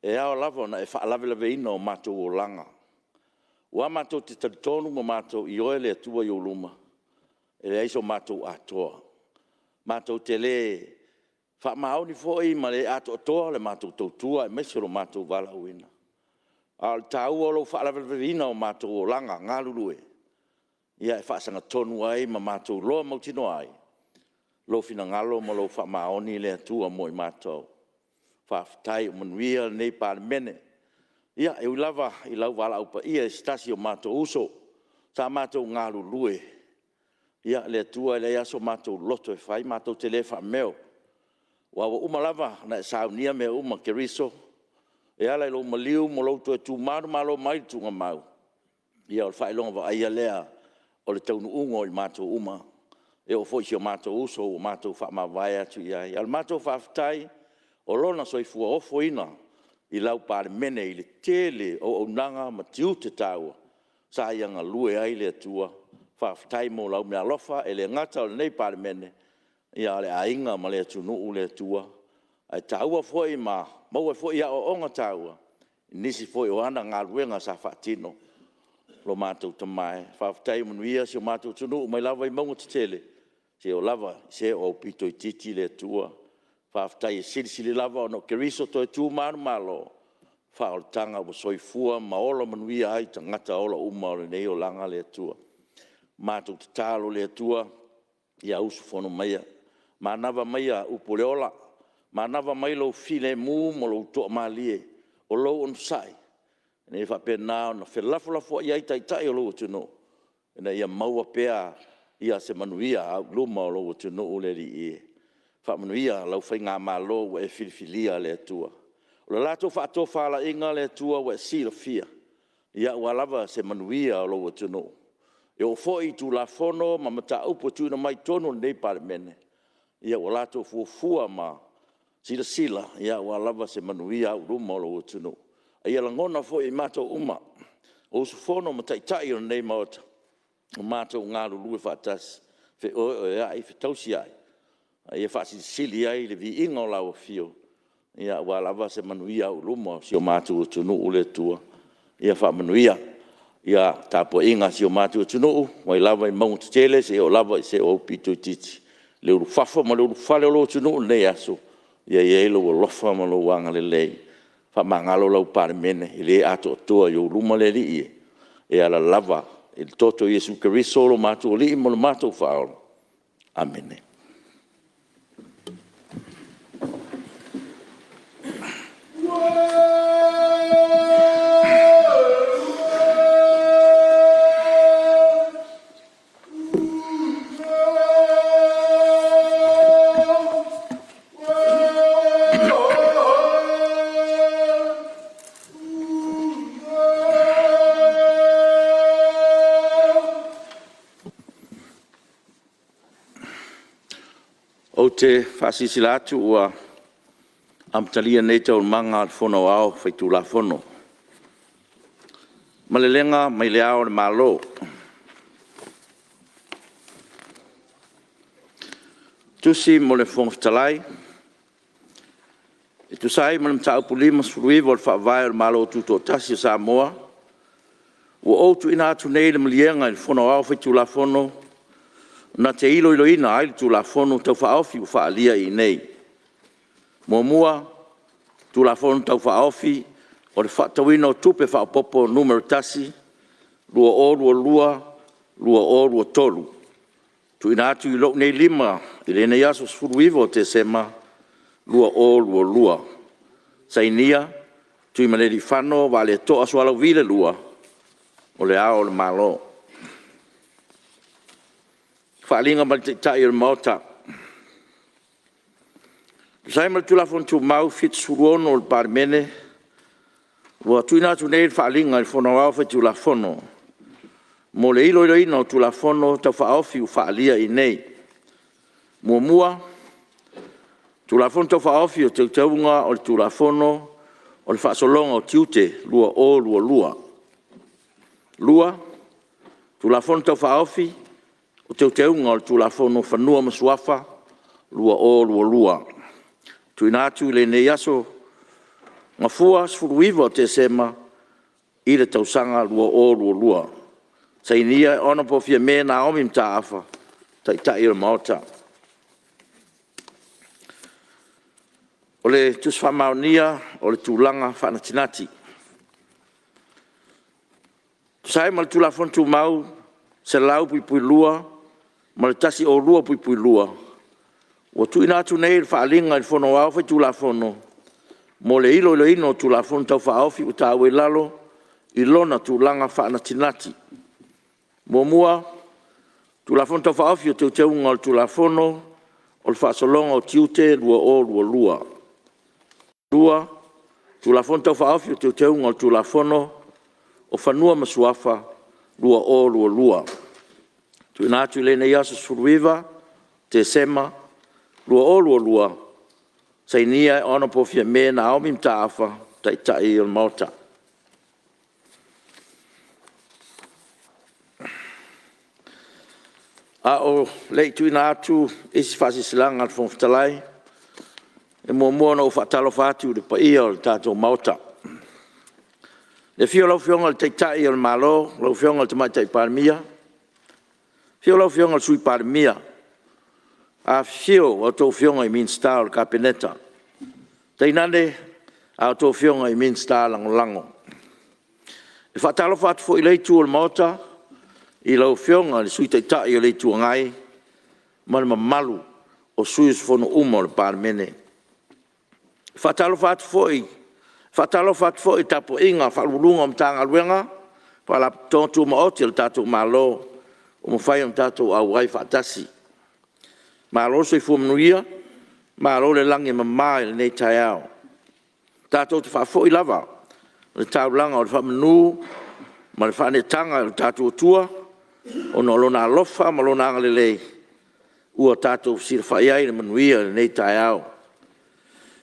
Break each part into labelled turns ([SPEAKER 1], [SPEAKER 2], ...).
[SPEAKER 1] E ao lava ona e faalavelaveina o matou olaga, aua matou te talitonu ma matou ioe le Atua i ou luma, e leai so matou atoa. Matou te le faamaoni foi ma le atoatoa le matou tautua aemaise o lo matou valaauina. A o le taua o lou faalavelaveina o matou olaga galulue, ia e faasagatonu ai ma matou iloa mautinoa ai lou finagalo ma lou faamaoni le Atua mo i matou. Faafetai ua manuia lenei Palemene. Ia, e ui lava i lau valaau paia i se tasi o matou uso sa matou galulue, ia, le Atua e leai lava so matou loto e fai, matou te le faameo, aua ua uma lava ona e saunia mea uma Keriso e ala i lou maliu ma lou toe tu manumalo mai le tuugamau. Ia o le faailoga vaaia lea o le taunuuga o i matou uma, e oo foi i si o matou uso ua matou faamavae atu i ai. A o le matou faafetai, o lona soifua ofoina i lau Palemene i le tele o auaunaga ma tiute taua sa ia galue ai le Atua. Faafetai mo lau meaalofa, e le gata o lenei Palemene, a o le aiga ma le atunuu le Atua. Ae taua foi ma maua ai foi aoaoga taua i nisi foi o ana galuega sa faatino lo matou tama e. Faafetai ua manuia si o matou atunuu mai lava i mauga tetele seia oo lava i se o aupito itiiti le Atua. Faafetai e silisili lava ona o Keriso toe tu manumalo, o faaolataga ua soifua ma ola manuia ai tagata ola uma o lenei olaga le Atua. Matou tatalo le Atua, ia usufono maia, manava maia upu o le ola, manava mai lou filemu ma lou toamalie, o lou onosai, ina ia faapena ona felafolafoai ai Taitai o lou atunuu, ina ia maua pea se manuia auiluma o lou atunuu le Alii e. Faamanuia lau faigamalo ua e filifilia le Atua. O le latou faatofalaiga le Atua ua e silafia, aua lava se manuia o lou atunuu. E oo foi i Tulafono ma mataupu e tuuina mai i totonu o lenei Palemene, ua latou fuafua ma silasila aua lava se manuia auiluma o lou atunuu. A ia lagona foi e i matou uma o usufono ma Taitai o lenei Maota, o matou galulue faatasi, feoeoeai, fetausiai, a ia faasilisili ai le viiga o lau afio, aua lava se manuia auiluma o si o matou atunuu le Atua. Ia faamanuia le tapuaiga a si o matou atunuu mai lava i mauga tetele seia oo lava i se aupito itiiti, le ulufafo ma le ulufale o lou atunuu i lenei aso, ia i ai lou alofa ma lou agalelei, faamagalo lau Palemene, e le atoatoa i ou luma le Alii e, e ala lava i le toto o Iesu Keriso o lo matou Alii ma lo matou Faaola. Amene. Ou te faasilasila atu ua amatalia nei Taualumaga a le Fono Aoao Faitulafono. Malelega mai Le Ao o le Malo. Tusi mo le Fofoga Fetalai. E tusa ai ma le Mataupu 59 o le Faavae o le Malo Tutoatasi o Samoa, ua ou tuuina atu nei le Maliega i le Fono Aoao Faitulafono na te iloiloina ai le Tulafono Tau Faaofi ua faaalia i inei. 1. Tulafono Tau Faaofi o le Faatatauina o Tupe Faaopoopo (Nu.1) 2022/2023. TUUINA ATU i lou nei Lima i lenei aso 19 o Tesema 2022. Sainia: Tuimalealiifano Vaaleto'a Sualauvi II, O Le Ao o le Malo. Faaaliga mai le Taitai o le Maota. E tusa ai ma le Tulafono Tumau 76 o le Palemene, ua tuuina atu nei le Faaaliga i le Fono Aoao Faitulafono mo le iloiloina o Tulafono Tau Faaofi ua faaalia i inei: 1. Tulafono Tau Faaofi o Teuteuga o le Tulafono o le Faasologa o Tiute 2022. 2. Tulafono Tau Faaofi o Teuteuga o le Tulafono o Fanua ma Suafa 2022. TUUINA ATU i lenei aso Gafua, 19 o Tesema i le tausaga 2022. Sainia: Hon Fiame Naomi Mataafa, Taitai o le Maota. O le Tusi Faamaonia o le Tulaga Faanatinati. E tusa ai ma le Tulafono Tumau 102 ma le 102(2), ua tuuina atu nei le Faaaliga i le Fono Aoao Faitulafono mo le iloiloina o Tulafono Tau Faaofi ua taua i lalo i lona tulaga faanatinati. 1. Tulafono Tau Faaofi o Teuteuga o le Tulafono o le Faasologa o Tiute 2022. 2. Tulafono Tau Faaofi o Teuteuga o le Tulafono o Fanua ma Suafa 2022. TUUINA ATU i lenei aso 19 o Tesema 2022. Sainia: Hon Fiame Naomi Mataafa, Taitai o le Maota. A o le i tuuina atu Isi Faasilasilaga a le Fofoga Fetalai, e muamua ona ou faatalofa atu i le paia o le tatou Maota. I le afio o lau Afioga i le Taitai o le Malo lau Afioga i le Tamaitai Palemia, afio lau Afioga i le Sui Palemia, afifio a outou Afioga i Minisita o le Kapeneta, tainane a outou Afioga i Minisita Lagolago. E faatalofa atu foi i lea Itu o le Maota i lau Afioga i le Sui Taitai o le Itu Agai ma le mamalu o sui usufono uma o le Palemene. E faatalofa atu foi i le tapuaiga a Ofisa Sili o Pulega o Matagaluega ma Faalapotopotoga Tumaoti a le tatou Malo ua mafai ona tatou auai faatasi. Malo le soifua manuia, malo le lagi e mama i lenei taeao. Tatou te faafoi lava le taulaga o le faamanu ma le faaneetaga i lo tatou Atua ona o Lona alofa ma Lona agalelei ua tatou fesilafai ai i le manuia i lenei taeao.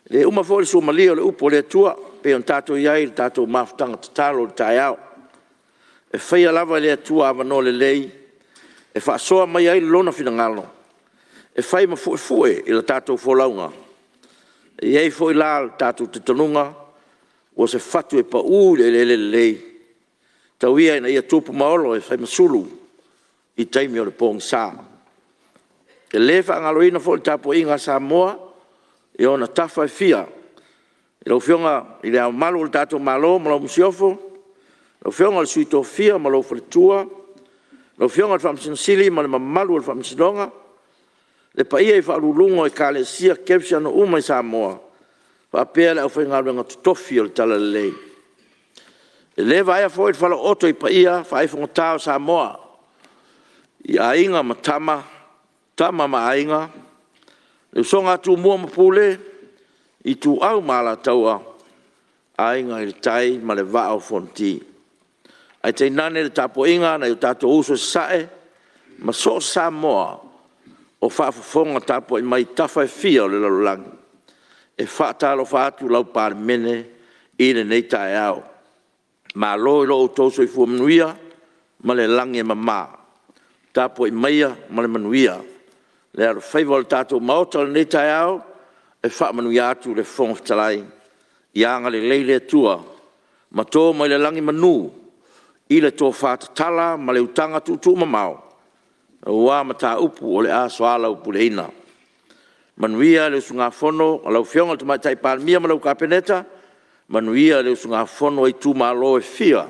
[SPEAKER 1] E le uma foi le suamalie o le upu a le Atua e pei ona tatou i ai i le tatou mafutaga tatalo i le taeao. E faia lava e le Atua avanoa lelei e faasoa mai ai Lona finagalo e fai ma fu'efu'e i la tatou folauga. E i ai foi la lo tatou talitonuga ua se fatu e pa'u i le eleele lelei, tau ia ina ia tupu ma olo e fai ma sulu i taimi o le pogisa. E le faagaloina foi le tapuaiga a Samoa i ona tafa e fia, i lau Afioga i Le Ao Mamalu o le tatou Malo ma lau Masiofo, lau Afioga i le Sui Tofia ma lou Faletua, lau Afioga i le Faamasino Sili ma le mamalu o le Faamasinoga, le paia i Faauluuluga o Ekalesia Kerisiano uma i Samoa faapea le aufaigaluega totofi o le Talalelei. E le vaea foi le falaooto i paia faaifogata o Samoa i Aiga ma Tama, Tama ma Aiga, le usoga a Tumua ma Pule, Ituau ma Alataua, Aiga i le Tai ma le Vaa o Fonoti. Ae tainane le tapuaiga a nai o tatou uso i Sasae ma so o se Samoa o faafofoga tapuai mai i tafa e fia o le lalolagi. E faatalofa atu lau Palemene i lenei taeao. Malo i lo outou soifua manuia ma le lagi e mama. Tapuai maia ma le manuia. Le alofaiva o le tatou Maota i lenei taeao, e faamanuia atu le Fofoga Fetalai. Ia agalelei le Atua ma to mai le lagi manu i le tofa tatala ma le utaga tuutuumamao aua mataupu o le a soalaupuleina. Manuia le usugafono a lau Afioga i le Tamaitai Palemia ma lau Kapeneta, manuia le usugafono a itumalo e fia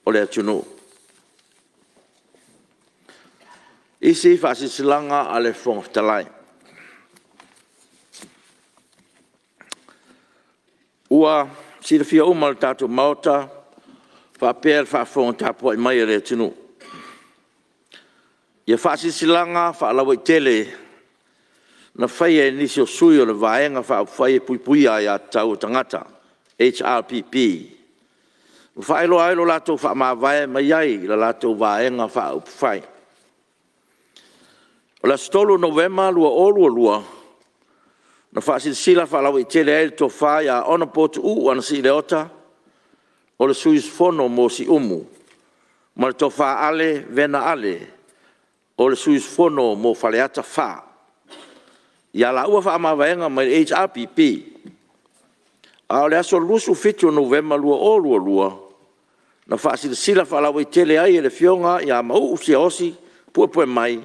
[SPEAKER 1] o le atunuu. Faasilasilaga a le Fofoga Fetalai Ua silafia uma e le tatou Maota faapea le faafofoga tapuai mai a le atunuu ia Faasilasilaga Faalauaitele na faia e nisi o sui o le Vaega Faaupufai e Puipuia Aia Tatau a Tagata HRPP, ua faailoa ai lo latou faamavae mai ai i la latou Vaega Faaupufai. O le aso 3 o Novema 2022, na faasilasila faalauaitele ai le Tofa Hon Tuuu Anasii Leota, o le sui usufono mo Siumu, ma le Tofa Ale Vena Ale, o le sui usufono mo Faleata 4, ia laua faamavaega mai le HRPP. A o le aso 27 o Novema 2022, na faasilasila faalauaitele ai e le Afioga ia MAUU Siaosi Puepuemai,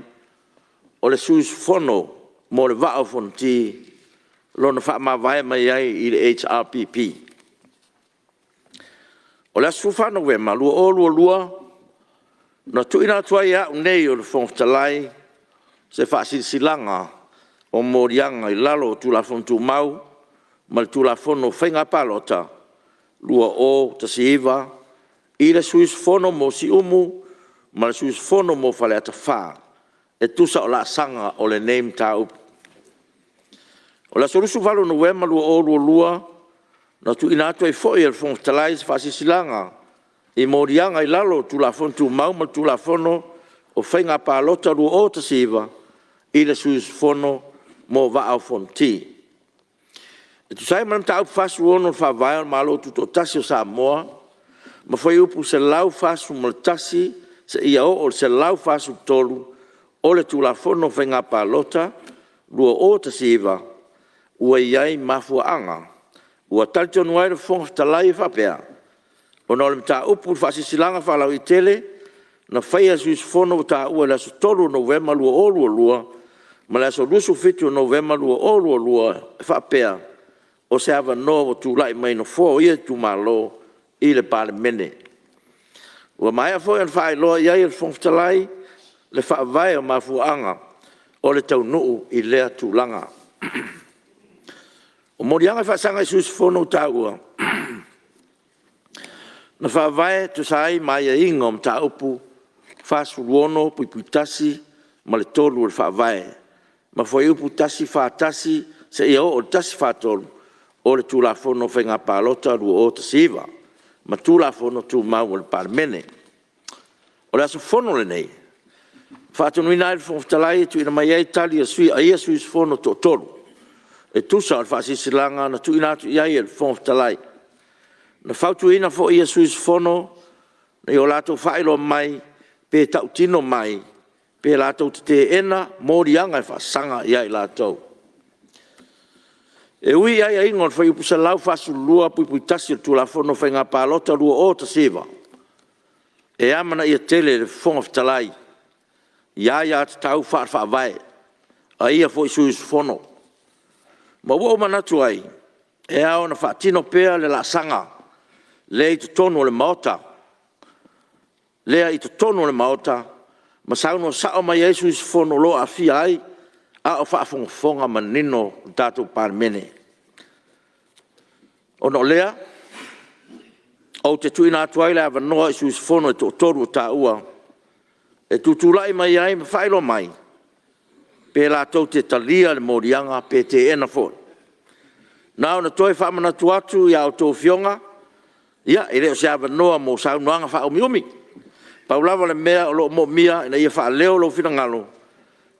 [SPEAKER 1] o le sui usufono mo le Vaa o Fonoti lona faamavae mai ai i le HRPP. O le aso 14 Novema 2022, na tuuina atu ai e a'u nei o le Fofoga Fetalai se Faasilasilaga o Moliaga i lalo o Tulafono Tumau ma le Tulafono o Faiga Palota 2019 i le sui usufono mo Siumu ma le sui usufono mo Faleata 4, e tusa o laasaga o lenei mataupu. O le aso 28 o Novema 2022, na tuuina atu ai foi e le Fofoga Fetalai se Faasilasilaga i Moliaga i lalo o Tulafono Tumau ma le Tulafono o Faiga Palota 2019 i le sui usufono mo Vaa o Fonoti. E tusa ai ma le Mataupu 46 o le Faavae o le Malo Tutoatasi o Samoa ma Fuaiupu 141 seia oo i le 143 o le Tulafono o Faiga Palota 2019, ua i ai mafuaaga ua talitonu ai le Fofoga Fetalai e faapea, ona o le mataupu i le Faasilasilaga Faalauaitele na faia e sui usufono ua taua i le aso 3 o Novema 2022 ma le aso 27 o Novema 2022 e faapea, o se avanoa ua tulai mai i Nofoa o ia Itumalo i le Palemene. Ua maea foi ona faailoa i ai e le Fofoga Fetalai le faavae o mafuaaga o le taunuu i lea tulaga. O moliaga e faasaga i sui usufono ua taua, na faavae e tusa ai ma aiaiga o Mataupu 46(1) ma le 3 o le Faavae ma Fuaiupu 141 seia oo i le 143 o le Tulafono o Faiga Palota 2019 ma Tulafono Tumau a le Palemene. O le aso Fono lenei, na faatonuina ai e le Fofoga Fetalai e tuuina mai ai Tali a ia sui usufono e toatolu e tusa o le Faasilasilaga na tuuina atu i ai e le Fofoga Fetalai. Na fautuaina foi ia sui usufono ina ia o latou faailoa mai pe ta'utino mai pe latou te te'ena moliaga e faasaga ia i latou. E ui i aiaiga o le Fuaiupu 142(1) o le Tulafono o Faiga Palota 2019, e amanaia tele e le Fofoga Fetalai ia aia tatau faale-Faavae a ia foi sui usufono, ma ua ou manatu ai, e ao ona faatino pea le laasaga lea i totonu o le Maota ma saunoa sa'o mai ai sui usufono o lo o aafia ai, a o faafogafoga manino le tatou Palemene. Ona o lea, ou te tuuina atu ai le avanoa i sui usufono e toatolu ua taua e tutulai mai ai ma faailoa mai pe latou te talia le moliaga pe teena foi. Na ona toe faamanatu atu i a outou Afioga, ia e le o se avanoa mo saunoaga faaumiumi. Pau lava le mea o lo o moomia ina ia faaleo lou finagalo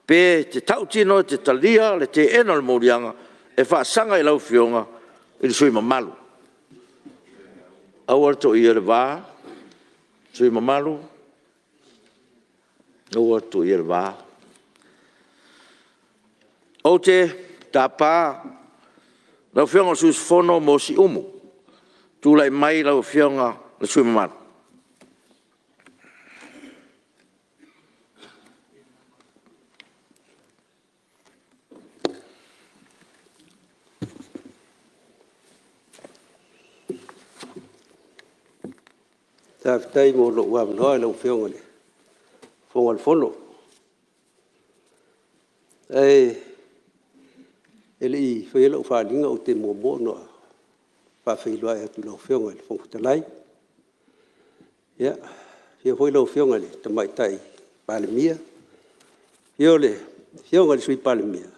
[SPEAKER 1] pe e te tautino e te talia le teena o le moliaga e faasaga i lau Afioga i le sui usufono mamalu. Aua le toia le va sui usufono mamalu, aua le toia le va. Ou te tapa lau Afioga i le sui usufono mo Siumu. Tulai mai lau Afioga i le sui usufono mamalu.
[SPEAKER 2] Faafetai mo lou avanoa i lau Afioga i le Fofoga Fetalai. Ae le i faia lau faaaliga ou te muamua ona faafeiloai atu i lau Afioga i le Fofoga Fetalai, afio foi lau Afioga i le Tamaitai Palemia, afio le Afioga i le Sui Palemia,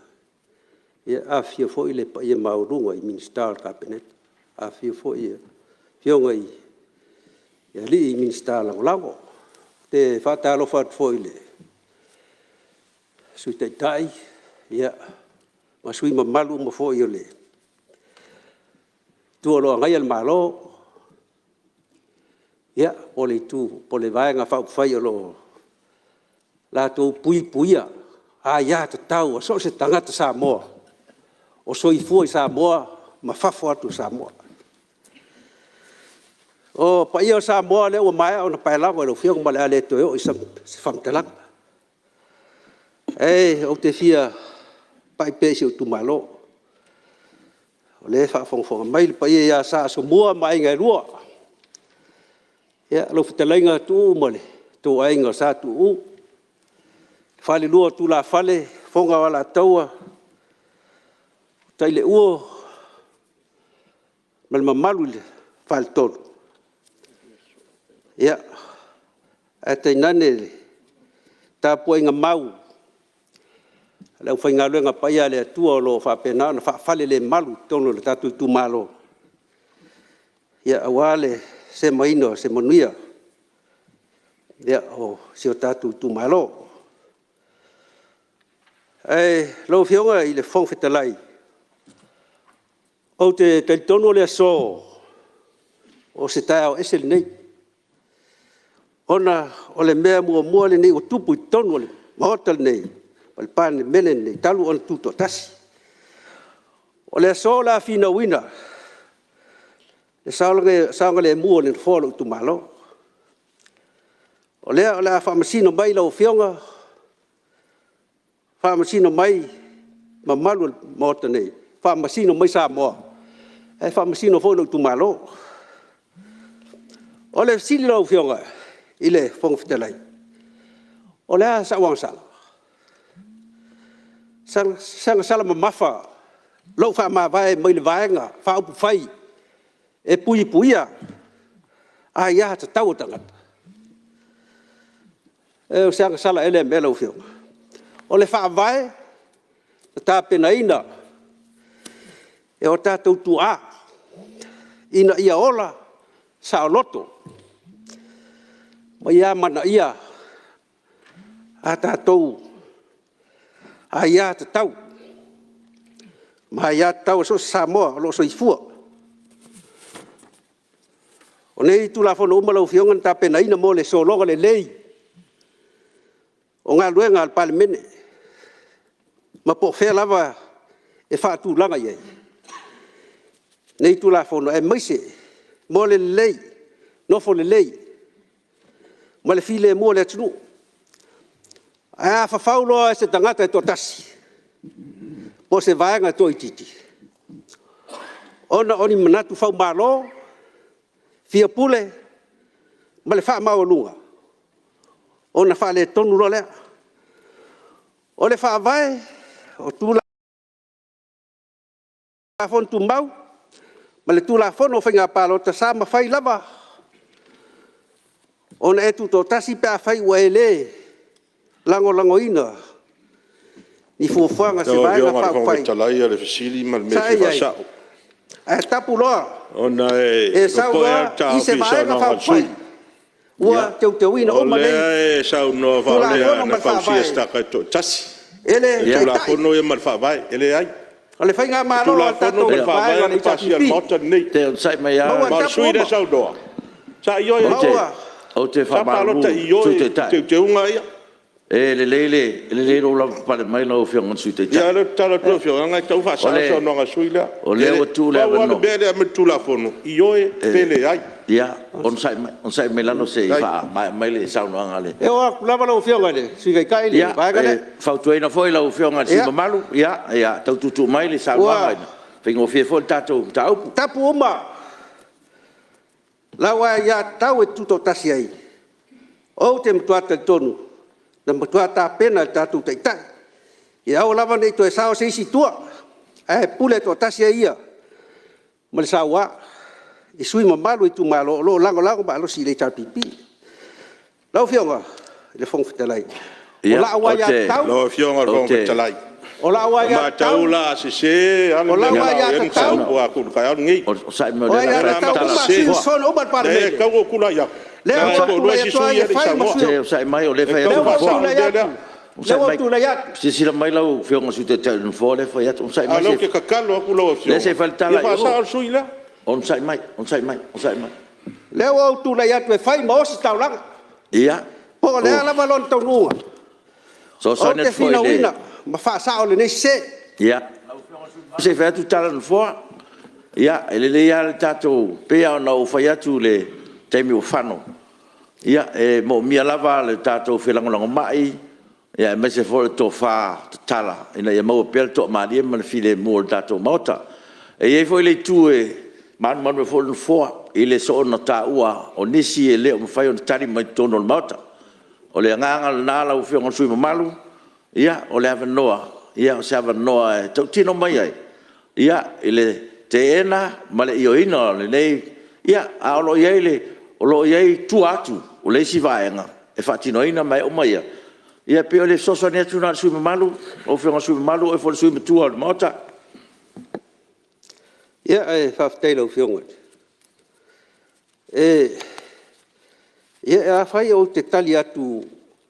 [SPEAKER 2] afifio foi le paia maualuga i Minisita o le Kapeneta, afifio foi Afioga i alii Minisita Lagolago. Ou te faatalofa atu foi i le Sui Taitai ma sui usufono mamalu uma foi o le Itu o lo o agaia le Malo, ia, po o le Vaega Faaupufai o lo o latou puipuia aia tatau a so o se tagata Samoa o soifua i Samoa ma fafo atu o Samoa. O paia o Samoa o lea ua maea ona paelago e lau Afioga, ma o le a le toe oo i ai se faamatalaga. Ae ou te fia pai pea i si ou itumalo, o lea e faafogafoga mai le paia ia Sa Asomua ma Aiga e Lua, lau Fetalaiga Tuuu ma lo outou Aiga o Sa Tuuu, le Falelua o Tulafale, Fofoga o Alataua, Utaileuo ma le mamalu i le Faletolu, ia, ae tainane le tapuaiga mau a le aufaigaluega paia a le Atua o lo o faapena ona faafalelemalu i totonu o le tatou itumalo, aua le semaina o se manuia o si o tatou itumalo. Lau Afioga i le Fofoga Fetalai, ou te talitonu o le aso, o se taeao ese lenei, ona o le mea muamua lenei ua tupu i totonu o le Maota lenei, o le Palemene lenei talu ona tutoatasi. O le aso o le a finauina le saogalemu o le Nofoa o lou itumalo. O lea o le a faamasino mai lau Afioga, faamasino mai le mamalu o le Maota nei, faamasino mai Samoa, ae faamasino foi lou itumalo. O le fesili lau Afioga i le Fofoga Fetalai, o le a sau agasala? Se agasala mamafa lou faamavae mai le Vaega Faaupufai e Puipuia Aia Tatau a Tagata? O se agasala ea lea mea lau Afioga? O le Faavae na tapenaina e o tatou tuaa ina ia ola saoloto ma ia amanaia a tatou aiatatau ma aiatatau a so o se Samoa o lo o soifua. O nei Tulafono uma lau Afioga na tapenaina mo le sologa lelei o galuega a le Palemene, ma po o fea lava e faatulaga i ai nei Tulafono, aemaise mo le lelei, nofo lelei ma le filemu o le atunuu. Ae a fafau loa e se tagata e toatasi po o se vaega toaitiiti ona o ni manatu faumalo, fiapule ma le faamaualuga, ona faaletonu loa lea. O le Faavae, o Tulafono Tumau ma le Tulafono o Faiga Palota, sa mafai lava ona e tutoatasi pe afai ua e le lagolagoina ni fuafuaga a se
[SPEAKER 3] Lau
[SPEAKER 2] Vaega
[SPEAKER 3] Afioga i le Fofoga
[SPEAKER 2] Faaupufai
[SPEAKER 3] Fetalai o le fesili ma le mea e
[SPEAKER 2] sa e
[SPEAKER 3] fia
[SPEAKER 2] i ai,
[SPEAKER 3] faasao.
[SPEAKER 2] ae tapu loa
[SPEAKER 3] Ona e
[SPEAKER 2] e sau
[SPEAKER 3] popoe lava
[SPEAKER 2] loa
[SPEAKER 3] le
[SPEAKER 2] i se
[SPEAKER 3] taofi i le
[SPEAKER 2] Vaega
[SPEAKER 3] saunoaga a le sui
[SPEAKER 2] Faaupufai, ua
[SPEAKER 1] Ia,
[SPEAKER 2] teuteuina
[SPEAKER 3] usufono. O
[SPEAKER 2] uma nei
[SPEAKER 3] lea e saunoa faapea
[SPEAKER 2] Tulafono ma
[SPEAKER 3] na
[SPEAKER 2] le
[SPEAKER 3] fausia e
[SPEAKER 2] Faavae
[SPEAKER 3] se tagata e toatasi
[SPEAKER 2] e le
[SPEAKER 3] le
[SPEAKER 1] ia,
[SPEAKER 2] Taitai.
[SPEAKER 3] Tulafono ia ma le Faavae. E leai.
[SPEAKER 2] O le
[SPEAKER 3] O
[SPEAKER 2] faigamalo a le
[SPEAKER 3] Tulafono ma
[SPEAKER 2] tatou
[SPEAKER 3] le
[SPEAKER 1] ia.
[SPEAKER 2] Vaega
[SPEAKER 3] Faavae
[SPEAKER 2] o le
[SPEAKER 3] na pasia e
[SPEAKER 2] HRPP,
[SPEAKER 3] le Maota lenei.
[SPEAKER 1] Se i onosai mai
[SPEAKER 2] ma ua
[SPEAKER 1] lava.
[SPEAKER 3] Ma o le
[SPEAKER 2] tapu
[SPEAKER 3] sui usufono lea e
[SPEAKER 2] uma,
[SPEAKER 3] saunoa, sa ioe
[SPEAKER 2] ma
[SPEAKER 3] ai.
[SPEAKER 2] ua
[SPEAKER 1] Ou te
[SPEAKER 3] Sa
[SPEAKER 1] faamalulu
[SPEAKER 3] palota
[SPEAKER 1] i le Sui
[SPEAKER 3] ioe i
[SPEAKER 1] Taitai,
[SPEAKER 3] teuteuga ia.
[SPEAKER 1] e lelei lou lavapapale mai lau Afioga i le Sui
[SPEAKER 3] Ia,
[SPEAKER 1] Taitai.
[SPEAKER 3] o lea ou te tatalo atu i lau Afioga, leaga e tatau ona
[SPEAKER 1] O
[SPEAKER 3] faasao le saunoaga a le sui usufono lea.
[SPEAKER 1] lea ua tuu le
[SPEAKER 3] Pau lava le
[SPEAKER 1] avanoa.
[SPEAKER 3] mea lea e aumai le Tulafono, ioe pe leai.
[SPEAKER 1] Ia, onosai mai lalo se i faamaea mai le saunoaga a le…
[SPEAKER 2] E oo atu lava lau Afioga i le Sui Taitai i le
[SPEAKER 1] Ia,
[SPEAKER 2] vaega
[SPEAKER 1] e
[SPEAKER 2] lea.
[SPEAKER 1] fautuaina foi lau Afioga i le sui usufono mamalu, ia tau tuutuu mai le saunoaga,
[SPEAKER 2] Ua
[SPEAKER 1] e faigofie foi le tatou mataupu.
[SPEAKER 2] tapu uma lau aiatatau e te tutoatasi ai, ou te matua talitonu na matua tapena e lo tatou Taitai ia aua lava ne i toe sao se isi i tua, ae pule toatasi ai ia ma le saua i sui usufono mamalu o itumalo o lo o lagolago malosi i le HRPP. Lau Afioga i le Fofoga Fetalai, o
[SPEAKER 1] Ia,
[SPEAKER 2] lau
[SPEAKER 1] ou te…
[SPEAKER 2] aiatatau,
[SPEAKER 3] Lau Afioga i le
[SPEAKER 1] Ou
[SPEAKER 3] Fofoga
[SPEAKER 1] te…
[SPEAKER 3] Fetalai,
[SPEAKER 2] o lau
[SPEAKER 3] o matou o
[SPEAKER 2] aiatatau,
[SPEAKER 3] le a sese lava
[SPEAKER 2] o
[SPEAKER 3] le mea
[SPEAKER 2] lau
[SPEAKER 3] o le a oo i ai le
[SPEAKER 2] aiatatau,
[SPEAKER 3] mataupu a tatou i le taeao lenei.
[SPEAKER 1] Onosai mai
[SPEAKER 2] o
[SPEAKER 1] o lea o le
[SPEAKER 3] O
[SPEAKER 1] a fai
[SPEAKER 3] le a
[SPEAKER 1] atu le
[SPEAKER 2] aiatatau
[SPEAKER 3] matou
[SPEAKER 1] tala a
[SPEAKER 2] uma
[SPEAKER 1] le
[SPEAKER 2] a sui
[SPEAKER 3] sese.
[SPEAKER 1] Nofoa.
[SPEAKER 2] usufono uma o le
[SPEAKER 3] Leai, e
[SPEAKER 2] Palemene,
[SPEAKER 3] tatau ona ou tulai atu,
[SPEAKER 2] lea
[SPEAKER 3] leaga
[SPEAKER 2] ua
[SPEAKER 3] e
[SPEAKER 2] ou
[SPEAKER 3] toalua
[SPEAKER 2] tulai
[SPEAKER 3] isi
[SPEAKER 2] atu
[SPEAKER 3] sui
[SPEAKER 2] ai
[SPEAKER 3] usufono
[SPEAKER 2] e
[SPEAKER 3] ia e le i
[SPEAKER 2] fai ma
[SPEAKER 3] saunoa.
[SPEAKER 2] sui
[SPEAKER 1] Se
[SPEAKER 2] o…
[SPEAKER 1] i onosai mai o lea e
[SPEAKER 3] E
[SPEAKER 1] fai
[SPEAKER 3] tatau
[SPEAKER 1] atu
[SPEAKER 2] Lea
[SPEAKER 3] ona
[SPEAKER 1] le
[SPEAKER 2] ua ou
[SPEAKER 1] Nofoa.
[SPEAKER 3] faasao le
[SPEAKER 2] tulai
[SPEAKER 3] mea
[SPEAKER 2] atu,
[SPEAKER 3] lea.
[SPEAKER 2] lea
[SPEAKER 1] Onosai
[SPEAKER 2] ua ou
[SPEAKER 1] mai.
[SPEAKER 2] tulai atu.
[SPEAKER 1] Silasila mai lau Afioga i le Sui Taitai i le Nofoa lea e fai atu. Onosai
[SPEAKER 3] A o
[SPEAKER 1] mai
[SPEAKER 3] lea
[SPEAKER 1] se
[SPEAKER 3] ou te tatalo atu i lau
[SPEAKER 1] i… lea se
[SPEAKER 3] Afioga,
[SPEAKER 1] i fai le
[SPEAKER 3] ia
[SPEAKER 1] tala i o.
[SPEAKER 3] faasao le sui usufono lea.
[SPEAKER 1] Onosai mai, onosai mai, onosai mai.
[SPEAKER 2] Lea ua ou tulai atu e fai ma ositaulaga,
[SPEAKER 1] Ia,
[SPEAKER 2] po o le
[SPEAKER 1] ua
[SPEAKER 2] a lava lona taunuuga. Ou
[SPEAKER 1] fesoasoani
[SPEAKER 2] te
[SPEAKER 1] atu foi i le…
[SPEAKER 2] finauina ma faasao lenei sese.
[SPEAKER 1] Ia, se i fai atu le tala a le Nofoa. Ia, e lelei lava le tatou… E pei lava ona ou fai atu i le taimi ua fano, e manaomia lava le tatou felagolagomai aemaise foi o le tofa tatala ina ia maua pea le toamalie ma le filemu o le tatou Maota. E i ai foi le itu e manumanu ai foi le Nofoa i le soona taua o nisi e le o mafai ona tali mai i totonu o le Maota. O le agaga lena lau Afioga i le sui usufono mamalu, o le avanoa, o se avanoa e tautino mai ai i le teena ma le ioeina o lenei… Ae o lo o i ai i tua atu o le isi vaega e faatinoina mea uma ia. Ia pei o le fesoasoani atu lena i le sui usufono mamalu. Lau Afioga i le sui usufono mamalu, o oe foi o le sui usufono matua o le Maota.
[SPEAKER 2] Ia, ae faafetai i lau Afioga. Ia afai ou te tali atu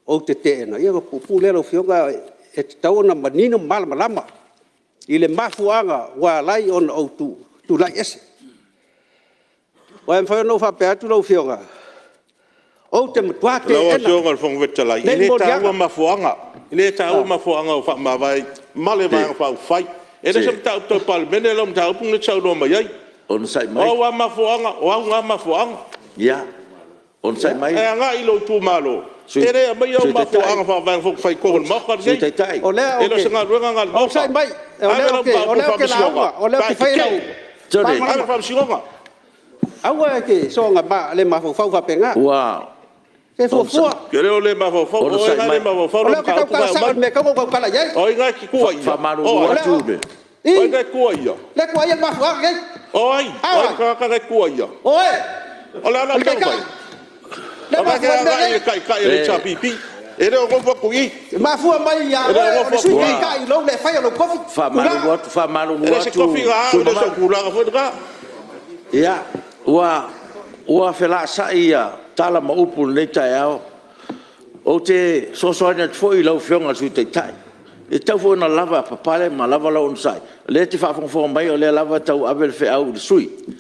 [SPEAKER 2] ou te teena, ia ona puupuu lea lau Afioga, e tatau ona manino ma malamalama i le mafuaaga ua ala ai ona ou tulai ese. Aua e mafai ona ou faapea atu lau Afioga, ou te matua
[SPEAKER 3] Lau
[SPEAKER 2] teena
[SPEAKER 3] Afioga i le Fofoga Fetalai, e
[SPEAKER 2] nei
[SPEAKER 3] le
[SPEAKER 2] moliaga.
[SPEAKER 3] taua mafuaaga, e le taua mafuaaga ua faamavae ma le Vaega Faaupufai. E le o se mataupu tau Palemene lau mataupu lea e te saunoa mai ai.
[SPEAKER 1] Onosai
[SPEAKER 3] O
[SPEAKER 1] mai.
[SPEAKER 3] au lava mafuaaga, o au na mafuaaga.
[SPEAKER 1] Ia, onosai mai.
[SPEAKER 3] E agai i lou itumalo,
[SPEAKER 1] Sui
[SPEAKER 3] e le aumaia au
[SPEAKER 1] Taitai.
[SPEAKER 3] mafuaaga faa-Vaega Faaupufai i totonu o le Maota
[SPEAKER 1] Sui
[SPEAKER 3] lenei.
[SPEAKER 1] Taitai.
[SPEAKER 2] O lea
[SPEAKER 3] E
[SPEAKER 2] ou
[SPEAKER 3] le o
[SPEAKER 2] te
[SPEAKER 3] se galuega lena a le Maota.
[SPEAKER 2] onosai mai, o
[SPEAKER 3] Ave
[SPEAKER 2] lea
[SPEAKER 3] lau
[SPEAKER 2] ou te
[SPEAKER 3] mataupu i le
[SPEAKER 2] lauga,
[SPEAKER 3] Faamasinoga
[SPEAKER 2] o lea
[SPEAKER 3] pe
[SPEAKER 2] ou
[SPEAKER 3] a
[SPEAKER 2] te
[SPEAKER 3] e
[SPEAKER 2] faia lau
[SPEAKER 3] tetee.
[SPEAKER 1] Sole,
[SPEAKER 3] Ave i le
[SPEAKER 2] faamalamalamaga.
[SPEAKER 3] Faamasinoga.
[SPEAKER 2] Aua e te soona mafaufau faapena.
[SPEAKER 1] Ua
[SPEAKER 2] Se fuafua.
[SPEAKER 3] Ou te le o le mafaufau, o oe
[SPEAKER 1] Onosai
[SPEAKER 3] na e
[SPEAKER 1] mai.
[SPEAKER 3] le mafaufau
[SPEAKER 2] O
[SPEAKER 3] i lau
[SPEAKER 2] lea ou te
[SPEAKER 3] mataupu
[SPEAKER 2] tautala
[SPEAKER 3] na e
[SPEAKER 2] sao i
[SPEAKER 3] aumai.
[SPEAKER 2] le mea e tatau ona ou tautala i ai.
[SPEAKER 3] O ai na e te tuuaia?
[SPEAKER 1] Faamalulu
[SPEAKER 3] O ai?
[SPEAKER 1] atu le…
[SPEAKER 2] I,
[SPEAKER 3] O ai na e te tuuaia?
[SPEAKER 2] lea e tuuaia le mafuaaga nei.
[SPEAKER 3] O ai?
[SPEAKER 2] A
[SPEAKER 3] O
[SPEAKER 2] o
[SPEAKER 3] ai
[SPEAKER 2] ai?
[SPEAKER 3] le tagata na e te tuuaia?
[SPEAKER 2] O oe,
[SPEAKER 3] O le a
[SPEAKER 2] o
[SPEAKER 3] lau
[SPEAKER 2] le Taitai,
[SPEAKER 3] taumafai?
[SPEAKER 2] lea e
[SPEAKER 3] O la e te
[SPEAKER 2] mafua ai le mea
[SPEAKER 3] agai i
[SPEAKER 2] nei.
[SPEAKER 3] le Taitai o le HRPP. E le o nofo atu i i.
[SPEAKER 2] E mafua mai ia
[SPEAKER 3] E le o
[SPEAKER 2] oe o
[SPEAKER 3] nofo
[SPEAKER 2] le
[SPEAKER 3] atu
[SPEAKER 2] Sui
[SPEAKER 3] i i.
[SPEAKER 2] Taitai i lou le faia o lou tofi.
[SPEAKER 1] Faamalulu
[SPEAKER 2] Tulaga.
[SPEAKER 1] atu, faamalulu
[SPEAKER 3] E le o se
[SPEAKER 1] atu
[SPEAKER 3] tofi na
[SPEAKER 1] sui
[SPEAKER 3] au, e le o
[SPEAKER 1] usufono
[SPEAKER 3] sou
[SPEAKER 1] mamalu.
[SPEAKER 3] tulaga foi lena.
[SPEAKER 1] Ia, ua felaasa'i tala ma upu i lenei taeao. Ou te fesoasoani atu foi i lau Afioga i le Sui Taitai. E tatau foi ona lavapapale ma lava lou onosai, o lea e te faafogafoga mai o lea lava e tau ave le feau i le sui usufono,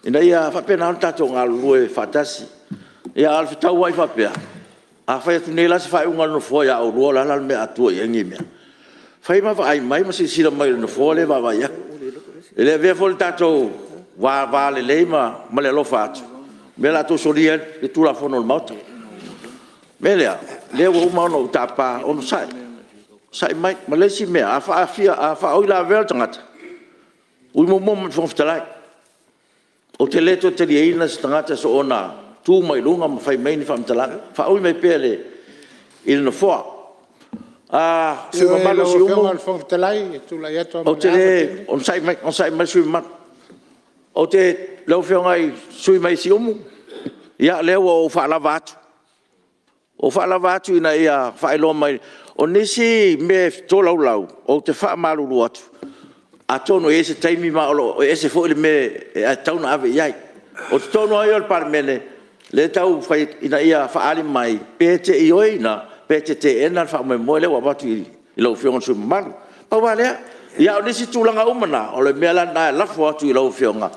[SPEAKER 1] ina ia faapena ona tatou galulue faatasi. Ia, a o le fetauai faapea, a fai atu nei la se faaiuga a le Nofoa ia oulua, o le a la le mea o le a tua i ai lenei mea? Fai ma vaai mai ma silasila mai i le Nofoa lea e vaavaai atu. E le avea foi le tatou va lelei ma le alofa atu ma mea o le a outou solia ai le Tulafono a le Maota. O le mea lea, o lea ua uma ona ou tapa, onosai, onosai mai. Ma le isi mea, a faauilavea le tagata, ui muamua mai i le Fofoga Fetalai. Ou te le toe taliaina se tagata soona tu mai luga ma fai mai ni faamatalaga, faaui mai pea i le Nofoa. Le sui
[SPEAKER 4] Ioe
[SPEAKER 1] usufono mamalu o
[SPEAKER 4] lau Afioga
[SPEAKER 1] Siumu,
[SPEAKER 4] i le Fofoga Fetalai, e tulai atu lava ma
[SPEAKER 1] ou
[SPEAKER 4] le
[SPEAKER 1] te
[SPEAKER 4] ava
[SPEAKER 1] le…
[SPEAKER 4] tele.
[SPEAKER 1] Onosai mai le sui usufono mamalu. Lau Afioga i le sui usufono mai Siumu, ia o lea ua ou faalava atu, ua ou faalava atu ina ia faailoa mai. O nisi mea e tolaulau, ou te faamalulu atu, atonu e i ai se taimi, ma e ese foi le mea e tatau ona ave i ai. O totonu lava ia o le Palemene, lea e taumafai ina ia faaali mai pe te ioeina pe te teena le faamoemoe lea ua avatu i lau Afioga i le sui usufono mamalu. Pau lava lea. A o nisi tulaga uma na, o le mea la lena e lafo atu i lau Afioga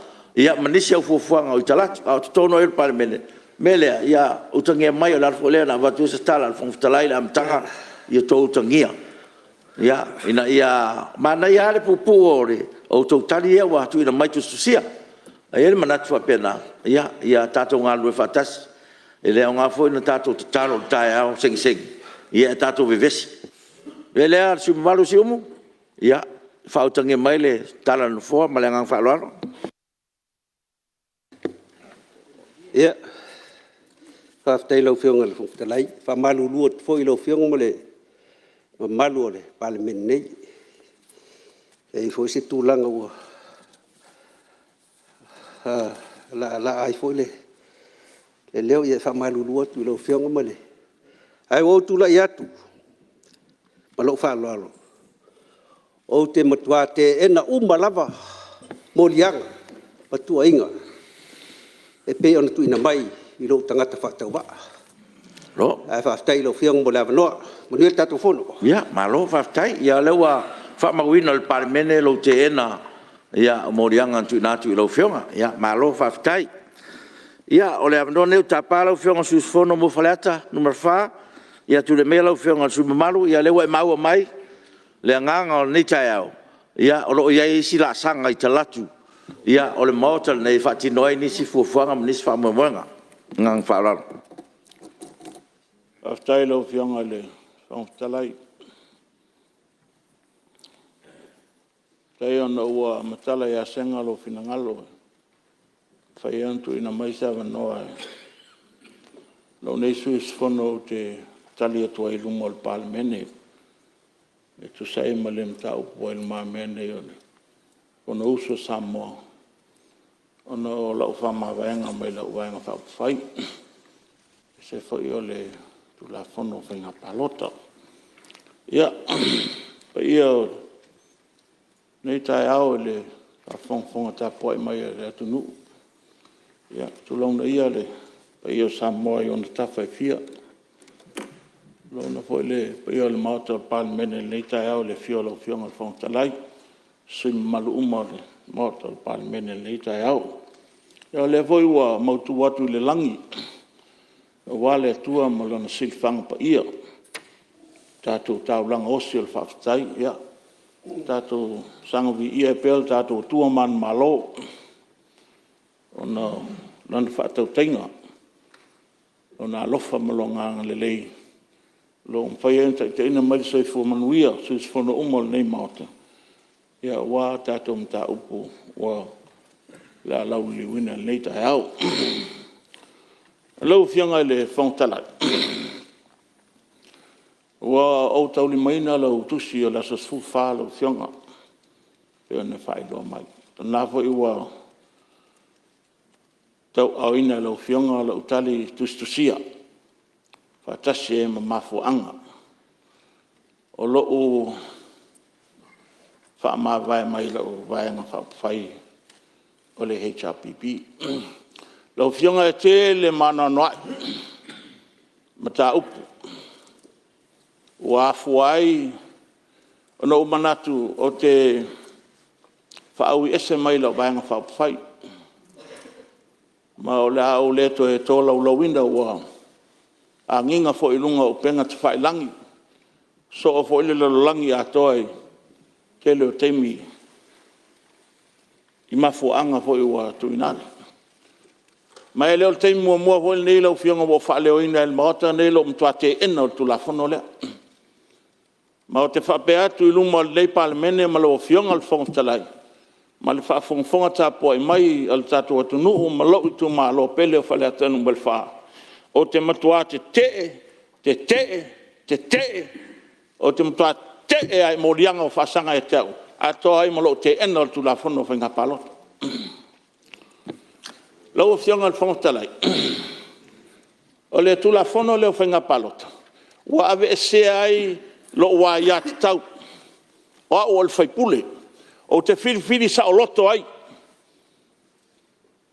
[SPEAKER 1] ma nisi au fuafuaga o i talaatu, a o totonu lava ia o le Palemene. O le mea lea, ia utagia mai, o le ala foi lea na avatu ai se tala a le Fofoga Fetalai i le amataga, ia outou utagia, ina ia… Manaia lava le puupuu o a outou tali ia ua tuuina mai tusitusia. Ae i ai le manatu faapena, ia tatou galulue faatasi. E le aoga foi le tatou tatalo i le taeao segisegi ae tatou vevesi. O le mea lea le sui usufono mamalu o Siumu, ia faautagia mai le tala a le Nofoa. Ma le agaga faaaloalo.
[SPEAKER 2] Ia, faafetai i lau Afioga i le Fofoga Fetalai. E faamalulu atu foi i lau Afioga ma le mamalu o le Palemene nei, a i ai foi se tulaga ua laalaa ai foi le leo, ia e faamalulu atu i lau Afioga ma le… Ae ua ou tulai atu ma lou faaaloalo, ou te matua teena uma lava moliaga ma tuuaiga e pei ona tuuina mai i lou tagata faatauvaa. Ae faafetai i lau Afioga mo le avanoa. Manuia le tatou Fono.
[SPEAKER 1] Ia, malo faafetai. Ia o lea ua faamauina e le Palemene lou teena o moliaga na tuuina atu i lau Afioga. Malo faafetai. Ia, o le avanoa lenei ou te tapa lau Afioga i le sui usufono mo Faleata 4. Ia tulai maia lau Afioga i le sui usufono mamalu, o lea ua e maua mai le agaga o lenei taeao, o lo o i ai isi laasaga i talaatu o le Maota lenei e faatino ai nisi fuafuaga ma nisi faamoemoega. agaga faaaloalo.
[SPEAKER 5] Faafetai i lau Afioga i le Fofoga Fetalai. Faafetai ona ua matala ia sega lou finagalo ua mafai ai ona tuuina mai se avanoa i lou nei sui usufono ou te tali atu ai i luma o le Palemene e tusa ai ma le mataupu ua i lumamea nei o le Fonousu a Samoa ona o lau faamavaega mai lau Vaega Faaupufai, aemaise foi o le Tulafono o Faiga Palota. Ia, le paia o lenei taeao i le faafogafoga tapuai mai a le atunuu, tulouna ia le paia o Samoa i ona tafa e fia. Tulouna foi le paia o le Maota o le Palemene i lenei taeao i le afio o lau Afioga i le Fofoga Fetalai ma sui usufono mamalu uma o le Maota o le Palemene i lenei taeao. Ia o lea foi ua mautu atu i le lagi aua le Atua ma Lona silafaga paia, le tatou taulaga osi o le faafetai. Ia tatou saga viia ai pea lo tatou Atua manumalo ona o Lana faatautaiga, Lona alofa ma Lona agalelei o lo o mafai ai ona taitaiina mai le soifua manuia o sui usufono uma o lenei Maota aua a tatou mataupu o le a lauliliuina i lenei taeao. Lau Afioga i le Fofoga Fetalai, ua ou taulimaina lau tusi o le aso 14 lau Afioga e pei ona e faailoa mai. O lena foi ua tauaaoina e lau Afioga lau tali tusitusia faatasi ai ma mafuaaga o lou faamavae mai lau Vaega Faaupufai o le HRPP. Lau Afioga e tele ma anoanoai mataupu ua afua ai ona ou manatu ou te faauiese mai lau Vaega Faaupufai, ma o le a ou le toe tolaulauina, ua agiga foi i luga o upega tafailagi, soo foi le lalolagi atoa i le tele o taimi i mafuaaga foi ua tuuina atu. Ma e le o le taimi muamua foi lenei lau Afioga ua ou faaleoina ai i le Maota lenei lou matua teena o le Tulafono lea. Ma ou te faapea atu i luma o lenei Palemene ma lau Afioga i le Fofoga Fetalai ma le faafogafoga tapuai mai a le tatou atunuu ma lou itumalo pele o Faleata 4, ou te matua tetee, tetee, tetee, ou te matua tetee lava i moliaga ua faasaga ia te au, atoa ai ma lou teena o le Tulafono o Faiga Palota. Lau Afioga i le Fofoga Fetalai, o le Tulafono lea o Faiga Palota, ua aveesea ai lou aiatatau o au o le sui usufono, ou te filifili saoloto ai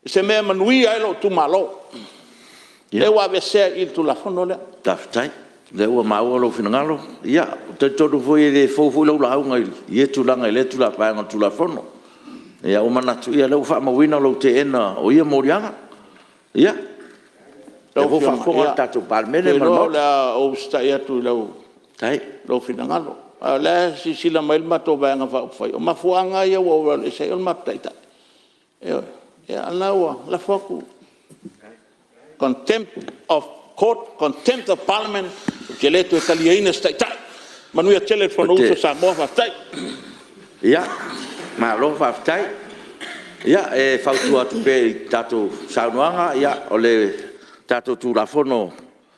[SPEAKER 5] i se mea e manuia ai lou itumalo. O lea ua aveesea i i i le Tulafono lea. Faafetai o lea ua maua lou finagalo. Ia, ou te talitonu foi e le fou foi lau lauga i ia tulaga i lea vaega o le Tulafono. Ae ua manatu o lea ua faamauina lou teena o ia moliaga. Ia, o lea foi ua faafofoga le tatou Palemene ma le Ou te iloa o le a ou usitai atu i lou finagalo, a o la e silasila mai le matou Vaega Faaupufai, o mafuaaga lava ia ua ou alu ese ai o le matou Taitai. Ioe. Ia a o lena ua lafo atu, contempt of Court, contempt of Parliament, ou te le toe taliaina se Taitai. Manuia tele le Fonousu a Samoa. Faafetai. Ia, malo faafetai. Ia, e fautua atu pea i tatou saunoaga, o le tatou Tulafono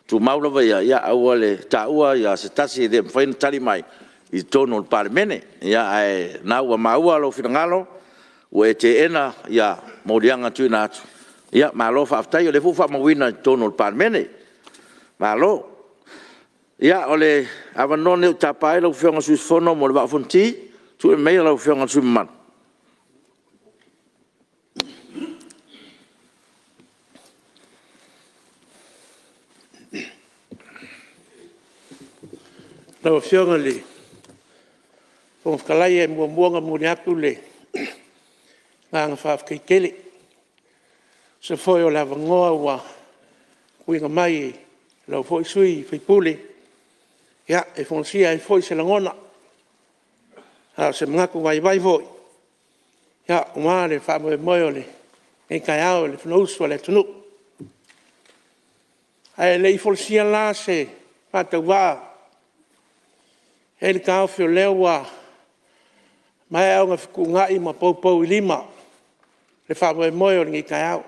[SPEAKER 5] Tumau lava ia, ia aua le taua se tasi e le mafai ona tali mai i totonu o le Palemene. Ae o lena ua maua lou finagalo ua e teena moliaga na tuuina atu, malo faafetai o lea foi ua faamauina i totonu o le Palemene. Malo. Ia, o le avanoa lenei ou te tapa ai lau Afioga i le sui usufono mo le Vaa o Fonoti. Tulai maia lau Afioga i le sui usufono mamalu.
[SPEAKER 4] Lau Afioga i le Fofoga Fetalai, e muamua ona momoli atu le agaga faafetai tele e tusa foi o le avanoa ua tuuina mai i lou foi sui usufono e folasia ai foi se lagona, a o se manatu vaivai foi aua le faamoemoe o lenei taeao i le Fonousu a le atunuu. Ae le i folasia la se faatauvaa, e i ai le taofi o lea ua maea ona fetuunai ma poupou i lima le faamoemoe o lenei taeao.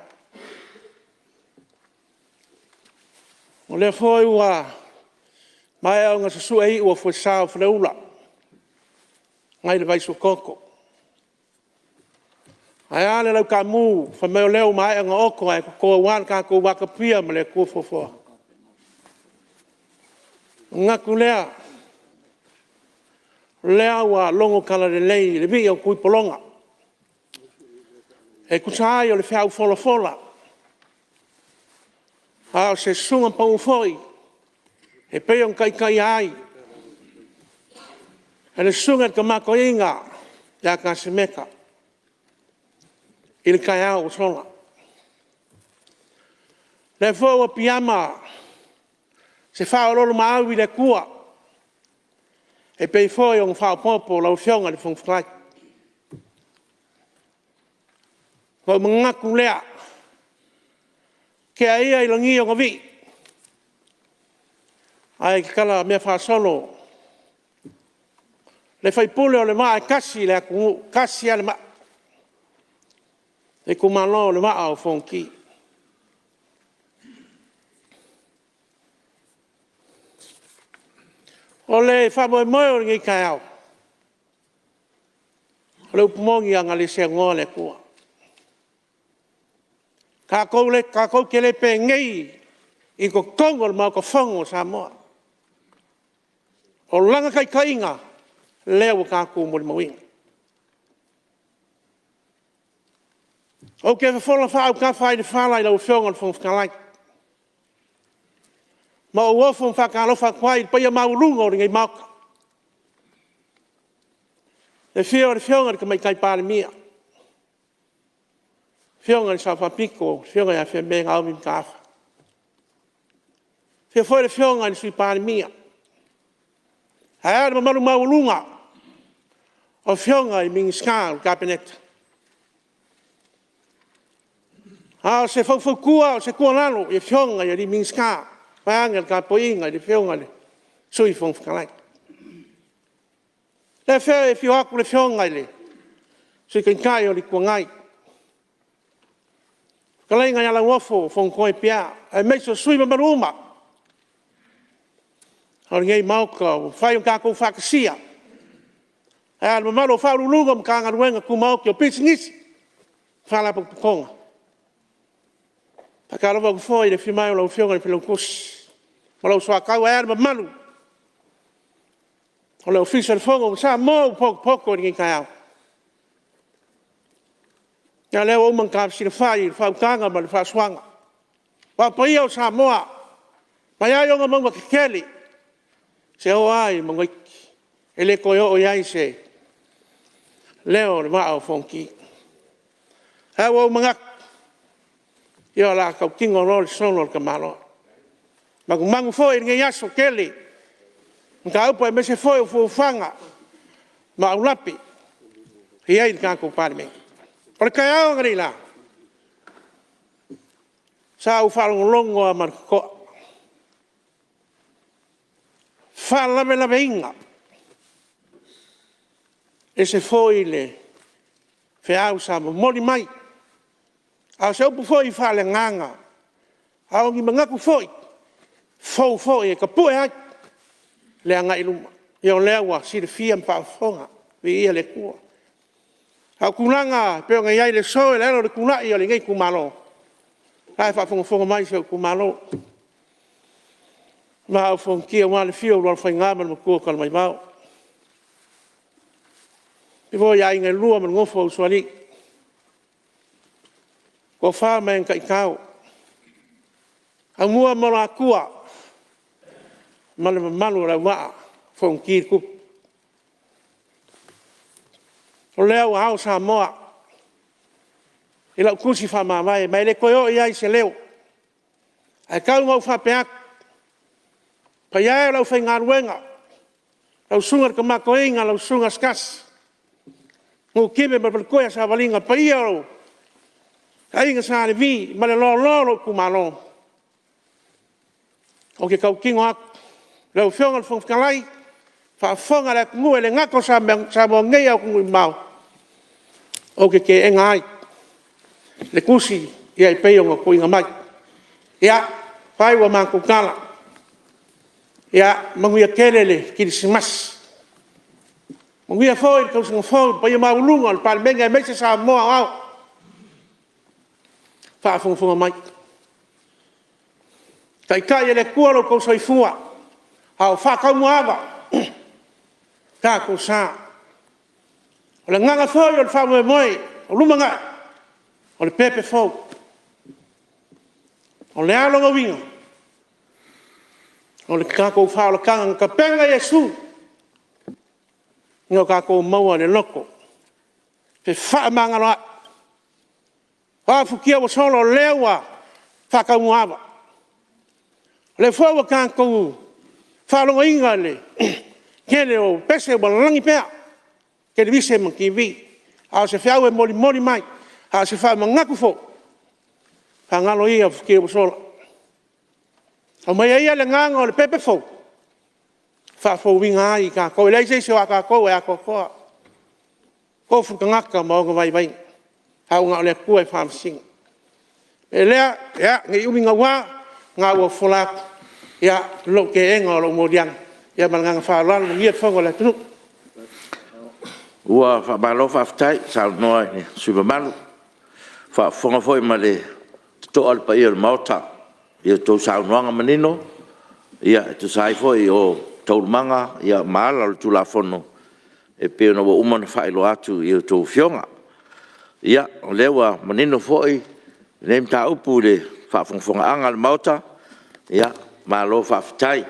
[SPEAKER 4] O lea foi ua maea ona susue iu o folasa o Faleula nai le vai suatoto. Ae a le lautaamu fai mai o lea ua maea ona oto ae toto aua lo tatou vatapuia ma le Atua Foafoa. Ona manatu lea, o lea ua logo talalelei i le vii o Tuipologa e tusa ai o le feau folafola, a o se susuga pau foi e pei ona taitaia ai e le susuga i le Tama Toeaina ia Tasimeta i le taeao ua sola. O lea foi ua piiama se faaoloolomaau i le Atua e pei foi ona faaopoopo lau Afioga i le Fofoga Fetalai. Ona ou manatu lea, tea ia i lagi ona vii, ae tatala mea faasolo le faipule o le Vaa e tasi i le atunuu, e tasi lava le maa, le itumalo o le Vaa o Fonoti. O le faamoemoe o lenei taeao, o le upu moni ana le seanoa le Atua, tatou te le penei i totonu o le Maota Fono o Samoa. O Lana taitaiga lea ua tatou molimauina. Ou te fofola faaautafa ai le fala i lau Afioga i le Fofoga Fetalai, ma ou ofo faatalofa atu ai i le paia maualuga o lenei Maota. I le afio o le Afioga i le Tamaitai Palemia, le Afioga i le Sao Faapito, le Afioga ia Fiame Naomi Mataafa. Afio foi le Afioga i le Sui Palemia, ae a le mamalu maualuga o Afioga i Minisita o le Kapeneta. A o se faufautua a o se tuualalo i Afioga i Minisita, vaeane le tapuaiga i le Afioga i le Sui Fofoga Fetalai. O lea foi e afio atu le Afioga i le Sui Taitai o le Itu Agai, le fetalaiga ia Lauofo Fonotoe Pierre, aemaise o sui usufono mamalu uma o lenei Maota ua mafai ona tatou faatasia. Ae a le mamalu o Ofisa Sili o Pulega o Matagaluega Tumaoti o Pisinisi ma Faalapotopotoga. E faatalofa atu foi i le afio mai o lau Afioga i le Failautusi ma lou soatau, ae a le mamalu o le Ofisa o le Fono ma Samoa ua potopoto i lenei taeao. Ia o lea ua uma ona tafesilafai le faautaga ma le faasuaga aua paia o Samoa mai lava i ona mauga tetele seia oo lava i mauga iti. E le toe oo i ai se leo o le Vaa o Fonoti. Ae ua ou manatu, ia o le a tautino loa le solo a le tamaloa. E manumanu foi i lenei aso tele i mataupu aemaise foi o fuafuaga ma aulape e i ai le tatou Palemene. O le taeao analeila, sa ou faalogologo lava ma le totoa, faalavelave, e ese foi le feau sa momoli mai, a o se upu foi faale-Agaga, a o ni manatu foi e fou foi e tapue ai le agai i luma. Ia o lea ua silafia ma faafofoga, viia le Atua. A o tulaga e pei ona i ai le aso i le ala o le tulai o lenei itumalo, o la e faafogafoga mai si ou itumalo, le Vaa o Fonoti aua le afio o Ulualofaiga ma le Matua o Talamaivao, faapea foi aiga e lua ma le nofo a usoalii, Toafa ma e na taitao, Aumua ma Luatua ma le mamalu o le Auvaa o Fonoti le Tupu. O lea ua ao Samoa i lau tusi faamavae, ma e le toe oo i ai se leo. Ae tau ina ou faapea atu, le paia e o le aufaigaluega, lau susuga i le tama toeaina lau susuga Asotasi, Lutime ma le faletua ia Savaliga, le paia o le Aiga Sa Levi ma le loaloa o lou itumalo. Ou te tautino atu lau Afioga i le Fofoga Fetalai, faafofoga le atunuu e le gata o Samoa nei a o atunuu e mamao, ou te teena ai le tusi e pei ona tuuina mai. Ia faaiu a matou tala, ia manuia tele le Kerisimasi, manuia foi le tausaga fou i le paia maualuga o le Palemene aemaise Samoa aoao o faafogafoga mai. Taitai e le Atua lo outou soifua a o faataumuaava lo tatou sa. O le agaga foi o le faamoemoe o lumanai, o le pepe fou. O le a lona uiga? O le tatou faaolataga na tapena e Iesu ina ia tatou maua le loto fefaamagaloai. O a futia ua sola, o lea ua faataumuaava, o lea foi ua tatou faalogoina le tele o pese ua lalagi pea i televise ma TV. A o se feau e molimoli mai, a o se faamanatu foi, faagalo ia futia ua sola, aumaia ia le agaga o le pepe fou e faafouina ai i tatou. E leai se isi o tatou e atoatoa, e tofu le tagata ma ona vaivaiga, ae na o le Atua e faamasino. O le mea lea, ne i umi naua, o lena ua fofola atu lou teena o lou moliaga. Ma le agaga faaaloalo. Manuia le fono a le atunuu.
[SPEAKER 1] Ua faamalo faafetai saunoa i le sui usufono mamalu. Ua faafofoga foi ma le totoa le paia o le Maota i a outou saunoaga manino e tusa ai foi o taualumaga ma ala o le Tulafono e pei ona ua uma ona faailoa atu i a outou afioga. Ia, o lea ua manino foi lenei mataupu i le faafogafogaaga a le Maota, malo faafetai. E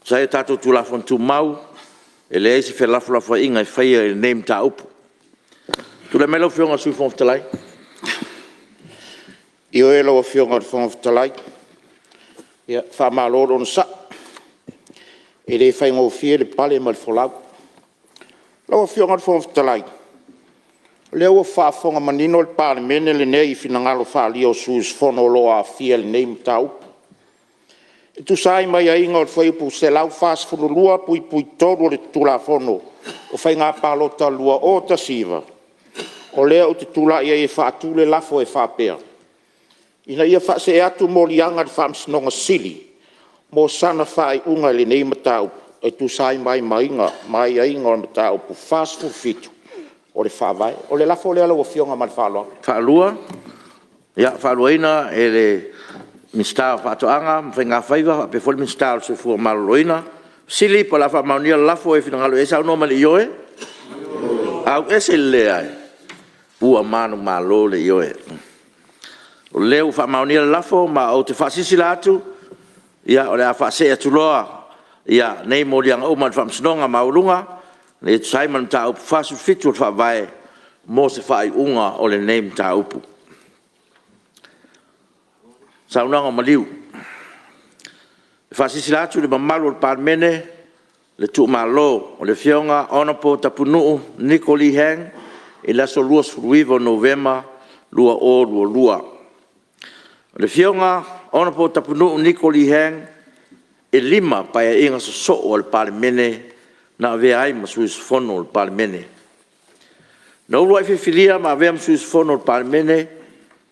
[SPEAKER 1] tusa ai o tatou Tulafono Tumau, e leai se felafolafoaiga e faia i lenei mataupu. Tulai mai lau Afioga i le Sui Fofoga Fetalai.
[SPEAKER 6] Ioe lau Afioga i le Fofoga Fetalai. Faamalo le onosai, e le faigofie le pale ma le folau. Lau Afioga i le Fofoga Fetalai, o lea ua faafofoga manino le Palemene lenei i finagalo faaalia o sui usufono o lo o aafia i lenei mataupu e tusa ai ma aiaiga o le Fuaiupu 142(3) o le Tulafono o Faiga Palota 2019, o lea ou te tulai ai e faatu le lafo e faapea, Ina ia faasee atu moliaga i le Faamasinoga Sili mo sana faaiuga i lenei mataupu e tusa ai ma aiaiga o le Mataupu 47 o le Faavae. O le lafo lea lau Afioga ma le faaaloalo.
[SPEAKER 1] Ia, faaluaina e le Minisita o Faatoaga ma Faiga Faiva faapea foi le Minisita o le Soifua Maloloina. O le mea sili o le a faamaonia le lafo, E finagalo i ai saunoa mai i le ioe. Auese le leai. Ua manumalo le ioe. O lea ua faamaonia le lafo ma ou te faasilasila atu, o le a faasee atu loa nei moliaga uma i le Faamasinoga Maualuga e tusa ai ma le Mataupu 47 o le Faavae mo se faaiuga o lenei mataupu. E faasilasila atu i le mamalu o le Palemene le tuumalo o le Afioga Hon Tapunuu Niko Lee Hang i le aso 29 Novema 2022. O le Afioga Hon Tapunuu Niko Lee Hang, e 5 Paeaiga sosoo a le Palemene na avea ai ma sui usufono o le Palemene. Na uluai filifilia ma avea ma sui usufono o le Palemene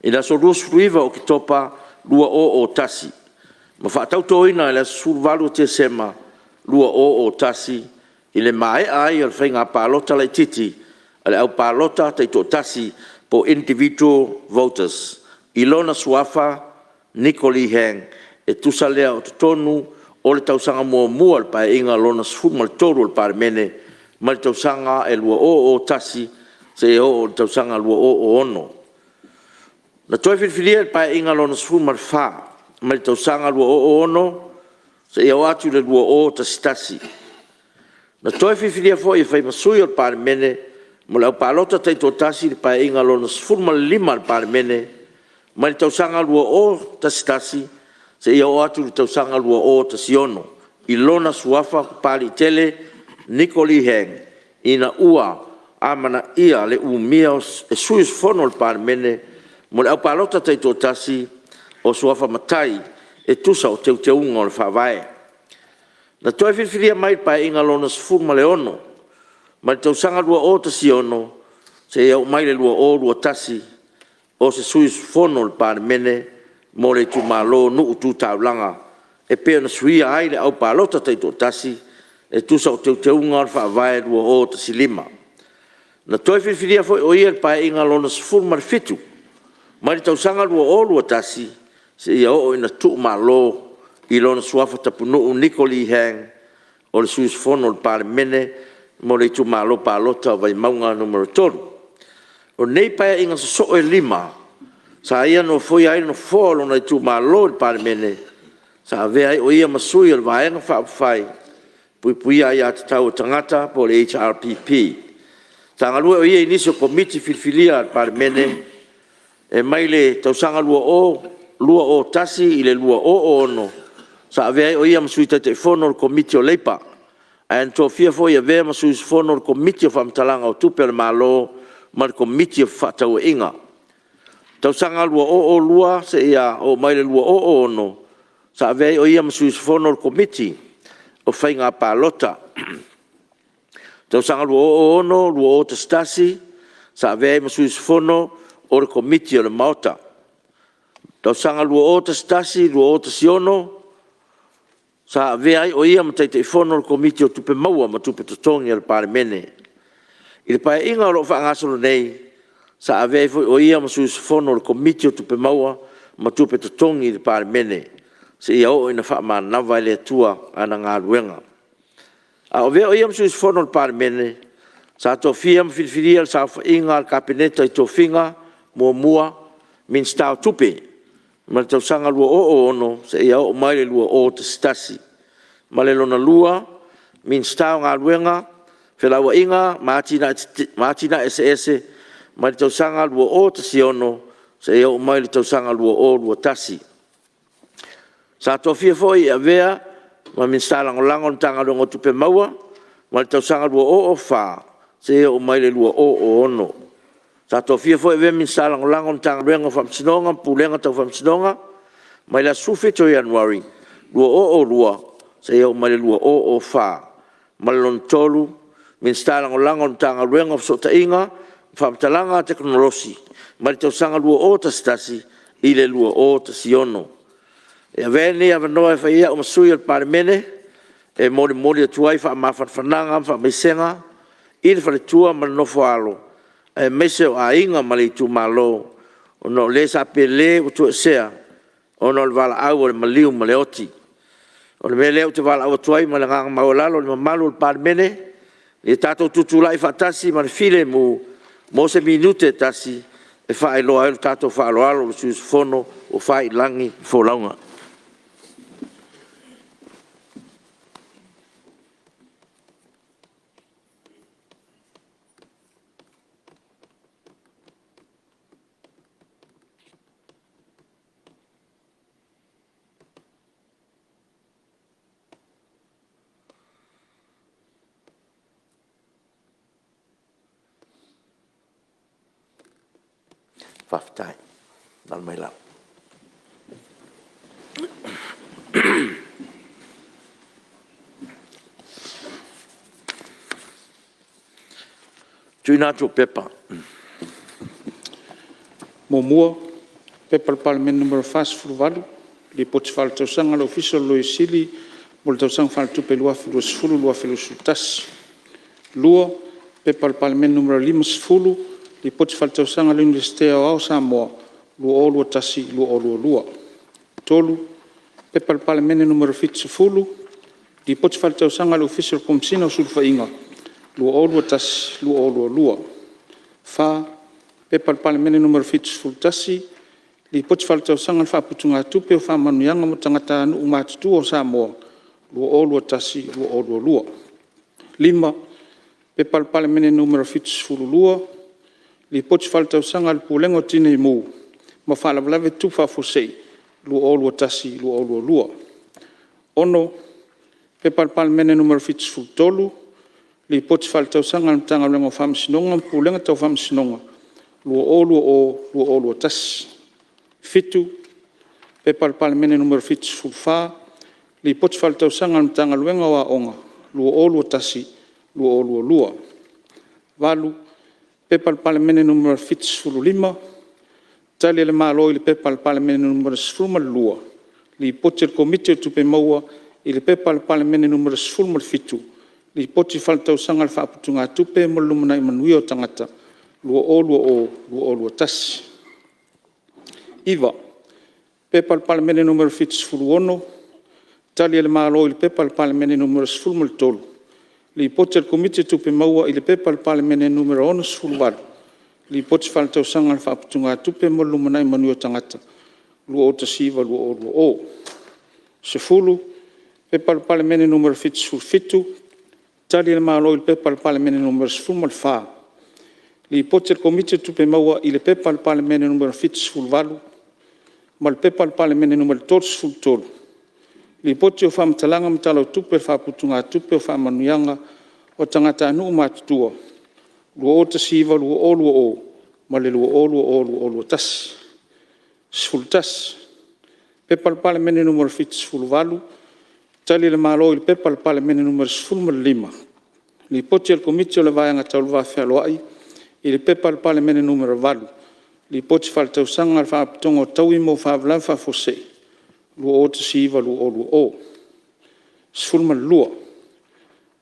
[SPEAKER 1] i le aso 29 Oketopa 2001 ma faatautoina i le aso 18 o Tesema 2001 i le maea ai o le Faiga Palota Laitiiti a le Au Palota Taitoatasi po o Individual Voters i lona suafa NIKO Lee Hang. E tusa lea o totonu o le tausaga muamua o le Paeaiga Lona XIII o le Palemene, mai le tausaga e 2001 seia oo i le tausaga 2006. Na toe filifilia i le Paeaiga Lona XIV mai le tausaga 2006 seia oo atu i le 2011. Na toe filifilia foi e fai ma sui o le Palemene mo le Au Palota Taitoatasi i le Paeaiga Lona XV a le Palemene mai le tausaga 2011 seia oo atu i le tausaga 2016, i lona suafa PAPALIITELE Niko Lee Hang, ina ua amanaia le umia e sui usufono o le Palemene mo le Au Palota Taitoatasi o suafa matai e tusa o Teuteuga o le Faavae. Na toe filifilia mai i le Paeaiga Lona XVI mai le tausaga 2016 seia oo mai i le 2021, o se sui usufono o le Palemene mo le Itumalo Nuu Tu Taulaga e pei ona suia ai le Au Palota Taitoatasi e tusa o Teuteuga o le Faavae 2015. Na toe filifilia foi o ia i le Paeaiga Lona XVII mai le tausaga 2021 seia oo ina tuumalo i lona suafa TAPUNUU Niko Lee Hang, o le sui usufono o le Palemene mo le Itumalo Palota o Vaimauga 3. O nei Paeaiga sosoo e 5, sa ia nofoia ai le Nofoa o lona itumalo i le Palemene, sa avea ai o ia ma sui o le Vaega Faaupufai e Puipuia Aia Tatau a Tagata po o le HRPP. Sa galue o ia i nisi o Komiti Filifilia a le Palemene e mai le tausaga 2001 i le 2006, sa avea ai o ia ma Sui Taitaifono o le Komiti o Leipa, ae na tofia foi e avea ma sui usufono o le Komiti o Faamatalaga o Tupe a le Malo ma le Komiti o Fefaatauaiga. Tausaga 2002 seia oo mai i le 2006, sa avea ai o ia ma sui usufono o le Komiti o Faiga Palota. Tausaga 2006-2011, sa avea ai ma sui usufono o le Komiti o le Maota. Tausaga 2011-2016, sa avea ai o ia ma Taitaifono o le Komiti o Tupe Maua ma Tupe Totogi a le Palemene. I le Paeaiga o lo o faagasolo nei, sa avea ai foi o ia ma sui usufono o le Komiti o Tupe Maua ma Tupe Totogi a le Palemene, seia oo ina faamanava e le Atua ana galuega. A o avea o ia ma sui usufono o le Palemene, sa tofia ma filifilia e le Saofaiga a le Kapeneta i tofiga: 1. Minisita o Tupe mai le tausaga 2006 seia oo mai i le 2011; ma le Lona 2, Minisita o Galuega, Felauaiga ma Atinae Eseese mai le tausaga 2016 seia oo mai i le tausaga 2021. Sa tofia foi e avea ma Minisita Lagolago o le Matagaluega o Tupe Maua mai le tausaga 2004 seia oo mai i le 2006. Sa tofia foi e avea ma Minisita Lagolago o le Matagaluega o Faamasinoga ma Pulega Tau Faamasinoga mai le aso 17 o Ianuari 2002 seia oo mai i le 2004. Ma le Lona 3, Minisita Lagolago o le Matagaluega o Fesootaiga ma Faamatalaga Tekonolosi mai le tausaga 2011 i le 2016. E avea ai lenei avanoa e fai ai a'u ma sui o le Palemene e molimoli atu ai faamafanafanaga ma faamaisega i le faletua ma le nofo-a-alo aemaise o aiga ma le itumalo ona o le sa pelē ua toesea ona o le valaau a le maliu ma le oti. O le mea lea ou te valaau atu ai ma le agaga maualalo i le mamalu o le Palemene, ia tatou tutulai faatasi ma le filemu mo se minute e tasi e faailoa ai lo tatou faaaloalo i le sui usufono ua fai i lagi le folauga. Faafetai. Alaala mai lalo. TUUINA ATU o Pepa. 1. P.P.2022/2023 Nu.48, Lipoti Faaletausaga a le Ofisa o le Loia Sili mo le Tausaga Faaletupe 2020/2021. 2. P.P.2022/2023 Nu.50, Lipoti Faaletausaga a le Iunivesite Aoao o Samoa 2021/2022. 3. P.P.2022/2023 Nu.70, Lipoti Faaletausaga a le Ofisa o le Komesina o Sulufaiga 2021/2022. 4. P.P.2022/2023 Nu.71, Lipoti Faaletausaga a le Faaputugatupe o Faamanuiaga mo Tagatanuu Matutua o Samoa 2021/2022. 5. P.P.2022/2023 Nu.72, Lipoti Faaletausaga a le Pulega o Tineimu ma Faalavelave Tutupu Faafuasei 2021/2022. 6. P.P.2022/2023 Nu.73, Lipoti Faaletausaga a le Matagaluega o Faamasinoga ma Pulega Tau Faamasinoga 2020/2021. 7.
[SPEAKER 7] P.P.2022/2023 Nu.74, Lipoti Faaletausaga a le Matagaluega o Aoga 2021/2022. 8. P.P.2022/2023 Nu.75, Tali a le Malo i le P.P.2022/2023 Nu.12, Lipoti a le Komiti o Tupe Maua i le P.P.2022/2023 Nu.17, Lipoti Faaletausaga a le Faaputugatupe mo le Lumanai Manuia o Tagata 2020/2021. 9. P.P.2022/2023 Nu.76, Tali a le Malo i le P.P.2022/2023 Nu.13, Lipoti a le Komiti o Tupe Maua i le P.P.2022/2023 Nu.68, Lipoti Faaletausaga a le Faaputugatupe mo le Lumanai Manuia o Tagata 2019/2020. 10. P.P.2022/2023 Nu.77, Tali a le Malo i le P.P.2022/2023 Nu.14, Lipoti a le Komiti o Tupe Maua i le P.P.2022/2023 Nu.78 ma le P.P.2022/2023 Nu.33, Lipoti o Faamatalaga ma Tala o Tupe a le Faaputugatupe o Faamanuiaga o Tagatanuu Matutua 2019/2020 ma le 2020/2021. 11. P.P.2022/2023 Nu.78, Tali a le Malo i le P.P.2022/2023 Nu.15, Lipoti a le Komiti o le Vaega Tau le Va Fealoai i le P.P.2022/2023 Nu.8, Lipoti Faaletausaga a le Faalapotopotoga o Taui mo Faalavelave Faafuasei 2019/2020. 12.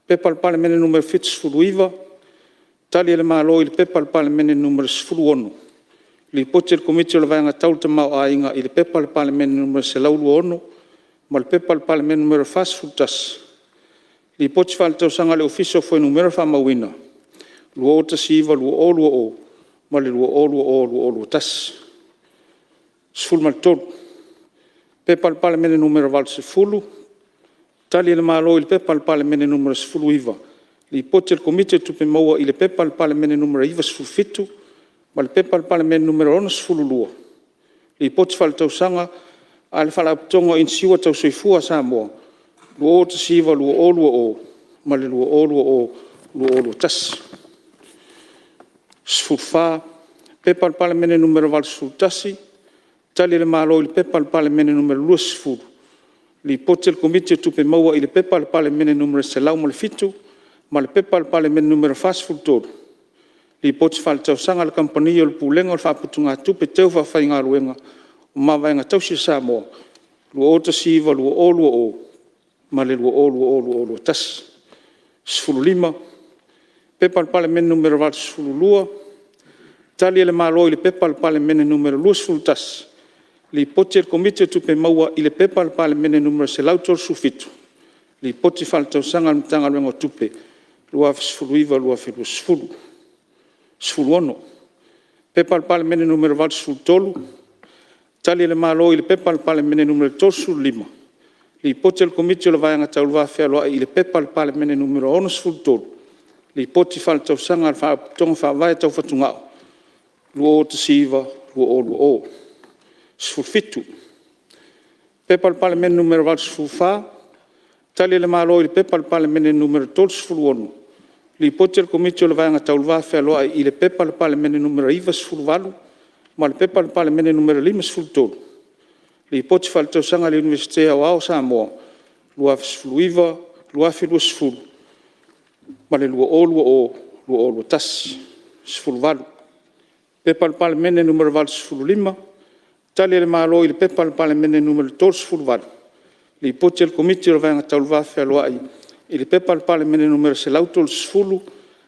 [SPEAKER 7] P.P.2022/2023 Nu.79, Tali a le Malo i le P.P.2022/2023 Nu.16, Lipoti a le Komiti o le Vaega Tau le Tamaoaiga i le P.P.2022/2023 Nu.126 ma le P.P.2022/2023 Nu.41, Lipoti Faaletausaga a le Ofisa o Fuainumera Faamauina 2019/2020 ma le 2020/2021. 13. P.P.2022/2023 Nu.80, Tali a le Malo i le P.P.2022/2023 Nu.19, Lipoti a le Komiti o Tupe Maua i le P.P.2022/2023 Nu.97 ma le P.P.2022/2023 Nu.62, Lipoti Faaletausaga a le Faalapotopotoga o Inisiua Tau Soifua a Samoa 2019/2020 ma le 2020/2021. 14. P.P.2022/2023 Nu.81, Tali a le Malo i le P.P.2022/2023 Nu.20, Lipoti a le Komiti o Tupe Maua i le P.P.2022/2023 Nu.107 ma le P.P.2022/2023 Nu.43, Lipoti Faaletausaga a le Kamupani o le Pulega o Faaputugatupe Teufaafaigaluega o Mavaega Tausi a Samoa 2019/2020 ma le 2020/2021. 15. P.P.2022/2023 Nu.82, Tali a le Malo i le P.P.2022/2023 Nu.21, Lipoti a le Komiti o Tupe Maua i le P.P.2022/2023 Nu.137, Lipoti Faaletausaga a le Matagaluega o Tupe 2019/2020. 16. P.P.2022/2023 Nu.83, Tali a le Malo i le P.P.2022/2023 Nu.35, Lipoti a le Komiti o le Vaega Tau le Va Fealoai i le P.P.2022/2023 Nu.63, Lipoti Faaletausaga a le Faalapotopotoga Faavae Tau Fatugao 2019/2020. 17. P.P.2022/2024 Nu.84, Tali a le Malo i le P.P.2022/2024 Nu.36, Lipoti a le Komiti o le Vaega Tau le Va Fealoai i le P.P.2022/2024 Nu.98 ma le P.P.2022/2024 Nu.53, Lipoti Faaletausaga a le Iunivesite Aoao o Samoa 2019/2020 ma le 2020/2021. 18. P.P.2022/2024 Nu.85, Tali a le Malo i le P.P.2022/2024 Nu.38, Lipoti a le Komiti o le Vaega Tau le Va Fealoai i le P.P.2022/2024 Nu.130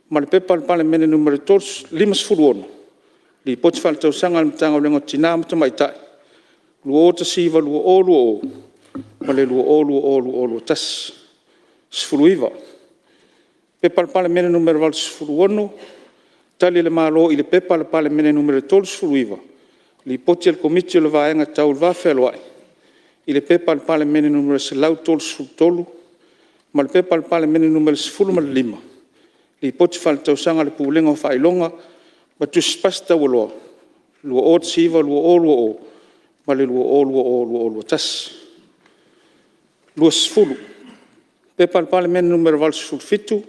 [SPEAKER 7] ma le P.P.2022/2024 Nu.56, Lipoti Faaletausaga a le Matagaluega o Tina ma Tamaitai 2019/2020 ma le 2020/2021. 19. P.P.2022/2024 Nu.86, Tali a le Malo i le P.P.2022/2024 Nu.39, Lipoti a le Komiti o le Vaega Tau le Va Fealoai i le P.P.2022/2024 Nu.133 ma le P.P.2022/2024 Nu.15, Lipoti Faaletausaga a le Pulega o Faailoga ma Tusi Pasi Taualoa 2019/2020 ma le 2020/2021. 20. P.P.2022/2024 Nu.87,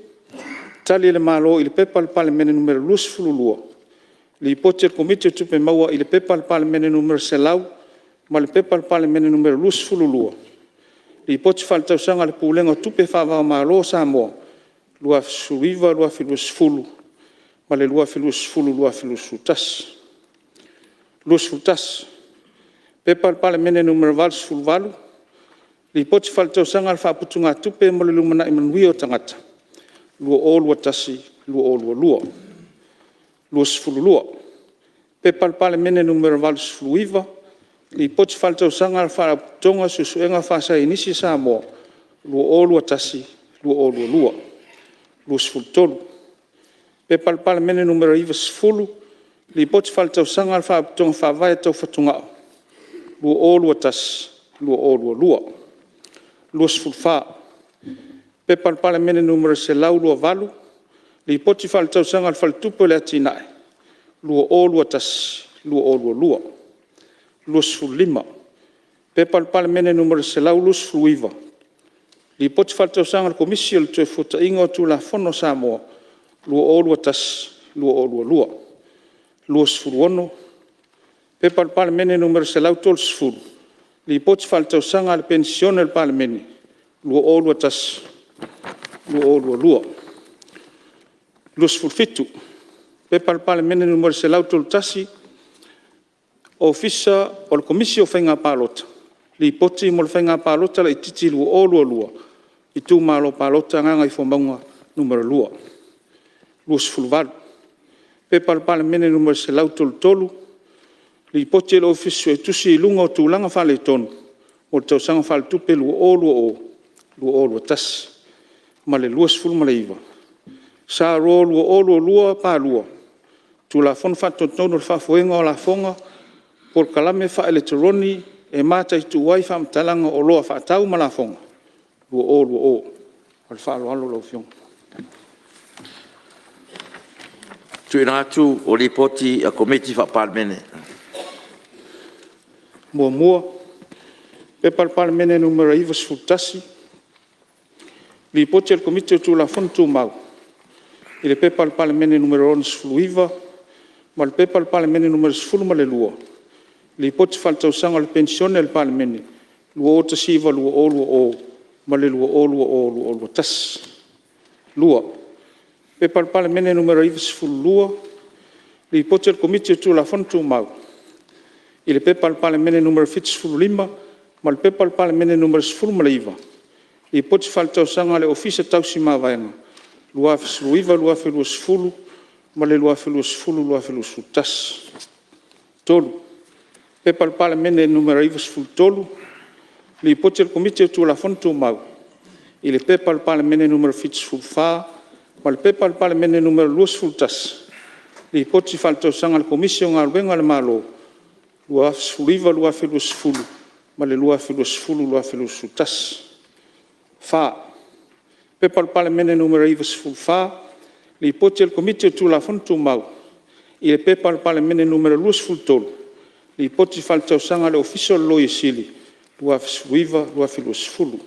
[SPEAKER 7] Tali a le Malo i le P.P.2022/2024 Nu.22, Lipoti a le Komiti o Tupe Maua i le P.P.2022/2023 ma le P.P.2022/2023 Nu.22, Lipoti Faaletausaga a le Pulega o Tupe Faava-o-Malo o Samoa 2019/2020 ma le 2020/2021. 21. P.P.2022/2023 Nu.88, Lipoti Faaletausaga a le Faaputugatupe mo le Lumanai Manuia o Tagata 2021/2022. 22. P.P.2022/2023 Nu.89, Lipoti Faaletausaga a le Faalapotopotoga o Suesuega Faasaienisi a Samoa 2021/2022. 23. P.P.2022/2023 Nu.90, Lipoti Faaletausaga a le Faalapotopotoga Faavae Tau Fatugao 2021/2022. 24. P.P.2022/2023 Nu.128, Lipoti Faaletausaga a le Faletupe o Atinae 2021/2022. 25. P.P.2022/2023 Nu.129, Lipoti Faaletausaga a le Komisi o le Toefuataiga o Tulafono a Samoa 2021/2022. 26. P.P.2022/2023 Nu.130, Lipoti Faaletausaga a le Penisione a le Palemene 2021/2022. 27. P.P.2022/2023 Nu.131, Ofisa o le Komisi o Faiga Palota, Lipoti mo le Faiga Palota Laitiiti 2022, Itumalo Palota Gagaifomauga Nu.2. 28. P.P.2022/2023 Nu.133, Lipoti a le Ofisa Suetusi i luga o Tulaga Faaletonu mo le Tausaga Faaletupe 2020/2021. Ma le 29. S.R 2022 Pa.2 Tulafono Faatonutonu o le Faafoega o Lafoga (Polokalame Faaeletoroni e Mataitu ai Faamatalaga o Oloa Faatau ma Lafoga) 2020. Ma le faaaloalo lau Afioga.
[SPEAKER 1] TUUINA ATU o Lipoti a Komiti Faa-Palemene.
[SPEAKER 7] 1. P.P.2022/2023 Nu.91, Lipoti a le Komiti o Tulafono Tumau i le P.P.2022/2023 Nu.69 ma le P.P.2022/2023 Nu.12, Lipoti Faaletausaga o le Penisione a le Palemene 2019/2020 ma le 2020/2021. 2. P.P.2022/2023 Nu.92, Lipoti a le Komiti o Tulafono Tumau i le P.P.2022/2023 Nu.75 ma le P.P.2022/2023 Nu.19, Lipoti Faaletausaga a le Ofisa Tausi Mavaega 2019/2020 ma le 2020/2021. 3. P.P.2022/2023 Nu.93, Lipoti a le Komiti o Tulafono Tumau i le P.P.2022/2023 Nu.74 ma le P.P.2022/2023 Nu.21, Lipoti Faaletausaga a le Komisi o Galuega a le Malo 2019/2020 ma le 2020/2021. 4. P.P.2022/2024 Nu.94, Lipoti a le Komiti o Tulafono Tumau i le P.P.2022/2024 Nu.23, Lipoti Faaletausaga a le Ofisa o le Loia Sili 2019/2020.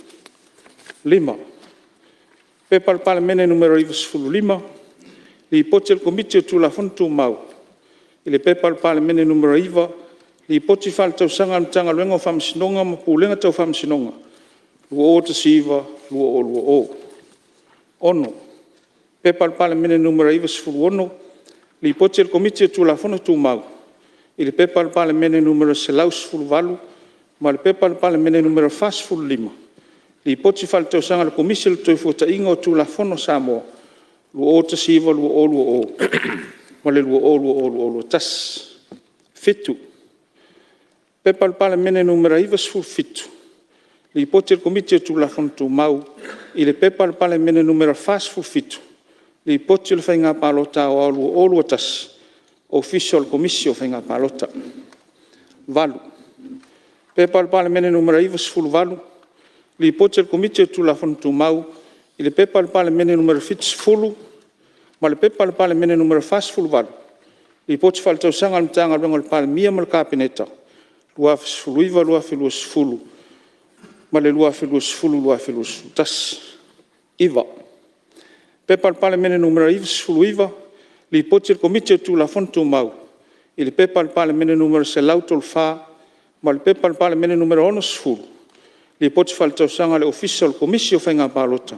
[SPEAKER 7] 5. P.P.2022/2025 Nu.95, Lipoti a le Komiti o Tulafono Tumau i le P.P.2022/2025 Nu.9, Lipoti Faaletausaga a le Matagaluega o Faamasinoga ma Pulega Tau Faamasinoga 2019/2020. 6. P.P.2022/2026 Nu.96, Lipoti a le Komiti o Tulafono Tumau i le P.P.2022/2026 Nu.118 ma le P.P.2022/2026 Nu.45, Lipoti Faaletausaga a le Komisi o le Toefuataiga o Tulafono a Samoa 2019/2020 ma le 2020/2021. 7. P.P.2022/2027 Nu.97, Lipoti a le Komiti o Tulafono Tumau i le P.P.2022/2027 Nu.47, Lipoti o le Faiga Palota Aoao 2021, Ofisa o le Komisi o Faiga Palota. 8. P.P.2022/2028 Nu.98, Lipoti a le Komiti o Tulafono Tumau i le P.P.2022/2028 Nu.70 ma le P.P.2022/2028 Nu.48, Lipoti Faaletausaga a le Matagaluega a le Palemia ma le Kapeneta 2019/2020 ma le 2020/2021. 9. P.P.2022/2029 Nu.99, Lipoti a le Komiti o Tulafono Tumau i le P.P.2022/2023 Nu.134 Ma le P.P.2021/2022 Nu.60, Lipoti Faaletausaga a le Ofisa o le Komisi o Faiga Palota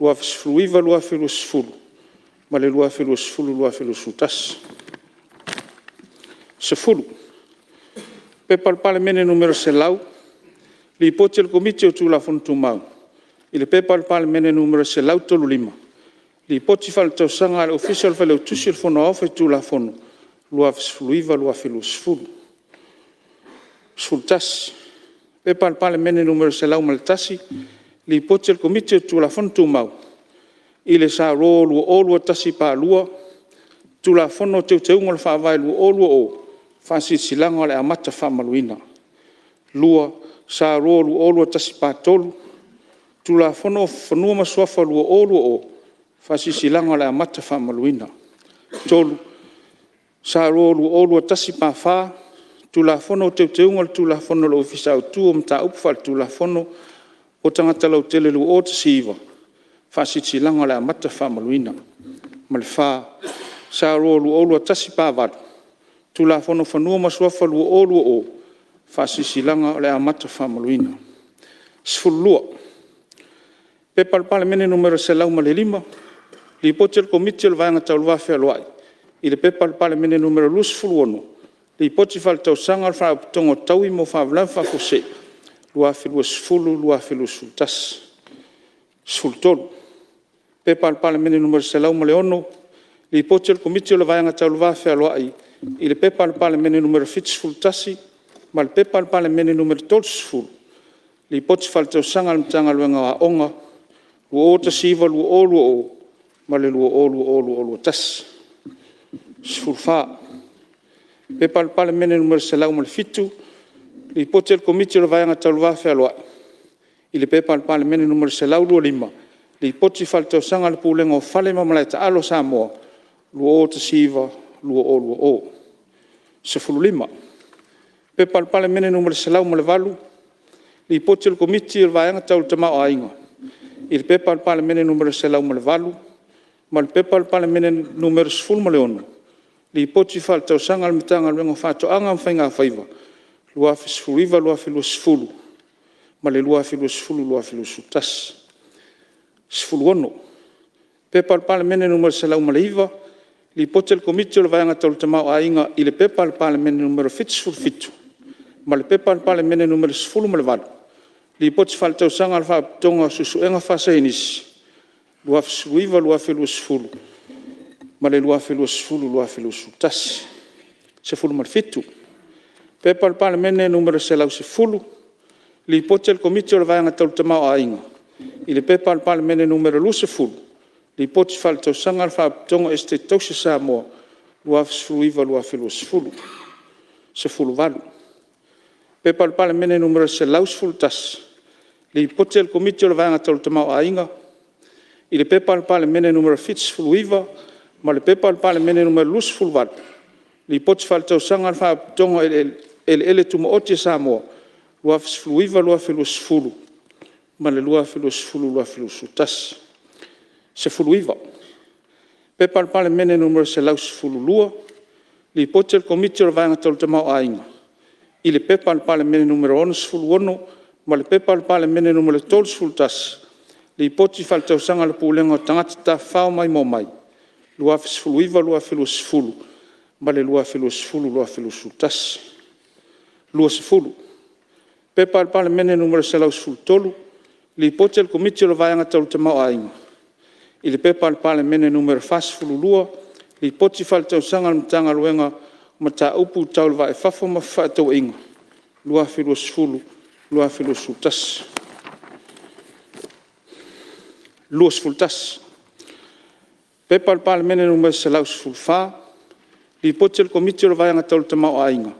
[SPEAKER 7] 2019/2020 ma le 2020/2021. 10. P.P.2022/2023 Nu.100, Lipoti a le Komiti o Tulafono Tumau i le P.P.2022/2023 Nu.135, Lipoti Faaletausaga a le Ofisa o le Failautusi o le Fono Aoao Faitulafono 2019/2020. 11. P.P.2022/2023 Nu.101, Lipoti a le Komiti o Tulafono Tumau i le S.R 2021/2, Tulafono o Teuteuga o le Faavae 2020 – Faasilasilaga o le Amata Faamamaluina; 2. S.R 2021/3, Tulafono o Fanua ma Suafa 2020 – Faasilasilaga o le Amata Faamamaluina; 3. S.R 2021/4, Tulafono o Teuteuga o le Tulafono a le Ofisa Autu o Mataupu Faaletulafono mo Tagata Lautele 2019 – Faasilasilaga o le Amata Faamamaluina; ma le 4. S.R 2021/8, Tulafono o Fanua ma Suafa 2020 – Faasilasilaga o le Amata Faamamaluina. 12. P.P.2022/2023 Nu.105, Lipoti a le Komiti o le Vaega Tau le Va Fealoai i le P.P.2022/2023 Nu.26, Lipoti Faaletausaga a le Faalapotopotoga o Taui mo Faalavelave Faafuasei 2020/2021. 13. P.P.2022/2023 Nu.106, Lipoti a le Komiti o le Vaega Tau le Va Fealoai i le P.P.2022/2023 Nu.71 ma le P.P.2022/2023 Nu.30, Lipoti Faaletausaga a le Matagaluega o Aoga 2019/2020 ma le 2020/2021. 14. P.P.2022/2023 Nu.107, Lipoti a le Komiti o le Vaega Tau le Va Fealoai i le P.P.2022/2023 Nu.125, Lipoti Faaletausaga a le Pulega o Fale ma Malae Taalo o Samoa 2019/2020. 15. P.P.2022/2023 Nu.108, Lipoti a le Komiti o le Vaega Tau le Tamaoaiga i le P.P.2022/2023 Nu.108 ma le P.P.2022/2023 Nu.16, Lipoti Faaletausaga a le Matagaluega o Faatoaga ma Faigafaiva 2019/2020 ma le 2020/2021. 16. P.P.2022/2023 Nu.109, Lipoti a le Komiti o le Vaega Tau le Tamaoaiga i le P.P.2022/2023 Nu.77 ma le P.P.2022/2023 Nu.18, Lipoti Faaletausaga a le Faalapotopotoga o Suesuega Faasaienisi 2019/2020 ma le 2020/2021. 17. P.P.2022/2023 Nu.110, Lipoti a le Komiti o le Vaega Tau le Tamaoaiga i le P.P.2022/2023 Nu.20, Lipoti Faaletausaga a le Faalapotopotoga Esetete Tausi a Samoa 2019/2020. 18. P.P.2022/2023 Nu.111, Lipoti a le Komiti o le Vaega Tau le Tamaoaiga i le P.P.2022/2023 Nu.79 ma le P.P.2022/2023 Nu.28, Lipoti Faaletausaga a le Faalapotopotoga Eleele Tumaoti a Samoa 2019/2020 ma le 2020/2021. 19. P.P.2022/2023 Nu.112, Lipoti a le Komiti o le Vaega Tau le Tamaoaiga i le P.P.2022/2023 Nu.66 ma le P.P.2022/2023 Nu.31, Lipoti Faaletausaga a le Pulega o Tagata Tafafao Maimoa Mai 2019/2020 ma le 2020/2021. 20. P.P.2022/2023 Nu.113, Lipoti a le Komiti o le Vaega Tau le Tamaoaiga i le P.P.2022/2023 Nu.42, Lipoti Faaletausaga a le Matagaluega o Mataupu Tau le Va i Fafo ma Fefaatauaiga 2020/2021. 21. P.P.2022/2023 Nu.114, Lipoti a le Komiti o le Vaega Tau le Tamaoaiga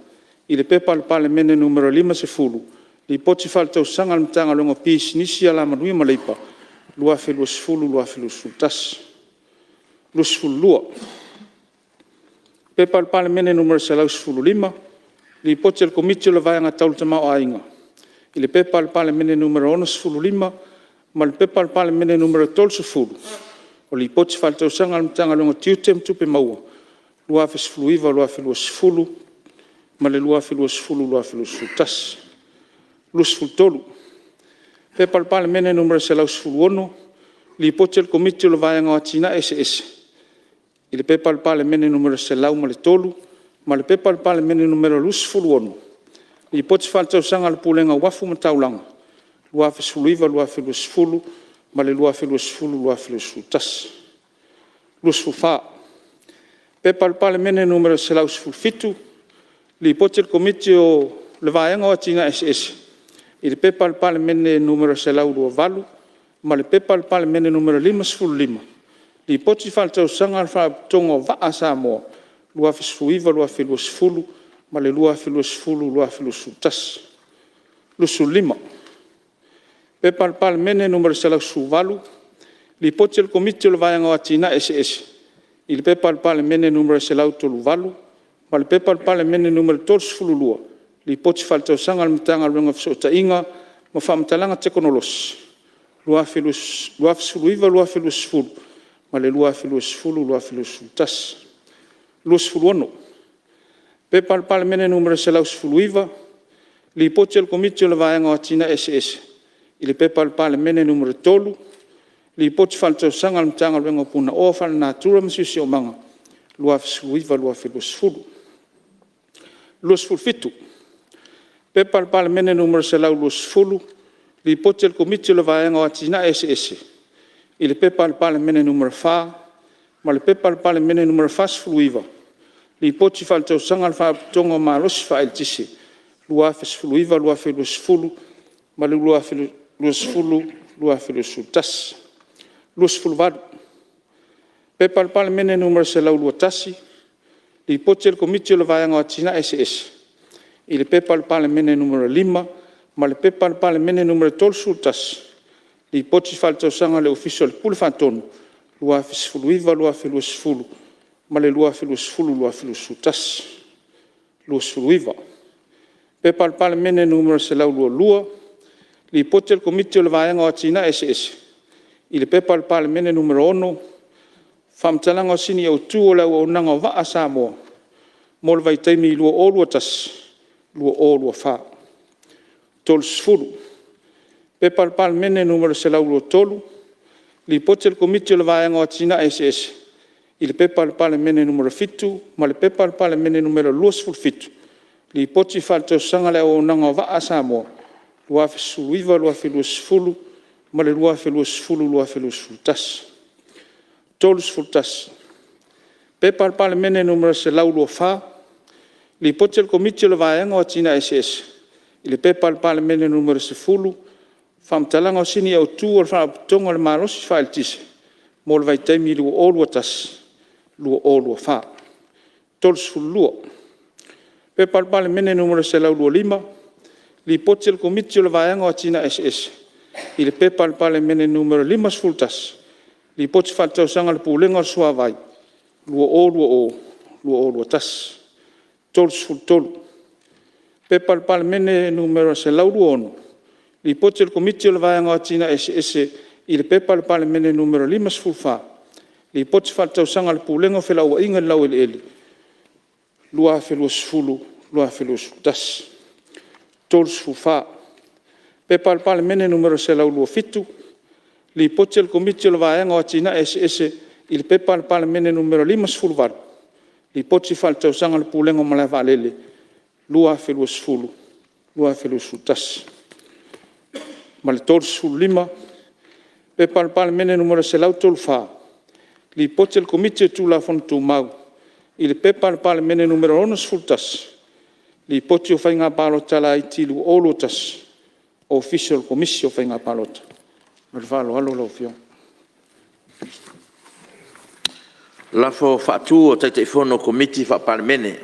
[SPEAKER 7] i le P.P.2022/2023 Nu.50, Lipoti Faaletausaga a le Matagaluega o Pisinisi, Alamanuia ma Leipa 2020/2021. 22. P.P.2022/2023 Nu.115, Lipoti a le Komiti o le Vaega Tau le Tamaoaiga i le P.P.2022/2023 Nu.65 ma le P.P.2022/2023 Nu.30, Lipoti Faaletausaga a le Matagaluega o Tiute ma Tupe Maua 2019/2020 ma le 2020/2021. 23. P.P.2022/2023 Nu.116, Lipoti a le Komiti o le Vaega o Atinae Eseese i le P.P.2022/2023 Nu.103 ma le P.P.2022/2023 Nu.26, Lipoti Faaletausaga a le Pulega o Uafu ma Taulaga 2019/2020 ma le 2020/2021. 24. P.P.2022/2023 Nu.117, Lipoti a le Komiti o le Vaega o Atinae Eseese i le P.P.2022/2023 Nu.128 ma le P.P.2022/2023 Nu.55, Lipoti Faaletausaga a le Faalapotopotoga o Vaa a Samoa 2019/2020 ma le 2020/2021. 25. P.P.2022/2023 Nu.118, Lipoti a le Komiti o le Vaega o Atinae Eseese i le P.P.2022/2023 Nu.138 ma le P.P.2022/2023 Nu.32, Lipoti Faaletausaga a le Matagaluega o Fesootaiga ma Faamatalaga Tekonolosi 2019/2020 ma le 2020/2021. 26. P.P.2022/2023 Nu.119, Lipoti a le Komiti o le Vaega o Atinae Eseese i le P.P.2022/2023 Nu.3, Lipoti Faaletausaga a le Matagaluega o Punaoa Faalenatura ma le Siosiomaga 2019/2020. 27. P.P.2022/2023 Nu.120, Lipoti a le Komiti o le Vaega o Atinae Eseese i le P.P.2022/2023 Nu.4 ma le P.P.2022/2023 Nu.49, Lipoti Faaletausaga a le Faalapotopotoga o Malosi Faaeletise 2019/2020 ma le 2020/2021. 28. P.P.2022/2023 Nu.121, Lipoti a le Komiti o le Vaega o Atinae Eseese i le P.P.2022/2023 Nu.5 ma le P.P.2022/2023 Nu.31, Lipoti Faaletausaga a le Ofisa o le Pule Faatonu 2019/2020 ma le 2020/2021. 29. P.P.2022/2023 Nu.122, Lipoti a le Komiti o le Vaega o Atinae Eseese i le P.P.2022/2023 Nu.6, Faamatalaga o Sini Autu o le Auaunaga o Vaa a Samoa mo le vaitaimi 2021/2024. 30. P.P.2022/2023 Nu.123, Lipoti a le Komiti o le Vaega o Atinae Eseese i le P.P.2022/2023 Nu.7 ma le P.P.2022/2023 Nu.27, Lipoti Faaletausaga a le Auaunaga o Vaa a Samoa 2019/2020 ma le 2020/2021. 31. P.P.2022/2023 Nu.124, Lipoti a le Komiti o le Vaega o Atinae Eseese i le P.P.2022/2023 Nu.10, Faamatalaga o Sini Autu a le Faalapotopotoga o le Malosi Faaeletise mo le vaitaimi 2021/2024. 32. P.P.2022/2023 Nu.125, Lipoti a le Komiti o le Vaega o Atinae Eseese i le P.P.2022/2023 Nu.51, Lipoti Faaletausaga a le Pulega o le Suavai 2020/2021. 33. P.P.2022/2023 Nu.126, Lipoti a le Komiti o le Vaega o Atinae Eseese i le P.P.2022/2023 Nu.54, Lipoti Faaletausaga a le Pulega o Felauaiga i le Laueleele 2020/2021. 34. P.P.2022/2023 Nu.127, Lipoti a le Komiti o le Vaega o Atinae Eseese i le P.P.2022/2023 Nu.58, Lipoti Faaletausaga a le Pulega o Malae Vaalele 2020/2021. 35. P.P.2022/2023 Nu.134, Lipoti a le Komiti o Tulafono Tumau i le P.P.2022/2023 Nu.61, Lipoti o Faiga Palota Laiti 2021, Ofisa o le Komisi o Faiga Palota. Ma le faaaloalo lau Afioga. Lafo faatu a Taitaifono o Komiti Faa-Palemene.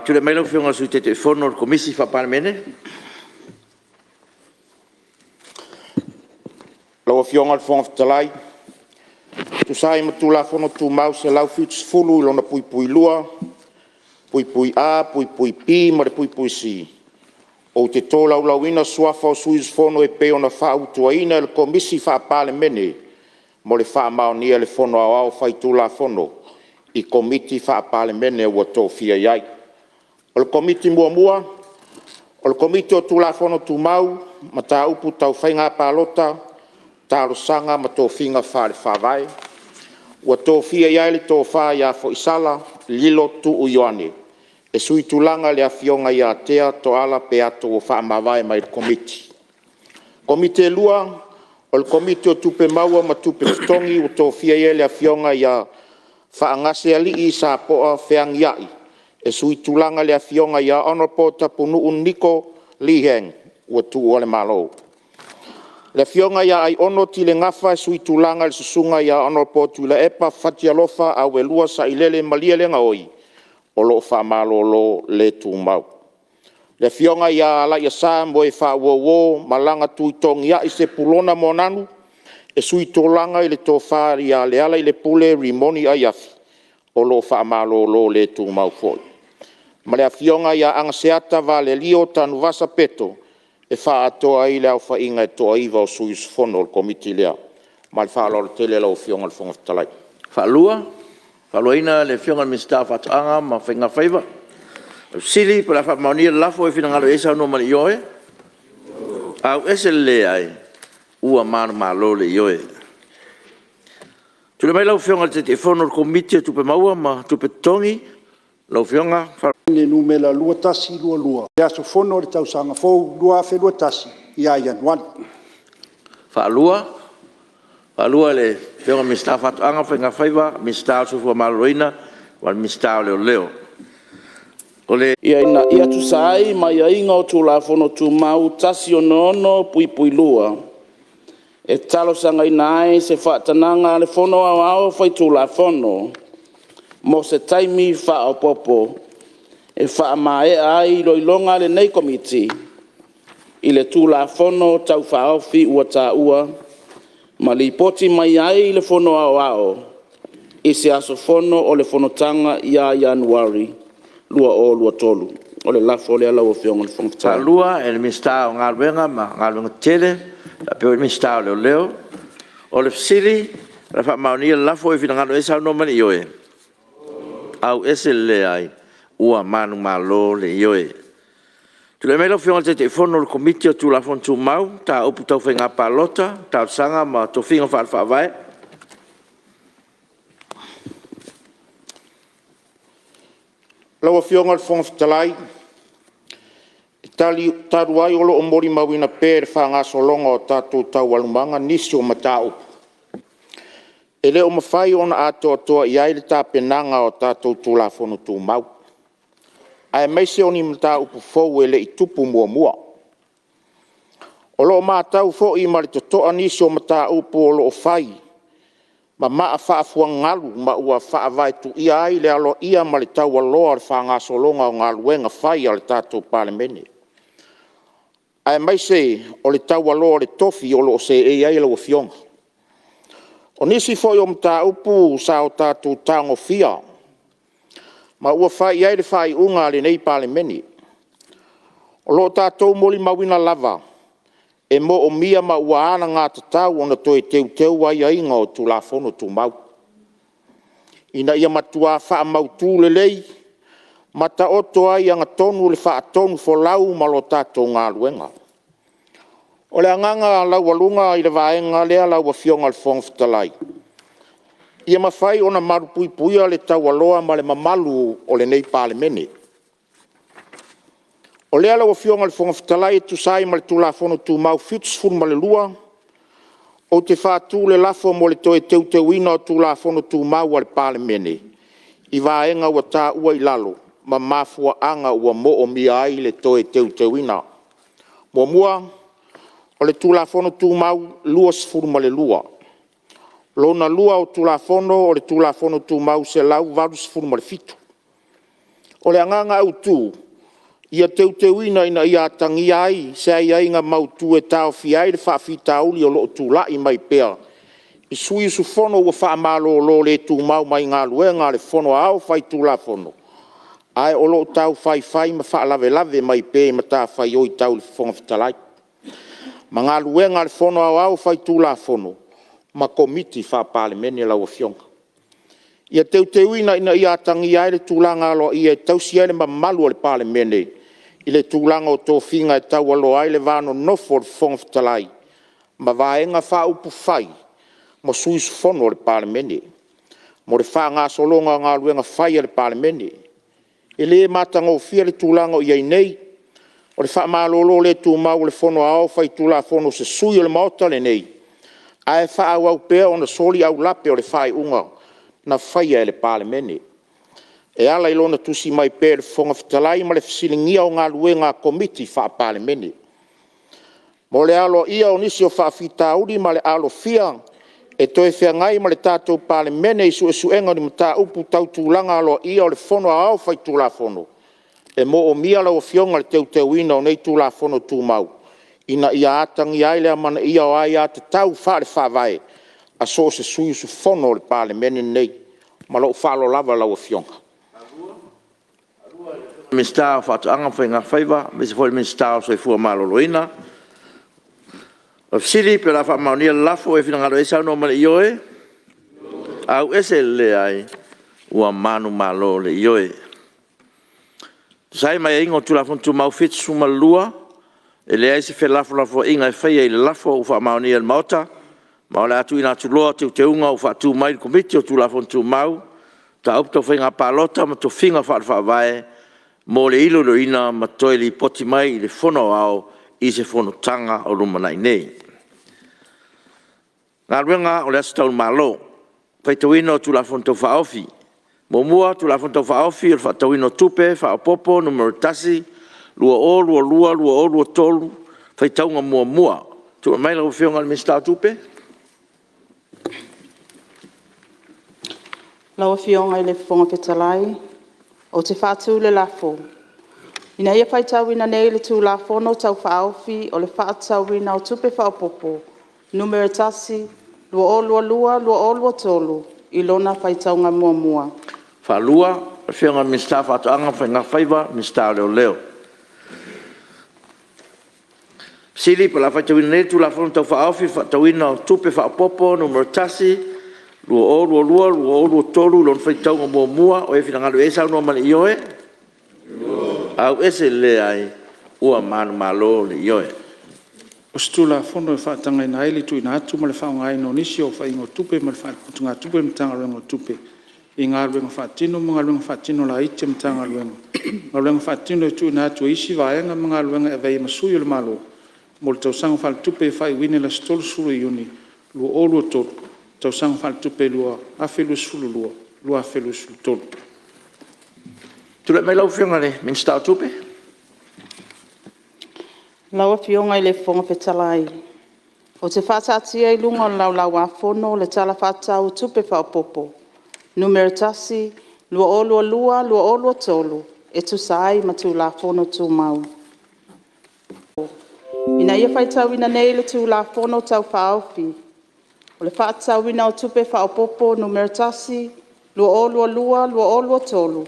[SPEAKER 7] Tulai mai lau Afioga i le Sui Taitaifono o le Komisi Faa-Palemene.
[SPEAKER 6] Lau Afioga i le Fofoga Fetalai e tusa ai ma Tulafono Tumau 170(2)(a), (b) ma le (c), ou te tolaulauina suafa o sui usufono e pei ona fautuaina e le Komisi Faa-Palemene mo le faamaonia e le Fono Aoao Faitulafono i Komiti Faa-Palemene ua tofia i ai. O le Komiti muamua, o le Komiti o Tulafono Tumau, Mataupu Tau Faiga Palota, Talosaga ma Tofiga Faale-Faavae: Ua tofia i ai le Tofa ia FOISALA Lilo Tuu Ioane e suitulaga i le Afioga ia Tea Tooala Peato ua faamavae mai le Komiti. Komiti e 2, o le Komiti o Tupe Maua ma Tupe Totogi ua tofia i ai le Afioga ia FAAGASEALII Sapoa Feagiai e suitulaga i le Afioga ia Hon TAPUNUU Niko Lee Hang ua tuua le Malo. Le Afioga ia Aiono Tile Gafa e suitulaga i le Susuga ia Hon TUILAEPA Fatialofa Auelua Sailele Malielegaoi o lo o faamalolo le tumau. Le Afioga ia ALAIASA Moefaauouo Malagaitutogiai Sepulona Moananu e suitulaga i le Tofa ia LEALAILEPULE Rimoni Aiafi o lo o faamalolo le tumau foi, ma le Afioga ia Agaseata Valelio Tanuvasa Peto e faaatoa ai le aofaiga e toa-9 o sui usufono o le Komiti lea. Ma le faaaloalo tele lau Afioga i le Fofoga Fetalai.
[SPEAKER 1] Faaluaina le Afioga i le Minisita o Faatoaga ma Faiga Faiva. O le fesili po o le a faamaonia le lafo, e finagalo ai saunoa ma le ioe. Ua manumalo le ioe. Tulai mai lau Afioga i le Taitaifono o le Komiti o Tupe Maua ma Tupe Totogi, lau Afioga Farhan.
[SPEAKER 8] Nu.2122 i le aso 6 o le tausaga fou 2021 ia Ianuari.
[SPEAKER 1] Faalua e le Afioga i le Minisita o Faatoaga ma Faiga Faiva, Minisita o le Soifua Maloloina ma le Minisita o Leoleo. O le
[SPEAKER 5] Ina ia tusa ai ma aiaiga o Tulafono Tumau 166(2), e talosagaina ai se faatagaga a le Fono Aoao Faitulafono mo se taimi faaopoopo e faamaea ai iloiloga a lenei Komiti i le Tulafono Tau Faaofi ua taua, ma lipoti mai ai i le Fono Aoao i se aso 6 o le Fonotaga ia Ianuari 2023. O le lafo lea lau Afioga i le Fofoga Fetalai.
[SPEAKER 1] Faalua e le Minisita o Galuega, Galuega Tetele faapea foi le Minisita o Leoleo. O le fesili; O le a faamaonia le lafo, e finagalo ai saunoa ma le ioe? Auese le leai. Ua manumalo le ioe. Tulai mai lau Afioga i le Taitaifono o le Komiti o Tulafono Tumau, Mataupu Tau Faiga Palota, Talosaga ma Tofiga Faale-Faavae.
[SPEAKER 6] Lau Afioga i le Fofoga Fetalai, e talu ai o lo o molimauina pea i le faagasologa o tatou taualumaga nisi o mataupu e le o mafai ona atoatoa i ai le tapenaga o tatou Tulafono Tumau, aemaise o ni mataupu fou e le i tupu muamua. O lo o matau foi ma le totoa nisi o mataupu o lo o fai ma maa faafuagalu ma ua faavaetuia ai le aloaia ma le taualoa o le faagasologa o galuega fai a le tatou Palemene, aemaise o le taualoa o le tofi o lo o seei ai lau Afioga. O nisi foi o mataupu sa o tatou tagofia ma ua fai i ai le faaiuga a lenei Palemene, o lo o tatou molimauina lava e moomia ma ua alagatatau ona toe teuteu aiaiga o Tulafono Tumau, ina ia matua faamautu lelei ma taoto ai i agatonu le faatonufolau ma le tatou galuega. O le agaga laualuga i le vaega lea lau Afioga i le Fofoga Fetalai, ia mafai ona malupuipuia le taualoa ma le mamalu o lenei Palemene. O lea lau Afioga i le Fofoga Fetalai e tusa ai ma le Tulafono Tumau 72, ou te faatu le lafo mo le Toe Teuteuina o Tulafono Tumau a le Palemene i vaega ua taua i lalo ma mafuaaga ua moomia ai le toe teuteuina. 1. O le Tulafono Tumau 22. Lona lua o Tulafono o le Tulafono Tumau 187. O le agaga autu, ia teuteuina ina ia atagia ai se aiaiga mautu e taofia ai le faafitauli o lo o tulai mai pea i sui usufono ua faamalolo le tumau mai galuega a le Fono Aoao Faitulafono, ae o lo o taufaifai ma faalavelave mai pea i matafaioi tau le Fofoga Fetalai ma galuega a le Fono Aoao Faitulafono ma Komiti Faa-Palemene lau Afioga. Ia teuteuina ina ia atagia ai le tulaga aloaia e tausi ai le mamalu o le Palemene i le tulaga o tofiga e taualoa ai le va nonofo o le Fofoga Fetalai ma Vaega Faaupufai ma sui usufono o le Palemene, mo le faagasologa o galuega fai a le Palemene. E le matagofie le tulaga o i ai nei. O le faamalolo le tumau o le Fono Aoao Faitulafono i se sui o le Maota lenei, ae faaauau pea ona soli aulape o le faaiuga na faia e le Palemene e ala i lona tusi mai pea i le Fofoga Fetalai ma le fesiligia o galuega a Komiti Faa-Palemene. Mo le aloaia o nisi o faafitauli ma le alofia e toe feagai ma le tatou Palemene i suesuega o ni mataupu tau tulaga aloaia o le Fono Aoao Faitulafono, e moomia lau Afioga le teuteuina o nei Tulafono Tumau ina ia atagia ai le amanaia o aia tatau faale-Faavae a so o se sui usufono o le Palemene lenei. Ma lou faaaloalo lava lau Afioga.
[SPEAKER 1] Minisita o Faatoaga ma Faiga Faiva aemaise foi le Minisita o le Soifua Maloloina. O le fesili pe o le a faamaonia le lafo, e finagalo ai le saunoa ma le ioe? Ioe. Ua manumalo le Ioe. E tusa ai ma aiaiga o Tulafono Tumau 72, e leai se felafolafoaiga e faia i le lafo ua faamaonia e le Maota, ma o le a tuuina atu loa Teuteuga ua faatu mai i le Komiti o Tulafono Tumau, Mataupu Tau Faiga Palota ma Tofiga Faale-Faavae mo le iloiloina ma toe lipoti mai i le Fono Aoao i se Fonotaga o lumanai nei. Galuega o le Aso Taulimalo, Faitauina o Tulafono Tau Faaofi. 1. Tulafono Tau Faaofi o le Faatatauina o Tupe Faaopoopo (Nu.1) 2022/2023 – Faitauga Muamua. Tulai mai lau Afioga i le Minisita o Tupe.
[SPEAKER 9] Lau Afioga i le Fofoga Fetalai, ou te faatu le lafo, Ina ia faitauina nei le Tulafono Tau Faaofi o le Faatatauina o Tupe Faaopoopo (Nu.1) 2022/2023 i lona faitauga muamua.
[SPEAKER 1] Afioga i le Minisita o Faatoaga ma Faiga Faiva, Minisita o Leoleo. O le a faitauina nei le Tulafono Tau Faaofi o le Faatatauina o Tupe Faaopoopo (Nu.1) 2022/2023 i lona faitauga muamua. O ai e finagalo i ai saunoa ma le ioe? Ioe. Ua manumalo le Ioe.
[SPEAKER 7] O se Tulafono e faatagaina ai le tuuina atu ma le faaaogaina o nisi o aofaiga o tupe mai le Faaputuga-tupe a le Matagaluega o Tupe i galuega faatino ma galuega faatino laiti a Matagaluega, galuega faatino e tuuina atu e isi vaega ma galuega e avea ai ma sui o le Malo, mo le tausaga faaletupe e faaiuina i le aso 30 Iuni 2023, tausaga faaletupe 2022/2023.
[SPEAKER 1] Tulai mai lau Afioga i le Minisita o Tupe.
[SPEAKER 9] Lau Afioga i le Fofoga Fetalai, ou te faataatia i luga o le Laulau-a-Fono le Tala Faatatau o Tupe Faaopoopo (Nu.1) 2022/2023 e tusa ai ma Tulafono Tumau. Ina ia faitauina nei le Tulafono Tau Faaofi o le Faatatauina o Tupe Faaopoopo (Nu.1) 2022/2023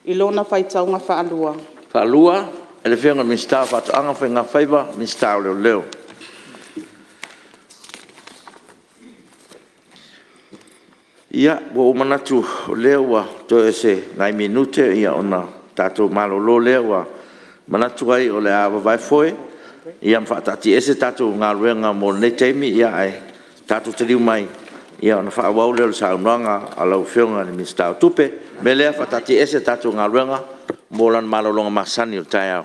[SPEAKER 9] i lona faitauga faalua.
[SPEAKER 1] E le Afioga i le Minisita o Faatoaga ma Faiga Faiva, Minisita o Leoleo. Ia, ua ou manatu o lea ua toe o se nai minute ona tatou malolo lea. Ua manatu ai o le a vavae foe ma faataatiaese tatou galuega mo lenei taimi, ae tatou taliu mai ona faaauau lea o le saunoaga a lau Afioga i le Minisita o Tupe. O le mea lea, faataatiaese a tatou galuega mo lana malologa masani o le taeao.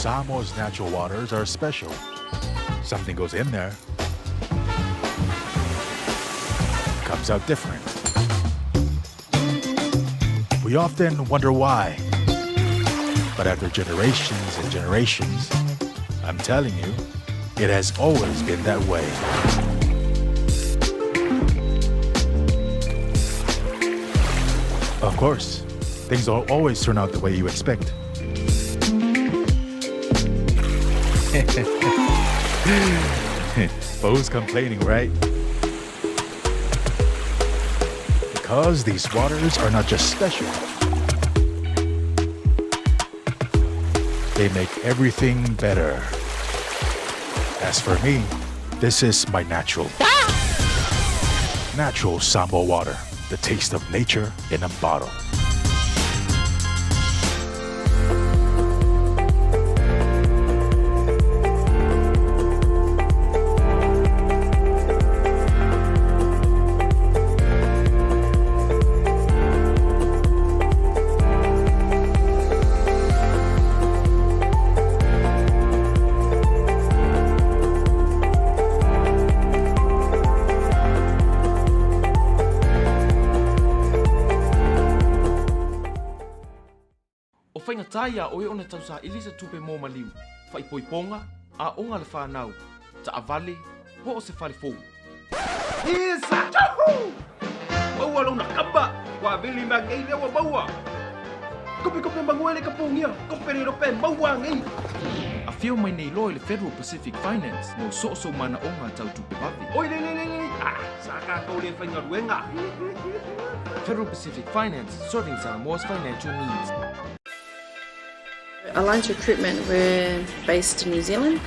[SPEAKER 10] Samoa's natural waters are special. Something goes in there, comes out different. We often wonder why. But after generations and generations, I'm telling you, it has always been that way. Of course, things don't always turn out the way you expect. But who's complaining, right? Because these waters are not just special, they make everything better. As for me, this is my natural. Natural Samoa water, the taste of nature in a bottle.
[SPEAKER 11] O faigata iā oe ona tausaili se tupe mo maliu, faaipoipoga, aoga a le fanau, taavale, po o se fale fou.
[SPEAKER 12] Maua lona kamba, ua vili mai nei lea ua maua. Kope kope mangua le ka pogia, kope le lope maua nei.
[SPEAKER 11] Afio mai nei loa i le Federal Pacific Finance mo so o sou manaoga tau tupe vave.
[SPEAKER 12] Oi le le le le, ah, sa tatou le faigaluega.
[SPEAKER 11] Federal Pacific Finance, serving Samoa's financial needs.
[SPEAKER 13] Alliance Recruitment, we're based in New Zealand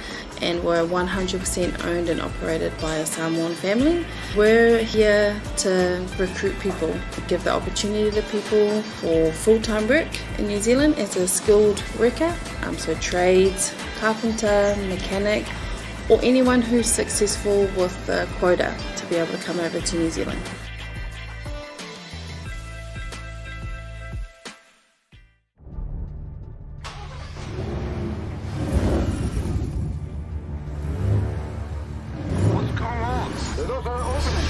[SPEAKER 13] and we're 100% owned and operated by a Samoan family. We're here to recruit people, give the opportunity to people for full-time work in New Zealand as a skilled worker, so trades, carpenter, mechanic, or anyone who's successful with the quota to be able to come over to New Zealand.
[SPEAKER 14] What's going on? The doors are opening.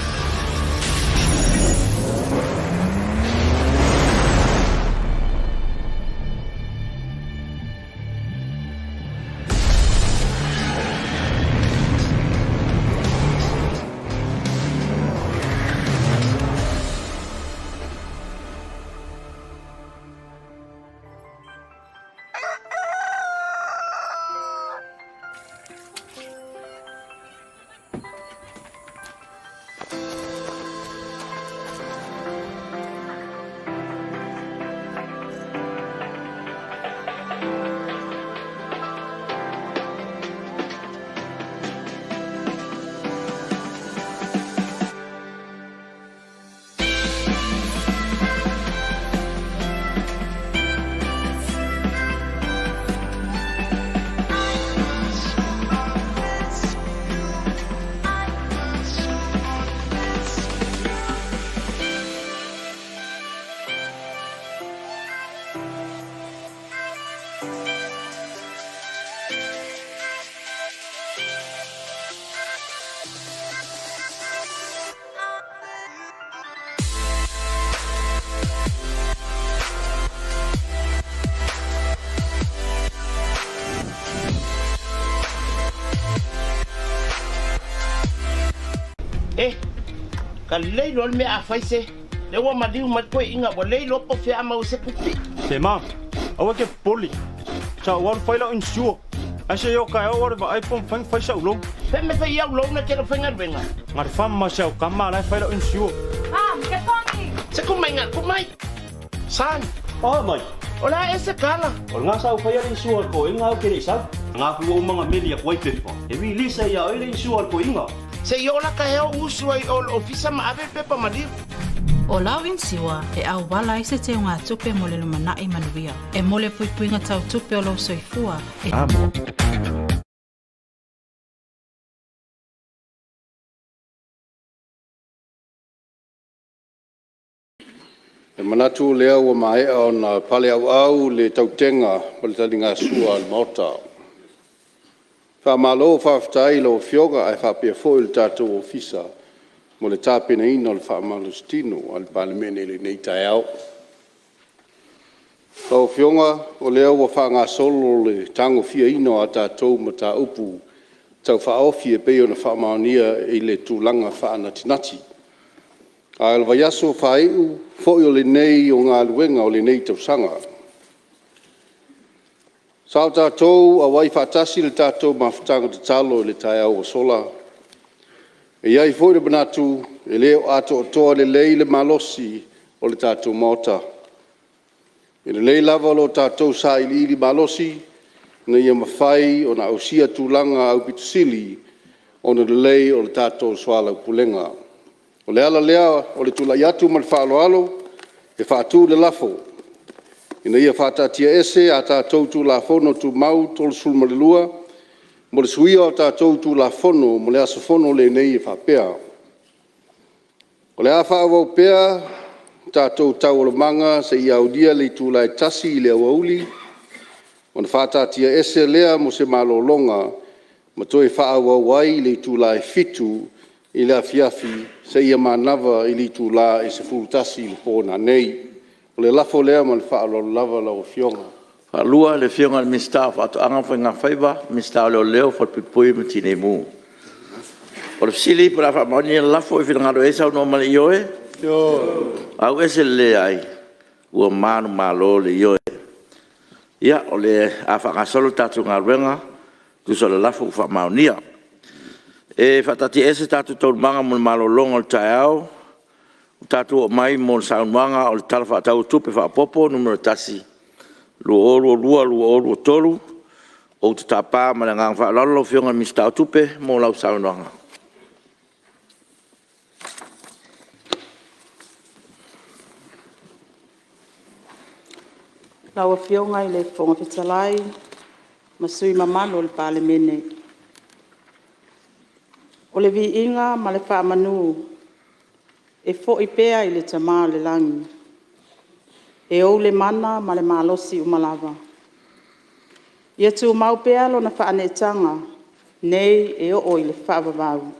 [SPEAKER 6] Eh, ka lelei loa le mea a fai se. Lea ua maliu mai toeaiina ua le iloa po o fea a maua se tupe.
[SPEAKER 15] Se ma, aua e te popole. Sa ou alu fai lau insure. Ae se i oo taeao ou alu e vaai po o mafai ona fai sa'u loan.
[SPEAKER 6] Fea mea fai au loan e te le faigaluega?
[SPEAKER 15] Na le fam ma si au tama la e fai lau insure.
[SPEAKER 6] Mom, ke pongi! Se kumai nga, kumai! Son!
[SPEAKER 15] Oh mai!
[SPEAKER 6] O le a ea se kala?
[SPEAKER 15] O lena sa ou faia le insure a le toeaina au ke le i sau. Nga ku ou manga meli aku ai pepa. E release ai ia oe le insure a le toeaina.
[SPEAKER 6] Se i oo la ka hea o usu ai o le ofisa ma ave le pepa maliu.
[SPEAKER 16] O lau inisiua e auala ai se teugatupe mo le lumanai manuia. E mo le puipuiga tau tupe o lou soifua, e.
[SPEAKER 17] E manatu o lea ua maea ona paleauau le tautega ma le taligasua a le Maota. Faamalo faafetai i lau Afioga ae faapea foi le tatou Ofisa mo le tapenaina o le faamalositino a le Palemene i lenei taeao. Lau Afioga, o lea ua faagasolo le tagofiaina o a tatou mataupu tau faaofi e pei ona faamaonia i le tulaga faanatinati. A o le vaiaso faaiu foi o lenei o galuega o lenei tausaga. Sa o tatou auai faatasi i le tatou mafutaga tatalo i le taeao ua sola, e i ai foi le manatu e le o atoatoa lelei le malosi o le tatou Maota. E lelei lava lo tatou sailiili malosi ina ia mafai ona ausia tulaga aupito sili ona lelei o le tatou soalaupulega. O le ala lea o le tulai atu ma le faaaloalo e faatu le lafo, Ina ia faataatiaese a tatou Tulafono Tumau 32 mo le suia o tatou itula Fono mo le aso Fono lenei e faapea; O le a faaauau pea tatou taualumaga seia aulia le itula e 1:00 i le aoauli ona faataatiaese lea mo se malologa ma toe faaauau ai i le itula e 7:00 i le afiafi seia manava i le itula e 11:00 i le po a nanei. O le lafo lea ma le faaaloalo lava lau Afioga.
[SPEAKER 1] Ua maea faautagia e le Fofoga Fetalai le lafo. E finagalo i ai saunoa ma le ioe. Ioe. Ua manumalo le Ioe. Ia, o le a faagasolo le tatou galuega e tusa o le lafo ua faamaonia. E faataatiaese tatou taualumaga mo le malologa o le taeao ua tatou oo mai mo le saunoaga o le Tala Faatatau Faaopoopo (Nu.1) 2022/2023. Ou te tapa ma le agaga faaaloalo lau Afioga i le Minisita o Tupe mo lau saunoaga.
[SPEAKER 9] Lau Afioga i le Fofoga Fetalai ma sui usufono mamalu o le Palemene, O le viiga ma le faamanu e foi pea i le Tama i le lagi, e ou le mana ma le malosi uma lava. Ia tumau pea lona faaneetaga nei e oo i le faavavau.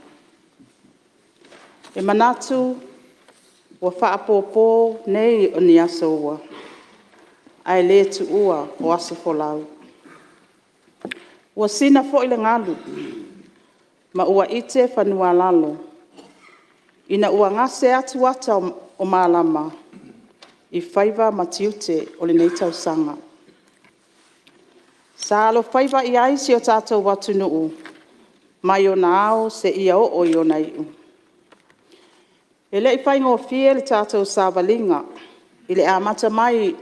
[SPEAKER 9] E manatu ua faapopo nei o ni aso ua, ae le tuua o aso folau. Ua sina foi le galu ma ua ite fanua-a-lalo, ina ua gase atu ata o malama i faiva ma tiute o lenei tausaga. Sa alofaiva i ai si o tatou atunuu mai ona ao seia oo i ona iu. E le i faigofie le tatou savaliga i le amata mai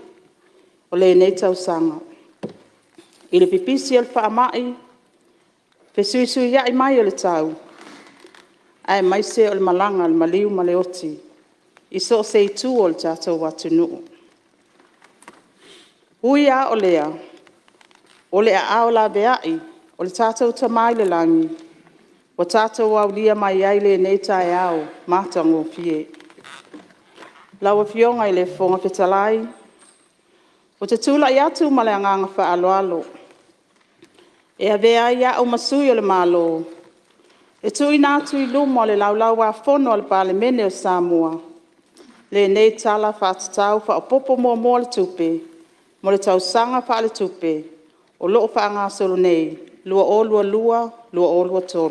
[SPEAKER 9] o lenei tausaga, i le pipisi o le faamai, fesuisuiai mai o le tau, aemaise o le malaga a le maliu ma le oti i so o se itu o le tatou atunuu. E ui lava o lea, o le aao laveai o le tatou Tama i le lagi ua tatou aulia mai ai lenei taeao matagofie. Lau Afioga i le Fofoga Fetalai, Ou te tulai atu ma le agaga faaaloalo e avea ai a'u ma sui o le Malo e tuuina atu i luma o le Laulau-a-Fono a le Palemene o Samoa, lenei Tala Faatatau Faaopoopo Muamua o le Tupe mo le Tausaga Faaletupe o lo o faagasolo nei 2022/2023.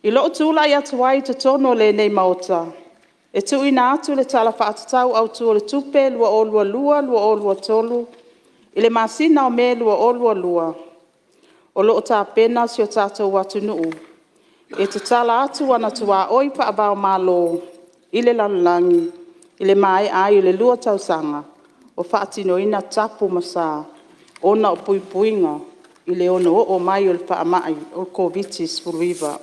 [SPEAKER 9] I lo'u tulai atu ai i totonu o lenei Maota e tuuina atu le Tala Faatatau Autu o le Tupe 2022/2023 i le masina o Me 2022, o lo o tapena si o tatou atunuu e tatala atu ona tuaoi faava-o-Malo i le lalolagi, i le maea ai o le 2 tausaga o faatinoina tapu ma sa ona o puipuiga i le ono oo mai o le faamai o le Koviti-19.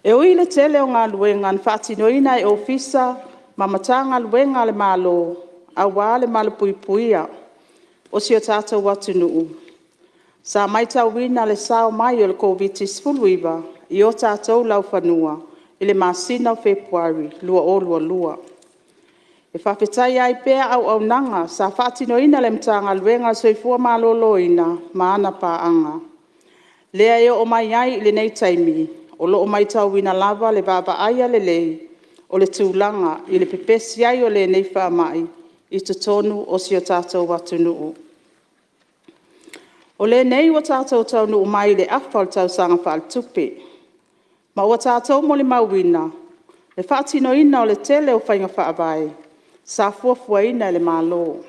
[SPEAKER 9] E ui i le tele o galuega na faatinoina e Ofisa ma Matagaluega a le Malo aua le malupuipuia o si o tatou atunuu, sa matauina le sao mai o le Koviti-19 i o tatou laufanua i le masina o Fepuari 2022. E faafetaia ai pea auaunaga sa faatinoina e le Matagaluega o le Soifua Maloloina ma ana paaga, lea e oo mai ai i lenei taimi o lo o matauina lava le vaavaaia lelei o le tulaga i le pepesi ai o lenei faamai i totonu o si o tatou atunuu. O lenei ua tatou taunuu mai i le afa o le tausaga faaletupe, ma ua tatou molimauina le faatinoina o le tele o faiga faavae sa fuafuaina e le Malo.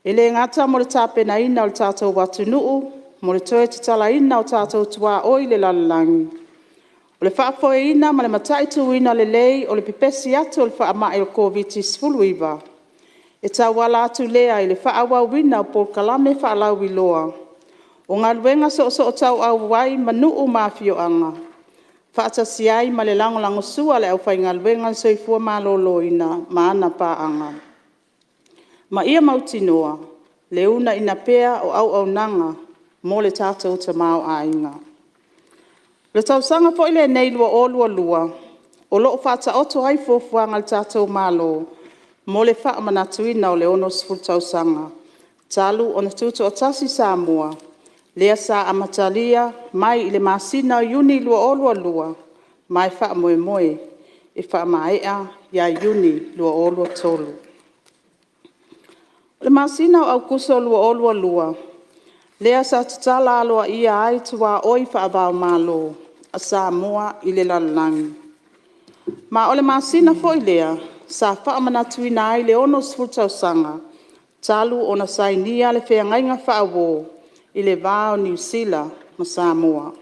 [SPEAKER 9] E le gata mo le tapenaina o le tatou atunuu mo le toe tatalaina o tatou tuaoi i le lalolagi, O le faafoeina ma le mataituina lelei o le pepesi atu o le faamai ole Koviti-19, e tauala atu lea i le faaauauina o polokalame faalauiloa, o galuega soosoo tauau ai ma nuu ma afioaga, faatasi ai ma le lagolagosua a le aufaigaluega a le Soifua Maloloina ma ana paaga, ma ia mautinoa le uunaina pea o auaunaga mo le tatou tamaoaiga. O le tausaga foi lenei 2022 o loo faataoto ai fuafuaga a le tatou Malo mo le faamanatuina o le 60 tausaga talu ona Tutoatasi Samoa, lea sa amatalia mai i le masina o Iuni 2022 ma e faamoemoe e faamaea ia Iuni 2023. O le masina o Aokuso 2022, lea sa tatala aloaia ai tuaoi faava-o-Malo a Samoa i le lalolagi. Ma o le masina foi lea sa faamanatuina ai le 60 tausaga talu ona sainia le Feagaiga Faauo i le va o Niu Sila ma Samoa.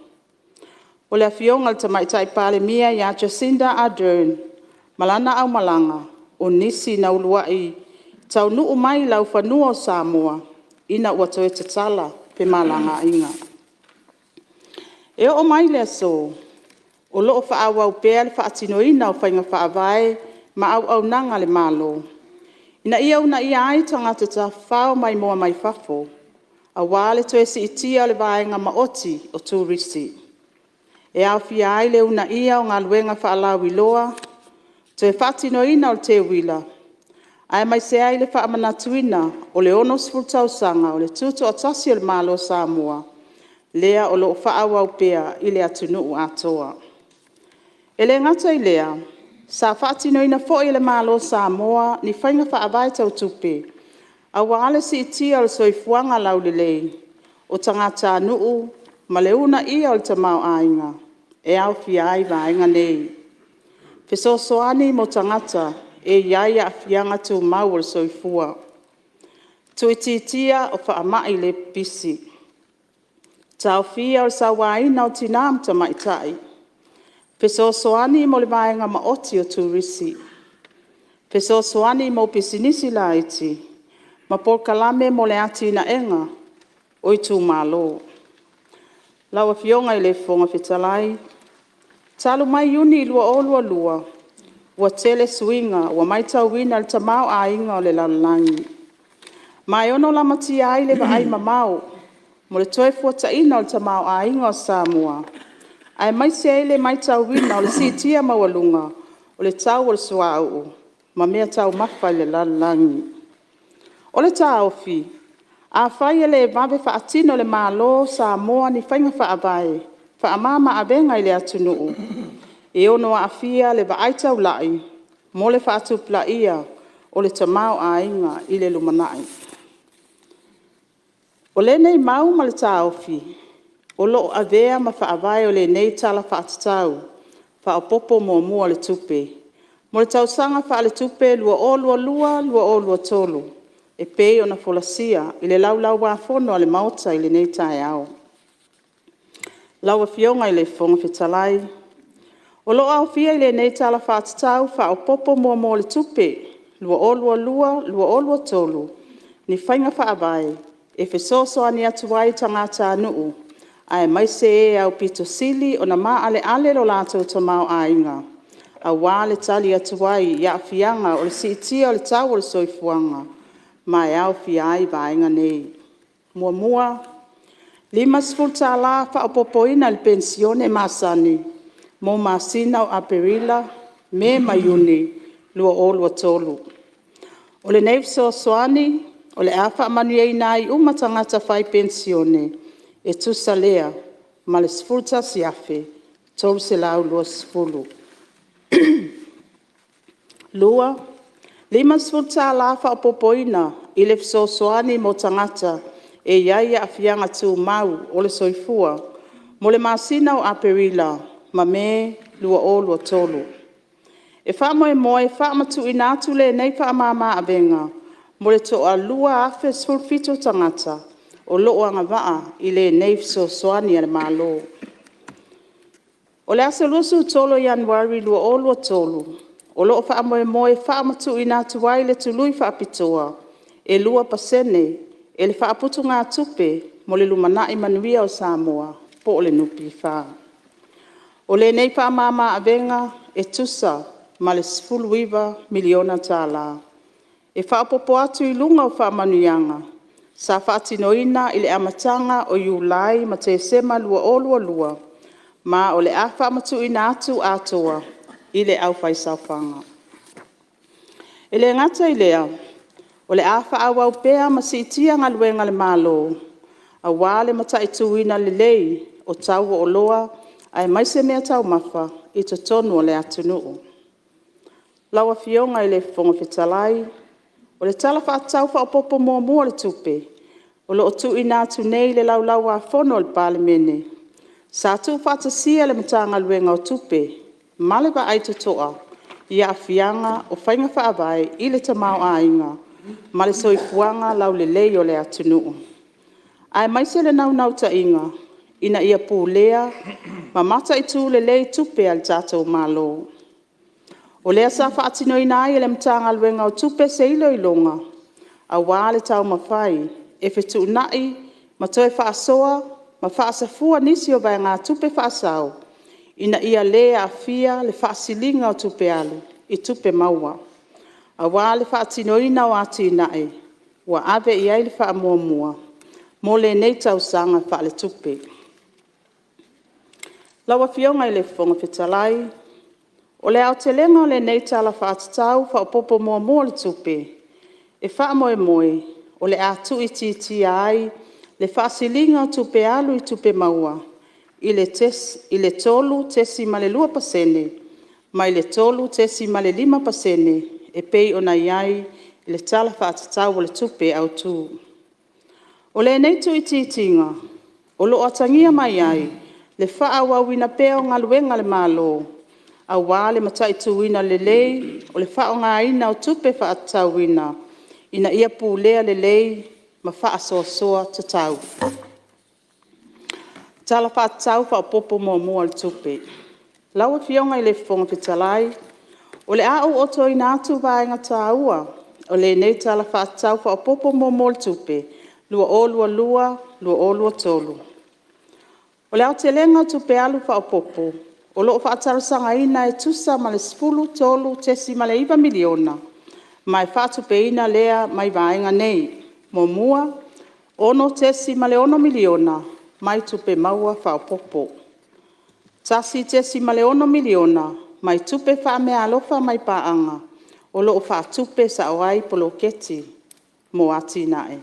[SPEAKER 9] O le Afioga i le Tamaitai Palemia ia Jacinta Ardern ma lana aumalaga, o nisi na uluai taunuu mai i laufanua o Samoa, ina ua toe tatala femalagaiga. E oo mai i le aso, o loo faaauau pea le faatinoina o faiga faavae ma auaunaga a le Malo, ina ia uunaia ai tagata tafafao maimoa mai fafo, aua le toe siitia o le vaega maoti o turisi. E aofia ai le uunaia o galuega faalauiloa, toe faatinoina o le teuila, aemaise ai le faamanatuina o le 60 tausaga o le Tutoatasi o le Malo o Samoa, lea o loo faaauau pea i le atunuu atoa. E le gata i lea, sa faatinoina foi e le Malo o Samoa ni faiga faavae tau tupe, aua le siitia o le soifuaga laulelei o tagatanuu ma le uunaia o le tamaoaiga, e aofia ai vaega nei: Fesoasoani mo tagata e i ai Aafiaga Tumau o le Soifua; Tuuitiitia o faamai le pipisi; Taofia o le Sauaina o Tina ma Tamaitai; Fesoasoani mo le Vaega Maoti o Turisi; Fesoasoani mo Pisinisi Laiti, ma Polokalame mo le Atinaega o Itumalo. Lau Afioga i le Fofoga Fetalai, Talu mai Iuni 2022, ua tele suiga ua matauina i le tamaoaiga o le lalolagi, ma e ono lamatia ai le vaai mamao mo le toe fuataiga o le tamaoaiga o Samoa, aemaise ai le matauina o le siitia maualuga o le tau o le suauu ma mea taumafa i le lalolagi. O le taofi, afai e le vave faatino e le Malo o Samoa ni faiga faavae faamama-avega i le atunuu, e ono aafia le vaai taulai mo le faatupulaia o le tamaoaiga i le lumanai. O lenei mau ma le taofi, o loo avea ma faavae o lenei Tala Faatatau Faaopopo Muamua o le Tupe, mo le tausaga faaletupe 2022/2023 e pei ona folasia i le Laulau-a-Fono a le Maota i lenei taeao. Lau Afioga i le Fofoga Fetalai, O loo aofia i lenei Tala Faatatau Faaopopo Muamua o le Tupe 2022/2023 ni faiga faavae e fesoasoani atu ai i tagatanuu aemaise e aupito sili ona maaleale lo latou tamaoaiga, aua le tali atu ai i aafiaga o le siitia o le tau o le soifuaga, ma e aofia ai vaega nei: 1. $50 faaopoopoina i le penisione masani mo masina o Aperila, Me ma Iuni 2023. O lenei fesoasoani o le a faamanuiaina ai uma tagata fai penisione e tusa lea ma le 11,320. 2. $50 faaopoopoina i le fesoasoani mo tagata e i ai Aafiaga Tumau o le Soifua mo le masina o Aperila ma Me 2023. E faamoemoe e faamatuuina atu lenei faamama-avega mo le toa 2,017 tagata o loo agavaa i lenei fesoasoani a le Malo. O le aso 23 o Ianuari 2023, o lo'o fa'amoemoe e fa'amatu'uina atu ai le tului fa'apitoa e 2% e le Fa'aputugātupe mo le Lumanai Manuia o Samoa le NPF. O lenei fa'amāmā-avega e tusa ma le $19 miliona tala, e fa'aopoopo atu i luga o fa'amanuiaga sa fa'atinoina i le amataga o Iulai ma Tesema 2022, ma o le a fa'amatu'uina atu atoa i le aufaisaofaga. E lē gata i lea, o le a fa'aauau pea ma si'itia galuega a le Malo, auā le mata'itūina lelei o tau o oloa aemaise mea taumafa i totonu o le atunu'u. Lau Afioga i le Fofoga Fetalai, O le Tala Fa'atatau Fa'aopoopo Muamua o le Tupe, o lo'o tu'uina atu nei i le Laulau-ā-Fono a le Palemene, sa tu'ufaatasia e le Matagaluega o Tupe ma le vaai toto'a i a'afiaga o faiga fa'avae i le tamaoaiga ma le soifuaga laulelei o le atunu'u, aemaise le naunauta'iga ina ia pulea ma mata'itū lelei tupe a le tatou Malo. O lea sa fa'atinoina ai e le Matagaluega o Tupe se iloiloga, auā le taumafai e fetu'una'i ma toe fa'asoa ma fa'asafua nisi o vaegatupe fa'asao, ina ia lē aafia le fa'asiliga o tupe alu i tupe maua, auā le fa'atinoina o atina'e ua ave i ai le fa'amuamua mo lenei tausaga fa'aletupe. Lau Afioga i le Fofoga Fetalai, O le aotelega o lenei Tala Fa'atatau Fa'aopoopo Muamua o le Tupe, e fa'amoemoe o le a tu'uitiitia ai le fa'asiliga o tupe alu i tupe maua i le 3.2% mai le 3.5% e pei ona i ai i le Tala Fa'atatau o le Tupe Autū. O lenei tu'uitiitiga o lo'o atagia mai ai le fa'aauauina pea o galuega a le Malo, auā le mata'itūina lelei o le fa'aaogāina o tupe fa'atatauina, ina ia pulea lelei ma fa'asoasoa tatau. Tala Fa'atatau Fa'aopoopo Muamua o le Tupe: Lau Afioga i le Fofoga Fetalai, O le a ou otoina atu vaega taua o lenei Tala Fa'atatau Fa'aopoopo Muamua o le Tupe 2022/2023. O le aotelega o tupe alu fa'aopoopo o lo'o fa'atalosagaina e tusa ma le $13.9 miliona, ma e fa'atupeina lea mai vaega nei: 1. $6.6 miliona mai tupe maua fa'aopoopo; $1.6miliona mai tupe fa'ameaalofa mai paaga o lo'o fa'atupe sa'o ai poloketi mo atina'e;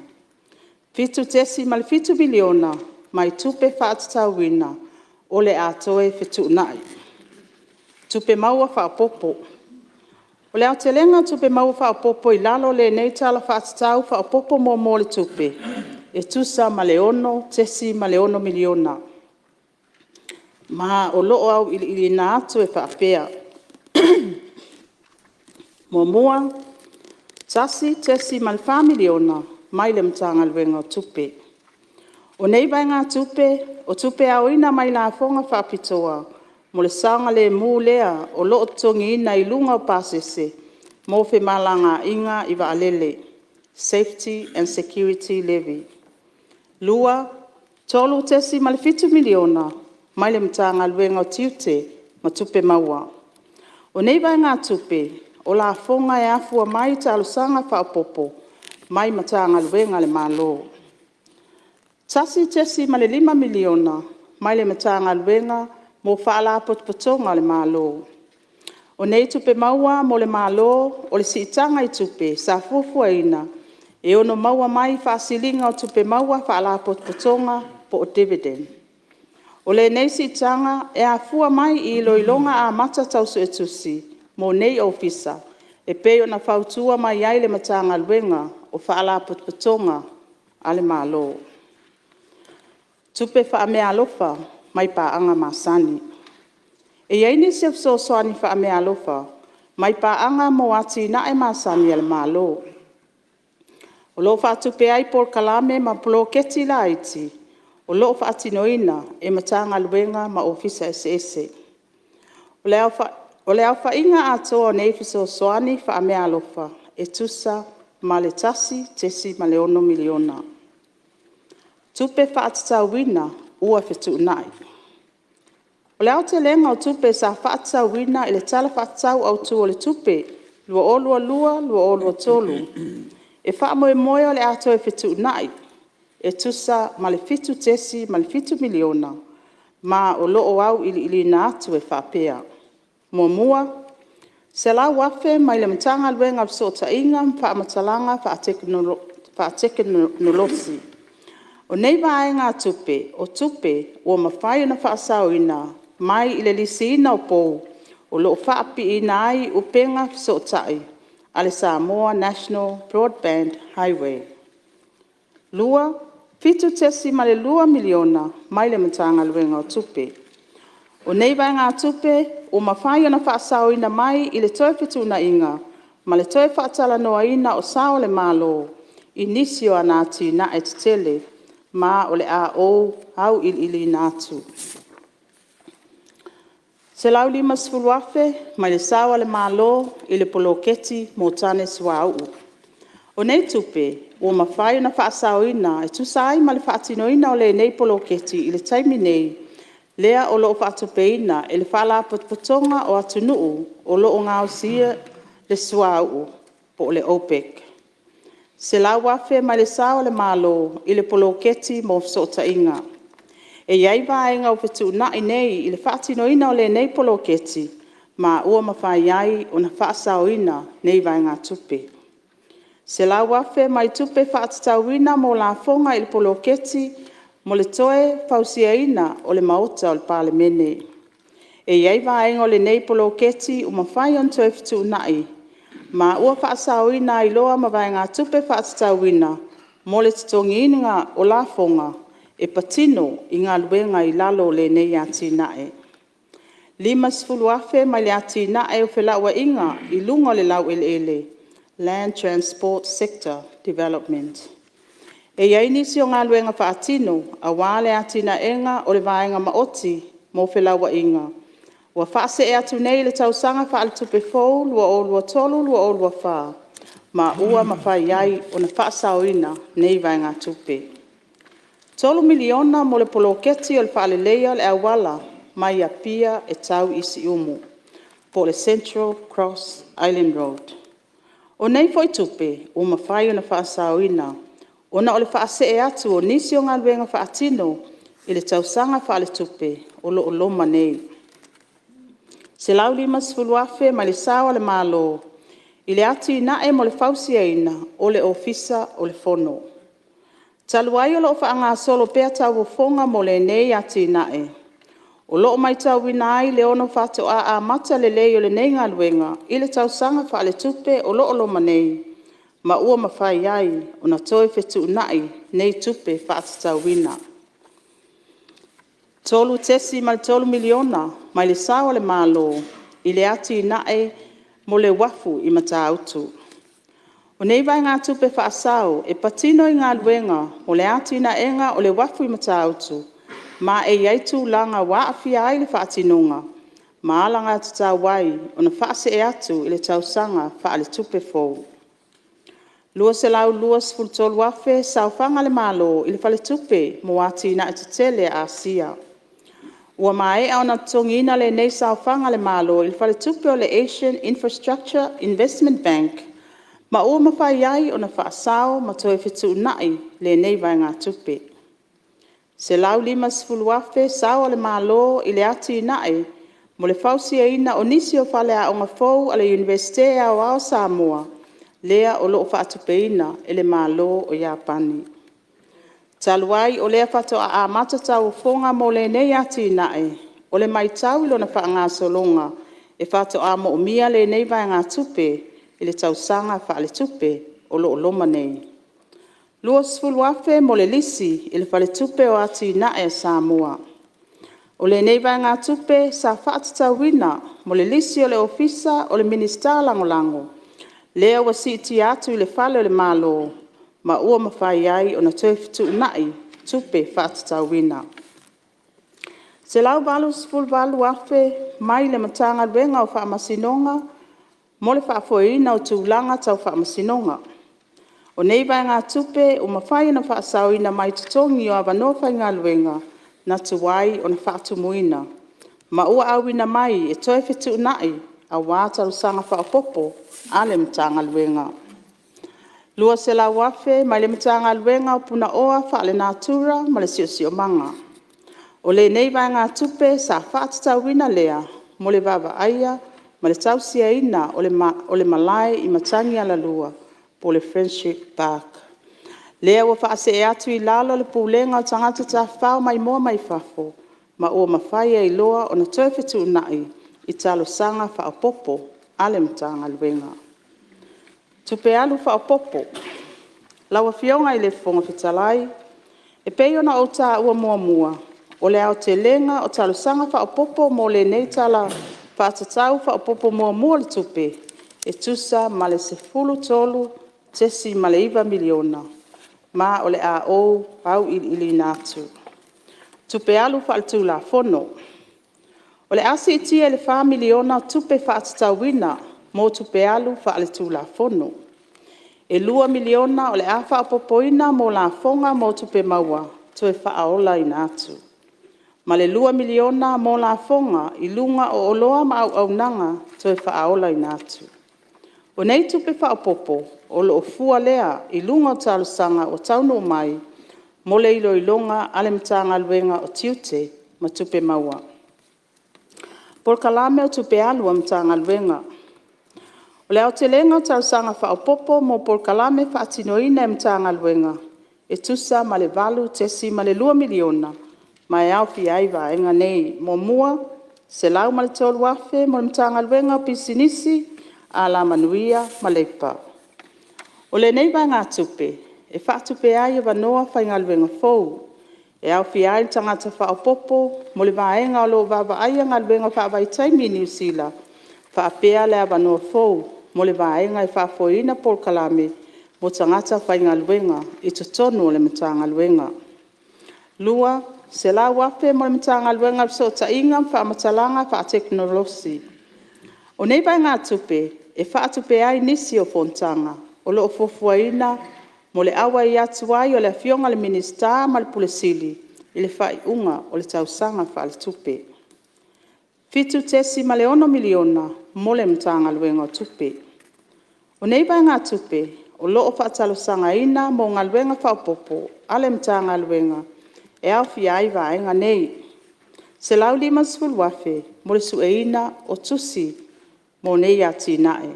[SPEAKER 9] $7.7miliona mai tupe fa'atatauina o le a toe fetu'una'i. Tupe Maua Fa'aopoopo: O le aotelega o tupe maua fa'aopoopo i lalo o lenei Tala Fa'atatau Fa'aopoopo Muamua o le Tupe, e tusa ma le $6.6 miliona. Ma o lo'o au'ili'iliina atu e fa'apea: 1. $1.4miliona mai le Matagaluega o Tupe. O nei vaegatupe o tupe aoina mai lafoga fa'apitoa mo le saogalēmū lea o lo'o totogiina i luga o pasese mo femalagaa'iga i vaalele (Safety and Security Levy); 2. $3.7miliona mai le Matagaluega o Tiute ma Tupe Maua. O nei vaegatupe o lafoga e afua mai i talosaga fa'aopoopo mai Matagaluega a le Malo; $1.5miliona mai le Matagaluega mo Fa'alapotopotoga a le Malo. O nei tupe maua mo le Malo o le si'itaga i tupe sa fuafuaina e ono maua mai i fa'asiliga o tupe maua a Fa'alapotopotoga dividend. O lenei si'itaga e afua mai i iloiloga amata tau su'etusi mo nei Ofisa, e pei ona fautua mai ai le Matagaluega o Fa'alapotopotoga a le Malo. Tupe Fa'ameaalofa mai Paaga masani E i ai nisi o fesoasoani fa'ameaalofa mai paaga mo atina'e masani a le Malo, o lo'o fa'atupe ai polokalame ma poloketi laiti o lo'o fa'atinoina e Matagaluega ma Ofisa eseese. O le aofaiga atoa o nei fesoasoani faameaalofa e tusa ma le $1.6miliona. Tupe Faatatauina ua Fetuunai. O le aotelega o tupe sa faatatauina i le Tala Faatatau Autu o le Tupe 2022/2023 e faamoemoe o le a toe fetuunai e tusa ma le $7.7miliona, ma o lo o auiliiliina atu e faapea: 1. $100,000 mai i le Matagaluega o Fesootaiga ma Faamatalaga Tekonolosi. O nei vaegatupe o tupe ua mafai ona faasaoina mai i le lisiina o pou o lo o faapipiina ai upega fesootai a le Samoa National Broadband Highway. 2. $7,200,000 mai i le Matagaluega o Tupe. O nei vaegatupe ua mafai ona faasaoina mai i le toe fetuunaiga ma le toe faatalanoaina o sao a le Malo i nisi o ana atinae tetele, ma o le a ou auiliiliina atu. $150,000 mai i le sao a le Malo i le Poloketi mo Tane Suauu. O nei tupe ua mafai ona faasaoina e tusa ai ma le faatinoina o lenei poloketi i le taimi nei, lea o lo o faatupeina e le Faalapotopotoga o Atunuu o lo o Gaosia le Suauu (OPEC). $100,000 mai i le sao a le Malo i le Poloketi mo Fesootaiga. E i ai vaega ua fetuunai nei i le faatinoina o lenei poloketi, ma ua mafai ai ona faasaoina nei vaegatupe. $100,000 mai Tupe Faatatauina mo Lafoga i le Poloketi mo le Toe Fausiaina o le Maota o le Palemene. E i ai vaega o lenei poloketi ua mafai ona toe fetuunai, ma ua faasaoina ai loa ma vaegatupe faatatauina mo le totogiina o lafoga e patino i galuega i lalo o lenei atinae. $50,000 mai i le Atinae o Felauaiga i luga o le Laueleele (Land Transport Sector Development). E i ai nisi o galuega faatino aua le atinaega o le Vaega Maoti mo Felauaiga, ua faasee atu nei i le tausaga faaletupe fou 2023/2024 ma ua mafai ai ona faasaoina nei vaegatupe. $3miliona mo le poloketi o le faaleleia o le auala mai Apia e tau i Siumu (Central Cross Island Road). O nei foi tupe ua mafai ona faasaoina, ona o le faasee atu o nisi o galuega faatino i le tausaga faaletupe o lo o loma nei. $150,000 mai i le sao a le Malo i le Atinae mo le Fausiaina o le Ofisa o le Fono. Talu ai o lo o faagasolo pea tauofoga mo lenei atinae, o lo o matauina ai le ono faatoa amata lelei o lenei galuega i le tausaga faaletupe o lo o loma nei, ma ua mafai ai ona toe fetuunai nei tupe faatatauina. $3.3miliona mai i le sao a le Malo i le Atinae mo le Uafu i Matautu. O nei vaegatupe faasao e patino i galuega mo le atinaega o le uafu i Matautu, ma e i ai tulaga ua aafia ai le faatinoga, ma alagatatau ai ona faasee atu i le tausaga faaletupe fou. $223,000 saofaga a le Malo i le Faletupe mo Atinae Tetele a Asia. Ua maea ona totogiina lenei saofaga a le Malo i le Faletupe o le Asian Infrastructure Investment Bank, ma ua mafai ai ona faasao ma toe fetuunai lenei vaegatupe. $150,000 sao a le Malo i le Atinae mo le fausiaina o nisi o faleaoga fou a le Iunivesite Aoao o Samoa, lea o lo o faatupeina e le Malo o Iapani. Talu ai o lea faatoa amata tauofoga mo lenei atinae, o le matau i lona faagasologa, e faatoa moomia lenei vaegatupe i le tausaga faaletupe o lo o loma nei. $20,000 mo le lisi i le Faletupe o Atinae a Samoa. O lenei vaegatupe sa faatatauina mo le lisi o le Ofisa o le Minisita Lagolago, lea ua siitia atu i le Fale o le Malo, ma ua mafai ai ona toe fetuunai tupe faatatauina. $188,000 mai i le Matagaluega o Faamasinoga mo le faafoeina o tulaga tau faamasinoga. O nei vaegatupe ua mafai ona faasaoina mai totogi o avanoa faigaluega na tuai ona faatumuina, ma ua auina mai e toe fetuunai aua talosaga faaopopo a le Matagaluega. • $200,000 mai i le Matagaluega o Punaoa Faalenatura ma le Siosiomaga. O lenei vaegatupe sa faatatauina lea mo le vaavaaia ma le tausìaina o le malae i Matagialalua po o le Friendship Park. Lea ua faasee atu i lalo o le Pulega o Tagata Tafafao Maimoa mai Fafo, ma ua mafai ai loa ona toe fetuunai i talosaga faaopopo a le Matagaluega. Tupe Alu Faaopoopo: Lau Afioga i le Fofoga Fetalai, E pei ona ou taua muamua, o le aotelega o talosaga faaopoopo mo lenei Tala Faatatau Faaopoopo Muamua o le Tupe, e tusa ma le $13.9 miliona, ma o le a ou auiliiliina atu. Tupe Alu Faaletulafono: O le a siitia i le $4 miliona tupe faatatauina mo tupe alu faaletulafono. E $2 miliona o le a faaopoopoina mo lafoga mo tupe maua toe faaolaina atu, ma le $2 miliona mo lafoga i luga o oloa ma auaunaga toe faaolaina atu. O nei tupe faaopoopo o lo o fua lea i luga o talosaga ua taunuu mai mo le iloiloga a le Matagaluega o Tiute ma Tupe Maua. Polokalame o Tupe Alu a Matagaluega: O le aotelega o talosaga faaopoopo mo polokalame faatinoina e Matagaluega e tusa ma le $8.2 miliona ma e aofia ai vaega nei: 1. $103,000 mo le Matagaluega o Pisinisi, Alamanuia ma Leipa. O lenei vaegatupe e faatupe ai avanoa faigaluega fou, e aofia ai le tagata faaopoopo mo le vaega o lo o vaavaaia galuega faavaitaimi i Niu Sila, faapea le avanoa fou mo le vaega e faafoeina polokalame mo tagata faigaluega i totonu o le Matagaluega. 2. $100,000 mo le Matagaluega o Fesootaiga ma Faamatalaga Faatekonolosi. O nei vaegatupe e faatupe ai nisi o fonotaga o lo o fuafuaina mo le auai atu ai o le Afioga i le Minisita ma le Pule Sili i le faaiuga o le tausaga faaletupe. $7,600,000 mo le Matagaluega o Tupe. O nei vaegatupe o lo o faatalosagaina mo galuega faaopoopo a le Matagaluega e aofia ai vaega nei: 150,000 mo le sueina o tusi mo nei atinae.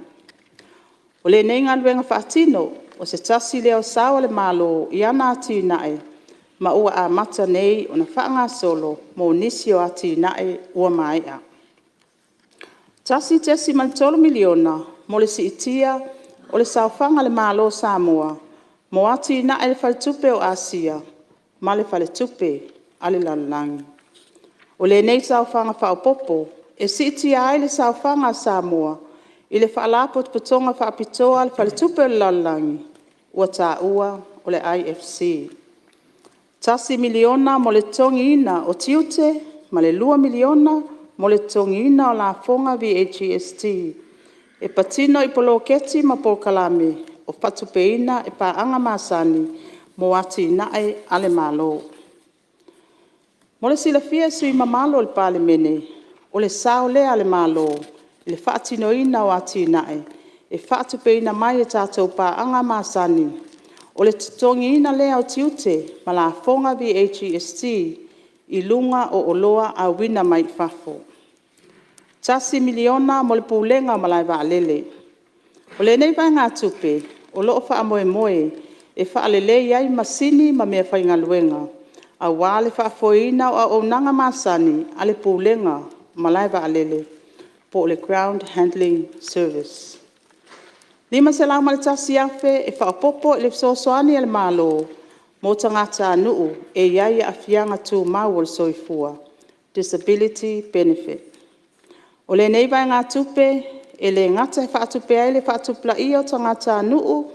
[SPEAKER 9] O lenei galuega faatino o se tasi lea o sao a le Malo i ana atinae ma ua amata nei ona faagasolo mo nisi o atinae ua maea. $1.3miliona mo le siitia o le saofaga a le Malo o Samoa mo atinae a le Faletupe o Asia ma le Faletupe a le Lalolagi. O lenei saofaga faaopoopo e siitia ai le saofaga a Samoa i le Faalapotopotoga Faapitoa a le Faletupe o le Lalolagi ua taua o le IFC. $1miliona mo le totogiina o tiute ma le $2miliona mo le totogiina o lafoga VAGST e patino i poloketi ma polokalame o faatupeina e paaga masani mo atinae a le Malo. Mo le silafia e sui usufono mamalu o le Palemene, o le sao lea a le Malo i le faatinoina o atinae e faatupeina mai e tatou paaga masani, o le totogiina lea o tiute ma lafoga VAGST i luga o oloa auina mai fafo. $1miliona mo le Pulega o Malae Vaalele. O lenei vaegatupe o lo o faamoemoe e faalelei ai masini ma mea faigaluega aua le faafoeina o auaunaga masani a le Pulega o Malae Vaalele po o le Ground Handling Service. $501,000 e faaopoopo i le fesoasoani a le Malo mo tagatanuu e i ai Aafiaga Tumau o le Soifua Disability Benefit. O lenei vaegatupe e le gata e faatupe ai le faatupulaia o tagatanuu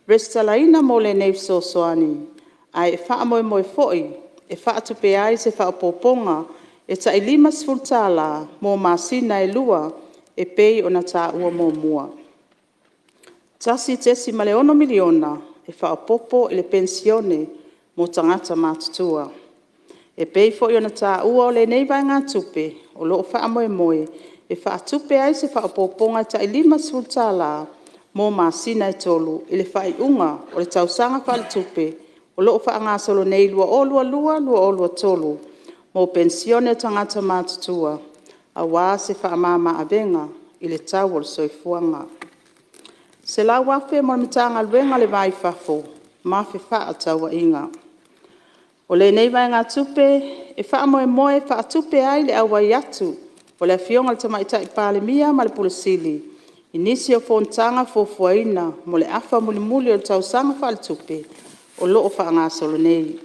[SPEAKER 9] resitalaina mo lenei fesoasoani, ae e faamoemoe foi e faatupe ai se faaopoopoga. e ta'i $50 tala mo masina e lua e pei ona ta'ua muamua. $1,600,000 e fa'aopoopo i le Penisione mo Tagata Matutua. E pei foi ona ta'ua, o lenei vaegatupe o lo'o fa'amoemoe e fa'atupe ai se fa'aopoopoga e ta'i $50 tala mo masina e tolu, i le fa'aiuga o le tausaga fa'aletupe o lo'o fa'agasolo nei 2022/2023, mo penisione a tagata matutua, auā se fa'amāmā avega i le tau o le soifuaga. $100,000 mo le Matagaluega o le Va i Fafo ma Fefa'atauaiga. O lenei vaegatupe e faamoemoe e faatupe ai le auai atu o le Afioga i le Tamaitai Palemia ma le Pule Sili, i nisi o fonotaga fuafuaina mo le afa mulimuli o le tausaga faaletupe o loo faagasolo nei.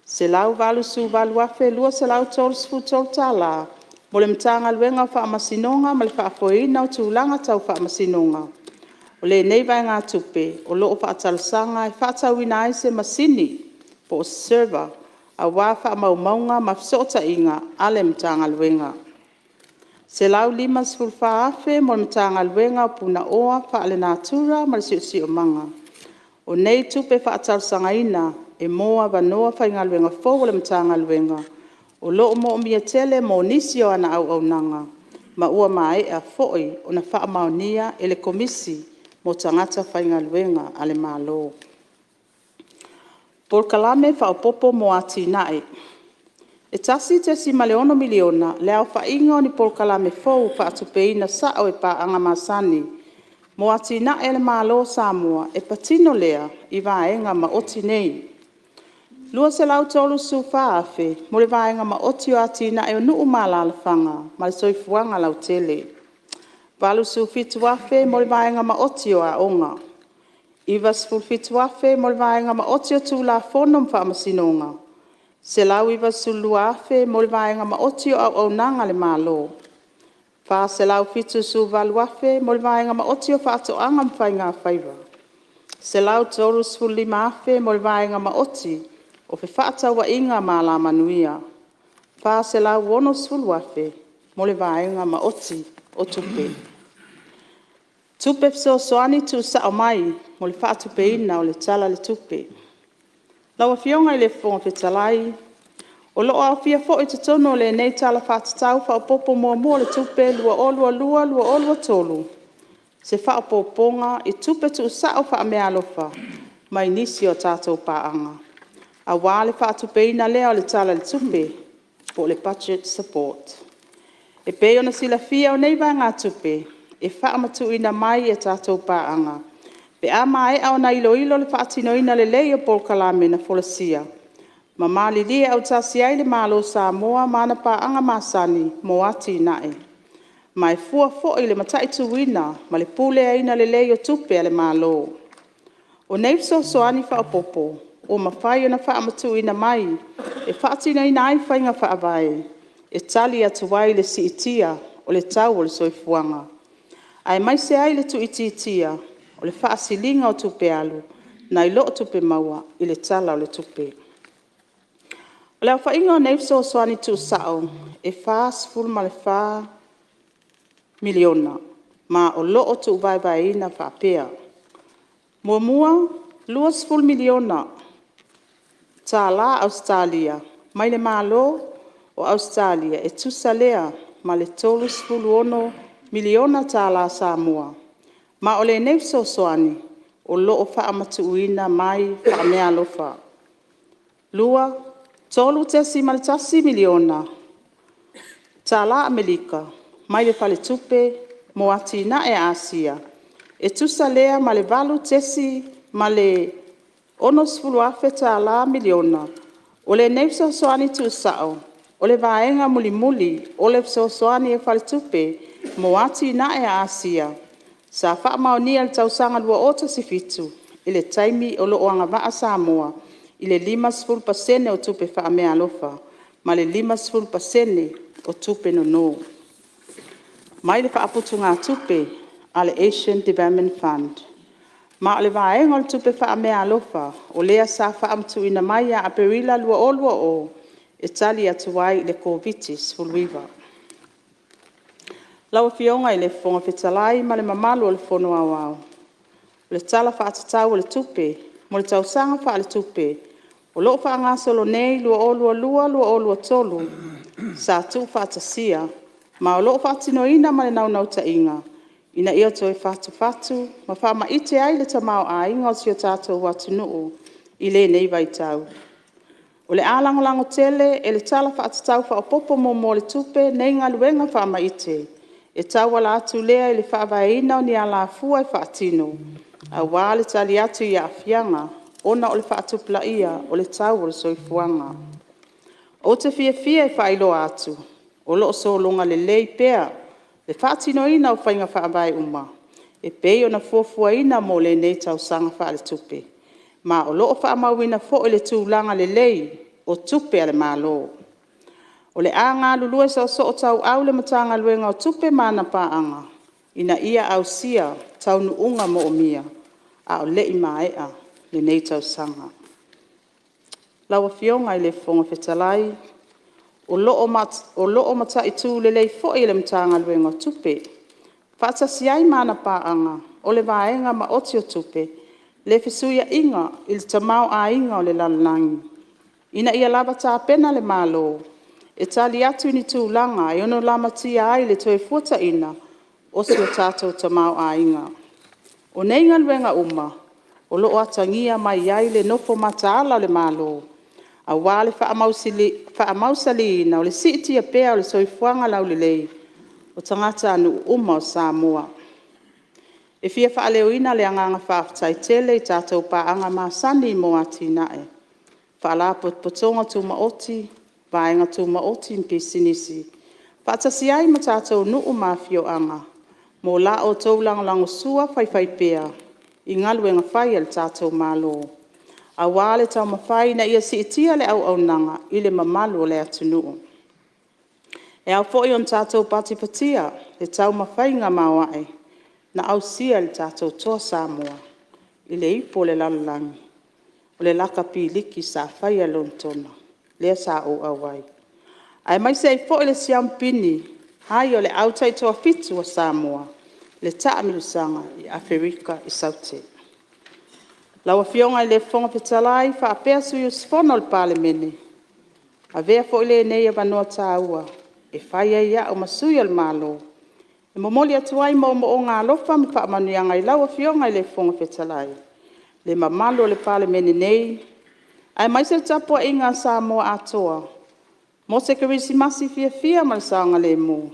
[SPEAKER 9] $188,233 tala mo le Matagaluega o Faamasinoga ma le Faafoeina o Tulaga Tau Faamasinoga. O lenei vaegatupe o lo'o fa'atalosaga e fa'atauina ai se masini (server) auā fa'amaumauga ma feso'ota'iga a le Matagaluega. $154,000 mo le Matagaluega o Punaoa Fa'alenatura ma le Siosiomaga. O nei tupe fa'atalosagaina e mo avanoa faigaluega fou a le Matagaluega, o lo'o mo'omia tele mo nisi o ana auaunaga, ma ua mae'a foi ona fa'amaonia e le Komisi mo Tagata Faigaluega a le Malo. Polokalame Fa'aopoopo mo Atina'e E $1,600,000 le aofa'iga o ni polokalame fou fa'atupeina sa'o e paaga masani, mo atina'e a le Malo o Samoa e patino lea i vaega maoti nei: $234,000 mo le Vaega Maoti o Atinae o Nuu ma Alalafaga ma le Soifuaga Lautele. $87,000 mo le Vaega Maoti o Aoga. $97,000 mo le Vaega Maoti o Tulafono ma Faamasinoga. $192,000 mo le Vaega Maoti o Auaunaga a le Malo. $478,000 mo le Vaega Maoti o Faatoaga ma Faigafaiva. $135,000 mo le Vaega Maoti o Fefaatauaiga ma Alamanuia. $460,000 mo le Vaega Maoti o Tupe. Tupe Fesoasoani Tuusao mai mo le Faatupeina o le Tala o le Tupe. Lau Afioga i le Fofoga Fetalai, O lo'o aofia foi i totonu o lenei Tala Fa'atatau Fa'aopoopo Muamua o le Tupe 2022/2023 se fa'aopoopoga i tupe tu'usa'o fa'ameaalofa mai nisi o a tatou paaga, auā le fa'atupeina lea o le Tala ile Tupe (Budget Support). E pei ona silafia o nei vaegatupe e fa'amatu'uina mai e a tatou paaga, pe a mae'a ona iloilo le fa'atinoina lelei o polokalame na folasia, ma malilie autasi ai le Malo o Samoa ma ana paaga masani mo atina'e, ma e fua foi i le mata'itūina ma le puleaina lelei o tupe a le Malo. O nei fesoasoani fa'aopoopo ua mafai ona fa'amatu'uina mai e fa'atinoina ai faiga fa'avae e tali atu ai i le si'itia o le tau o le soifuaga, aemaise ai le tu'uitiitia o le fa'asiliga o tupe alu nai lo'o tupe maua i le Tala o le Tupe. O le aofa'iga o nei fesoasoani tu'usa'o e $44miliona, ma o lo'o tu'uvaevaeina fa'apea: 1. $20miliona tala Ausetalia mai i le Malo o Ausetalia e tusa lea ma le $36miliona tala Samoa, ma o lenei fesoasoani o lo'o fa'amatu'uina mai fa'ameaalofa. 2. $3.1miliona tala Amerika mai i le Faletupe mo Atina'e a Asia, e tusa lea ma le $8,060,000 miliona. O lenei fesoasoani tu'usa'o o le vaega mulimuli o le fesoasoani a le Faletupe mo Atina'e a Asia, sa fa'amaonia i le tausaga 2017, i le taimi o lo'o agava'a Samoa i le 50pasene o tupe fa'ameaalofa, ma le 50pasene o tupe nōnō, mai le fa'aputugātupe a le Asian Development Fund. Ma o le vaega o le tupe fa'ameaalofa o lea sa fa'amatu'uina mai ia Aperila 2020, e tali atu ai i le Koviti-19. Lau Afioga i le Fofoga Fetalai ma le Mamalu o le Fono Aoao, O le Tala Faatatau o le Tupe mo le tausaga faaletupe o loo faagasolo nei 2022/2023 sa tuufaatasia ma o loo faatinoina ma le naunautaiga ina ia toe fatufatu ma faamaite ai le tamaoaiga o si o tatou atunuu i lenei vaitau. O le a lagolago tele e le Tala Faatatau Faaopopo muamua o le Tupe nei galuega faamaite, e tauala atu lea i le faavaeina o ni alafua e faatino, aua le tali atu i aafiaga ona o le faatupulaia o le tau o le soifuaga. Ou te fiafia e faailoa atu, o lo o sologa lelei pea le faatinoina o faiga faavae uma e pei ona fuafuaina mo lenei tausaga faaletupe, ma o lo o faamauina foi le tulaga lelei o tupe a le Malo. O le a galulue soosootauau le Matagaluega o Tupe ma ana paaga, ina ia ausia taunuuga moomia a o le i maea lenei tausaga. Lau Afioga i le Fofoga Fetalai, O lo o mataitu lelei foi e le Matagaluega o Tupe faatasi ai ma ana paaga o le Vaega Maoti o Tupe, le fesuiaiga i le tamaoaiga o le lalolagi, ina ia lava tapena le Malo e tali atu i ni tulaga e ono lamatia ai le toefuataiga o si o tatou tamaoaiga. O nei galuega uma, o lo o atagia mai ai le nofo mataala o le Malo, aua le faamausaliina o le siitia pea o le soifuaga laulelei o tagatanuu uma o Samoa. E fia faaleoina le agaga faafetai tele i tatou paaga masani mo atinae, Faalapotopotoga Tumaoti, Vaega Tumaoti ma Pisinisi, faatasi ai ma tatou nuu ma afioaga, mo la outou lagolagosua faifaipea i galuega fai a le tatou Malo, aua le taumafai ina ia siitia le auaunaga i le mamalu o le atunuu. E ao foi ona tatou patipatia le taumafaiga maoae na ausia e le tatou Toa Samoa i le Ipu o le Lalolagi o le Lakapi Liki sa faia i Lonetona lea sa ou auai, aemaise ai foi le siamupini ai o le au taitoafitu a Samoa i le taamilosaga i Aferika i Saute. Lau Afioga i le Fofoga Fetalai faapea sui usufono o le Palemene, Avea foi lenei avanoa taua e fai ai a'u ma sui o le Malo e momoli atu ai moomooga alofa ma faamanuiaga i lau Afioga i le Fofoga Fetalai, le mamalu o le Palemene nei, aemaise le tapuaiga a Samoa atoa mo se Kerisimasi fiafia ma le saogalemu.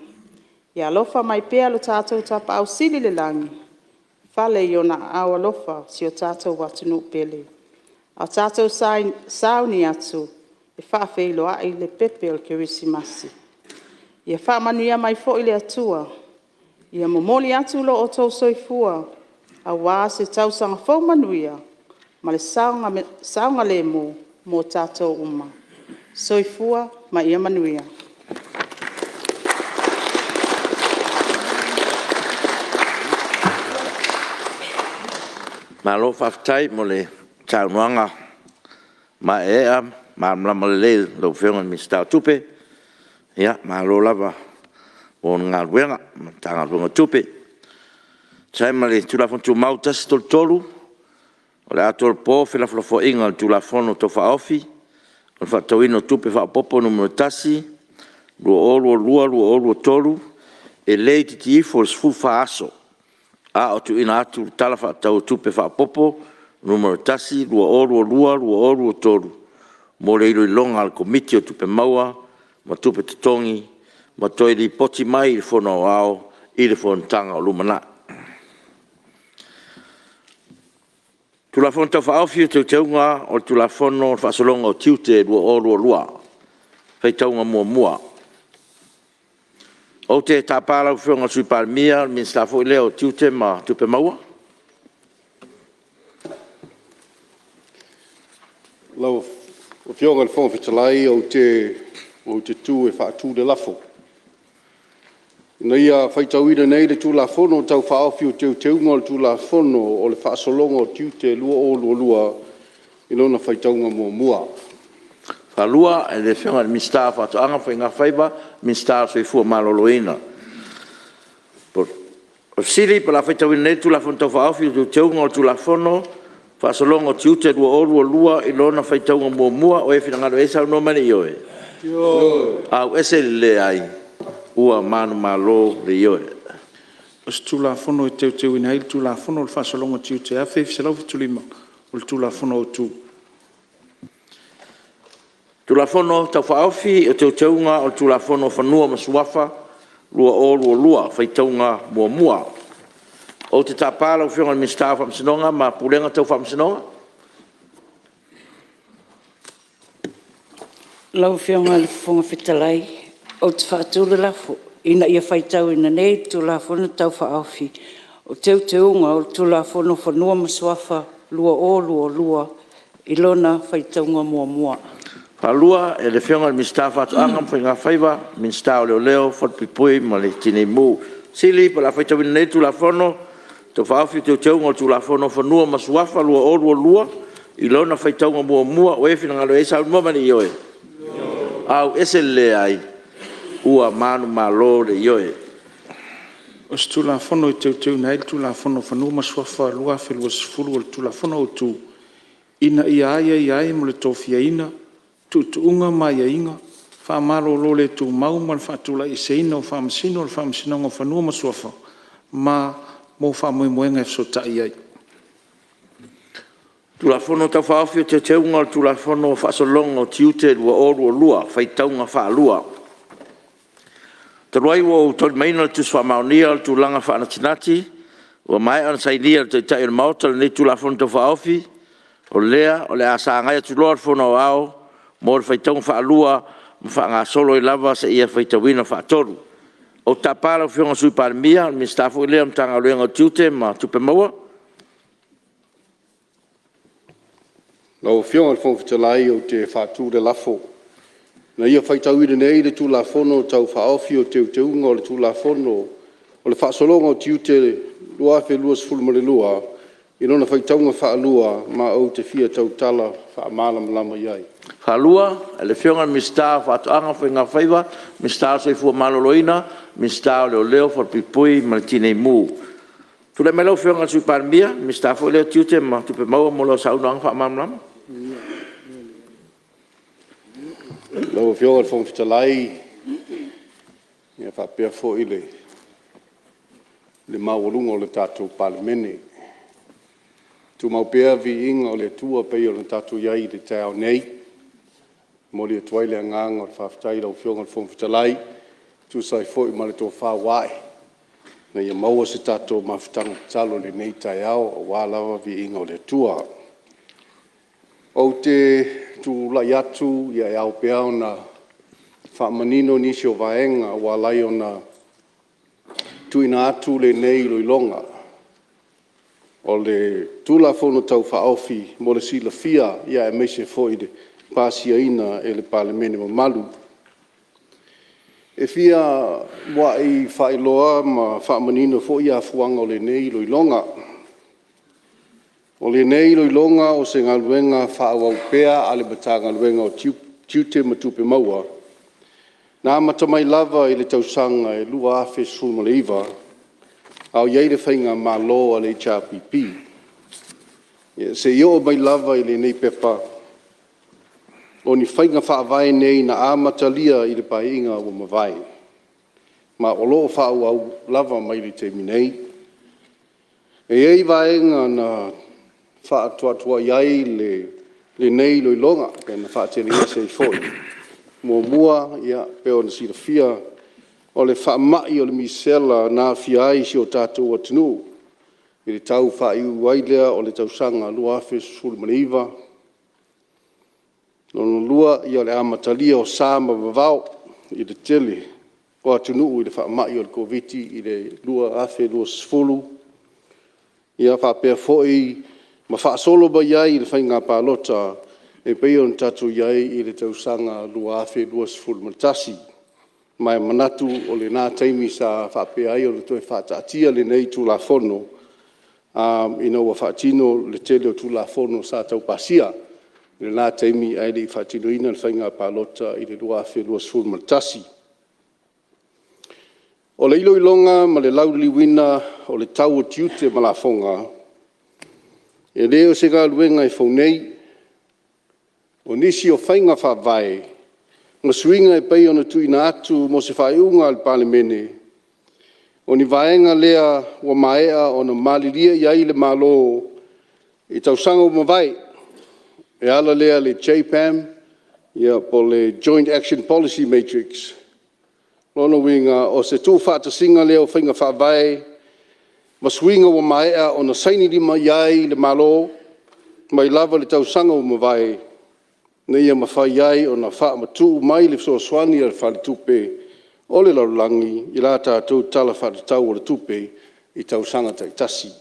[SPEAKER 9] Ia alofa mai pea lo tatou Tapaau Sili i le Lagi, fale i Ona aao alofa si o tatou atunuu pele, a o tatou sauni atu e faafeiloai le pepe o le Kerisimasi. Ia faamanuia mai foi le Atua, ia momoli atu lo outou soifua aua se tausaga fou manuia ma le saogalemu mo tatou uma. Soifua ma ia manuia.
[SPEAKER 1] Malo faafetai mo le saunoaga maeaea ma malamalama lelei a lau Afioga i le Minisita o Tupe. Malo lava mo le galuega ma le Matagaluega o Tupe. E tusa ai ma le Tulafono Tumau 133, o le a tolopo felafolafoaiga i le Tulafono Tau Faaofi o le Faatatauina o Tupe Faaopoopo (Nu.1) 2022/2023 e le itiiti ifo i le 14 aso, a o tuuina atu le Tala Faatatau Faaopoopo (Nu.1) 2022/2023 mo le iloiloga a le Komiti o Tupe Maua ma Tupe Totogi ma toe lipoti mai i le Fono Aoao i le fonotaga o lumanai. Tulafono Tau Faaofi o Teuteuga o le Tulafono o le Faasologa o Tiute 2022 Faitauga Muamua. Ou te tapa lau Afioga i le Sui Palemia, o le Minisita foi lea o Tiute ma Tupe Maua.
[SPEAKER 17] Lau Afioga i le Fofoga Fetalai ou te tu e faatu le lafo, Ina ia faitauina nei le Tulafono Tau Faaofi o Teuteuga o le Tulafono o le Faasologa o Tiute 2022 i lona faitauga muamua.
[SPEAKER 1] faalua i le Afioga i le Minisita o Faatoaga ma Faiga Faiva, Minisita o le Soifua Maloloina. O le fesili po o le a faitauina nei le Tulafono Tau Faaofi o Teuteuga o le Tulafono Faasologa o Tiute 2022 i lona faitauga muamua. O e finagalo i ai saunoa mai i le ioe. Ioe. le Leai. Ua manumalo le Ioe.
[SPEAKER 7] O se Tulafono e Teuteuina ai le Tulafono o le Faasologa o Tiute 1975, o le Tulafono Autu.
[SPEAKER 1] Tulafono Tau Faaofi o Teuteuga o le Tulafono o Fanua ma Suafa 2022, Faitauga Muamua. Ou te tapa lau Afioga i le Minisita o Faamasinoga ma Pulega Tau Faamasinoga.
[SPEAKER 18] Lau Afioga i le Fofoga Fetalai ou te faatu le lafo, Ina ia faitauina nei le Tulafono Tau Faaofi o Teuteuga o le Tulafono o Fanua ma Suafa 2022 i lona faitauga muamua.
[SPEAKER 1] E faasilasila atu ua faatuina le lafo, o le a faitauina nei le Tulafono Tau Faaofi o Teuteuga o le Tulafono o Fanua ma Suafa 2022 i lona faitauga muamua. O e finagalo i ai saunoa mai i le ioe. Ioe. le Leai. Ua manumalo le Ioe.
[SPEAKER 7] O se Tulafono e Teuteuina ai le Tulafono o Fanua ma Suafa 2020, o le Tulafono Autu, Ina ia aiaia ai mo le tofiaina, tuutuuga ma aiaiga, faamalolo le tumau ma le faatulaieseina o Faamasino o le Faamasinoga o Fanua ma Suafa ma mo faamoemoega e fesootai i ai.
[SPEAKER 1] Tulafono Tau Faaofi o Teuteuga o le Tulafono o Faasologa o Tiute 2022, Faitauga Faalua. Talu ai ua ou taulimaina le Tusi Faamaonia o le Tulaga Faanatinati ua maea ona sainia e le Taitai o le Maota lenei Tulafono Tau Faaofi, o lea o le a sagai atu loa le Fono Aoao mo le faitauga faalua ma faagasolo ai lava seia faitauina faatolu. Ou te tapa lau Afioga i le Sui Palemia, o le Minisita foi lea o le Matagaluega o Tiute ma Tupe Maua.
[SPEAKER 17] Lau Afioga i le Fofoga Fetalai ou te faatu le lafo, Ina ia faitauina nei le Tulafono Tau Faaofi o Teuteuga o le Tulafono o le Faasologa o Tiute 2022 i lona faitauga faalua ma ou te fia tautala faamalamalama i ai.
[SPEAKER 1] Ia, silasila mai le Minisita o le Soifua Maloloina, Minisita o Leoleo Falepuipui ma le Tinei Mu. Tulai mai lau Afioga i le Sui Palemia, o le Minisita foi lea o Tiute ma Tupe Maua mo lau saunoaga faamalamalama.
[SPEAKER 17] Lau Afioga i le Fofoga Fetalai faapea foi le maualuga o le tatou Palemene. E tumau pea le viiga o le Atua e pei ona tatou i ai i le taeao nei. E momoli atu ai le agaga o le faafetai i lau Afioga i le Fofoga Fetalai e tusa ai foi ma le tofa ua ae ina ia maua se tatou mafutaga tatalo i lenei taeao aua lava le viiga o le Atua. Ou te tulai atu e ao pea ona faamanino nisi o vaega ua ala ai ona tuuina atu lenei iloiloga o le Tulafono Tau Faaofi mo le silafia aemaise foi le pasiaina e le Palemene mamalu. E fia muai faailoa ma faamanino foi afuaga o lenei iloiloga. O lenei iloiloga o se galuega faaauau pea a le Matagaluega o Tiute ma Tupe Maua na amata mai lava i le tausaga e 2019 a o i ai le faigamalo a le HRPP, seia oo mai lava i lenei pepa, o ni faiga faavae nei na amatalia i le Paeaiga ua mavae, ma o lo o faaauau lava mai le taimi nei. E i ai vaega na faatuatuai ai lenei iloiloga pei ona faatelegese ai foi. Muamua, e pei ona silafia o le faamai o le misela na aafia ai si o tatou atunuu i le tau faaiuiu ai lea o le tausaga 2019. Lona lua, o le amatalia o sa ma vavao i le tele o atunuu i le faamai o le Koviti i le 2020, ia faapea foi ma faasolo mai ai i le faiga palota e pei ona tatou i ai i le tausaga 2021. Ma e manatu o lena taimi sa faapea ai ona toe faataatia lenei Tulafono ina ua faatino le tele o Tulafono sa tau pasia. i lena taimi ae le i faatinoina le Faiga Palota i le 2021. O le iloiloga ma le lauliliuina o le tau o tiute ma lafoga, e le o se galuega e fou nei. O nisi o faiga faavae ma suiga e pei ona tuuina atu mo se faaiuga a le Palemene, o ni vaega lea ua maea ona malilie i ai le Malo i tausaga ua mavae, e ala lea i le JAPAM po o le Joint Action Policy Matrix. O lona uiga o se tuufaatasiga lea o faiga faavae ma suiga ua maea ona sainilima i ai le Malo mai lava i le tausaga ua mavae, ina ia mafai ai ona faamatuu mai le fesoasoani a le Faletupe o le Lalolagi i la tatou Tala Faatatau o le Tupe i tausaga taitasi.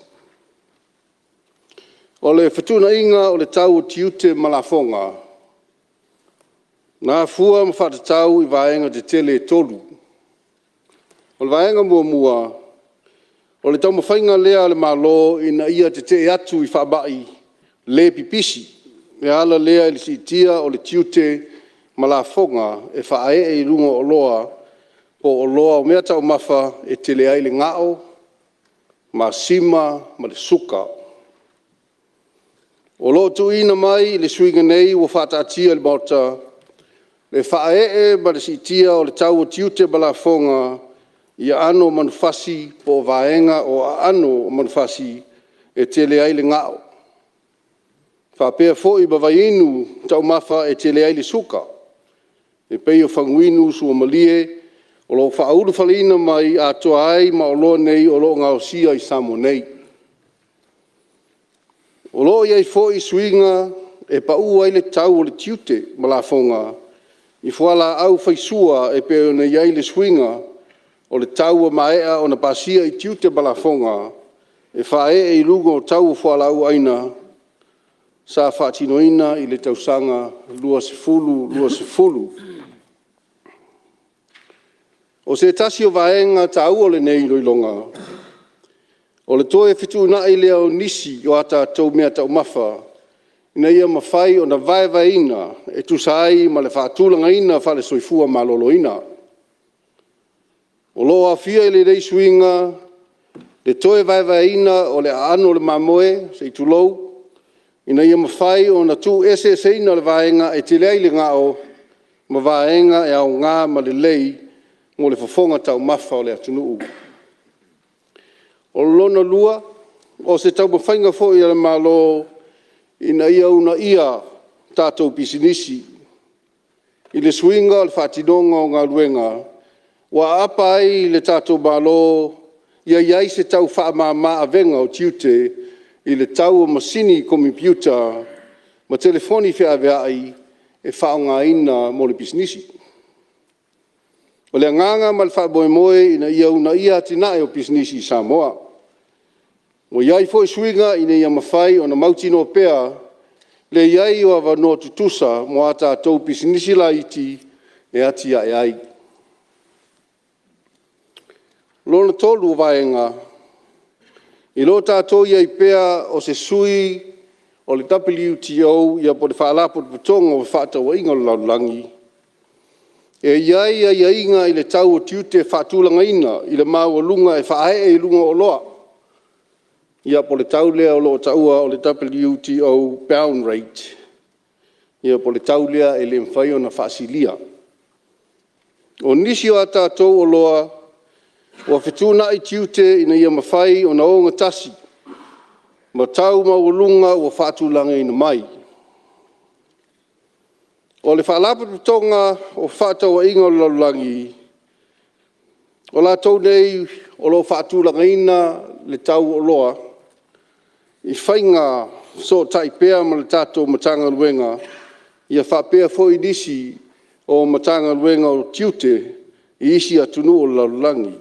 [SPEAKER 17] O le fetuunaiga o le tau o tiute ma lafoga, na afua ma faatatau i vaega tetele e 3. O le vaega muamua, o le taumafaiga lea a le Malo ina ia tetee atu i faamai le pipisi, e ala lea i le siitia o le tiute ma lafoga e faaee i luga o oloa po o oloa o meataumafa e tele ai le gao, masima ma le suka. O lo o tuuina mai le suiga nei ua faataatia i le Maota, le faaee ma le siitia o le tau o tiute ma lafoga i aano o manufasi po o vaega o aano o manufasi e tele ai le gao, faapea foi ma vaiinu taumafa e tele ai le suka, e pei o faguinu suamalie o lo o faaulufaleina mai atoa ai ma oloa nei o lo o gaosia i Samoa nei. O lo o i ai foi suiga e pau ai le tau o le tiute ma lafoga i fualaau faisua e pei ona i ai le suiga o le tau ua maea ona pasia i tiute ma lafoga e faaee i luga o tau o fualaau aina sa faatinoina i le tausaga 2020. O se tasi o vaega taua o lenei iloiloga, o le toe fetuunai lea o nisi o a tatou meataumafa ina ia mafai ona vaevaeina e tusa ai ma le faatulagaina faale-Soifua Maloloina. O lo o aofia i lenei suiga le toe vaevaeina o le aano o le mamoe se i tulou, ina ia mafai ona tuueseeseina le vaega e tele ai le gao ma vaega e aoga ma lelei mo le fofoga taumafa o le atunuu. O lona lua, o se taumafaiga foi a le Malo ina ia uunaia tatou pisinisi i le suiga o le faatinoga o galuega, ua aapa ai le tatou Malo ia i ai se tau faamama-avega o tiute i le tau o masini komepiuta ma telefoni feaveai e faaaogaina mo le pisinisi. O le agaga ma le faamoemoe ina ia uunaia atinae o pisinisi i Samoa. Ua i ai foi suiga ina ia mafai ona mautinoa pea le i ai o avanoa tutusa mo a tatou pisinisi laiti e atiae ai. Lona 3 o vaega, i lo tatou i ai pea o se sui o le WTO po o le Faalapotopotoga o Fefaatauaiga a le Lalolagi, e i ai aiaiga i le tau o tiute faatulagaina i le maualuga e faaee i luga o oloa, ia po o le tau lea o lo o taua o le WTO bound rate, ia po o le tau lea e le mafai ona faasilia. O nisi o a tatou oloa ua fetuunai tiute ina ia mafai ona ogatasi ma tau maualuga ua faatulagaina mai. O le Faalapotopotoga o Fefaatauaiga a le Lalolagi, o latou nei o lo o faatulagaina le tau o oloa i faiga fesootai pea ma le tatou Matagaluega, ia faapea foi nisi o Matagaluega o Tiute i isi atunuu o le lalolagi.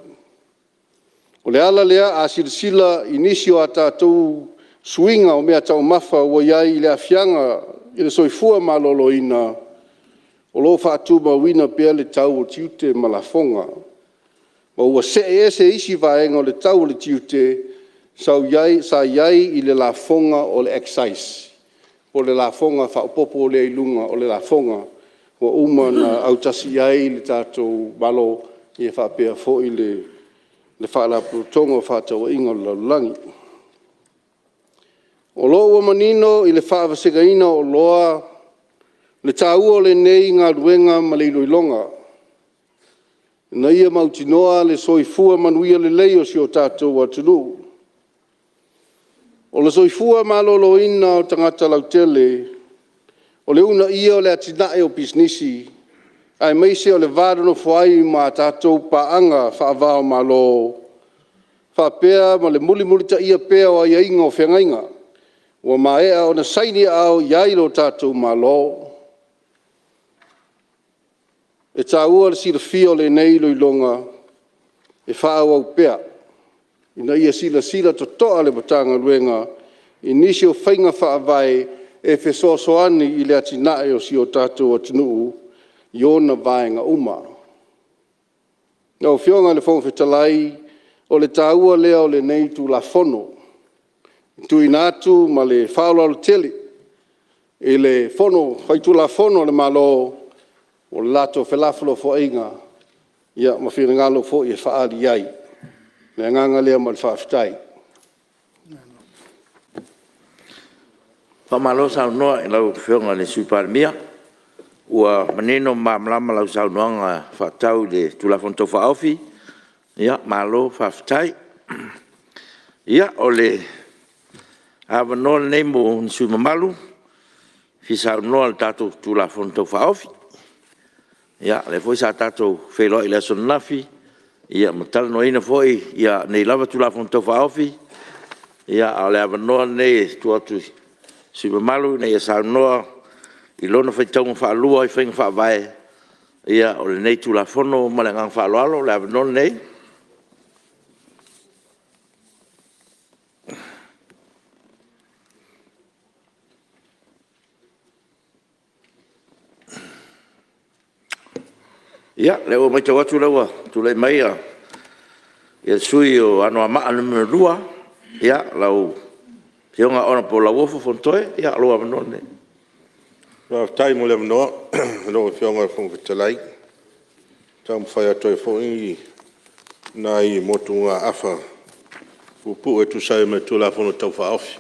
[SPEAKER 17] O le ala lea, a silasila i nisi o a tatou suiga o meataumafa ua i ai i le aafiaga i le soifua maloloina, o lo o faatumauina pea le tau o tiute ma lafoga, ma ua see ese isi vaega o le tau o le tiute sa i ai i le lafoga o le excise po o le lafoga faaopoopo lea i luga o le lafoga ua uma ona autasi i ai le tatou Malo faapea foi le Faalapotopotoga o Fefaatauaiga a le Lalolagi. O lo o ua manino i le faavasegaina o oloa le taua o lenei galuega ma le iloiloga, ina ia mautinoa le soifua manuia lelei o si o tatou atunuu. O le soifua maloloina o tagata lautele, o le uunaia o le atinae o pisinisi, aemaise o le va nonofo ai ma a tatou paaga faava-o-Malo, faapea ma le mulimulitaia pea o aiaiga o feagaiga ua maea ona saini aao i ai lo tatou Malo. E taua le silafia o lenei iloiloga e faaauau pea, ina ia silasila totoa le Matagaluega i nisi o faiga faavae e fesoasoani i le atinae o si o tatou atunuu i ona vaega uma. Lau Afioga i le Fofoga Fetalai, o le taua lea o lenei Tulafono e tuuina atu ma le faaaloalo tele i le Fono Faitulafono a le Malo mo le latou felafolafoaiga ma finagalo foi e faaalia i ai. O le agaga lea ma le faafetai.
[SPEAKER 1] Faamalo saunoa i lau Afioga i le Sui Palemia, ua manino ma malamalama lau saunoaga e faatatau i le Tulafono Tau Faaofi, malo faafetai. Ia, o le avanoa lenei mo ni sui usufono mamalu e fia saunoa i le tatou Tulafono Tau Faaofi. Ia, o lea foi sa tatou feiloai i le aso ananafi ma talanoaina foi nei lava Tulafono Tau Faaofi, a o le avanoa lenei e tuu atu i sui usufono mamalu ina ia saunoa i lona faitauga faalua i faiga faavae o lenei Tulafono. Ma le agaga faaaloalo, o le avanoa lenei. Ia, o lea ua matau atu o lea ua tulai mai le sui usufono mo Anoamaa 2, lau Afioga Hon Lauofo Fonotoe, o lou avanoa lenei.
[SPEAKER 3] Faafetai mo le avanoa lau Afioga i le Fofoga Fetalai e taumafai atu ai foi nai motugaafa puupuu e tusa ai ma le Tulafono Tau Faaofi.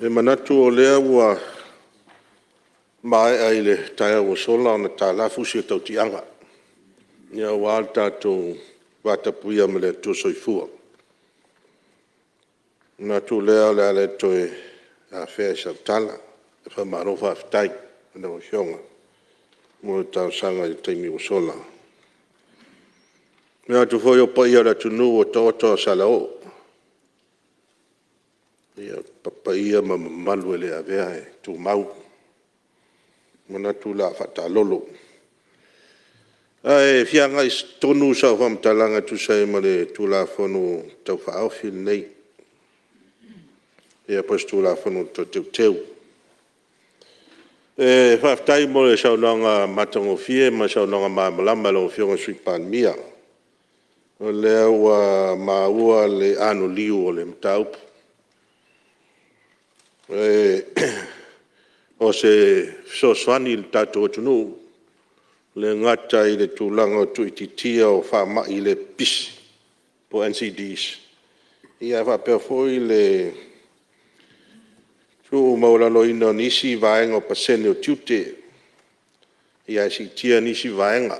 [SPEAKER 3] E manatu o lea ua maea i le taeao ua sola ona tala fusi o le tautiaga aua le tatou vatapuia ma le Atua Soifua. Ona manatu lea o le a le toe afea i sau tala. Faamalo faafetai i lau Afioga mo le talosaga i le taimi ua sola. E manatu foi o paia o le atunuu ua taoto a o se alaoo, o paia ma mamalu e le avea e tumau. E manatu o le a faataalolo. Ae fia agai tonu sau faamatalaga e tusa ai ma le Tulafono Tau Faaofi lenei, ia po o se Tulafono Toe Teuteu. E faafetai mo le saunoaga matagofie ma le saunoaga malamalama a lau Afioga i le Sui Palemia. O lea ua maua le anoliu o le mataupu. O se fesoasoani i le tatou atunuu, e le gata i le tulaga o le tuuitiitia o faamai le pipisi po o NCDs, ae faapea foi le tuumaualaloina o nisi vaega o pasene o tiute, ae siitia nisi vaega.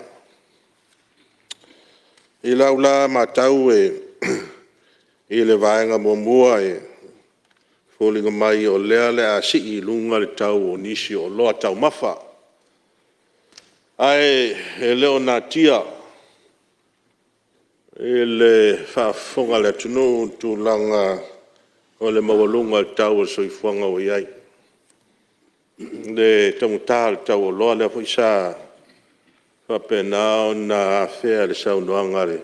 [SPEAKER 3] I lau la matau i le vaega muamua e foliga mai o lea o le a sii i luga le tau o nisi o oloa taumafa. Ae le o natia i le faafofoga a le atunuu le tulaga o le maualuga o le tau o le soifuaga ua i ai, le taugata o le tau o oloa lea foi sa faapena ona afea i le saunoaga a le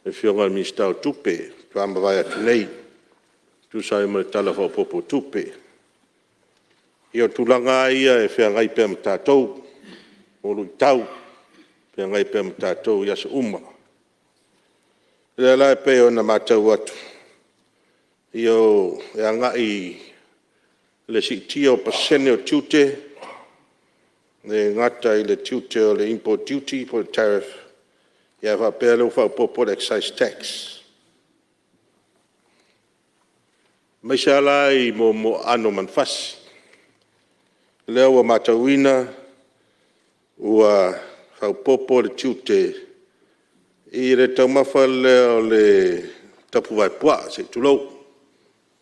[SPEAKER 3] Afioga i le Minisita o Tupe faatoa mavae atu nei e tusa ai ma le Tala Faaopoopo o Tupe. Ia o tulaga lava ia e feagai pea ma tatou, o luitau e feagai pea ma tatou i aso uma. O lea la e pei ona matau atu, e agai i le siitia o pasene o tiute, e le gata i le tiute o le import duty po o le tariff, ae faapea o lea ua faaopoopo le excise tax. Aemaise lava la i aano o manufasi. O lea ua matauina ua faaopoopo le tiute i le taumafa lea o le tapuvae puaa se i tulou,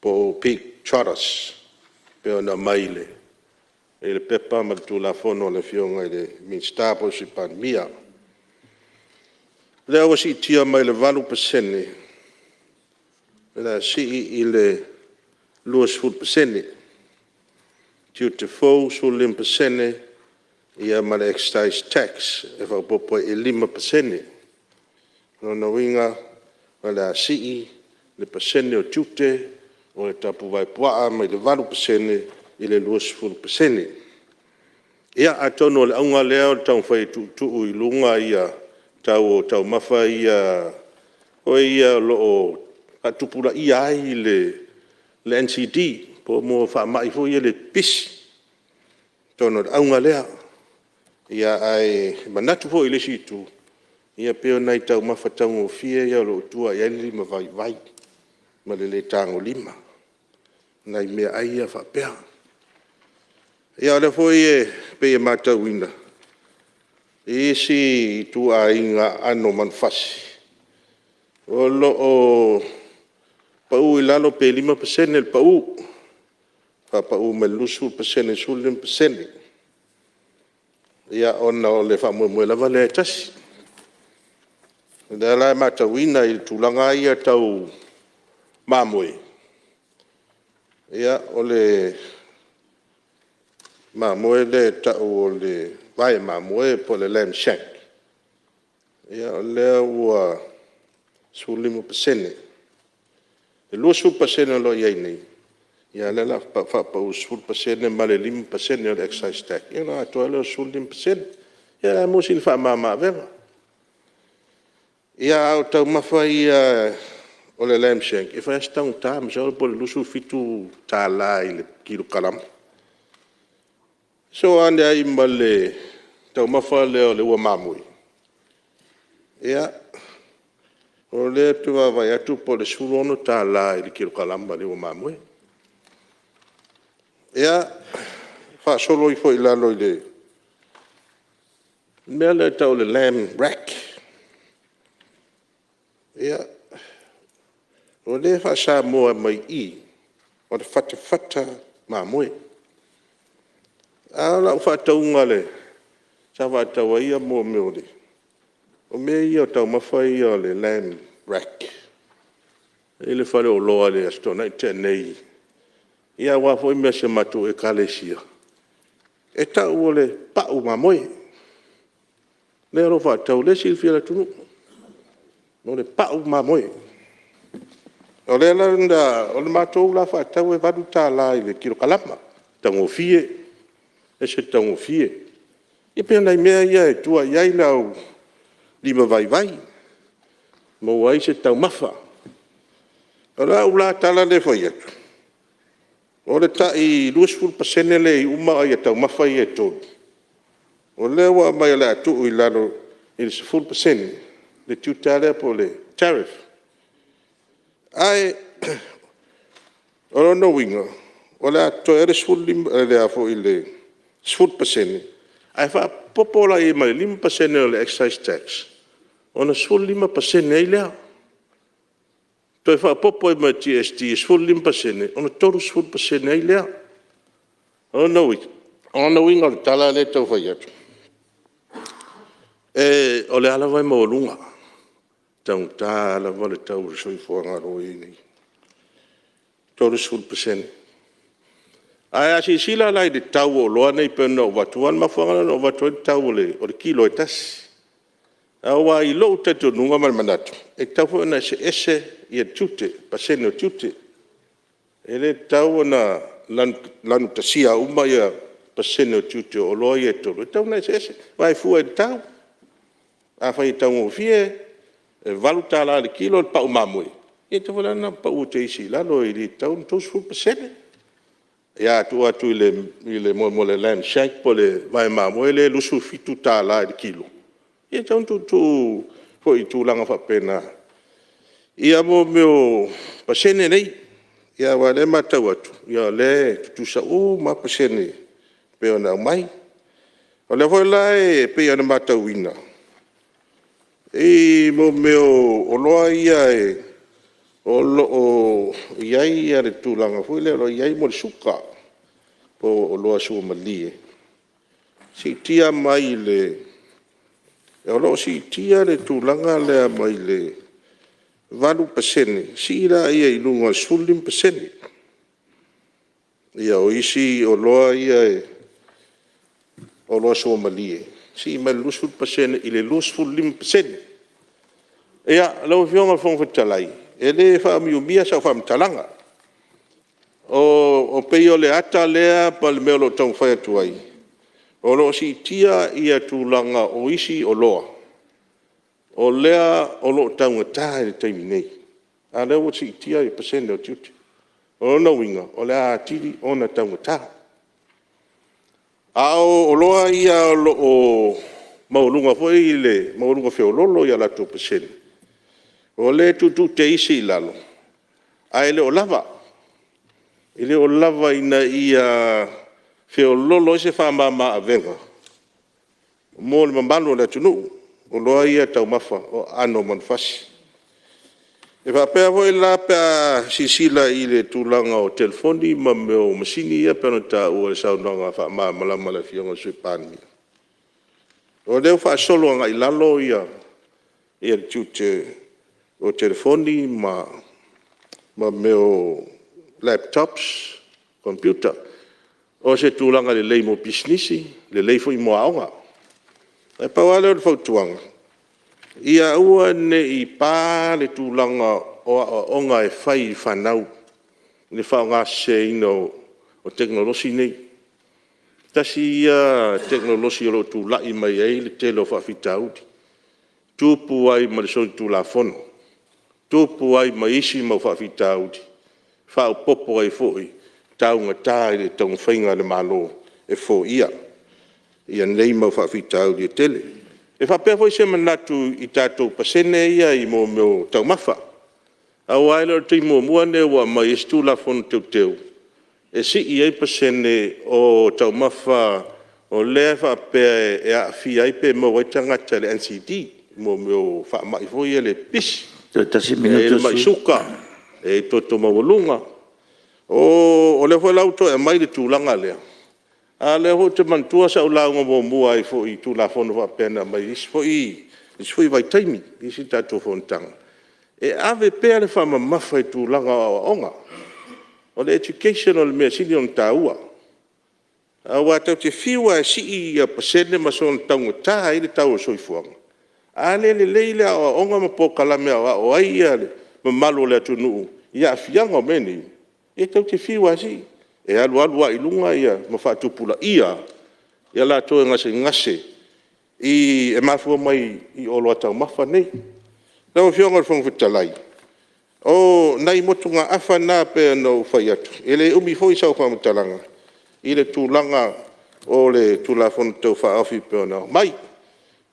[SPEAKER 3] po o pig trotters e pei ona aumai i le pepa ma le Tulafono a le Afioga i le Minisita po o le Sui Palemia. O lea ua siitia mai le 8% o le a sii i le 20%, tiute fou 15% ma le excise tax e faaopoopo i ai e 5%. O lona uiga o le a sii le pasene o tiute o le tapuvae puaa mai le 8% i le 20%. Ia, atonu o le auga lea o le taumafai e tuutuu i luga le tau o taumafa ia foi ia o lo o faatupulaia ai le NCD po o faamai foi ia le pipisi. Atonu o le auga lea, ae manatu foi i le isi itu, ia pei o nai taumafa taugofie ia o lo o tua i ai le limavaivai ma le le tagolima, nai meaai ia faapea. Ia o lea foi e pei e matauina i isi ituaiga aano o manufasi, o lo o pau i lalo pe 5% le pau, faapau mai le 20% i le 15%, ia ona o le faamoemoe lava lea e tasi. O lea la e matauina i tulaga lava ia tau mamoe, o le mamoe lea e tau o le vae mamoe po o le lamb shank, o lea ua 15%. E 20% o lo o i ai nei, a o lea o le a faapau i le 10% ma le 5% o le excise tax, ia ona atoa ai lea o le 15%. Ia o le a maua sina faamama-avega. Ia, a o taumafa ia o le lamb shank, e fai lava si taugata, masalo po o le $27 i le kilokalama. Sosoo ane ai ma le taumafa lea o le ua mamoe, ia, o lea ou te vaavaai atu po o le $16 i le kilokalama i le ua mamoe. Ia, faasolo ifo i lalo i le mea lea e tau o le lamb rack, ia, o lea e faa-Samoa mai i i, o le fatafata mamoe. A o lau faatauga sa faatau ai mea ia o taumafa ia o le lamb rack i le faleoloa i le Aso Toonai na tea nei, aua foi mea a si a matou Ekalesia, e tau o le pau mamoe lea o lo o faatau, o lea e silafia e le atunuu, o le pau mamoe. O le matou la faatau e $8 i le kilokalama, e taugofie, e ese le taugofie. Ia pei o nai mea ia e tua i ai le au limavaivai, e maua ai se taumafa. O lau la tala lea e fai atu, o le tai 20% lea e i ai uma taumafa ia e tolu, o lea ua aumai o le a tuu i lalo i le 10% le tiute lava lea po o le tariff. Ae o lona uiga, o le a totoe ai le 10% ae faaopoopo la i ai ma le 5% o le excise tax, ona 15% ai lea. Toe faaopoopo i ai ma le GST e 15% ona 30% ai lea. O lona uiga o le tala lea e tau fai atu, o lea lava e maualuga, taugata lava le tau o le soifuaga o lo o i ai nei, 30%. Ae a silasila la i le tau o oloa nei pei ona ou avatu, aua o le mafuaaga lea na ou avatu ai le tau o le kilo e tasi. Aua i lou talitonuga ma le manatu, e tatau foi ona eseese tiute, pasene o tiute. E le tatau ona lanutasia uma pasene o tiute o oloa ia e tolu, e tatau ona eseese aua e fua i le tau. Afai e taugofie, e $8 i le kilo le pau mamoe, Ia e tatau foi la ona pau teisi i lalo, e le tatau ona 30%. Ia a tuu atu i le mea o le lamb shank po o le vae mamoe lea e $27 i le kilo, ia e tatau ona tuutuu foi i tulaga faapena mea o pasene nei. Aua o lea e matau atu, o lea e tutusa uma lava pasene e pei ona aumai. O lea foi la e pei ona matauina i mea o oloa ia o lo o i ai le tulaga foi lea o lo o i ai le suka po o oloa suamalie, siitia mai le… O lo o siitia le tulaga lea mai le 8% sii lea i luga i le 15%. O isi oloa ia o oloa suamalie, sii mai le 20% i le 25%. Ia, lau Afioga i le Fofoga Fetalai, e le faaumiumia sau faamatalaga. E pei o le ata lea ma le mea o lo o taumafai atu ai, o lo o siitia tulaga o isi oloa o lea o lo o taugata i le taimi nei, a o lea ua siitia pasene o tiute. O lona uiga, o le a atili ona taugata. A o oloa ia o lo o maualuga foi le maualuga feoloolo o latou pasene, o lea e tuutuu teisi i lalo, ae le o lava. E le o lava ina ia feoloolo ai se faamama avega mo le mamalu o le atunuu, oloa ia taumafa o aano o manufasi. E faapea foi la pe a silasila i le tulaga o telefoni ma mea o masini ia pei ona taua i le saunoaga faamalamalama a le Afioga i le Sui Palemia, o lea ua faasolo agai i lalo le tiute o telefoni ma mea o laptops, computer. O se tulaga lelei mo pisinisi, lelei foi mo aoga. Ae pau lava lea o le fautuaga, ia aua ne i pa le tulaga o aoaoga e fai i fanau i le faaaogaseseina o tekonolosi nei. Tasi ia tekonolosi o lo o tulai mai ai le tele o faafitauli, tupu ai ma le solitulafono, tupu ai ma isi mau faafitauli, faaopoopo ai foi le taugata i le taumafaiga a le Malo e foia nei mau faafitauli e tele. E faapea foi se manatu i tatou pasene ia i mea o taumafa, aua e le o le taimi muamua lenei ua aumai ai se Tulafono Teuteu e sii ai pasene o taumafa o lea e faapea e aafia ai pe maua ai tagata i le NCD, mea o faamai foi ia le pipisi.
[SPEAKER 1] Toe tasi le
[SPEAKER 3] E i
[SPEAKER 1] minute o
[SPEAKER 3] ai
[SPEAKER 1] le
[SPEAKER 3] le mai
[SPEAKER 1] sui usufono.
[SPEAKER 3] suka, e i ai le toto maualuga. O lea foi la ua toe aumai le tulaga lea, a o lea foi ou te manatua sa ou lauga muamua ai foi i Tulafono faapea na aumai i isi foi vaitaimi i isi tatou fonotaga, e ave pea le faamamafa i tulaga o aoaoga. O le education o le mea e sili ona taua, aua tatou te fiu lava e sii pasene ma soona taugata ai le tau o le soifuaga, a le lelei le aoaoga ma polokalame e aoao ai le mamalu o le atunuu i aafiaga o mea nei, ia tatou te fiu lava e sii, e alu alu lava i luga ma faatupulaia i latou e gasegase e mafua mai i oloa taumafa nei. Lau Afioga i le Fofoga Fetalai, o nai motugaafa na e pei ona ou fai atu, e le umi foi sau faamatalaga i le tulaga o le Tulafono Tau Faaofi e pei ona aumai.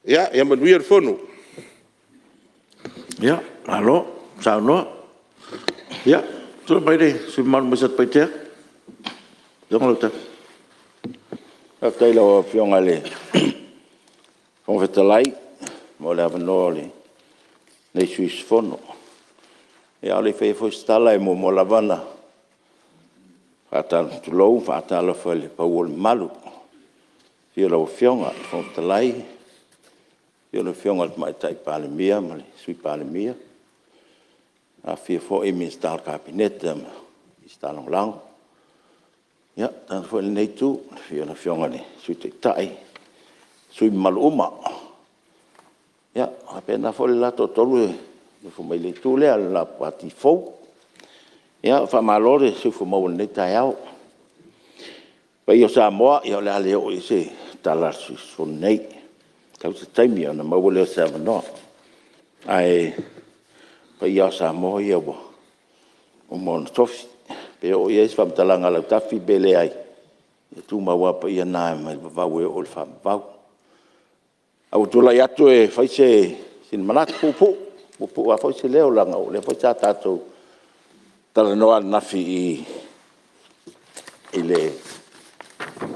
[SPEAKER 3] Ia manuia le Fono.
[SPEAKER 1] Malo saunoa. Ia, tulai mai le sui usufono mamalu mai Satupaitea. Lau Afioga Lautafi. Faafetai i lau Afioga i le Fofoga Fetalai mo le avanoa o lenei sui usufono. Ia a o le i faia foi se tala, e muamua lava ona faatulou ma faatalofa i le pau o le malu, i le afio o lau Afioga i le Fofoga Fetalai, afio lau Afioga i le Tamaitai Palemia ma le Sui Palemia, afifio foi Minisita o le Kapeneta ma Minisita Lagolago. Ia, tainane foi lenei Itu i le afio o le Afioga i le Sui Taitai ma sui usufono mamalu uma. Ia, faapena foi le la toatolu e nonofo mai le itu lea, le la Pati fou. Ia faamalo le soifua maua i lenei taeao. Le paia o Samoa, ia o le a le oo i ai se tala a le sui usufono nei, sau se taimi ona maua lea o se avanoa. Ae paia lava o Samoa ia ua uma ona tofi. Pe oo i ai se faamatalaga a Lautafi pe leai, e tumau lava paia na mai le vavau e oo i le faavavau. Ae ua ou tulai atu e fai sina manatu puupuu, e puupuu lava foi se leo leaga o lea foi sa tatou talanoa ananafi i le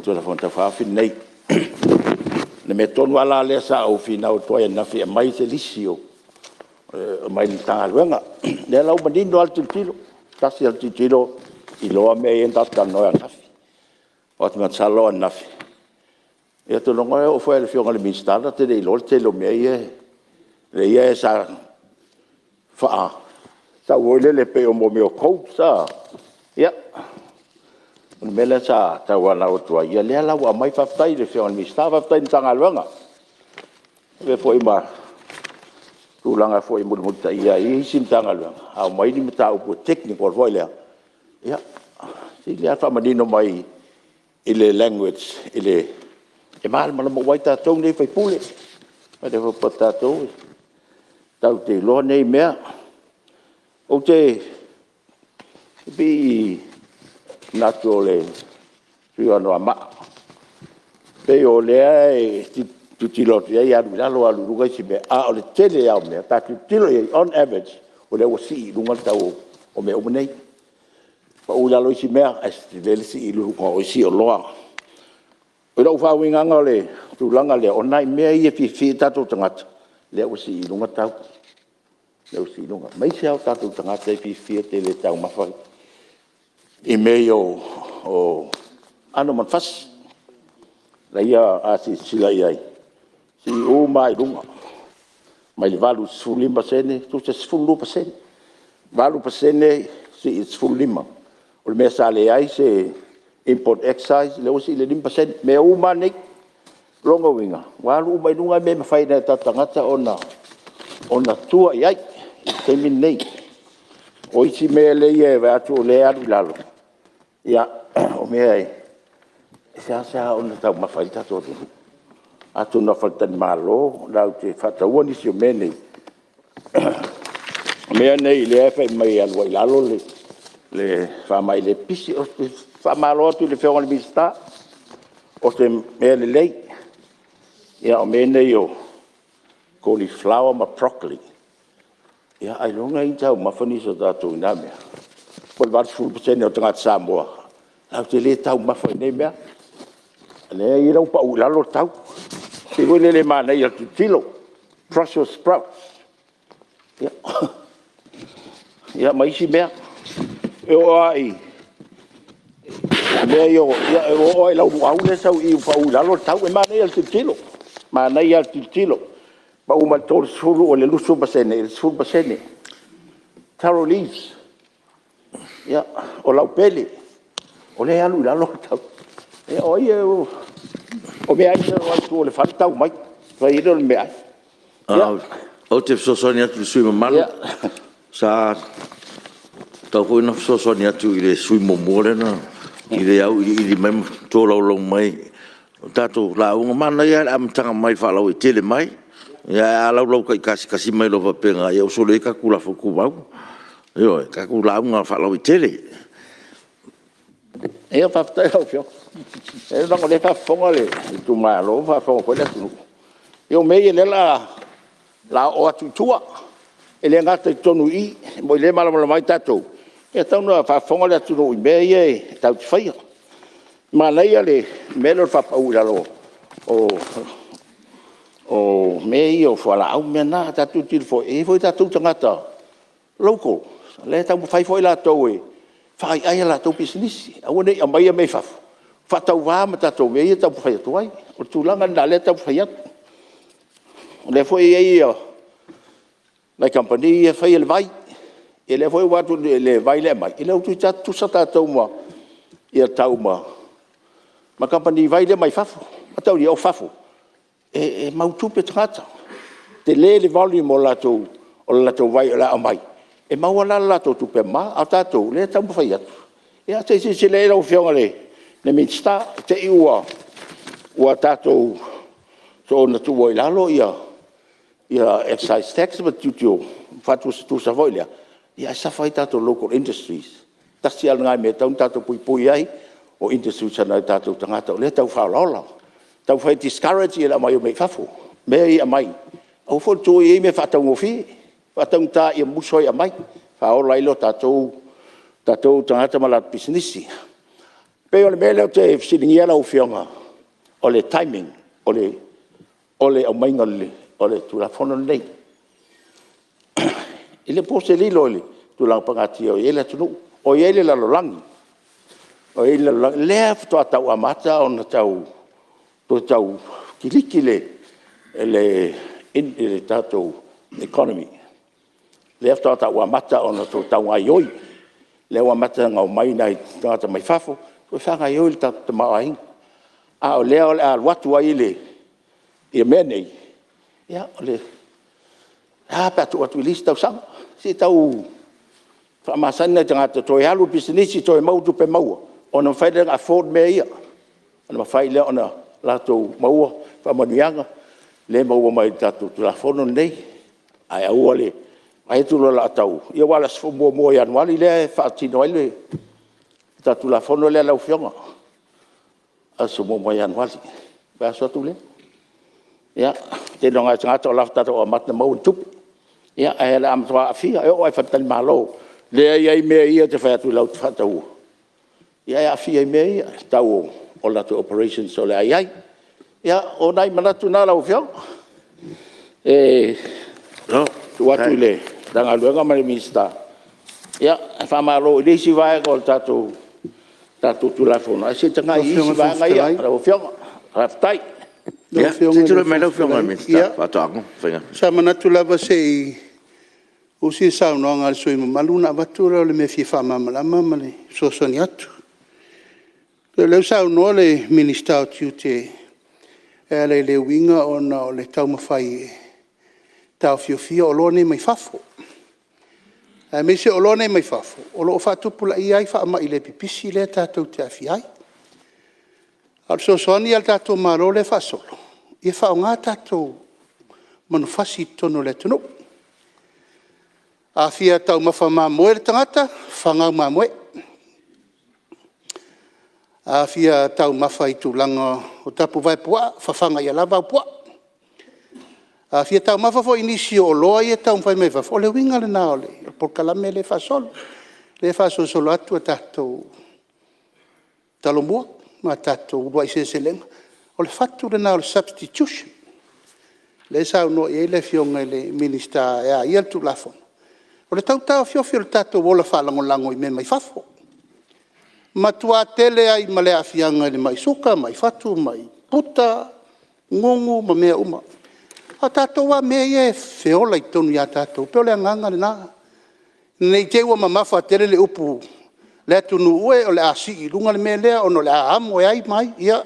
[SPEAKER 1] Tulafono Tau Faaofi lenei. O le mea tonu lava lea sa ou finau atu ai ananafi e aumai se lisi mai le Matagaluega. O lea la ua manino lava le tilotilo, tasi lava le tilotilo iloa mea ia na tatou talanoa ai ananafi. Aua ou te masalo o ananafi, ou te iloa e oo foi i le Afioga i le Minisita na te le i iloa le tele o mea ia sa faatau foi lele pei o mea o codes a. Ia, o le mea lea sa tauanau atu ai, ia lea la ua aumai. Faafetai i le Afioga i le Minisita faafetai i le Matagaluega. E avea foi ma tulaga foi e mulimulitaia ai isi Matagaluega, a aumai ni mataupu e technical foi lea, ia, e sili lava le faamanino mai i le language e malamalama uma ai tatou nei o sui usufono. Aua e le faapea o tatou tatou te iloa nei mea. Ou te pei e manatu o le sui usufono o Anoamaa, pei o lea e tilotilo atu i ai e alu i lalo alu i luga isi mea, a o le tele lava o mea pe a tilotilo i ai on average, o lea ua sii i luga le tau o mea uma nei. Pau i lalo isi mea ae tele le sii i luga o isi oloa. I lou faauigaina o le tulaga lea, o nai mea ia e fiafia ai o tatou tagata, lea ua sii i luga tau, aemaise lava o tatou tagata e fiafia tele e taumafa i mea ia o aano o manufasi. A silasila i ai, sii uma lava i luga, mai le 8 i le 15sene, tusa e 12%. 8% sii i le 15. O le mea sa leai se import excise, lea ua sii i le 5%, mea uma lava nei. O lona uiga, ua alu uma i luga mea e mafai e nai o tatou tagata ona tua i ai i le taimi lenei. O isi mea ia e vaai atu o lea e alu i lalo, ia, o mea e seasea ona taumafa ai le tatou atunuu. Atonu o faletalimalo latou te faatauina nisi o mea nei, o mea nei o lea e fai mai e alu ai i lalo le faamai le pipisi. Ou te faamalo atu i le Afioga i le Minisita, o se mea lelei. Ia o mea nei o cauliflower ma broccoli, ia ailoga e taumafa nisi o tatou i na mea. Po o le 80% o tagata Samoa latou te le taumafa i nei mea. O lea ua pau i lalo le tau. E pei foi lele e manaia i le tilotilo, brussel sprouts, ia ma isi mea. E oo lava i mea ia e oo lava i lauluauu lea e sau i i ua pau i lalo le tau. E manaia i le tilotilo, manaia lava le tilotilo. Pau mai le 20% i le 10%. Taro leaves, ia, o leupele, o lea e alu i lalo le tau. Ia o ai e… O meaai ia e o atu i tua i le fale tau mai ona fai ai lea o le meaai. Ia. Ou te fesoasoani atu i le sui usufono mamalu, sa tatau foi ona fesoasoani atu i le sui usufono muamua lea na… i le auiliili mai ma tolaulau mai o tatou lauga. Manaia lava le amataga mai faalauaitele mai, ae a laulau taitasi mai loa faapena, ia ua soli ai tatou Tulafono Tumau. Ioe, tatou lauga faalauaitele. Ia faafetai i lau Afioga. Leaga o lea e faafofoga le itumalo ma faafofoga foi le atunuu, ia o mea ia o lea o le a oo atu i tua. E le gata i totonu i i, o lea e malamalama ai tatou, e tatau ona faafofoga le atunuu i mea ia tatou te faia. Manaia le mea lea o le faapau i lalo o mea ia o fualaau ma mea na. A tatou tilotilo foi, e i ai foi tatou tagata local o la e taumafai foi latou e faaaiai a latou pisinisi, aua ne i aumaia mea mai fafo faatauva ma tatou mea ia e taumafai atu ai. O le tulaga lena o lea e taumafai atu. O lea foi e i ai nai kamupani ia e faia le vai. Ia lea foi ua vaai atu i le vai lea e aumai, ia lea ua toeitiiti lava tutusa tatou tau ma kamupani vai ia mai fafo. Faataua, o fafo, e mau tupe tagata, tele le volume o le latou vai o le a aumai, e maua la le latou tupe mama, a o tatou, o lea e taumafai atu. Ia se i silasila i ai lau Afioga i le Minisita, i te i ua tatou soona tuua i lalo excise tax ma tiute o faatusatusa foi lea, ae suffer ai tatou local industries. Tasi lava lena mea e tatau ona tatou puipui ai, o industries a nai o tatou tagata o lea e tau faaolaola. Taumafai e discourage le aumai o mea i fafo. Mea ia e aumai, aua foi le tuu i ai mea faataugofie, faataugata ia musu ai e aumai, faaola ai tatou tagata ma latou pisinisi. E pei o le mea lea ou te fesiligia lau Afioga, o le timing o le aumaiga o le Tulafono lenei. E le o po se lilo i le tulaga pagatia o i ai le atunuu, o i ai le lalolagi, lea faatoa tau amata ona tau kiliki le tatou economy, lea faatoa tau amata ona toe tau gaoioi, lea ua amata ona omai nai tagata mai fafo e faagaoioi le tatou tamaoaiga, a o lea o le a alu atu ai mea nei, ia e a pe a tuu atu i le isi tausaga, se i tau faamasani nai tagata toe alu le pisinisi toe maua tupe maua ona mafai lea ona afford mea ia, ona mafai lea ona latou maua faamanuiaga lea e maua mai le tatou Tulafono lenei. Ae aua le vaai atu loa o le a tau… ia aua o le aso 1 o Ianuari lea e faatino ai le tatou Tulafono lea lau Afioga, aso 1 o Ianuari, o le vaiaso atu lea. Ia, tele o nai tagata o la e faatoa amata ona maua ni tupe, ae o le a matua aafia, e oo lava i faletalimalo lea e i ai mea ia e te fai atu latou te faatauina, ia e aafia i mea ia, i le tau o latou operations o le a i ai. Ia, o nai manatu na lau Afioga e tuu atu i le Matagaluega ma le Minisita, ae faamalo i le isi vaega o le tatou Tulafono, ae se i tagai i isi vaega ia lau Afioga. Faafetai.
[SPEAKER 17] Lau
[SPEAKER 1] Ia, se i tulai mai lau Afioga i le Minisita o Faatoaga ma Faiga Faiva.
[SPEAKER 17] Sa manatu lava se i usi le saunoaga a le sui usufono mamalu ona avatu lea o le mea e fia faamalamalama ma le fesoasoani atu. O lea ua saunoa le Minisita o Tiute e ala i le uiga ona o le taumafai e taofiofia oloa nei mai fafo, aemaise o oloa nei mai fafo o lo o faatupulaia ai faamai le pipisi lea tatou te aafia ai. A o le fesoasoani a le tatou Malo lea e faasolo, ia faaaoga tatou manufasi i totonu o le atunuu. A fia taumafa mamoe le tagata, fafaga au mamoe. A fia taumafa i tulaga o tapuvae puaa, fafaga ia lava au puaa. A fia taumafa foi i nisi o oloa ia e taumafai mai fafo, o le uiga lena o le polokalame lea e faasolo. Lea e faasolosolo atu a tatou Talomua ma tatou uluai seleselega. O le fatu lena o le substitution lea e saunoa i ai le Afioga i le Minisita e a ia le Tulafono, o le tau taofiofi o le tatou ola faalagolago i mea mai fafo. Matua tele ai ma le aafiaga i le mai suka, mai fatu, mai puta, gugu ma mea uma. A o tatou lava mea ia e feola i totonu ia tatou, e pei o le agaga lena, ne i te i ua mamafa tele le upu, le atunuu e o le a sii i luga le mea lea ona o le a amo e ai ma ai. Ia,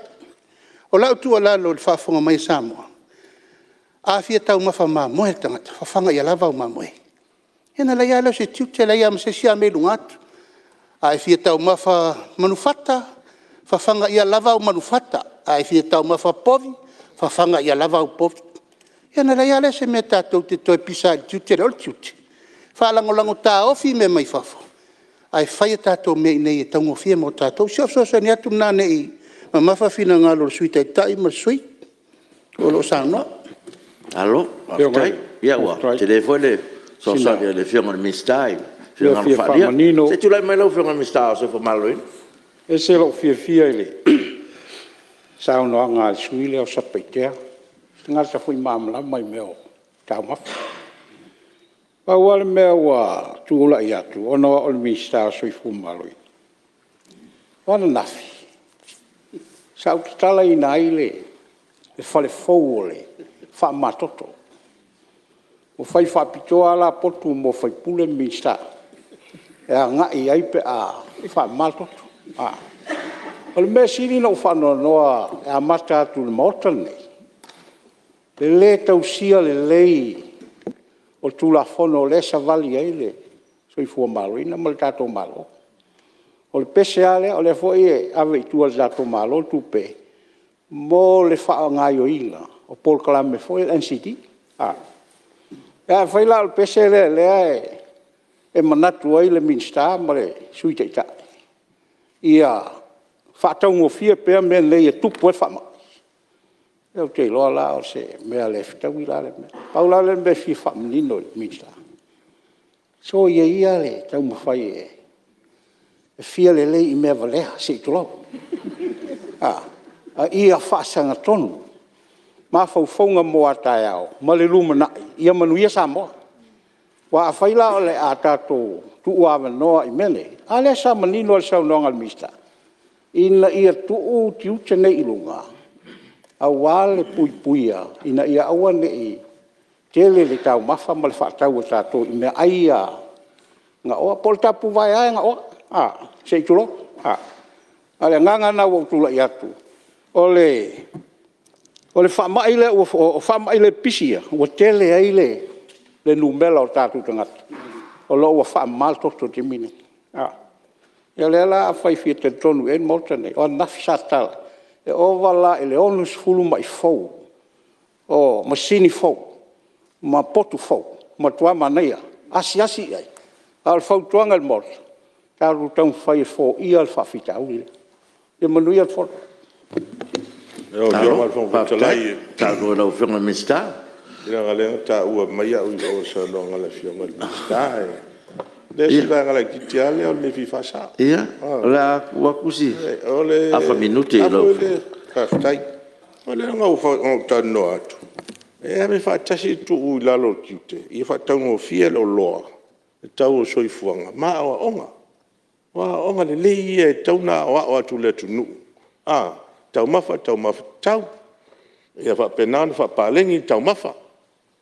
[SPEAKER 17] o lau tuualalo i le faafofoga mai a Samoa, a fia taumafa mamoe le tagata, fafaga ia lava au mamoe, ia ona leai lava lea o se tiute, leai lava ma se isi mea i luga atu. A e fia taumafa manufata, fafaga ia lava au manufata. A e fia taumafa povi, fafaga ia lava au povi. Ia ona leai lava lea o se mea tatou te toe pisa ai i le tiute lea. O le tiute, faalagolago taofi mea mai fafo, ae fai a tatou mea i inei e taugofie mo tatou. O si au fesoasoani atu lena ne i mamafa finagalo o le Sui Taitai ma le sui usufono o lo o saunoa.
[SPEAKER 1] Malo faafetai. Ia ua tele foi le fesoasoani a le Afioga i le Minisita i
[SPEAKER 7] Sina
[SPEAKER 1] finagalo
[SPEAKER 7] fia
[SPEAKER 1] faaalia.
[SPEAKER 7] faamanino.
[SPEAKER 1] Se i tulai mai lau Afioga i le Minisita mo le Soifua Maloloina.
[SPEAKER 7] E ese lou fiafia i le saunoaga a le sui usufono lea o Satupaitea, o se tagata foi malamalama i mea o taumafa. Pau lava le mea ua tulai atu ona o au o le Minisita o le Soifua Maloloina, o ananafi sa ou tatalaina ai le fale fou o le faamamatoto. Ua fai faapitoa lava la potu mo sui usufono ma Minisita e agai i ai pe a faamama le toto. O le mea e sili ona ou faanoanoa e amata atu i le Maota lenei, le lē tausia lelei o Tulafono o lea e savali ai le soifua maloloina ma le tatou Malo. O le pese lava lea, o lea foi e ave i tua e le tatou Malo tupe mo le faagaoioiga o polokalame foi ia o le NCD.
[SPEAKER 19] Afai la o le pese lea o lea e manatu ai le Minisita ma le Sui Taitai ia faataugofie pea mea nei e tupu ai le faamai, ia ou te iloa la o se mea le fetaui la lea mea. Pau la lea o le mea e fia faamanino i le Minisita, soia ia le taumafai e fia lelei i mea valea se i tulou, a ia faasagatonu mafaufauga mo a taeao ma le lumanai, ia manuia Samoa. Aua afai la o le a tatou tuuavanoa i mea nei, a lea sa manino lava i le saunoaga a le Minisita, ina ia tuu tiute nei i luga aua le puipuia ina ia aua ne i tele le taumafa ma le faatau a tatou i meaai ia gaoa. Po o le tapuvae lava e gaoa se i tulou. A o le agaga lena ua ou tulai atu, o le faamai lea, o faamai le pipisi ia ua tele ai le numera o tatou tagata o lo o ua faamama le toto i le taimi lenei. Ia o lea la afai e fia talitonu i ai le Maota lenei, o ananafi sa tatala, e ova la i le 60 mai fou, o masini fou ma potu fou, matua manaia. Asiasi i ai, a o le fautuaga i le Maota, tatou taumafai e foia le faafitauli lea. Ia manuia le Fono.
[SPEAKER 3] Lau Afioga i le Fofoga Fetalai, leaga o lea na taua mai au i o i le saunoaga a le Afioga i le Minisita. E leai o si vaega laitiiti lava lea o le mea e fia faasao. Ia, o le a tuu atu si afa minute i lau Afioga. Faafetai. O lea na ou talanoa atu, e ave faatasi le tuu i lalo o le tiute ia faataugofie le oloa, le tau o le soifuaga ma aoaoga. O aoaoga lelei ia e tatau ona aoao atu i le atunuu, taumafa, taumafa tatau. Ia faapena ona faapaleni taumafa.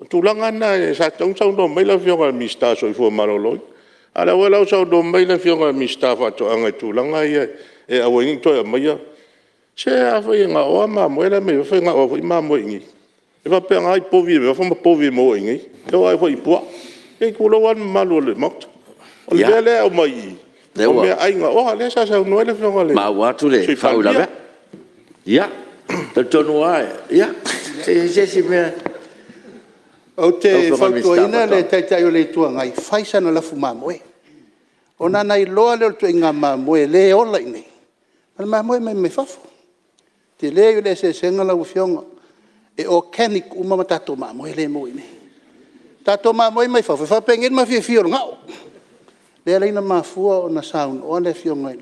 [SPEAKER 3] O tulaga na sa tatau ona saunoa mai ai le Afioga i le Minisita o le Soifua Maloloina. A o lea foi la ua saunoa mai le Afioga i le Minisita o Faatoaga i tulaga ia e aua ai ne i toe aumaia. Se afai e gaoa mamoe la e aumai fafo, e gaoa foi mamoe i inei. E faapena i povi i fafo ma povi e maua i inei, e oo lava foi i puaa. Se i tulou lava le mamalu o le Maota. O le mea lea e aumai i i, o meaai gaoa lea sa saunoa ai le Afioga i le Sui Palemia. Ua maua atu le faauilavea. Ia, talitonu lava se i i ai se isi mea…
[SPEAKER 20] Ou te fautuaina le Taitai o le Itu Agai, fai sana lafu mamoe, ona iloa lea o le ituaiga mamoe o lea e ola i inei ma le mamoe e aumai mai fafo. E tele ia o le eseesega lau Afioga. E organic uma tatou mamoe lea e maua i inei. O tatou mamoe mai fafo, e faapenei le mafiafia o le gao. Lea la e mafua ona saunoa le Afioga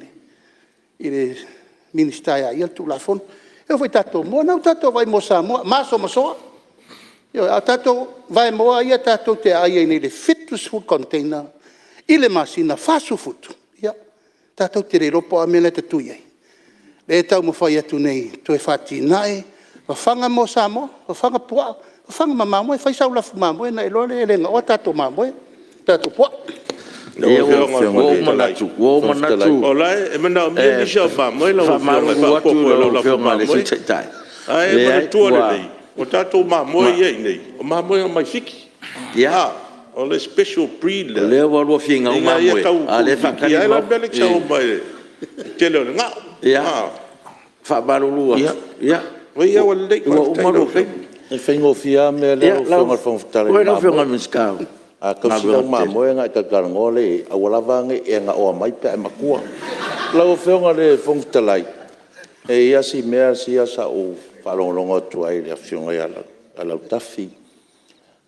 [SPEAKER 20] i le Minisita e a ia le Tulafono. E oo foi i tatou moa, o lena ua tatou vaai i moa Samoa, masomasoa. Ioe. A o tatou vaemoa ia tatou te aai ai nei i le 70 container i le masina, 40 futu, ia, tatou te le iloa po o a mea la e tatui ai. O lea e taumafai atu nei e toe faatinai, fafaga moa Samoa, fafaga puaa, fafaga ma mamoe, fai sau lafu mamoe ona e iloa lea e le gaoa tatou mamoe ma tatou puaa.
[SPEAKER 3] Lau Afioga i le Fofoga Fetalai, o la e manaomia nisi au mamoe lau Afioga e faaopoopo i lau lafu mamoe. Ae manatua lelei, o tatou mamoe ia e i inei, o mamoe e aumai Fiti. O le special breed lea,
[SPEAKER 1] O lea ua lua finau
[SPEAKER 3] ina ia
[SPEAKER 1] mamoe,
[SPEAKER 3] tau
[SPEAKER 1] a o lea e faatali
[SPEAKER 3] tuuitiitia
[SPEAKER 1] le
[SPEAKER 3] ai la
[SPEAKER 1] Maota.
[SPEAKER 3] le mea lea e te saunoa mai ai i le tele o le gao.
[SPEAKER 1] Ia, faamalulu atu,
[SPEAKER 3] Leai ua lelei,
[SPEAKER 1] ua uma
[SPEAKER 3] faafetai i
[SPEAKER 1] lou
[SPEAKER 3] lau
[SPEAKER 1] taimi.
[SPEAKER 5] E faigofie lava le mea lea lau Afioga i le Fofoga Fetalai i
[SPEAKER 1] Oi
[SPEAKER 5] le
[SPEAKER 1] lau Afioga i
[SPEAKER 5] mamoe.
[SPEAKER 1] le Minisita o
[SPEAKER 5] A tausi lau
[SPEAKER 1] Galuega Tetele.
[SPEAKER 5] mamoe ona e talatalanoa lea i ai, aua lava ne i e gaoa mai pe a e matua. Lau Afioga i le Fofoga Fetalai, e i ai lava si mea sia sa ou faalogologo atu ai i le Afioga ia Lautafi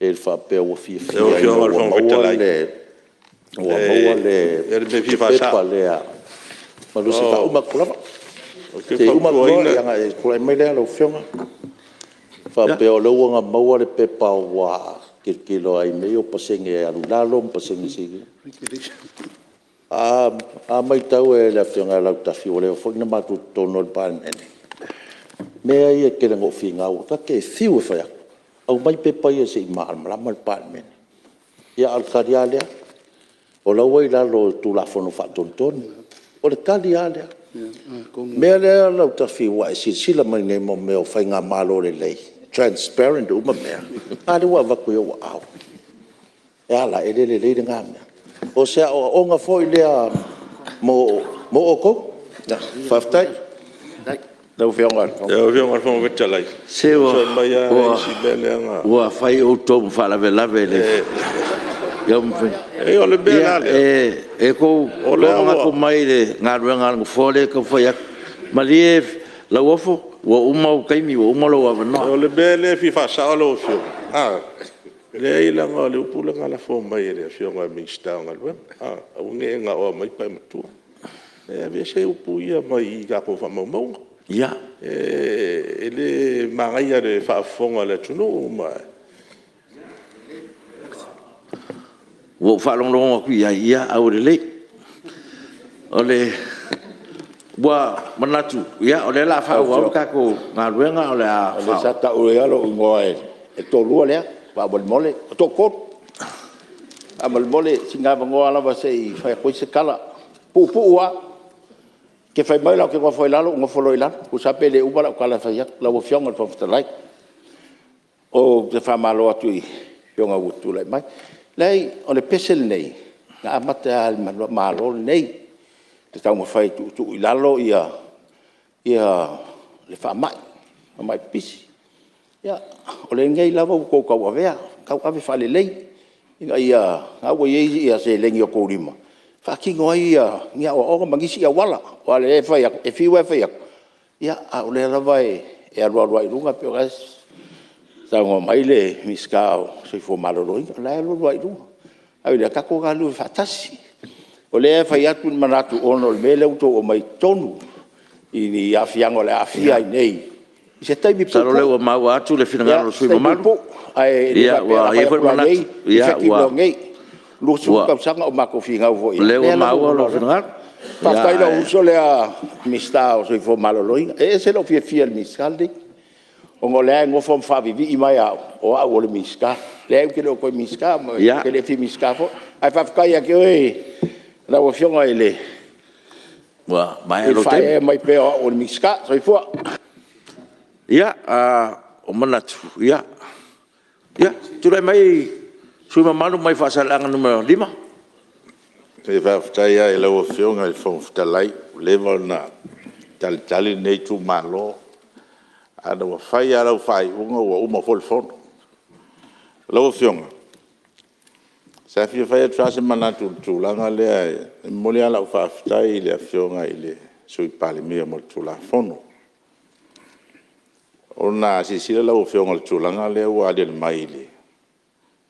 [SPEAKER 5] e faapea ua fiafia
[SPEAKER 3] Lau
[SPEAKER 5] ina
[SPEAKER 3] Afioga i le
[SPEAKER 5] ua
[SPEAKER 3] Fofoga
[SPEAKER 5] maua
[SPEAKER 3] Fetalai,
[SPEAKER 5] le
[SPEAKER 3] e o le mea e fia
[SPEAKER 5] pepa
[SPEAKER 3] faasao.
[SPEAKER 5] lea. Malie se i faauma atu lava.
[SPEAKER 3] Ou te
[SPEAKER 5] Se i uma atu
[SPEAKER 3] fautuaina...
[SPEAKER 5] loa ona e tulai mai lea lau Afioga. E faapea o lea ua ia maua le pepa ua tilotilo ai i mea ia o pasene e alu i lalo ma pasene e sii. A matau e le Afioga ia Lautafi ua leva foi ona matou i totonu o le Palemene, o mea ia e tele ina ou finau ai, ta te fiu e fai atu, aumai pepa ia se i malamalama le Palemene. Ia a o le tali lava lea, o la e ua i lalo o Tulafono Faatonutonu. O le tali lava lea. O le mea lea Lautafi ua e silasila mai nei i mea o faigamalo lelei, transparent uma mea. A lea ua avatu i ou aao. E a la, e le lelei lena mea? O se aoaoga foi lea mo outou. Faafetai.
[SPEAKER 3] Fetalai,
[SPEAKER 1] Se ua fai outou ma faalavelave i le taumafaiga. Ia outou manatu mai i le galuega a le Nofoa lea e taumafai atu. Malie Lauofo, ua uma ou taimi, ua uma lou avanoa. O le mea lea e fia faasao lau Afioga, e leai leaga o le upu lea na lafo mai e le Afioga i le Minisita o Galuega, aua ne i e gaoa mai pe a e matua. E aveese upu ia mai tatou faamaumauga. E le magaia i le faafofoga a le atunuu. Ua ou faalogologo atu i ai, ae ua lelei. Ua manatu o lea o le a faaauau le tatou galuega. O lea sa taua lou igoa e le toalua lea, faamolemole. E toatolu. Faamolemole sina avanoa lava se i fai atu ai se tala, e puupuu lava. E te fai mai la ou te nofo i lalo ou nofo loa i lalo, tusa lava pe le uma lau tala e fai atu lau Afioga i le Fofoga Fetalai. Ou te faamalo atu i afioga ua tulai mai. Leai o le pese lenei, na amata lava i le Malo lenei, e taumafai e tuutuu i lalo le faamai, faamai pipisi. Ia, o lenei lava ua outou tauavea, tauave faalelei ina ia… o lena ua i ai seleni i outou lima e faatino ai ni aoaoga ma nisi auala. Aua o lea e fai atu, e fiu lava e fai atu, a o lea lava e alualu lava i luga pei o la e saunoa mai le Minisita o le Soifua Maloloina, o la e alualu lava i luga. Ae ui i lea, tatou galulue faatasi. O lea e fai atu ni manatu ona o le mea lea ua outou aumai i totonu i ni aafiaga o le a aafia ai nei i se taimi puupuu. Masalo o lea ua maua atu le finagalo o le sui usufono mamalu. Ae le faapea a fai atu loa nei effective loa nei. 20 tausaga o matou finau foi i ai, o lea la ua… O lea ua maua lou finagalo. Faafetai i lou uso lea le Minisita o le Soifua Maloloina. E ese lou fiafia i le Minisita lenei, ona o lea e nofo ma faavivii mai ia au, o au o le Minisita. Leai ou te le o toe Minisita, ou te le fia Minisita foi. Ae faafetai ia te oe lau Afioga i le faaeaea mai pea o au o le Minisita. Soifua. Ia, ua manatu, ia tulai mai le sui usufono mamalu mai Faasaleleaga 5. Faafetai lava i lau Afioga i le Fofoga Fetalai, ua leva ona talitali lenei itumalo, ae ua fai lava lau faaiuga ua uma foi le fono. Lau Afioga, sa fia fai atu lava se manatu i le tulaga lea, e momoli lava lau faafetai i le Afioga i le Sui Palemia mo le Tulafono. Ona a silasila lau Afioga i le tulaga lea ua aliali mai i le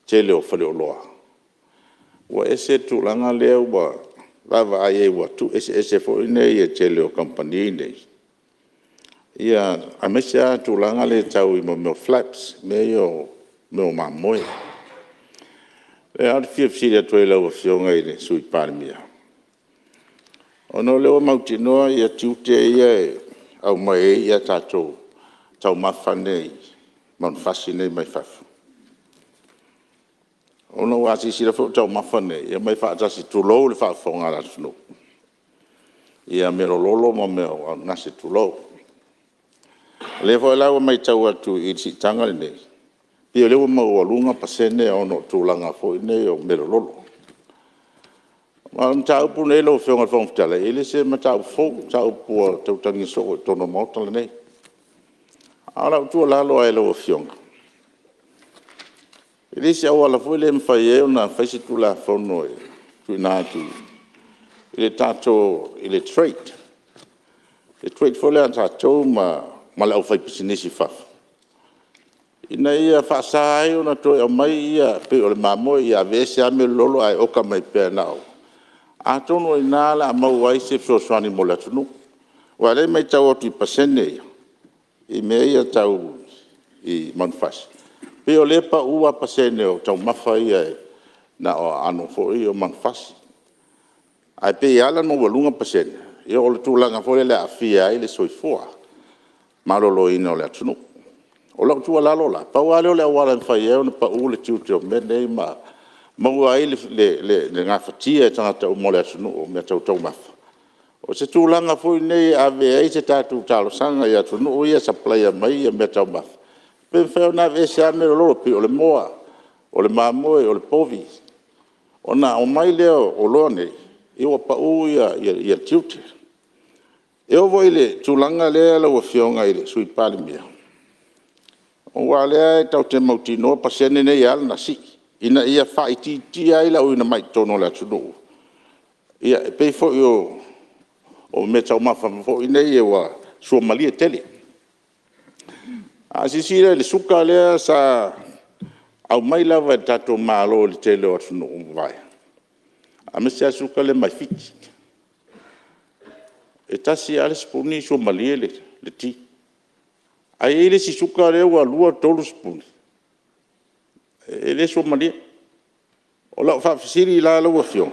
[SPEAKER 1] tele o faleoloa, ua ese le tulaga lea ua vaavaai i ai ua tuueseese foi nei e le tele o kamupani nei, aemaise lava le tulaga lea tau i mea o flaps, mea ia o mamoe. O lea ou te fia fesili atu ai i lau Afioga i le Sui Palemia, ona o lea ua mautinoa tiute ia e aumai ai a tatou taumafa nei, manufasi nei mai fafo. Ona aua a silasila foi o taumafa nei, e aumai faatasi, tulou le faafofoga a le atunuu, ia mealololo ma mea anogase tulou. O lea foi la ua matau atu i le siitaga lenei, pei o lea ua maualuga pasene ona o tulaga foi nei o mealololo. Ma o le mataupu lenei lau Afioga i le Fofoga Fetalai, e le o se mataupu fou, o le mataupu ua tautalagia soo i totonu o le Maota lenei. A o lau tuualalo lava i lau Afioga, e le o se auala foi lea e mafai ai ona fai se Tulafono e tuuina atu i le tatou Trade, le trade foi lea a tatou ma le aufaipisinisi i fafo, ina ia faasa ai ona toe aumai ia pei o le mamoe, ia aveese lava mealololo ae oka mai pea na o… Atonu o i ina o le a maua ai se fesoasoani mo le atunuu. Aua o lea e matau atu i pasene ia i mea ia tau i manufasi, pei o lea e pau lava pasene o taumafa ia na o aano foi ia o manufasi. Ae pei e ala ona maualuga pasene, o le tulaga foi lea e aafia ai le soifua maloloina o le atunuu. O lau tuualalo la, pau lava lea o le auala e mafai ai ona pau le tiute o mea nei ma maua ai le gafatia e tagata uma o le atunuu o mea tau taumafa, o se tulaga foi lenei e ave ai se tatou talosaga i atunuu ia e sapalaia mai meataumafa, pe mafai ona aveese lava mealololo pei o le moa, o le mamoe, o le povi, ona aumai lea o oloa nei ua pau le tiute.
[SPEAKER 3] E oo foi i le tulaga lea lau Afioga i le Sui Palemia, aua o lea tatou te mautinoa pasene nei e ala ona sii, ina ia faaitiitia ai le auina mai totonu o le atunuu. Ia e pei foi o meataumafa foi nei ua suamalie tele. A silasila i le suka lea sa aumai lava e le tatou Malo i le tele o atunuu ua mavae, aemaise lava le suka lea mai Fiti, e tasi lava le sipuni e suamalie le ti. Ae i ai le isi suka lea ua 2, 3 sipuni e le suamalie. O lau faafesili la lau Afioga,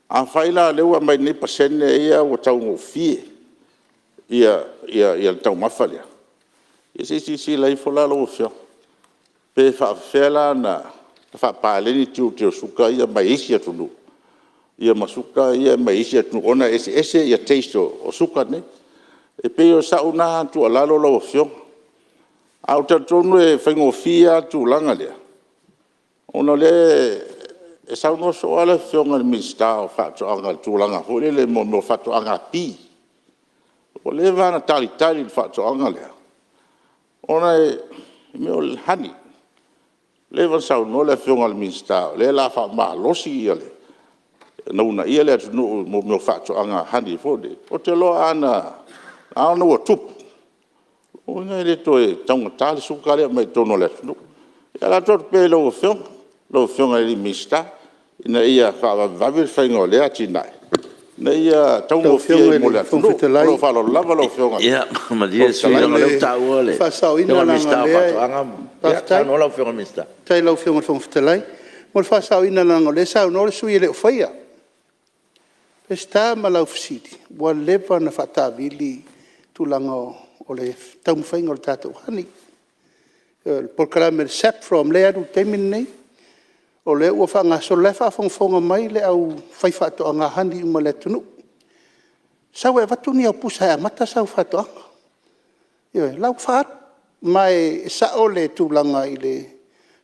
[SPEAKER 3] afai la o lea ua aumai nei pasene ia ua taugofie le taumafa lea, ia se i silasila ifo la lau Afioga, pe faapefea la ona faapaleni tiute o suka ia mai isi atunuu ia ma suka ia mai isi atunuu ona e eseese taste o suka nei. E pei o sau lena tuualalo lau Afioga, ae ou te talitonu e faigofie lava le tulaga lea, ona o lea e saunoa soo lava le Afioga i le Minisita o Faatoaga i le tulaga foi lele o mea o faatoaga pei. Ua leva lava ona talitali i le faatoaga lea, ona o mea o le honey. Ua leva ona saunoa le Afioga i le Minisita o lea o le a faamalosi le uunaia o le atunuu i mea o faatoaga honey foi lele. Ou te iloa ana ua tupu, lona uiga e le toe taugata le suka lea e aumai totonu o le atunuu. Ia o le a tuu atu pea i lau Afioga, lau Afioga i le Minisita ina ia faavavevave le faiga o lea atinae, ina ia taugofie ai mo le atunuu. Ma lou faaaloalo lava lau Afioga i le
[SPEAKER 1] Fofoga
[SPEAKER 20] Fetalai.
[SPEAKER 1] Ia malie le sui usufono leaga o lea ua taua le Minisita o Faatoaga. Ia saunoa lau Afioga i le Minisita. Faafetai i lau Afioga i le Fofoga Fetalai. Mo le faasaoina leaga o lea e saunoa le sui usufono e le o faia. Peseta ma lau fesili, ua leva ona faataavili le tulaga o le taumafaiga o le tatou honey. Ioe, le polokalame a le SAFPROM lea e alu i le taimi lenei, o lea ua faagasolo, o la e faafogafoga mai le aufaifaatoaga honey uma a le atunuu. Sau e avatu ni au pusa e amata sau faatoaga. Ioe, o la e ua faaalu. Ma e sao le tulaga i le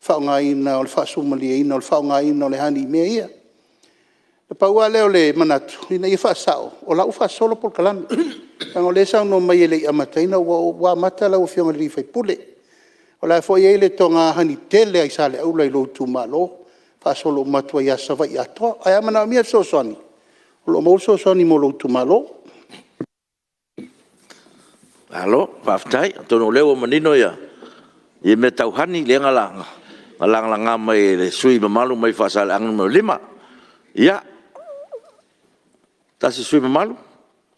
[SPEAKER 1] faaaogaina o le faasuamalie o le faaaogaina o le honey i mea ia. Na pau lava lea o le manatu ina ia faasao, o la e ua faasolo polokalame. Leaga o lea e saunoa mai e le i amataina, ua amata lau Afioga i le sui usufono. O la e foi e i ai le toga honey tele lava i Saleaula i lou itumalo, faasolo uma atu ai lava i Savaii atoa. Ae a manaomia le fesoasoani, o lo o maua le fesoasoani mo lou itumalo. Malo faafetai. Atonu o lea ua manino mea tau honey lea na lagalaga mai e le sui usufono mamalu mai Faasaleleaga 5. Ia, tasi le sui usufono mamalu.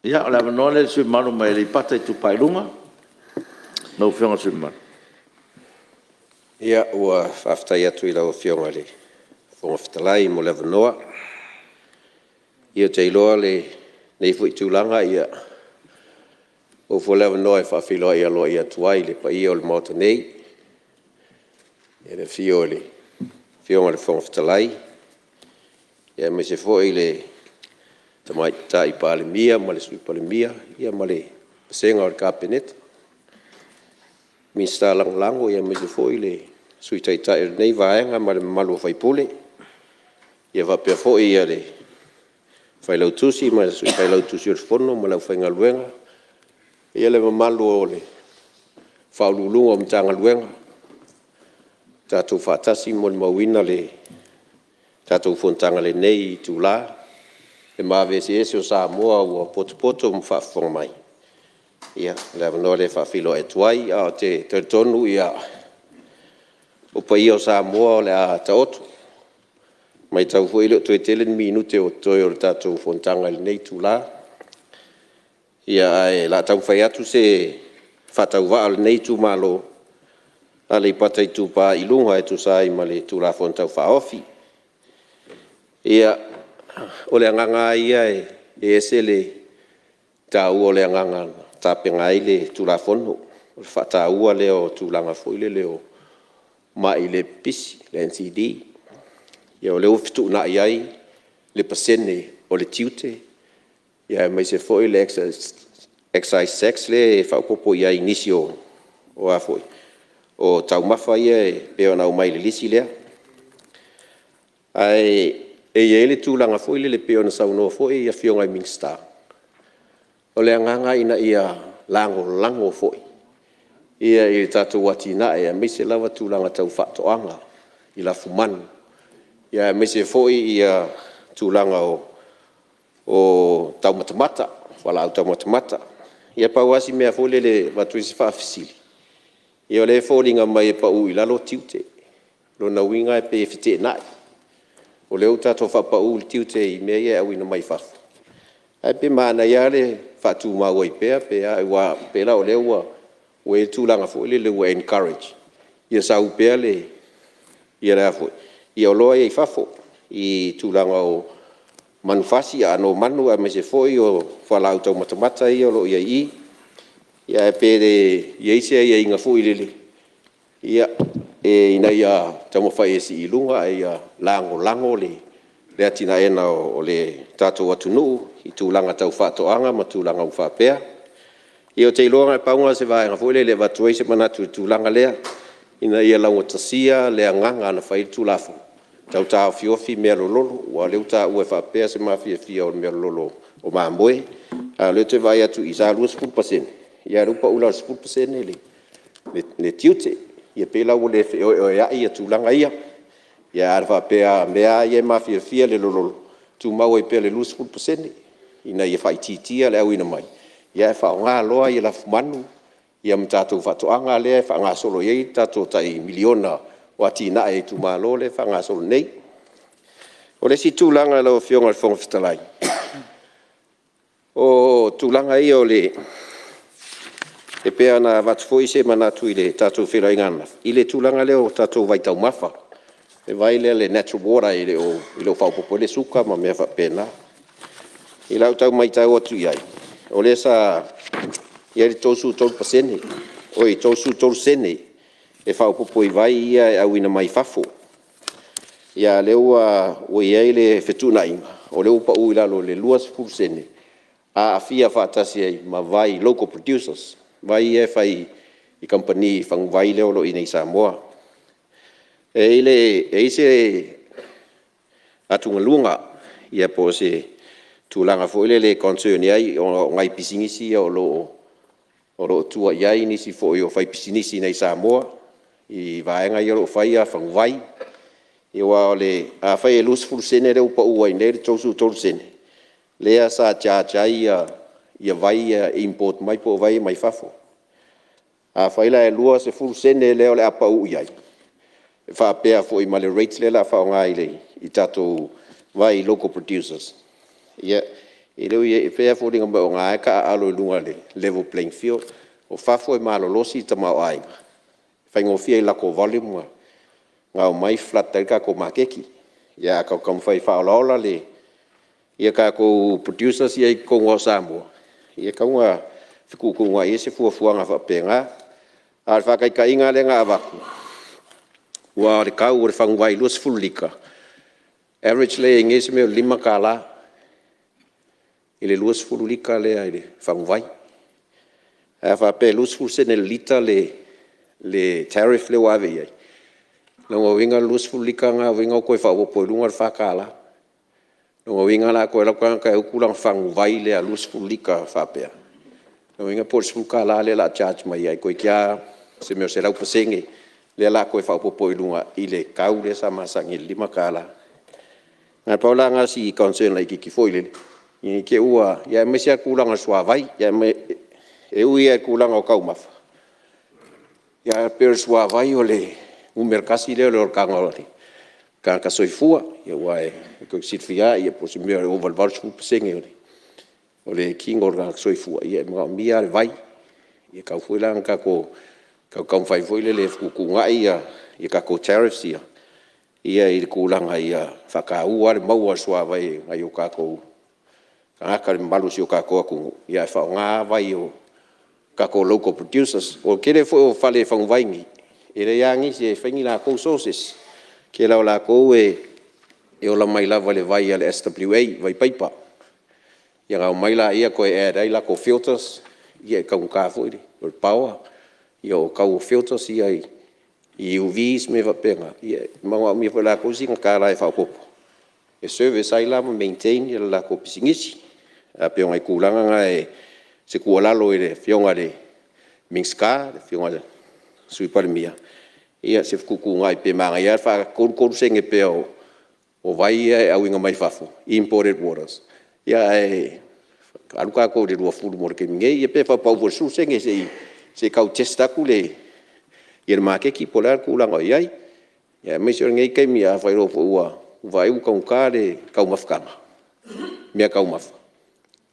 [SPEAKER 1] Ia o le avanoa lenei i le sui usufono mamalu mai Aleipata Itupa i Luga, lau Afioga i le sui usufono mamalu.
[SPEAKER 21] Ia, ua faafetai atu i lau Afioga i le Fofoga Fetalai mo le avanoa. Ia ou te iloa o lenei foi itula ua maua foi le avanoa e faafeiloai aloaia atu ai i le paia o le Maota nei, i le afio o le Afioga i le Fofoga Fetalai, aemaise foi le Tamaitai Palemia ma le Sui Palemia ma le Vasega o le Kapeneta, Minisita Lagolago aemaise foi le Sui Taitai o lenei Vaega ma le mamalu o sui usufono. Ia faapea foi le Failautusi ma le Sui Failautusi o le Fono ma le aufaigaluega, le mamalu o Ofisa Sili o Pulega o Matagaluega ua tatou faatasi ma molimauina le tatou fonotaga i lenei itula, le maave eseese o Samoa ua potopoto ma faafofoga mai. Ia, o le avanoa lea e faafeiloai atu ai. Ae ou te talitonu o paia o Samoa o le a taoto. E matau foi e le o toe tele ni minute o totoe o le tatou fonotaga i lenei itula. Ae o le a taumafai atu se faatauvaa o lenei itumalo o Aleipata Itupa i Luga e tusa ai ma le Tulafono Tau Faaofi. Ia, o le agaga lava ia e ese le taua o le agaga na tapena ai le Tulafono, o le faataua lea o tulaga foi lele o mai le pipisi le NCD. Ia o lea ua fetuunai ai le pasene o le tiute aemaise foi le excise tax lea e faaopoopo i ai i nisi o taumafa ia e pei ona aumai i le lisi lea. Ae i ai le tulaga foi lele pei ona saunoa foi afioga i Minisita, o O le agaga ina ia lagolago foi i tatou atinae aemaise lava tulaga tau faatoaga i lafumanu, aemaise foi tulaga o taumafa mata, fualaau taumafa mata. Ia pau lava si mea foi lele e avatu ai si faafesili, ia o lea e foliga mai e pau i lalo tiute. O lona uiga e pei e feteenai, o lea ua tatou faapau i le tiute i mea ia e auina mai fafo, ae pei e manaia lava le faatumau ai pea pe a, aua pei la o lea ua i ai le tulaga foi lele ua encourage ia sau pea oloa ia i fafo i tulaga o manufasi, aano o manu aemaise foi o fualaau taumafa mata ia o lo o i ai i i. Ae pe le i ai se aiaiga foi lele ina ia taumafai e sii i luga ae ia lagolago le atinaeina o le tatou atunuu i tulaga tau faatoaga ma tulaga uma faapea. Ia ou te iloa na o le pau lena o se vaega foi lele e avatu ai se manatu i le tulaga lea, ina ia laugatasia le agaga na fai ai le Tulafono Tau Faaofi o Mealololo aua o lea ua taua e faapea se mafiafia o mealololo o mamoe. A o lea ou te vaai atu i i sa 20% a o lea ua pau i lalo i le 10% le tiute. Ia pei la ua le feoeoeai tulaga ia. Ae ana faapea o mea lava ia e mafiafia le lololo, tumau ai pea i le 20% ina ia faaitiitia le auina mai, ae faaaoga loa lafumanu ma tatou faatoaga lea e faagasolo i ai le tatou tai $1 miliona o atinae a itumalo lea e faagasolo nei. O le isi tulaga lau Afioga i le Fofoga Fetalai, o tulaga ia e pei ona avatu foi se manatu i le tatou feiloaiga ananafi i le tulaga lea o tatou vaitaumafa, le vai lea le natural water e le o faaopoopo i ai le suka ma mea faapena. I lau tau matau atu i ai, o lea sa i ai le 33sene e faaopoopo i vai ia e auina mai fafo. A o lea ua i ai le fetuunaiga, o lea ua pau i lalo i le 20sene, aafia faatasi ai ma vai local producers, vai ia e fai i kamupani faguvai ia o lo o i inei i Samoa. E i ai se atugaluga po o se tulaga foi lele e concern ai ona o nai pisinisi ia o lo o tua i ai nisi foi o faipisinisi i inei i Samoa i vaega ia o lo o fai faguvai. Aua afai e 20sene lea ua pau ai nei le 33sene lea sa charge ai vai ia e import mai po o vai ia mai fafo. Afai la e 20sene lea o le a pau i ai, e faapea foi ma le rate lea o le a faaaoga i tatou vai local producers, ia e pei lava e foliga mai o lena e taaalo i luga o le level playing field. O fafo e malolosi le tamaoaiga, e faigofie i latou volume ona aumai flood ai le tatou maketi. Ae a tatou taumafai e faaolaola tatou producers ia i totonu lava o Samoa, ia e tatau ona fetuutuunai i ai se fuafuaga faapena. A o le faataitaiga lea na avatu, aua o le tau o le faguvai 20 lita, average lea e i ai nei o se mea o le $5 i le 20 lita lea i le faguvai. Ae a faapea e 20sene i le lita le tariff lea ua ave i ai, o lona uiga o le 20 lita lena ua toe faaopoopo i luga le $4. O lona uiga la a toe alu atu le tagata e utu lana faguvai lea 20 lita faapea, o lona uiga po o le $10 lea o le a charge mai ai, toeitiiti lava o se mea o le 100% lea o le a toe faaopoopo i luga i le tau lea sa masani ai i le $5. Na pau la lena o si concern laitiiti foi lele ne i te i ua… aemaise lava le tulaga o le suavai. E ui lava i le tulaga o taumafa, ae pei o le suavai o le numera tasi lea o le olataga o le tagata soifua. Aua tou te silafia lava po o se mea e ova i le 80% o le tino o le tagata soifua e manaomia lava le vai. E tatau foi la ona tatou taumafai foi lele e fetuutuunai ia tatou tariffs ia i le tulaga ia faataua lava le maua o le suavai e nai o tatou tagata le mamalu o si o tatou atunuu, ae faaaoga lava vai a tatou local producers. O le tele foi o fale faguvai nei, e leai lava nisi e fai ni latou sources. O le tele lava o latou e ola mai lava i le vai a le SWA, vai paipa. Ia ona aumai lea toe add ai latou filters, ia e taugata foi le power, o tau o filters ia i UVs ma mea faapena, ia e manaomia foi e latou sina $1 e faaopoopo e service ai la ma maintain le latou pisinisi. Ae pei o nai tulaga na e se tuualalo i le Afioga i le Minisita, le Afioga i le Sui Palemia, ia se fetuutuunai pe manaia lava le faa-33sene pea o vai ia e auina mai fafo, imported waters, ae alu tatou i le 20 mo le taimi nei, ia pe faapau foi i le 10sene se i tau test atu le maketi po o le a le tulaga o i ai. Aemaise o lenei taimi afai loa foi ua vaai ua taugata le taumafataga, meataumafa,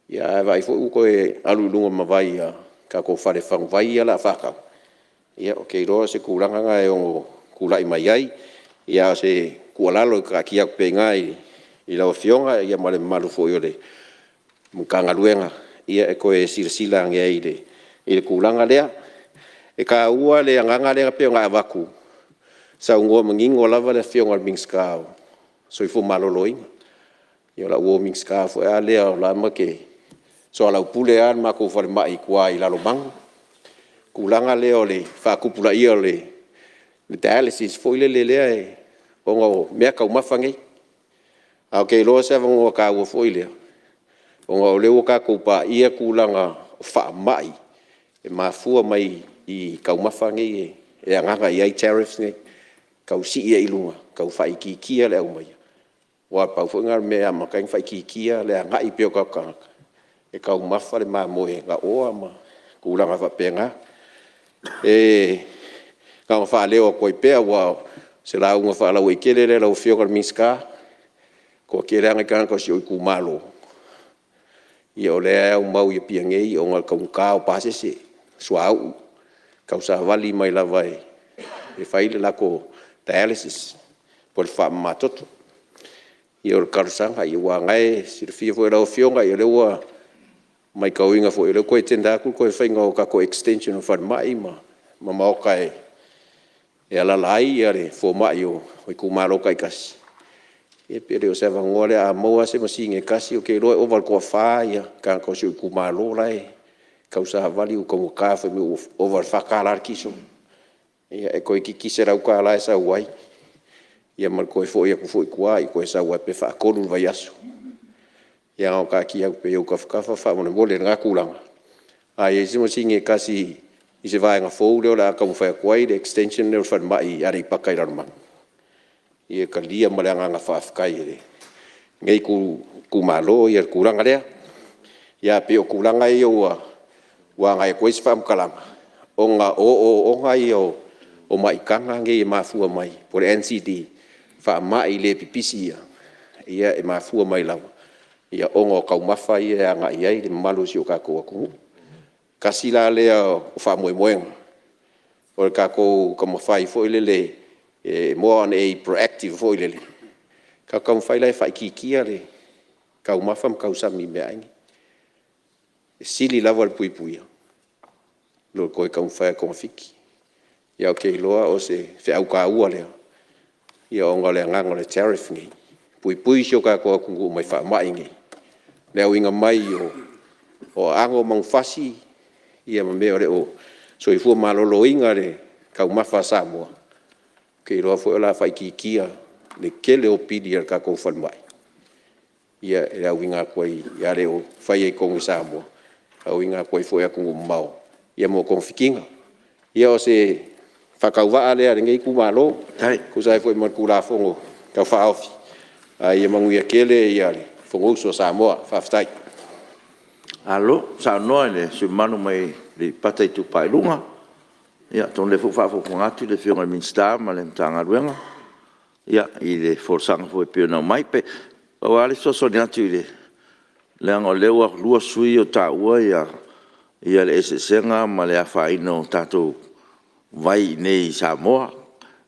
[SPEAKER 21] ae vaai foi ua toe alu i luga ma vai a tatou fale faguvai ia o le a faatau, ia ou te iloa o se tulaga lena e ono tulai mai ai. Ia a o se tuualalo e taatia atu pea i ina i lau Afioga ma le mamalu foi o le Matagaluega e toe silasila ane ai i le tulaga lea. E taua le agaga lea pei ona avatu, saunoa manino lava le Afioga i le Minisita o le Soifua Maloloina. Ia o lau uo Minisita foi lava lea o la e ma te soalaupule lava le matou falemai i tua i Lalomanu, tulaga lea o le faatupulaia o le dialysis foi lea ona o meataumafa nei. Ae ou te iloa o se avanoa taua foi lea, ona o lea ua tatou paia tulaga o faamai e mafua mai i taumafa nei e agaga i ai tariffs nei, tau sii ai i luga, tau faaitiitia le aumai, aua pau foi lena o le mea e amata ai ona faaitiitia le agai pea o tatou tagata e taumafa le mamoe gaoa ma tulaga faapena. E na ona faaleo atu ai pea aua o se lauga faalauaitele lea i lau Afioga i le Minisita, e toatele lava nai tagata o si ou itumalo o lea e aumau i Apia nei ona o le taugata o pasese, suauu, tausavali mai lava e fai le latou dialysis po o le faamamatoto. Ia o le talosaga, aua o lena e silafia foi e lau Afioga, o lea ua matauina foi o lea ua toe tender atu le toe faiga o tatou extension o falemai ma maota e alaala ai fomai o itumalo taitasi. Ia pe le o se avanoa lea a maua lava se masini e tasi, ou te iloa e ova i le toafa tagata o si ou itumalo la e tausavali ua taugata fai mai ua ova i le $4 le kiso. Ia e toeitiiti $100 e sau ai, ia ma le toe foi atu foi i tua, toe sau lava pe faatolu i le vaiaso. Ia na ona taatia atu pea i ou tafatafa faamolemole i lena tulaga. A i ai se masini e tasi i se vaega fou lea o le a taumafai atu ai le extension lea o le falemai i Aleipata i Lalomanu, ia e talia ma le agaga faafetai e lenei itumalo le tulaga lea. Ae pei o tulaga ia ua agai atu ai se faamatalaga, ona o ooooga ia o maitaga nei e mafua mai po o le NCD, faamai le pipisi ia e mafua mai lava ona o taumafa ia e agai i ai le mamalu o si o tatou atunuu. Tasi la lea o faamoemoega o le tatou taumafai foi lele e more on a proactive foi lele, tatou taumafai la e faaitiitia le taumafa ma tausami i meaai nei. E sili lava le puipuia i lo le toe taumafai e togafiti. Ia ae ou te iloa o se feau taua lea, ona o le agaga o le tariff nei, e puipui si o tatou atunuu mai faamai nei, le auina mai o aano o manufasi ma mea o lo o soifua maloloina le taumafa a Samoa, ou te iloa foi o le a faaitiitia le tele o pili a le tatou falemai e auina atu ai, a le faia i totonu o Samoa, e auina atu ai foi i atunuu mamao mo togafitiga. Ia o se faatauvaa lea a lenei itumalo e tusa ai foi ma le Tulafono Tau Faaofi, ae ia manuia tele le Fonousu a Samoa. Faafetai. Malo saunoa i le sui usufono mamalu mai Aleipata Itupa i Luga. Ia atonu o lea foi ua faafogafoga atu le Afioga i le Minisita ma le Matagaluega i le folasaga foi e pei ona aumai. Pau lava le fesoasoani atu leaga o lea ua lua sui usufono ia ua taua le eseesega ma le afaina o tatou vai i inei i Samoa.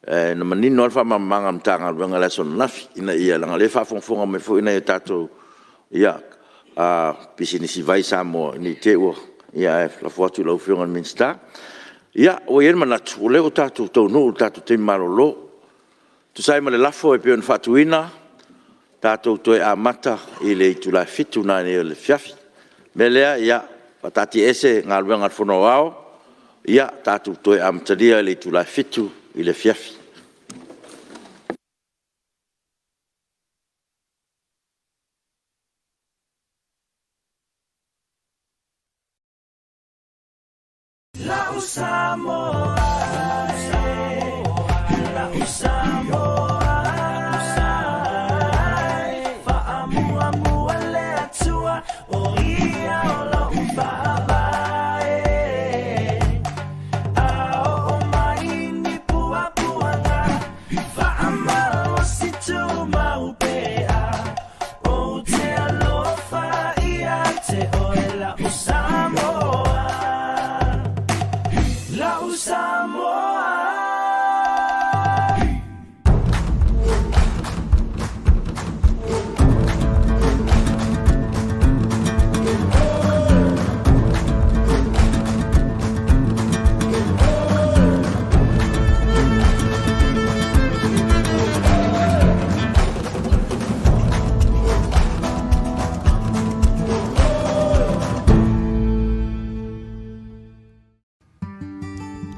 [SPEAKER 21] Na manino lava le faamalamalamaga a le Matagaluega i le aso ananafi, ina ia… leaga o lea e faafogafoga mai foi nai a tatou pisinisi vai i Samoa, ne i te i ua… ae lafo atu i lau Afioga i le Minisita. Ia, ua i ai le manatu o lea ua tatou taunuu i le tatou taimi malolo. E tusa ai ma le lafo e pei ona faatuina, tatou toe amata i le itula e 7:00 nanei i le afiafi. O le mea lea, e faataatiaese Galuega a le Fono Aoao, tatou toe amatalia i le itula e 7:00 i le afiafi.
[SPEAKER 2] Lau Samoa, lau Samoa, faamuamua le Atua, o ia o lou faavae. A oo mai ni puapuaga, faamalosi tumau pea, ou te alofa ia te oe lau Samoa, lau Samoa.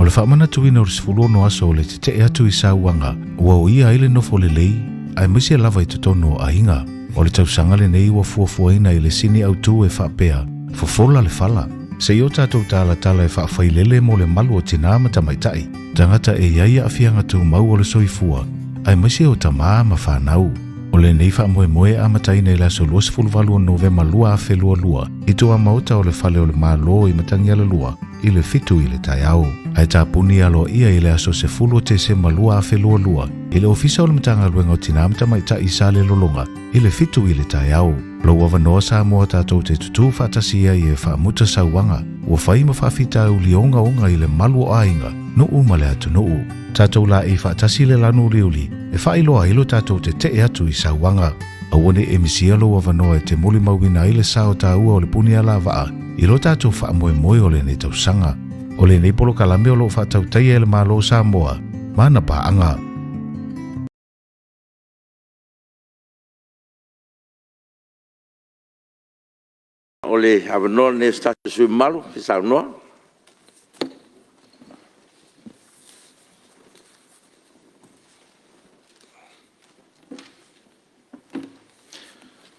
[SPEAKER 10] O le faamanatuina o le 16 aso o le tetee atu i sauaga ua oia ai le nofo lelei aemaise lava i totonu o aiga. O le tausaga lenei ua fuafuaina i le sini autu e faapea, Fofola le fala. Se i o tatou talatala e faafailele mo le malu o tinā ma tamaitai, tagata e i ai aafiaga tumau o le soifua, aemaise o tamā ma fanau. O lenei faamoemoe e amataina i le aso 28 o Novema 2022 i tuamaota o le Fale o le Malo i Matagialalua i le 7 i le taeao. Ae tapuni aloaia i le aso 10 o Tesema 2022 i le Ofisa o le Matagaluega o Tinā ma Tamaitai i Salelologa i le 7 i le taeao. Lou avanoa Samoa tatou te tutū faatasi ai e faamuta sauaga ua fai ma faafitauli ogaoga i le malu o aiga, nuu ma le atunuu. Tatou laei faatasi le lanu uliuli e faailoa ai lo tatou tetee atu i sauaga. Aua ne i e misia lou avanoa e te molimauina ai le sao taua o le punialavaa i lo tatou faamoemoe o lenei tausaga. O lenei polokalame o lo o faatautaia e le Malo o Samoa ma ana paaga.
[SPEAKER 1] O le avanoa lenei o se tasi o sui usufono mamalu e fia saunoa.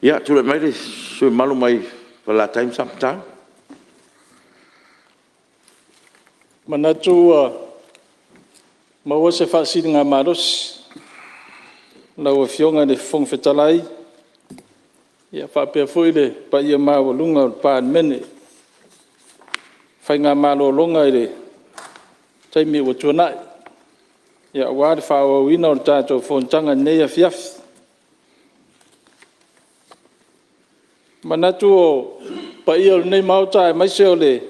[SPEAKER 1] Ia, tulai mai le sui usufono mamalu mai Falelatai ma Samatau.
[SPEAKER 22] E manatu ua maua se faasiligamalosi i lau Afioga i le Fofoga Fetalai faapea foi le paia maualuga o le Palemene i faiga malologa i le taimi ua tuanai aua le faaauauina o le tatou fonotaga i lenei afiafi. E manatu o paia o lenei Maota aemaise o le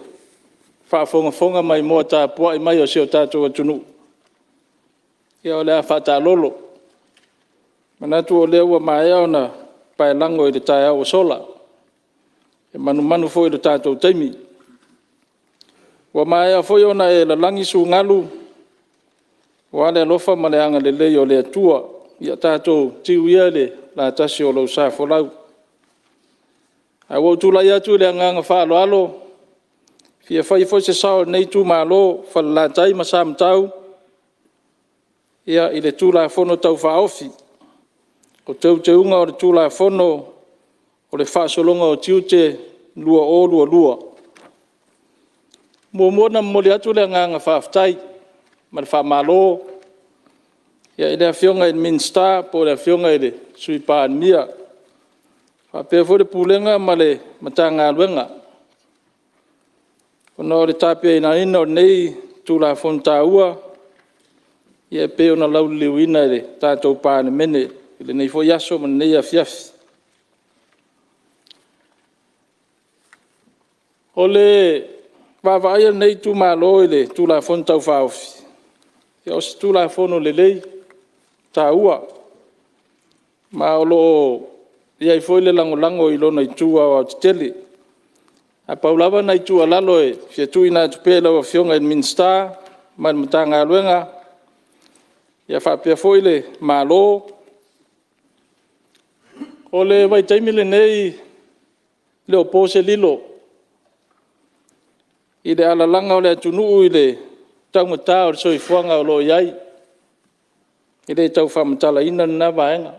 [SPEAKER 22] faafogafoga maimoa tapuai mai a si o tatou atunuu, ia o le a faataalolo. E manatu o lea ua maea ona paelago i le taeao ua sola, e manumanu foi i le tatou taimi. Ua maea foi ona e lalagi sugalu aua le alofa ma le agalelei o le Atua. Ia tatou tiu ia i le latasi o lou sa folau. Ae ua ou tulai atu i le agaga faaaloalo e fia fai foi se sao o lenei itumalo o Falelatai ma Samatau i le Tulafono Tau Faaofi o Teuteuga o le Tulafono o le Faasologa o Tiute 2022. E muamua ona momoli atu le agaga faafetai ma le faamalo i le Afioga i le Minisita po o le Afioga i le Sui Palemia, faapea foi le Pulega ma le Matagaluega ona o le tapenaina o lenei Tulafono taua e pei ona lauliliuina e le tatou Palemene i lenei foi aso ma lenei afiafi. O le vaavaai a lenei itumalo i le Tulafono Tau Faaofi, o se Tulafono lelei, e taua, ma o lo o i ai foi le lagolago i lona itu aoaotetele. Ae pau lava nai tuualalo e fia tuuina atu pea i lau Afioga i le Minisita ma le Matagaluega faapea foi le Malo, o le vaitaimi lenei, e le o po se lilo i le alalaga o le atunuu i le taugata o le soifuaga o lo o i ai. E le tau faamatalaina lena vaega.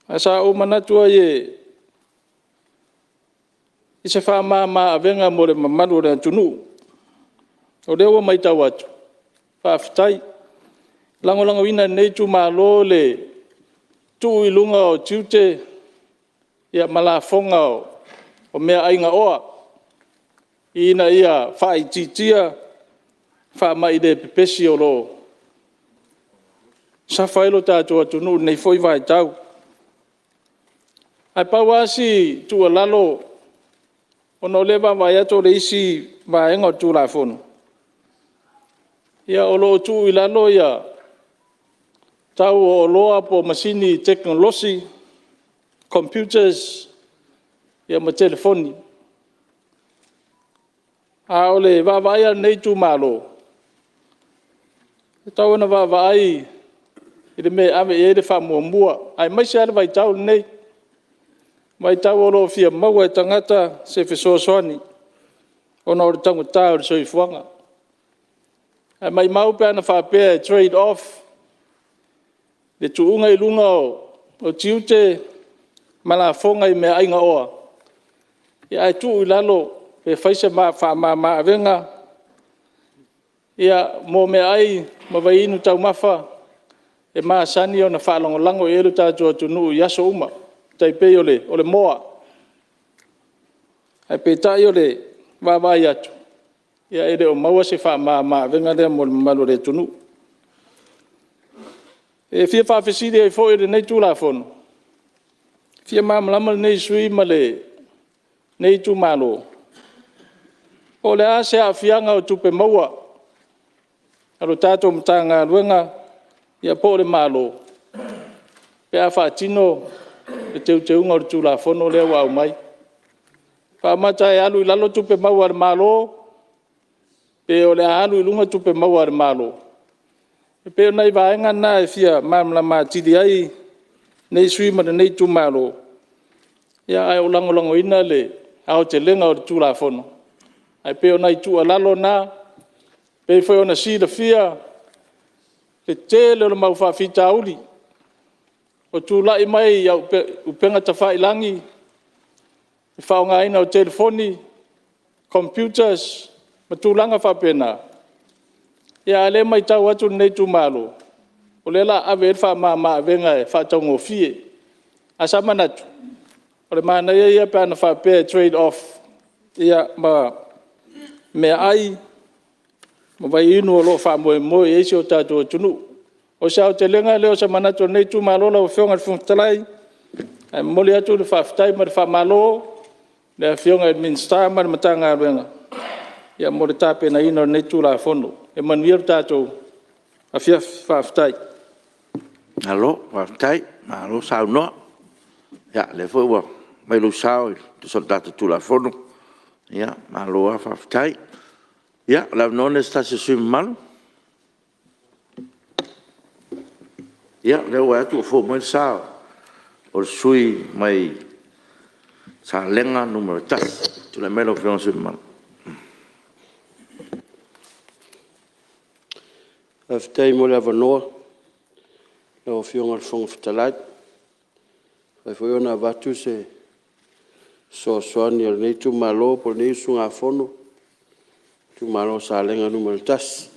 [SPEAKER 22] Ae sa ou manatu ai e i se faamama-avega mo le mamalu o le atunuu. O lea ua matau atu, faafetai. E lagolagoina e lenei itumalo le tuu i luga o tiute ma lafoga o meaai gaoa, ina ia faaitiitia faamai le pepesi o lo o suffer ai lo tatou atunuu i lenei foi vaitau. Ae pau lava si tuualalo ona o lea e vaavaai atu o le isi vaega o le Tulafono, o lo o tuu i lalo ia tau o oloa po o masini tekonolosi, computers ma telefoni. A o le vaavaai a lenei itumalo, e tatau ona vaavaai i le mea e ave i ai le faamuamua, aemaise lava le vaitau lenei, o le vaitau o lo o fia maua e tagata se fesoasoani ona o le taugata o le soifuaga. Ae maumau pe ana faapea e trade off le tuuga i luga o tiute ma lafoga i meaai gaoa, ae tuu i lalo pe fai se faamama-avega mo meaai ma vaiinu taumafa e masani ona faalagolago i ai lo tatou atunuu i aso uma, e tai pei o le moa. Ae peitai o le vaavaai atu, e le o maua se faamama-avega lea mo le mamalu o le atunuu. E fia faafesili ai foi i lenei Tulafono, e fia malamalama lenei sui usufono ma lenei itumalo, po o le a se aafiaga o tupe maua a le tatou Matagaluega po o le Malo pe a faatino le teuteuga o le Tulafono lea ua aumai. Pe faamata e alu i lalo tupe maua a le Malo, pe o le a alu i luga tupe maua a le Malo? E pei o nai vaega na e fia malamalama atili ai lenei sui usufono ma lenei itumalo, ae ua lagolagoina le aotelega o le Tulafono. Ae pei o nai tuualalo na, e pei foi ona silafia le tele o le mau faafitauli ua tulai mai i upega tafailagi, le faaaogaina o telefoni, computers ma tulaga faapena, a o lea e matau atu lenei itumalo, o lea o le a ave i ai le faamama-avega e faataugofie. Ae sa manatu, o le manaia ia pe ana faapea e trade off ma meaai ma vaiinu o lo o faamoemoe i ai si o tatou atunuu. O se aotelega lea o se manatu o lenei itumalo lau Afioga i le Fofoga Fetalai, ae momoli atu le faafetai ma le faamalo i le Afioga i le Minisita ma le Matagaluega mo le tapenaina o lenei Tulafono. Ia manuia le tatou afiafi. Faafetai. Malo faafetai, malo saunoa. O lea foi ua aumai lou sao e tusa o le tatou Tulafono, malo lava faafetai. Ia o le avanoa lenei o se tasi o sui usufono mamalu. Ia, o lea ua vaai atu ua fou mai le sa o le sui usufono mai Salega 1. Tulai mai lau Afioga i le sui usufono mamalu.
[SPEAKER 5] Faafetai mo le avanoa lau Afioga i le Fofoga Fetalai, e mafai foi ona avatu se fesoasoani a lenei itumalo po o lenei usugafono, itumalo o Salega 1.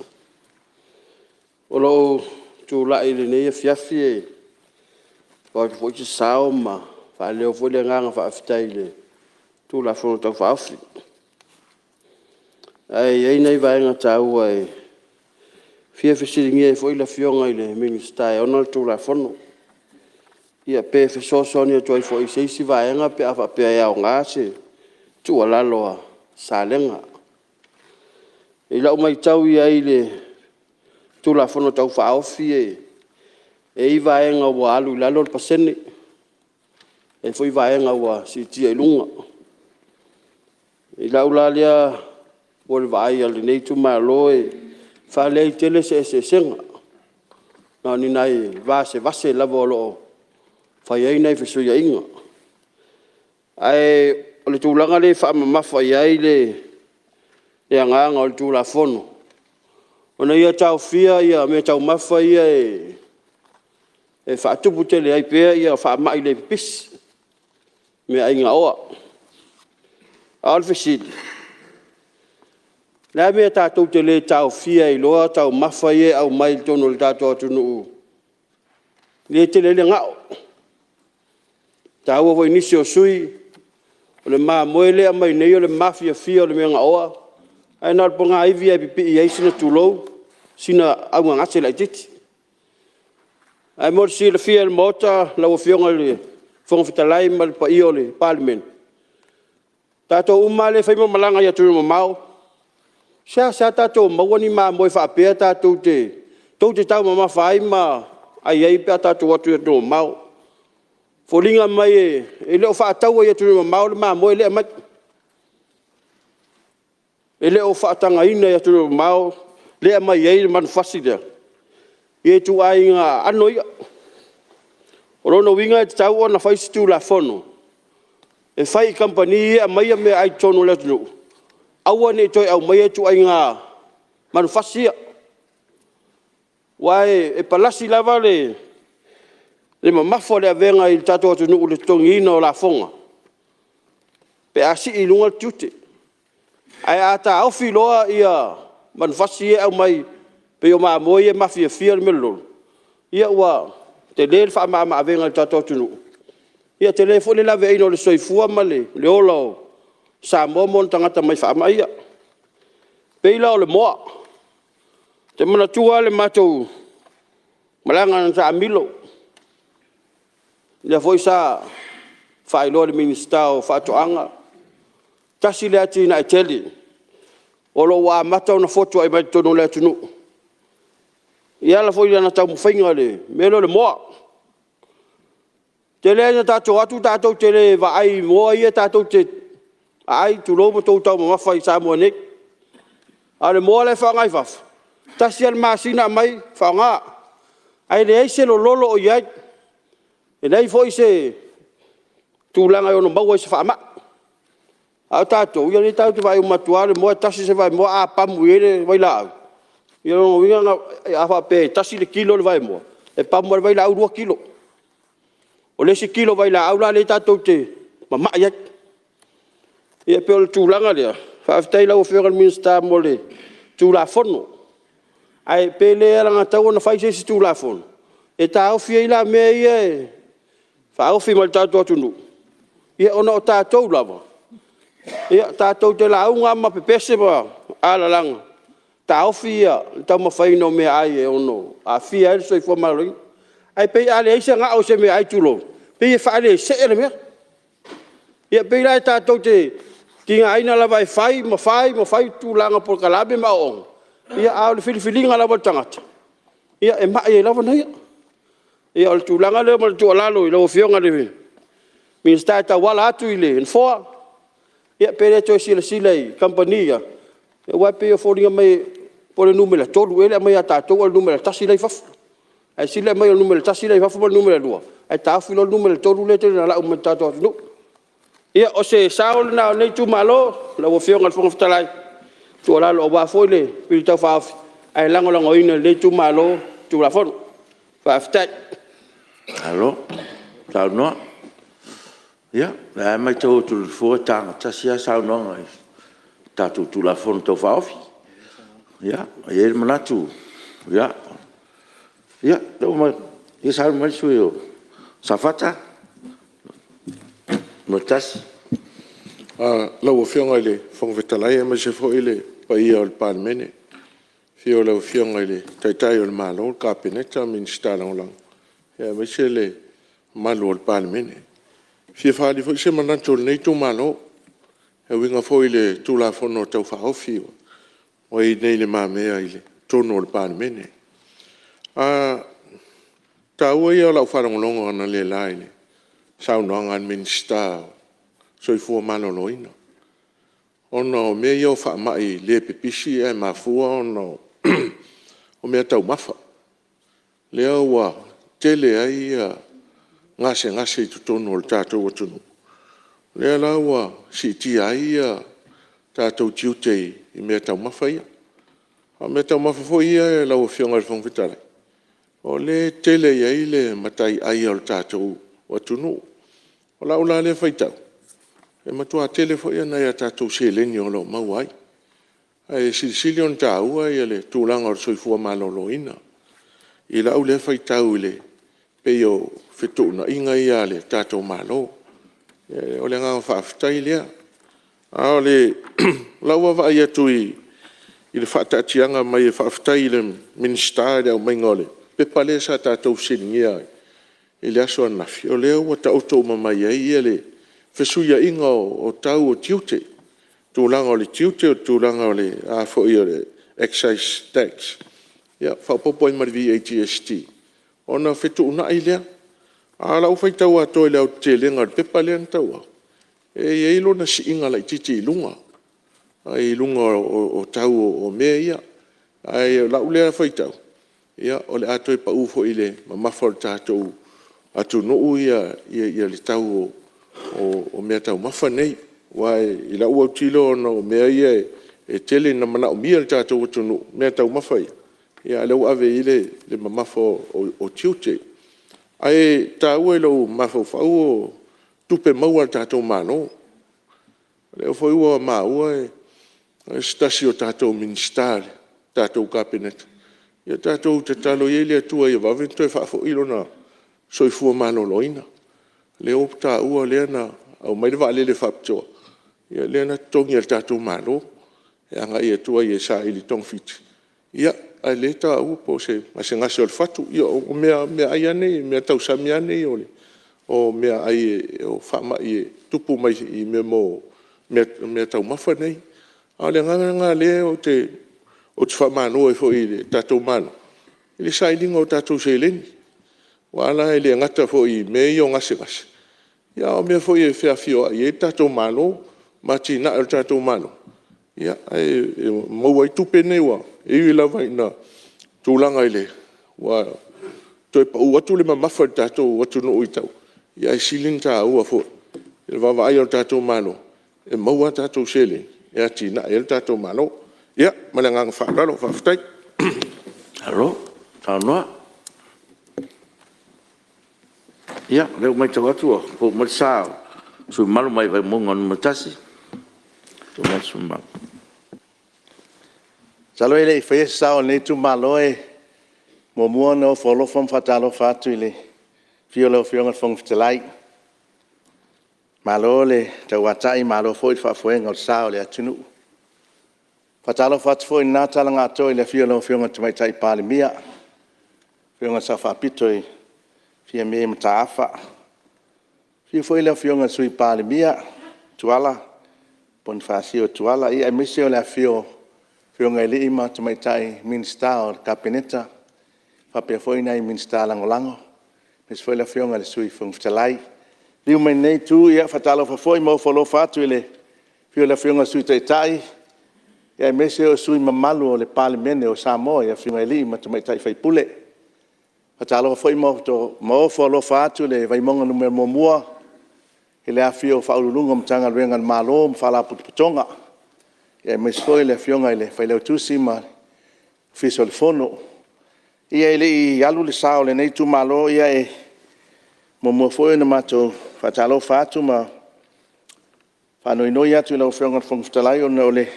[SPEAKER 5] O lou tulai i lenei afiafi e avatu foi se sao ma faaleo foi le agaga faafetai i le Tulafono Tau Faaofi. Ae i ai nai vaega taua e fia fesiligia ai foi le Afioga i le Minisita e ona le Tulafono, ia pe fesoasoani atu ai foi i se isi vaega pe a faapea e aoga se tuualalo a Salega. I lau matau i ai i le Tulafono Tau Faaofi e i ai vaega ua alu i lalo le pasene, e i ai foi vaega ua siitia i luga. I lau la lea po o le vaai a lenei itumalo e faaleai tele se eseesega, na o ni nai vasevase lava o lo o fai ai nai fesuiaiga. Ae o le tulaga lea e faamamafa i ai le agaga o le Tulafono, ina ia taofia meataumafa ia e faatupu tele ai pea faamai le pipisi, meaai gaoa.
[SPEAKER 4] A o le fesili, o le a le mea e tatou te le taofia ai loa taumafa ia e aumai totonu o le tatou atunuu lea e tele ai le gao? E taua foi i nisi o sui usufono, o le mamoe lea e aumai nei o le mafiafia o le mea gaoa, ae na o le ponaivi lava e pipii ai sina, tulou, sina anogase laitiiti. Ae mo le silafia e le Maota lau Afioga i le Fofoga Fetalai ma le paia o le Palemene, o tatou uma lava lea e fai ma malaga i atunuu mamao, e seasea tatou maua ni mamoe faapea tou te taumamafa ai ma ai ai pe a tatou o atu i atunuu mamao. E foliga mai e le o faataua i atunuu mamao le mamoe lea e aumai. E le o faatagaina i atunuu mamao lea e aumai ai le manufasi lea, ia ituaiga aano ia. O lona uiga e tatau ona fai se Tulafono e fai i kamupani ia e aumaia meaai i totonu o le atunuu, aua ne i toe aumaia ituaiga manufasi ia. Aua e palasi lava le mamafa o le avega i le tatou atunuu i le totogiina o lafoga pe a sii i luga le tiute. Ae a taofi loa manufasi ia e aumai pei o mamoe ia e mafiafia le mea lololo, ia ua tele le faamama-avega i le tatou atunuu, ia tele foi le laveaiina o le soifua ma le ola o Samoa ma ona tagata mai faamai ia. E pei la o le moa. Ou te manatua lava le matou malaga na taamilo, lea foi sa faailoa e le Minisita o Faatoaga, tasi lea atinae tele o lo o ua amata ona fotuai mai totonu o le atunuu e ala foi i lana taumafaiga i le mea lea o le moa. E tele lava ina tatou o atu tatou te le vaai i moa ia tatou te aai, tulou, ma outou taumamafa i Samoa nei. A o le moa la e faaaoga i fafo, e tasi lava le masina aumai faaaoga, ae leai se lololo o i ai, e leai foi se tulaga e ono maua ai i se faamai. A o tatou, o lea tatou te vaai uma atu lava o le moa e tasi se vaemoa, a pamu i ai le vailaau, ia o lona uiga a faapea e tasi le kilo le vaemoa, e pamu lava le vailaau 2 kilo. O le isi kilo o vailaau la lea tatou te mamai ai. Ia pei o le tulaga lea, faafetai i lau Afioga i le Minisita mo le Tulafono, ae pe le alagatatau ona fai se isi Tulafono e taofi ai la mea ia e faaofi mai i le tatou atunuu, ona o tatou lava, tatou te lauga lava ma pepese ma alalaga, taofi le taumafaina o meaai e ono aafia ai le soifua maloloina. Ae pei a leai se gao o se meaai tulou, e pei e faalesee le mea. Ia pei la tatou te tigaina lava e fai ma fai ma fai tulaga o polokalame ma aoaoga, a o le filifiliga lava a le tagata, e mai ai lava ia. Ia o le tulaga lea ma le tuualalo i lau Afioga i le Minisita e tauala atu i le Nofoa, ia pe le toe silasila i kamupani ia, aua e pei e foliga mai po o le numera 3 ea le aumai a tatou a o le numera 1 la e i fafo. Ae sili le aumai o le numera 1 la e i fafo ma le numera 2 ae taofi loa le numera 3 lea e tele ina lau mai i le tatou atunuu. Ia, o se sao lena o lenei itumalo lau Afioga i le Fofoga Fetalai, o se tuualalo aua foi le Tulafono Tau Faaofi, ae lagolagoina e lenei itumalo le Tulafono. Faafetai. Malo saunoa. Ia, o lea lava e matau atu e le Nofoa e tagatasi lava saunoaga i tatou Tulafono Tau Faaofi. Ia, e i ai le manatu, ia, saunoa mai le sui usufono mo Safata 1.
[SPEAKER 3] Lau Afioga i le Fofoga Fetalai aemaise foi le paia o le Palemene, i le afio o lau Afioga i le Taitai o le Malo, le Kapeneta ma Minisita Lagolago, aemaise le mamalu o le Palemene. E fia faaali foi se manatu o lenei itumalo e uiga foi i le Tulafono Tau Faaofi ua i inei i lumamea i totonu o le Palemene. O le taua ia o lau faalogologo analeila i le saunoaga a le Minisita o le Soifua Maloloina, ona o mea ia o faamai le pipisi ae mafua ona o meataumafa, lea ua tele ai gasegase i totonu o le tatou atunuu, lea la ua siitia ai tatou tiute i meataumafa ia. A o meataumafa foi ia lau Afioga i le Fofoga Fetalai, o lea e tele i ai le mataiai a le tatou atunuu. O lau la lea faitau, E matua tele foi nai a tatou seleni o lo o maua ai, ae silisili ona taua le tulaga o le soifua maloloina i lau lea faitau e pei o fetuunaiga ia a le tatou Malo. O le agaga faafetai lea. A o lau vaavaai atu i le faataatiaga mai e faafetai i le Minisita i le aumaiga o le pepa lea sa tatou fesiligia i le aso ananafi, o lea ua taoto uma mai ai le fesuiaiga o tau o tiute, tulaga o le tiute, o le tulaga o le excise tax, faaopoopo i ai ma le VAGST, ona fetuunai lea. A o lau faitau atoa i le aotetelega o le pepa lea na tauaao, e i ai lona siiga laitiiti i luga, i luga o tau o mea ia. Ae o lau lea faitau, o le a toe pau foi i le mamafa o le tatou atunuu le tau o meataumafa nei. Aua i lau autilo ona o mea ia e tele ina manaomia e le tatou atunuu meataumafa ia, a o lea ua ave i ai le mamafa o tiute. Ae taua i lou mafaufau o tupe maua a le tatou Malo. O lea foi ua maua o se tasi o tatou Minisita o le tatou Kapeneta, ia tatou tatalo ia i le Atua ia vave ona toe faafoi lona soifua maloloina. O lea ua taua o lea na aumai le vaalele faapitoa lea na totogi e le tatou Malo e agai atu ai e saili togafiti, a o lea e taua po o se gasegase o le fatu. Ia o meaai lava nei, o meatausami lava nei o meaai o faamai e tutupu mai meataumafa nei. A o le agaga lena o lea ou te faamalo ai foi i le tatou Malo i le sailiga o tatou seleni. Aua la e le gata foi i mea ia o gasegase, a o mea foi e feafioai ai le tatou Malo ma atinae o le tatou Malo, ae maua ai tupe nei, e ui lava ina tulaga ua toe pau atu le mamafa i le tatou atunuu i tau, ae sili ona taua foi le vaavaai a le tatou Malo e maua a tatou seleni e atiae ai le tatou Malo. Ia, ma le agaga faaaloalo faafetai. Malo saunoa. Ia, o lea ua matau atu ua fou mai le sa o le sui usufono mamalu mai Vaimauga 1. Masalo ae le i faia se sao o lenei itumalo, e muamua ona ofo alofa ma faatalofa atu i le afio o lau Afioga i le Fofoga Fetalai. Malo le tauatai malo foi le faafoega o le sa o le atunuu. E faatalofa atu foi i lena tala na atoa i le afio o lau Afioga i le Tamaitai Palemia, le Afioga i le Sao Faapito Fiame Mataafa. Afio foi le Afioga i le Sui Palemia Tuala Ponifasio Tuala, aemaise o le afifio o Afioga i alii ma tamaitai Minisita o le Kapeneta faapea foi nai Minisita Lagolago, aemaise foi le Afioga i le Sui Fofoga Fetalai. Liliu mai lenei itu, e faatalofa foi ma ofo alofa atu i le afio o le Afioga i le Sui Taitai aemaise o sui usufono mamalu o le Palemene o Samoa i Afioga i alii ma tamaitai sui usufono. E faatalofa foi ma ofo alofa atu le Vaimauga 1 i le afifio o Ofisa Sili o Pulega o Matagaluega a le Malo ma Faalapotopotoga, aemaise foi le Afioga i le Failautusi ma le Ofisa o le Fono. Ia ae le i alu le sao o lenei itumalo, e muamua foi ona matou faatalofa atu ma faanoinoi atu i lau Afioga i le Fofoga Fetalai ona o le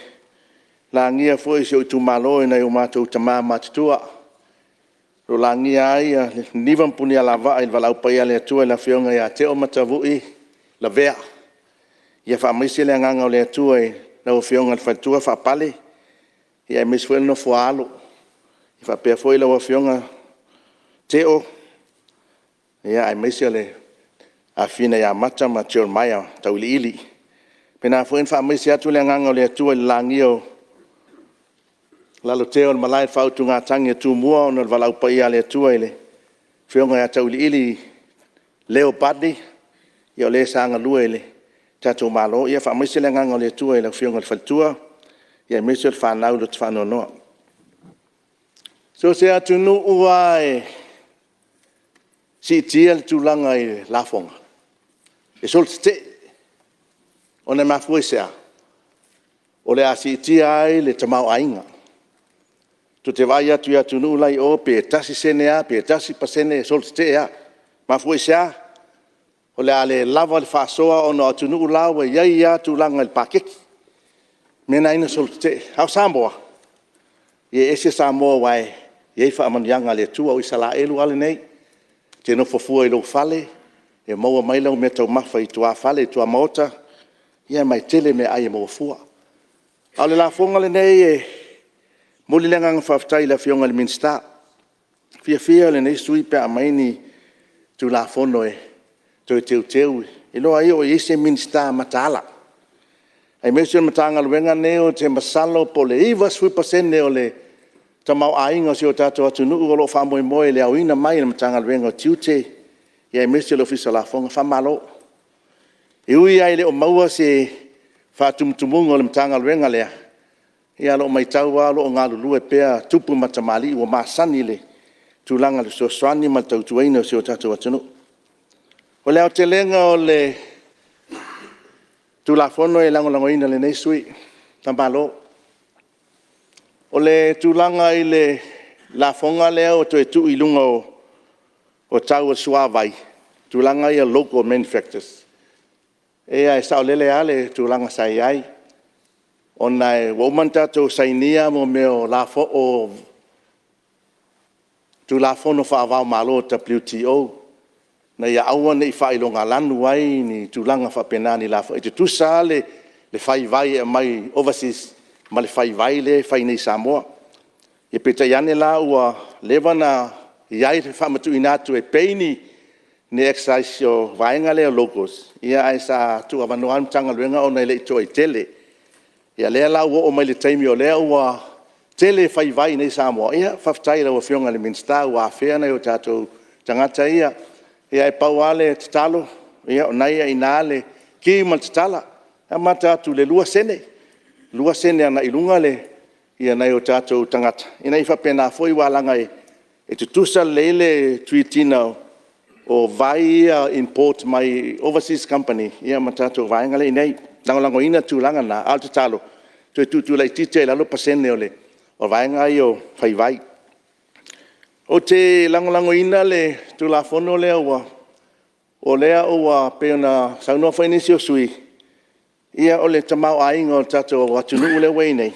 [SPEAKER 3] lagia foi o si ou itumalo e nai o matou tama matutua, o lo o lagia ai Niniva ma Punialavaa i le valaau paia a le Atua i le Afioga ia Teo Matavui Lavea. Ia faamaise le agaga o le Atua i lau Afioga i le faletua Faapale, aemaise foi le nofo a alo, faapea foi lau Afioga Teo, aemaise o le afafine ia Mata ma Jeremiah Tauiliili. E faapena foi ona faamaise atu le agaga o le Atua i le lagia o Lalotea o le Malae o le faautugatagi a Tumua ona o le valaau paia a le Atua i le Afioga ia Tauiliili Leo Bartley, o le sa galue i le tatou Malo. Ia faamaise le agaga o le Atua i lau Afioga i le faletua, aemaise o le fanau loto faanoanoa. So o se atunuu lava e siitia le tulaga i lafoga, e solotetee. Ona e mafua i se a? O le a siitia ai le tamaoaiga. Tou te vaai atu i atunuu la e i o pe 1sene lava pe 1pasene e solotetee lava. E mafua i se a?
[SPEAKER 8] o le a le lava le faasoa ona o atunuu la ua i ai lava tulaga i le paketi. O le mea lena e ala ai ona solo tetee, a o Samoa, ia e ese Samoa aua e i ai faamanuiaga a le Atua, o Isaraelu lava lenei. E te nofo fua i lou fale e maua mai au meataumafa i tuafale i tuamaota, ma e tele meaai e maua fua. A o le lafoga lenei, e momoli le agaga faafetai i le Afioga i le Minisita. E fiafia lenei sui usufono pe a aumai ni Tulafono e toe teuteu, e iloa ai o i ai se Minisita mataala. Aemaise o le Matagaluega lenei ou te masalo po o le 90% o le tamaoaiga o si o tatou atunuu o lo o faamoemoe i le aoina mai e le Matagaluega o Tiute aemaise o le Ofisa o Lafoga. Faamalo. E ui lava e le o maua se faatumutumuga o le Matagaluega lea, ae o lo o matau lava o lo o galulue pea tupu ma tamalii ua masani i le tulaga o le fesoasoani ma le tautuaina o si o tatou atunuu. O le aotelega o le Tulafono e lagolagoina e lenei sui usufono. Faamalo. O le tulaga i le lafoga lea ua toe tuu i luga o tau o le suavai, tulaga ia local manufactures, e saolele lava le tulaga sa i ai, ona ua uma ona tatou sainia mea o Tulafono faava-o-Malo o le WTO, ina ia aua ne i faailogalanu ai ni tulaga faapena i lafoga. E tutusa lava le fai vai e aumai overseas ma le fai vai lea e fai i Samoa. Ia peitai ane la ua leva ona i ai le faamatuuina atu e pay ni excise o vaega ia locals, ae sa tuuavanoa lava le Matagaluega ona e le i tuai tele. Ia lea la ua oo mai le taimi o lea ua tele fai vai i inei i Samoa, ia faafetai i lau Afioga i le Minisita ua afea nai o tatou tagata ia. Ae pau lava le tatalo, o lena e i ai i ina le ki ma le tatala, e amata atu i le 2sene, 2sene agai i luga nai o tatou tagata, ina ia faapena foi aua leaga e tutusa lelei le treat ina o vai ia e import mai overseas company ma tatou vaega lea e i inei. E lagolagoina le tulaga lena, a o le tatalo, toe tuutuu laitiiti lava i lalo pasene o vaega ia o fai vai. Ou te lagolagoina le Tulafono lea o lea ua pei ona saunoa foi nisi o sui usufono, ia o le tamaoaiga o le tatou atunuu lea ua i ai nei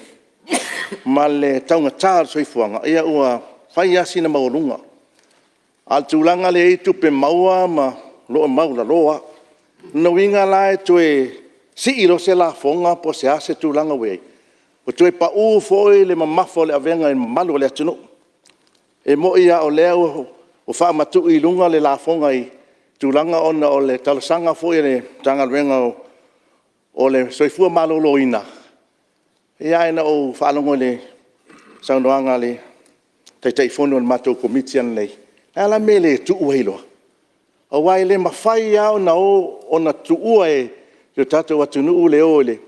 [SPEAKER 8] ma le taugata o le soifuaga, ia ua fai lava sina maualuga. A o le tulaga lea e i ai tupe maua o lo o maualalo lava. O lona uiga la e toe sii loa se lafoga po o le a se tulaga ua i ai, ua toe pau foi le mamafa o le avega i le mamalu o le atunuu. E moni lava o lea ua faamatuu i luga le lafoga i tulaga ona o le talosaga foi a le Matagaluega o le Soifua Maloloina, ae na ou faalogo i le saunoaga a le Taitaifono o le matou Komiti ananei, o le a la le mea e le tuu ai loa? Aua e le mafai lava ona tuua e le tatou atunuu le o e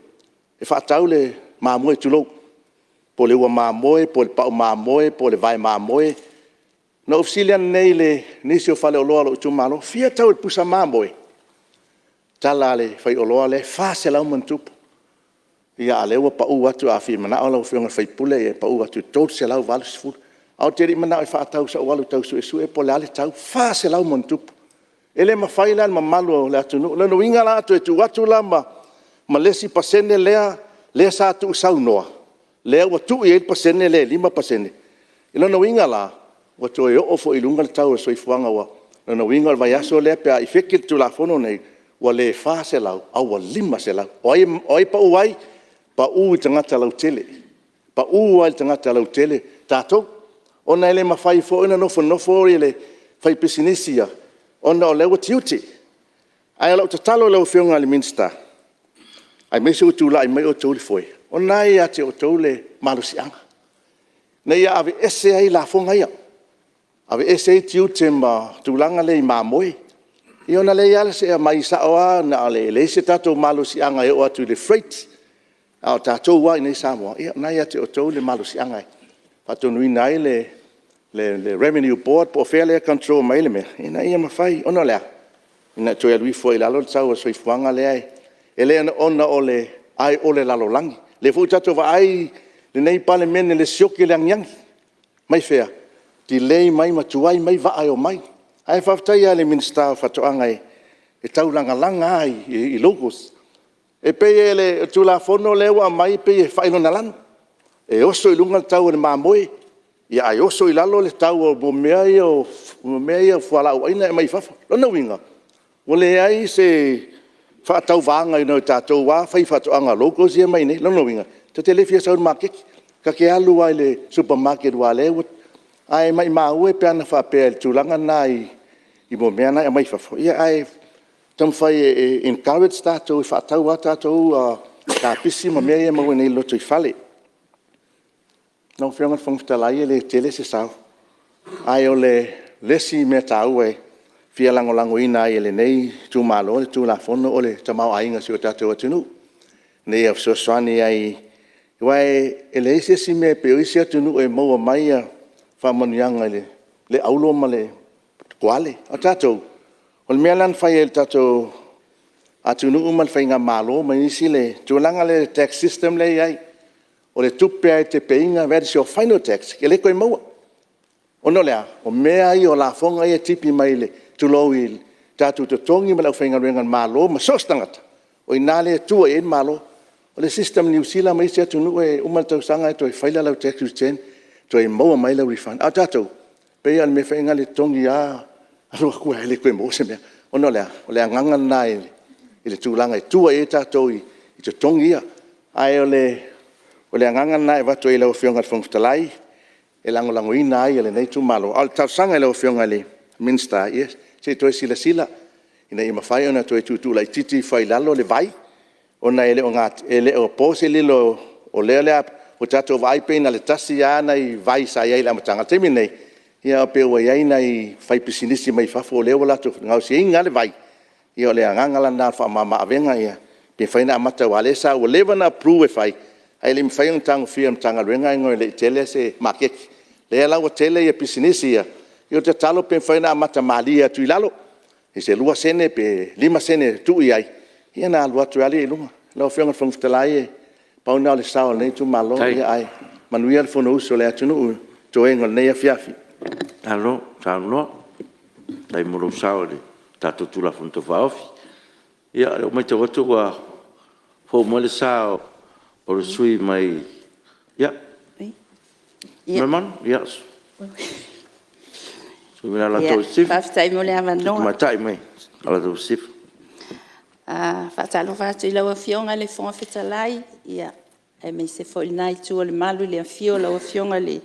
[SPEAKER 8] faatau le mamoe tulou, po o le ua mamoe po o le pau mamoe po o le vae mamoe. Na ou fesili ananei i nisi o faleoloa o lou itumalo, e fia le tau o le pusa mamoe? O le tala a le faioloa lea, e $400+. Ia a o lea ua pau atu, a fia manao lau Afioga i le sui usufono e pau atu i le $380. Ae ou te le i manao e faatau sa ou alu e tau suesue po o le a le tau, e $400+. E le mafai la e le mamalu o le atunuu. O lona uiga la a toe tuu atu la ma le isi pasene lea sa tuusaunoa, lea ua tuu i ai le pasene lea e 5pasene, o lona uiga la, ua toe oo foi i luga le tau o le soifuaga. O lona uiga o le vaiaso lea pe a effective le Tulafono lenei, ua le $400 ae ua $500. O ai e pau ai? Pau i tagata lautele, pau lava i tagata lautele tatou, ona e le mafai foi ona nofonofo le faipisinisi ia, ona o lea ua tiute. Ae o lau tatalo i lau Afioga i le Minisita, aemaise ua tulai mai outou i le foe, o lena e ia te outou le malosiaga, ina ia aveese ai lafoga ia, aveese ai tiute ma tulaga ia i mamoe. Ia ona leai lava lea o se… e aumai sao lava, e leai se tatou malosiaga e oo atu i le freight, a o tatou lava i inei i Samoa, ia o lena e ia te outou le malosiaga e faatonuina ai le Revenue Board po o fea lea e control mai ai le mea, ina ia mafai. Ona o le a? Ina ia toe alu ifo ai i lalo le tau o le soifuaga lea, e le ona o le… ae o le lalolagi. O lea foi ua tatou vaai lenei Palemene i le sioki o le aniani. Mai fea? Delay mai ma tuai mai vaa e omai. Ae faafetai lava i le Minisita o Faatoaga e e taulagalaga lava i locals. E pei o le Tulafono lea ua aumai e pei e faailogalanu, e oso i luga le tau o le mamoe, ae oso i lalo le tau o mea ia o fualaau aina e aumai fafo. O lona uiga, ua leai se faatauvaga i nai o tatou lava faifaatoaga locals ia e omai i inei. O lona uiga, ta te le fia sau i le maketi, ta te alu lava i le supermarket aua o lea ua... Ae maumau e pe ana faapea i le tulaga lena i mea la e aumai fafo, ae taumafai e encourage tatou e faatau lava tatou kapisi ma mea ia e maua i inei i le lotoifale. Lau Afioga i le Fofoga Fetalai e le tele se sao, ae o le isi mea taua e fia lagolagoina ai e lenei itumalo le Tulafono o le tamaoaiga o si o tatou atunuu, ina ia fesoasoani ai, aua e leai se isi mea pei o isi atunuu e maua mai faamanuiaga i le auro ma le koale. A o tatou, o le mea la na fai e le tatou atunuu ma le faigamalo ma isi, le tulaga lea i le tax system lea e i ai, o le tupe lava e te pay ina that is your final tax, e le toe maua. Ona o le a? O mea lava ia o lafoga ia e tipi mai, tulou, i tatou totogi ma le aufaigaluega a le Malo ma so o se tagata, o i ina lea e tua i ai le Malo. O le system a Niu Sila ma isi atunuu e uma le tausaga e toe faila lau tax return toe maua mai lau refund. A o tatou, e pei lava o le mea foi lea na o le totogi lava alu atu ai lava e le toe maua se mea. Ona o le a? O le agaga lena i le tulaga e tua i ai tatou i totogi ia. Ae o le agaga lena e avatu ai i lau Afioga i le Fofoga Fetalai e lagolagoina ai e lenei itumalo. A o le talosaga i lau Afioga i le Minisita, ia se i toe silasila ina ia mafai ona toe tuutuu laitiiti ifo lava i lalo le vai, ona e le o po se lilo, o lea ua tatou vaai pei na o le tasi lava nai vai sa i ai i le amataga, a o le taimi lenei, e pei ua i ai nai faipisinisi mai fafo o lea ua latou gaosiina lava le vai. Ia o le agaga la lena o le faamama-avega, pe mafai ona amata aua o lea ua leva ona approve e fai, ae le i mafai ona tagofia e le Matagaluega ona e le i tele se maketi. O lea la ua tele pisinisi ia, ia o le tatalo pe mafai ona amata malie atu i lalo i se 2sene pe 5sene e tuu i ai, ia ona alu atu lava lea i luga. Lau Afioga i le Fofoga Fetalai, pau lena o le sao o lenei itumalo, ae manuia le Fonousu a le atunuu i toega o lenei afiafi. Malo saunoa. Faafetai mo lou sao i le tatou Tulafono Tau Faaofi. Ia o lea ua matau atu ua fou mai le sa o le sui usufono mai Vaimauga, le sui usufono mai Alataua Sisifo,
[SPEAKER 11] Faafetai mo le
[SPEAKER 1] le
[SPEAKER 11] avanoa.
[SPEAKER 1] tamaitai mai Alataua Sisifo.
[SPEAKER 11] E faatalofa atu i lau Afioga i le Fofoga Fetalai, aemaise foi lena Itu o le Malu i le afio o lau Afioga i le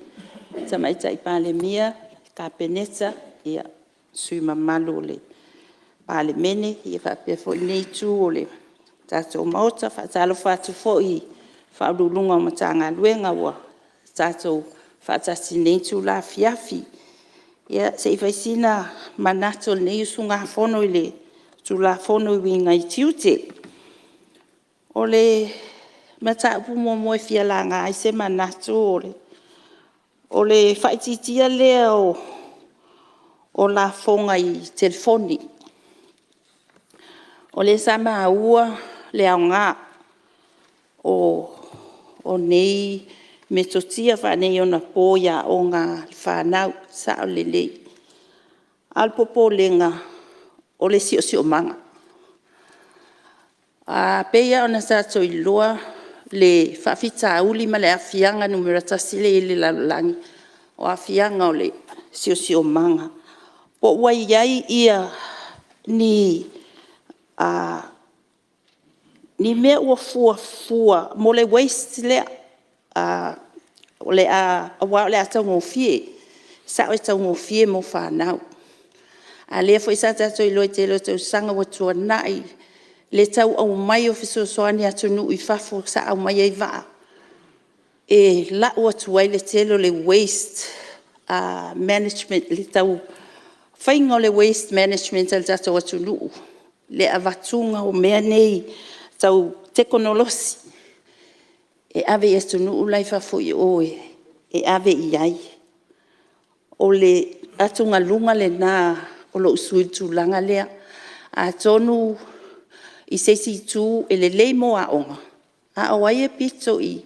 [SPEAKER 11] Tamaitai Palemia, le Kapeneta, sui usufono mamalu o le Palemene, faapea foi lenei Itu o le tatou Maota. E faatalofa atu foi i Ofisa Sili o Pulega o Matagaluega ua tatou faatasi i lenei itula afiafi. Ia, se i fai sina manatu o lenei usugafono i le Tulafono e uiga i tiute. O le mataupu muamua e fia laga ai se manatu, o le faaitiitia lea o lafoga i telefoni. O lea sa maua le aoga o nei metotia faaneionapo i aoga a le fanau, e sao lelei. A o le popolega, o le siosiomaga. E pei lava ona tatou iloa le faafitauli ma le aafiaga numera tasi lea e i ai le lalolagi, o aafiaga o le siosiomaga. Po o ua i ai ni mea ua fuafua mo le waste lea, aua o le a taugofie, e sao e taugofie mo fanau. A o lea foi sa tatou iloa i le tele o tausaga ua tuanai le tau aumai o fesoasoani a atunuu i fafo sa aumai ai vaa e lau atu ai le tele o le waste management, le tau faiga o le waste management a le tatou atunuu, le avatuga o mea nei tau tekonolosi e ave i atunuu la i fafo i o e ave i ai. O le atugaluga lena o lou sui usufono i le tulaga lea. Atonu i se isi itu e lelei mo aoga, a o ai e pito i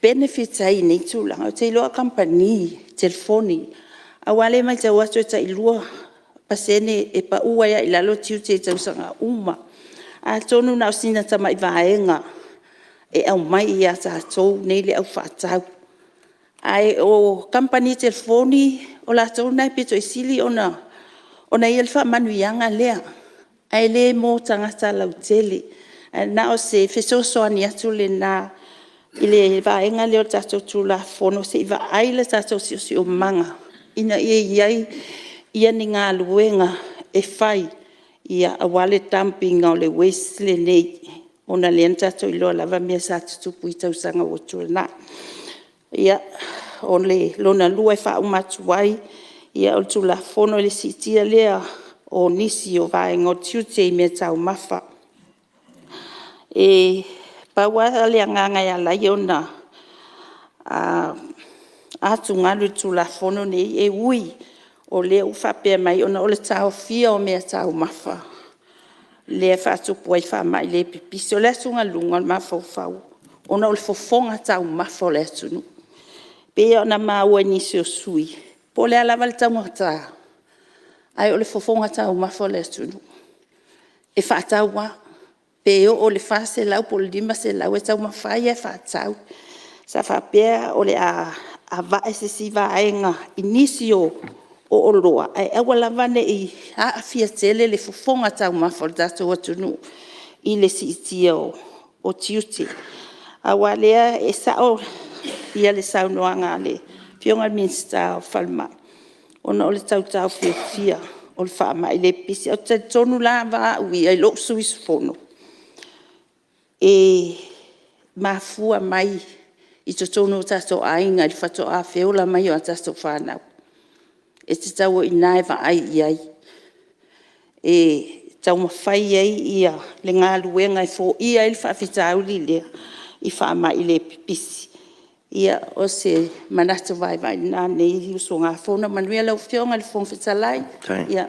[SPEAKER 11] benefit ai i nei tulaga? Ou te iloa o kamupani telefoni, aua o lea e matau atu e tai pasene e pau ai lava i lalo tiute i tausaga uma. Atonu na o sina tamai vaega e aumai ia tatou nei le au faatau, ae o kamupani telefoni o latou na e pito i sili ona i ai le faamanuiaga lea, ae le mo tagata lautele. Ae na o se fesoasoani atu lena i le vaega lea o le tatou Tulafono, se i vaai le tatou siosiomaga ina ia i ai ni galuega e fai aua le dump ina o le waste lenei, ona o lea na tatou iloa lava mea sa tutupu i tausaga ua tuanai. Ia, o le lona lua e faauma atu ai, o le Tulafono i le siitia lea o nisi o vaega o tiute i meataumafa. E pau lava le agaga e ala ai ona atugalu i le Tulafono lenei, e ui o lea ua faapea mai ona o le taofia o meataumafa lea e faatupu ai faamai le pipisi. O le atugaluga o le mafaufau, ona o le fofoga taumafa o le atunuu. E pei ona maua i nisi o sui usufono, po o le a lava le taugata, ae o le fofoga taumafa o le atunuu, e faatau lava. Pe oo i le $400 po o le $500, e taumafai lava e faatau. Sa faapea o le a avane se isi vaega i nisi o oloa, ae aua lava ne i aafia tele le fofoga taumafa o le tatou atunuu i le siitia o tiute. Aua o lea e sao le saunoaga a le Afioga i le Minisita o le Falemai, ona o le tau taofiofia o le faamai le pipisi. Ou te talitonu lava au ia lou sui usufono, e mafua mai i totonu o tatou aiga i le faatoa feola mai o a tatou fanau. E tatau o i ina e vaai i ai, e taumafai ai le galuega e foia ai le faafitauli lea i faamai le pipisi. Ia, o se manatu vaivai lena o lenei usugafono. Manuia lau Afioga i le Fofoga Fetalai,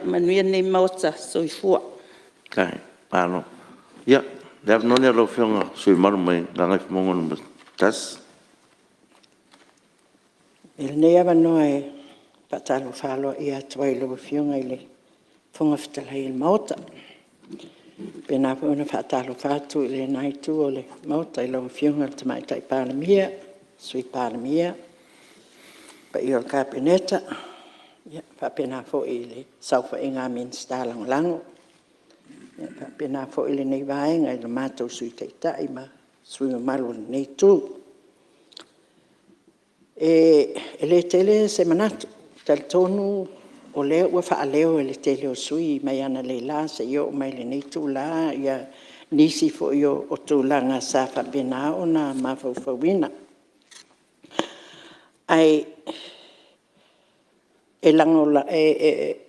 [SPEAKER 11] manuia lenei Maota. Soifua. Faafetai. Malo. Ia, o le avanoa lenei o lau Afioga i le sui usufono mamalu mai Gagaifomauga 1.
[SPEAKER 18] Avea lenei avanoa e faatalofa aloaia atu ai i lau Afioga i le Fofoga Fetalai o le Maota. E faapena foi ona faatalofa atu i lena Itu o le Maota i lau Afioga i le Tamaitai Palemia, Sui Palemia, le paia o le Kapeneta, e faapena foi i le saofaiga a Minisita Lagolago. E faapena foi lenei Vaega i le matou Sui Taitai ma sui usufono mamalu o lenei Itu. E le tele se manatu, e talitonu o lea ua faaleo e le tele o sui usufono mai analeila seia oo mai lenei itula nisi foi o tulaga sa faapena ona mafaufauina. Ae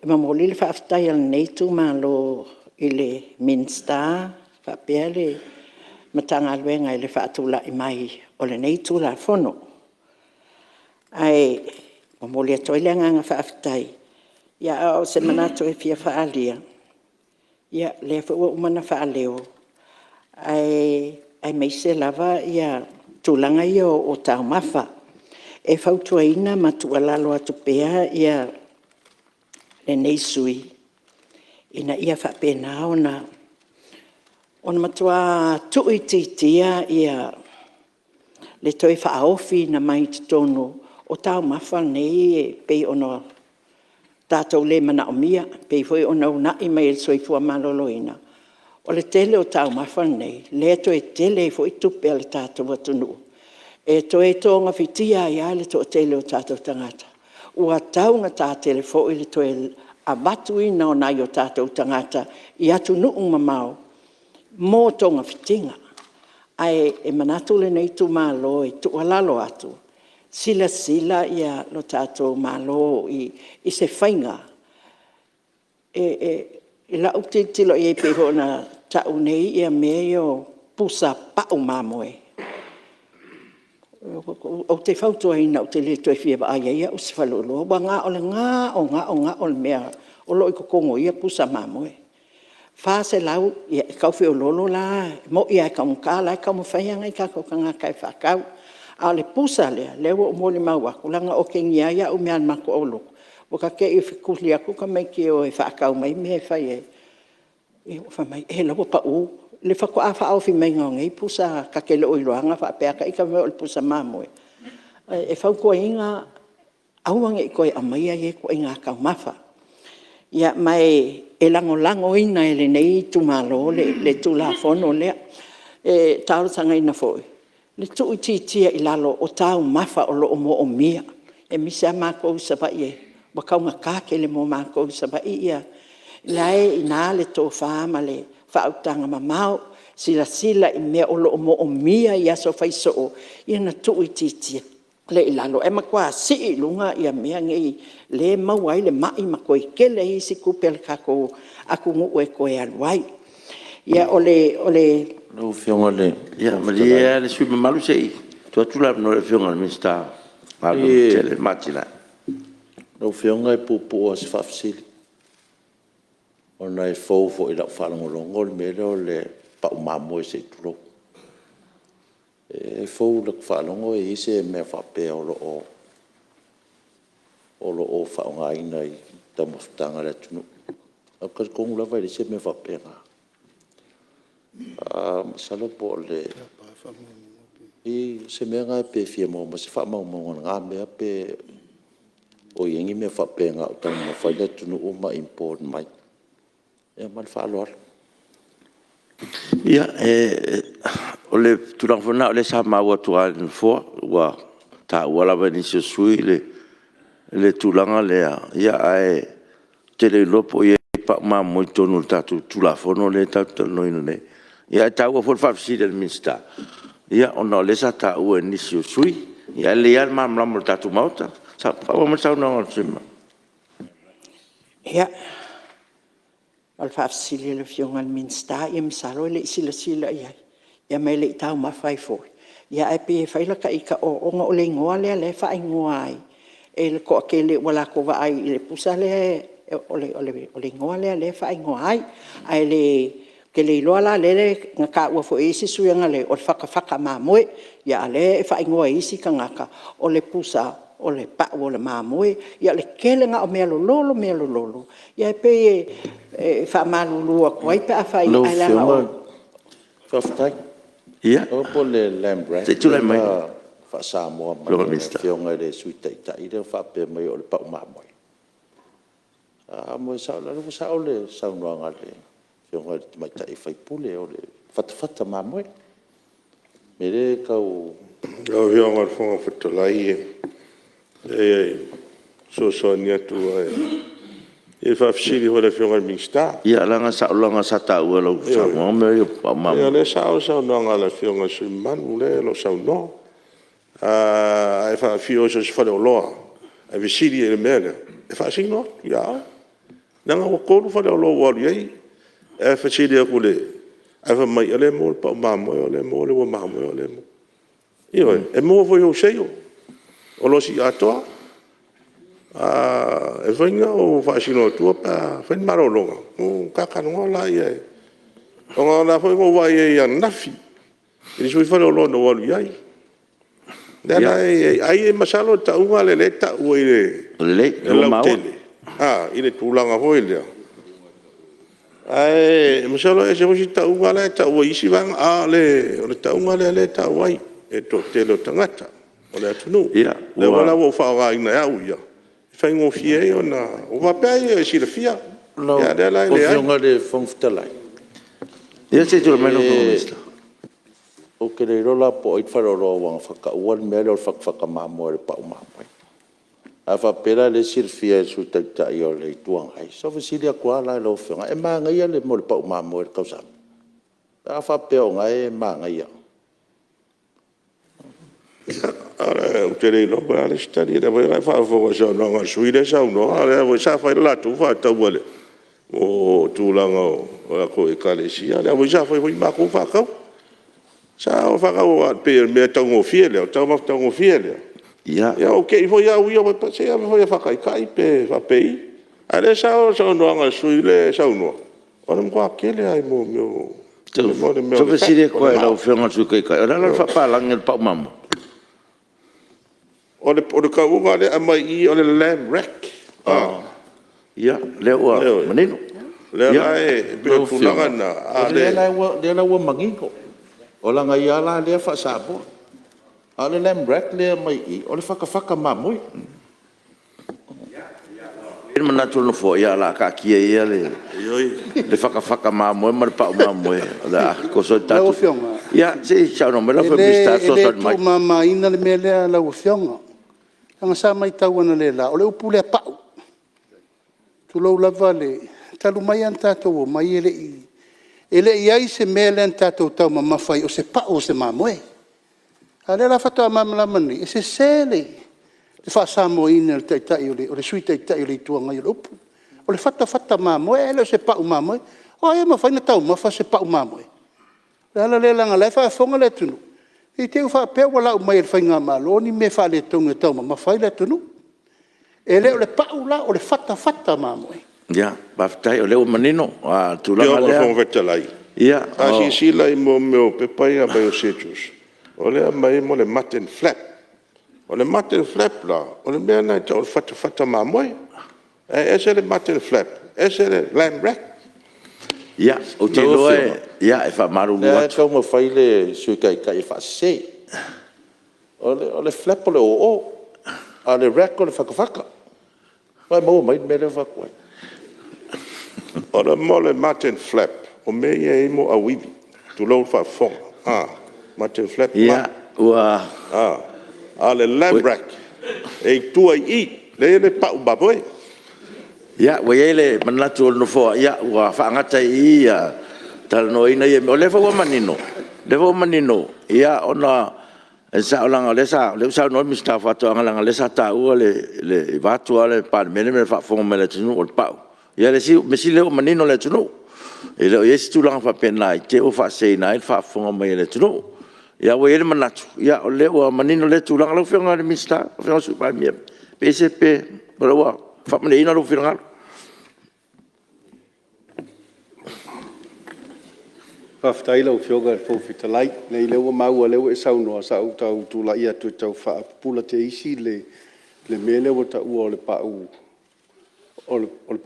[SPEAKER 18] momoli le faafetai a lenei itumalo i le Minisita faapea le Matagaluega i le faatulai mai o lenei Tulafono. Ae momoli atu ai le agaga faafetai, a o se manatu e fia faaalia, ia o lea foi ua uma ona faaleo, aemaise lava tulaga ia o taumafa. E fautuaina ma tuualalo atu pea lenei sui usufono, ina ia faapena ona matua tuuitiitia le toe faaofiina mai i totonu o taumafa nei e pei ona tatou le manaomia, e pei foi ona uunai mai e le Soifua Maloloina, o le tele o taumafa nei lea e toe tele ai foi tupe a le tatou atunuu e toe togafitia ai lava le toatele o tatou tagata, ua taugata tele foi le toe avatuina o nai o tatou tagata i atunuu mamao mo togafitiga. Ae manatu lenei itumalo e tuualalo atu, silasila lo tatou Malo i se faiga. I lau tilotilo i ai pei foi ona tau nei mea ia o pusa pau mamoe, ou te fautuaina ou te le toe fia vaai ai au i se faleoloa, ua na o le gao gao gao le mea o lo o i totonu o ia pusa mamoe. E $400, ia e tau feoloolo la, e moni lava e taugata, o la e taumafai lava nai o tatou tagata e faatau. A o le pusa lea, o lea ua ou molimau atu, leaga na otegia ai au i mea a le matou aulotu,
[SPEAKER 12] Ua ta te'i ua fetuli atu tamaiti e o e faatau mai mea e fai ai, ia fai mai o la e ua pau. I le faatoa faaofi maiga o nei pusa ta te le o iloaina faapea lava ita fai mai o le pusa mamoe. E fautuaina, aua ne i toe aumaia ia ituaiga taumafa. Ia ma e lagolagoina e lenei itumalo le Tulafono lea. E talosagaina foi le tuuitiitia i lalo o taumafa o lo o moomia, aemaise lava matou i Savaii ua taugata tele mo matou i Savaii. O la e i ina le tofa ma le faautaga mamao, silasila i mea o lo o moomia i aso faisoo ona tuuitiitia lea i lalo, ae matua sii i luga mea nei lea e maua ai le mai ma toe tele ai isi tupe a le tatou atunuu e toe alu ai. Ia o le…
[SPEAKER 1] Lau Afioga i le… Ia malie lava le sui usufono mamalu se i tuu atu le avanoa i le Afioga i le Minisita o Galuega Tetele ma Atinae.
[SPEAKER 5] Lau Afioga e puupuu lava si faafesili, ona e fou foi i lau faalogologo le mea lea o le pau mamoe se i tulou. E fou i lau faalogo e i ai se mea faapea o lo o faaaogaina i taumafataga a le atunuu. Ae ou te talitonu lava e leai se mea faapena. Masalo po o le… o se mea lena pe fia maua mai se faamaumauga o lena mea pe o i ai ni mea faapena o taumamafa ai le atunuu ma import mai. Ia ma le faaaloalo.
[SPEAKER 1] Ia, o le tulaga foi lena o lea sa maua atu lava e le Nofoa, ua taua lava e nisi o sui usufono le tulaga lea, ae ou te le iloa po o i ai pau mamoe i totonu o le tatou Tulafono lea tatou te talanoaina nei. Ae taua foi le faafesili a le Minisita, ona o lea sa taua e nisi o sui usufono. Ae lelei lava le malamalama o le tatou Maota. Faaauau mai le saunoaga a le sui usufono mamalu.
[SPEAKER 12] Ia, o le faafesili a le Afioga i le Minisita masalo e le i silasila i ai, ia ma e le i taumafa ai foi. Ae pei e fai lata ita ona o le igoa lea o lea e faaigoa ai e le toatele ua latou vaai i le pusa lea, o le igoa lea o lea e faaigoa ai. Ae ou te le iloa la o lea na taua foi e isi sui usufono analeila, o le fatafata mamoe, a o lea e faaigoa e isi tagata o le pusa o le pau o le mamoe. Ia o le tele lena o mea lololo mea lololo, ia e pei e faamalulu atu ai pe afai, ae leaga o…
[SPEAKER 5] Lau Afioga, faafetai. Masalo po o le lamb rack lea na faa-Samoa mai e le Afioga i le Sui Taitai lea na faapea mai o le pau mamoe. O lea ua sao le saunoaga a le Afioga i le tamaitai sui usufono, o le fatafata mamoe. O le mea lea e tau…
[SPEAKER 3] Lau Afioga i le Fofoga Fetalai, e fesoasoani atu i le faafesili foi a le Afioga i le Minisita.
[SPEAKER 1] Ia leaga sa taua i lau saunoaga mea ia o pau mamoe.
[SPEAKER 3] Ioe, o lea e sao le saunoaga a le Afioga i le sui usufono mamalu lea o lo o saunoa. A e afio i so o se faleoloa ae fesili i ai i le mea lea, e faasino atu ia oe. Leaga ua 3 faleoloa ua ou alu i ai ae fesili atu i le… ae fai mai o lea e maua le pau mamoe, o lea e maua le ua mamoe, o lea e maua. Ioe, e maua foi i wholesale, oloa siiatoa. E mafai ona ou faasino atua pe a fai le malologa ona ta talanoa lea. Aua o la foi na ou vaai i ai ananafi i le isi foi faleoloa na ou alu i ai. O lea la e i ai, ai masalo o le tauga lea e tau ai e le lautele i le tulaga foi lea, ae masalo e ese foi isi tauga la e tau ai e isi vaega, a o le tauga lea e tau ai e le toatele o tagata o le atunuu. O lea foi la ua ou faaaogaina e au ia, e faigofie ai ona… Ua ou faapea ai e silafia, a o lea la e
[SPEAKER 5] Lau
[SPEAKER 3] leai.
[SPEAKER 5] Afioga i le Fofoga Fetalai,
[SPEAKER 1] Ia se i tulai mai lau Afioga i le Minisita.
[SPEAKER 5] Ou te le iloa la po o ai le faleoloa ua faataua le mea lea o le fatafata mamoe o le pau mamoe. A faapea la o lea e silafia e le Sui Taitai o le Itu Agai, se o le fesili atu lava la i lau Afioga, e manaia le mea o le pau mamoe i le tausami? Pe a faapea o lena e manaia.
[SPEAKER 3] Ou te le iloa po o le a le isi tali, o lea foi na ou faafofoga i le saunoaga a le sui usufono lea e saunoa, o lea foi sa fai le latou faatauga i tulaga o latou Ekalesia, o lea foi sa fai foi matou faatauga. Sa faatau aua pei o le mea taugofie lea, o le taumafa taugofie lea. Ia ua te i foi au ia, se ave foi e faataitai pe faapei. A o lea e sao le saunoaga a le sui usufono lea e saunoa, o le matua tele lava i mea o
[SPEAKER 1] Se i ou fesili atu lava i lau Afioga i le Sui Taitai, o le a la le faapalagi o le pau mamoe?
[SPEAKER 3] O le tauga lea e aumai i i, o le lamb rack.
[SPEAKER 1] Ia, lea ua manino.
[SPEAKER 3] O lea la e pei o le tulaga lena, a o le… O lea la ua manino, o lana ia lava lea faa-Samoa. A o le lamb rack lea e aumai i i, o le fatafata mamoe. E i ai le manatu o le Nofoa, ia o le a taatia ia le fatafata mamoe ma le pau mamoe o le a toso ai le
[SPEAKER 20] Lau
[SPEAKER 1] tatou…
[SPEAKER 20] Afioga,
[SPEAKER 1] Ia se i saunoa mai lau Afioga i le Minisita e
[SPEAKER 20] e le
[SPEAKER 1] fesoasoani mai.
[SPEAKER 20] tuumamaina le mea lea lau Afioga, leaga sa matau analeila, o le upu lea pau, tulou lava le… talu mai lava ona tatou omai e le i i ai se mea lea na tatou taumamafa ai o se pau o se mamoe. A o lea la faatoa malamalama nei, e sese le faa-Samoa ina e le Sui Taitai o le Itu Agai o le upu. O le fatafata mamoe ae le o se pau mamoe. O ai e mafai ona taumafa se pau mamoe? O le ala lea leaga o la e faafofoga le atunuu, ne i te i ua faapea ua lau mai e le faigamalo ni mea faaletonu e taumamafa ai le atunuu. E le o le pau la, o le fatafata mamoe.
[SPEAKER 1] Faafetai o lea ua manino le tulaga
[SPEAKER 3] Lau Afioga i le
[SPEAKER 1] lea.
[SPEAKER 3] Fofoga Fetalai, a silasila i mea o pepa ia e aumai o searches, o lea e aumai ai le mutton flap. O le mutton flap la, o le mea lena e tau o le fatafata mamoe. Ae ese le mutton flap ese le lamb rack.
[SPEAKER 1] Ia, ou te iloa e faamalulu
[SPEAKER 5] O lea lava e
[SPEAKER 1] atu.
[SPEAKER 5] taumafai le Sui Taitai e faasese. O le flap o le oo, a o le rack o le fatafata. Ua e maua mai le mea lea e fai atu ai?
[SPEAKER 3] O le mea o le mutton flap, o mea ia e i ai auivi, tulou le faafofoga, mutton flap a o le lamb rack, e i tua i i, lea e i ai le pau mamoe.
[SPEAKER 1] Ia, ua i ai le manatu o le Nofoa, ua faagata ai i i le talanoaina o ia mea. O lea foi ua manino, o lea foi ua manino, ona e sao leaga o lea ua saunoa le Minisita o Faatoaga, leaga o lea sa taua vaeatu lava le Palemene ma le faafofoga mai a le atunuu o le pau. Ia o le mea sili o lea ua manino le atunuu, e le o i ai se tulaga faapena i te i ua faaseseina ai le faafofoga mai a le atunuu. Ae ua i ai le manatu, o lea ua manino lea tulaga. Lau Afioga i le Minisita, lau Afioga i le Sui Palemia, pe o lea ua faamalieina lou finagalo?
[SPEAKER 17] Faafetai i lau Afioga i le Fofoga Fetalai. Leai o lea ua maua o lea ua e saunoa, sa ou tau tulai atu e tau faapupula teisi le mea lea ua taua o le pau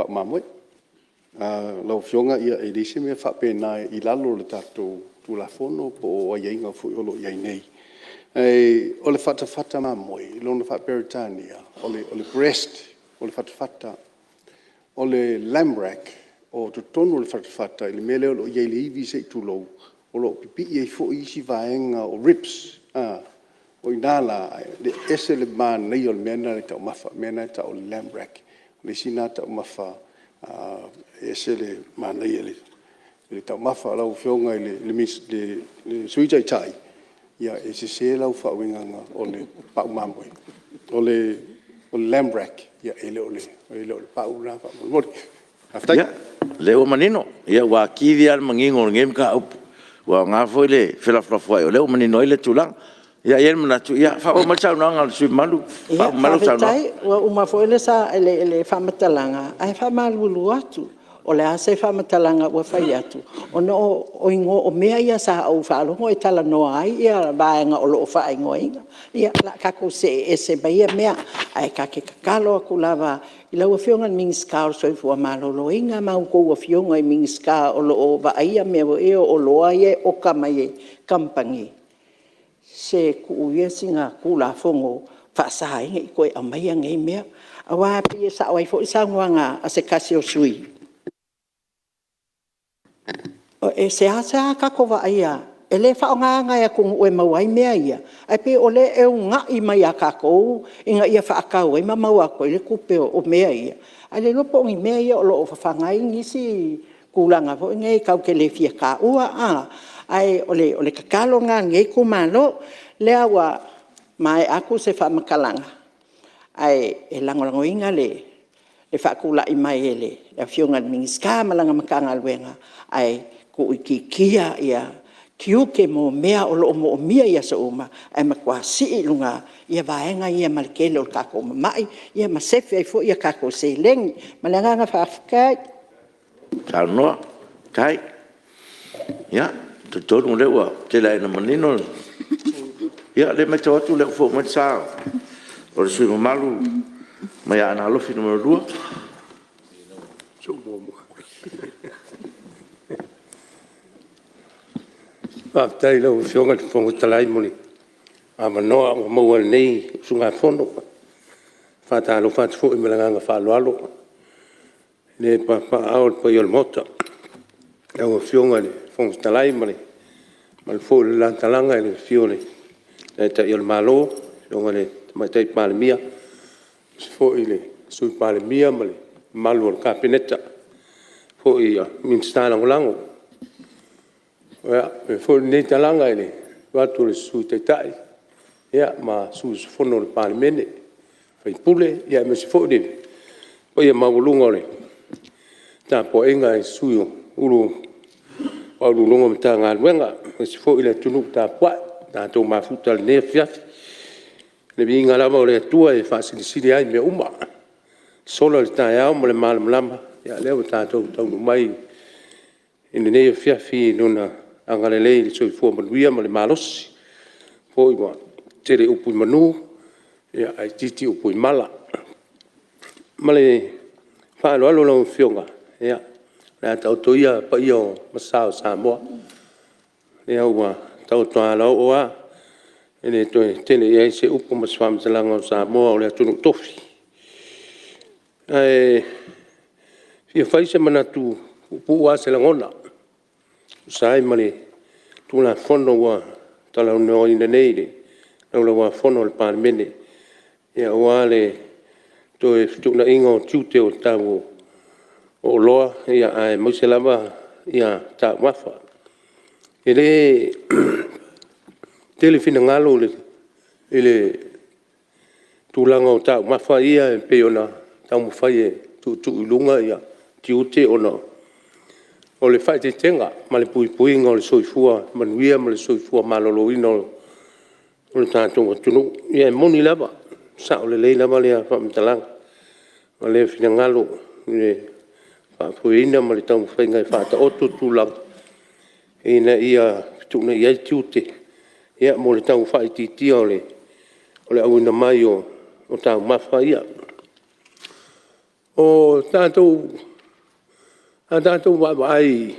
[SPEAKER 17] mamoe. Lau Afioga e leai se mea faapena i lalo o le tatou Tulafono po o aiaiga foi o lo o i ai nei. O le fatafata mamoe i lona faa-Peretania o le breast o le fatafata. O le lamb rack, o totonu o le fatafata i le mea lea o lo o i ai le ivi se i tulou, o lo o pipii ai foi isi vaega o ribs. O i ina la, e ese le manaia o le mea lena i le taumafa, le mea lena e tau o le lamb rack. O le isi lena taumafa e ese le manaia i le taumafa. Lau Afioga i le Sui Taitai, e sese lau faauigaga o le pau mamoe, o le lamb rack, e le o le pau lena faamolemole. Faafetai.
[SPEAKER 1] Ia, o lea ua manino, ua atili lava le manino o lenei mataupu. Ua aoga foi le felafolafoai o lea ua manino ai lea tulaga. Ia e i ai le manatu, faaauau mai le saunoaga a le sui usufono mamalu, faauma mai lau saunoaga.
[SPEAKER 12] Faafetai, ua uma foi le faamatalaga, ae faamalulu atu, o le a se faamatalaga ua fai atu, ona o mea ia sa ou faalogo o talanoa ai vaega o lo o faaigoaina. Ia o le a tatou see ese ma ia mea. Ae ta te tatalo atu lava i lau Afioga i le Minisita o le Soifua Maloloina ma a outou Afioga i Minisita o lo o vaaia mea foi ia o oloa ia e oka mai e kamupani, se tuu ia sina Tulafono e faasa ai ona toe aumaia nei mea. Aua e pei e sao ai foi le saunoaga a se tasi o sui usufono, e seasea tatou vaaia, e le faaaogaina e atunuu e maua ai mea ia, ae pei o lea e uunai mai ia tatou ina ia faatau ai ma maua atu ai le tupe o mea ia, ae le iloa po o ni mea ia o lo o fafaga ai nisi tulaga foi nei tatou te le fia taua. Ae o le tatalo lena a lenei itumalo. O lea ua maea atu se faamatalaga, ae lagolagoina le faatulai mai e le Afioga i le Minisita ma lana Matagaluega, ae tuuitiitia tiute mo mea o lo o manaomia i aso uma, ae matua sii i luga vaega ia ma le tele o le tatou mamai ma sefe ai foi a tatou seleni. Ma le agaga faafetai.
[SPEAKER 1] Saunoa. Faafetai. Ia, ou te talitonu o lea ua tele lava ina manino le… Ia o lea e matau atu o lea ua fou mai le sa o le sui usufono mamalu mai Aana Alofi 2.
[SPEAKER 13] Faafetai i lau Afioga i le Fofoga Fetalai mo le avanoa ua maua e lenei usugafono. E faatalofa atu foi ma le agaga faaaloalo i le papaaao o le paia o le Maota, i lau Afioga i le Fofoga Fetalai ma le mamalu foi o le la Talaga i le afio o le Taitai o le Malo, le Afioga i le Tamaitai Palemia, aemaise foi le Sui Palemia ma le mamalu o le Kapeneta faapea foi Minisita Lagolago. Ia, e faapea foi lenei talaga i le afio atu o le Sui Taitai ma sui usufono o le Palemene, sui usufono, aemaise foi le paia maualuga o le tapuaiga i Ofisa Sili o Pulega o Matagaluega, aemaise foi le atunuu tapuai ua tatou mafuta i lenei afiafi. O le viiga lava o le Atua e faasilisili lava i mea uma, ua sola le taeao ma le malamalama, o lea ua tatou taunuu mai i lenei afiafi i Lona agalelei i le soifua manuia ma le malosi. O lea foi ua tele upu i manu ae itiiti upu i mala. Ma le faaaloalo lau Afioga, ia, o le a taoto ia paia ma sa o Samoa, o lea ua taoto a alaoo lava, e le toe tele i ai se upu ma se faamatalaga o Samoa o le atunuu tofi. Ae fia fai se manatu, e puupuu lava se lagona e tusa ai ma le Tulafono ua talanoaina nei i le Laulau-a-Fono a le Palemene aua le toe fetuunaiga o tiute o tau o oloa, aemaise lava taumafa. E le tele finagalo i le tulaga o taumafa ia e pei ona taumafai e tuutuu i luga tiute ona o le faaeteetega ma le puipuiga o le soifua manuia ma le soifua maloloina o le tatou atunuu. Ia e moni lava, e sao lelei lava lea faamatalaga ma lea finagalo i le faafoeina ma le taumafaiga e faataoto tulaga ina ia fetuunai ai tiute mo le tau faaitiitia o le auina mai o taumafa ia. A tatou vaavaai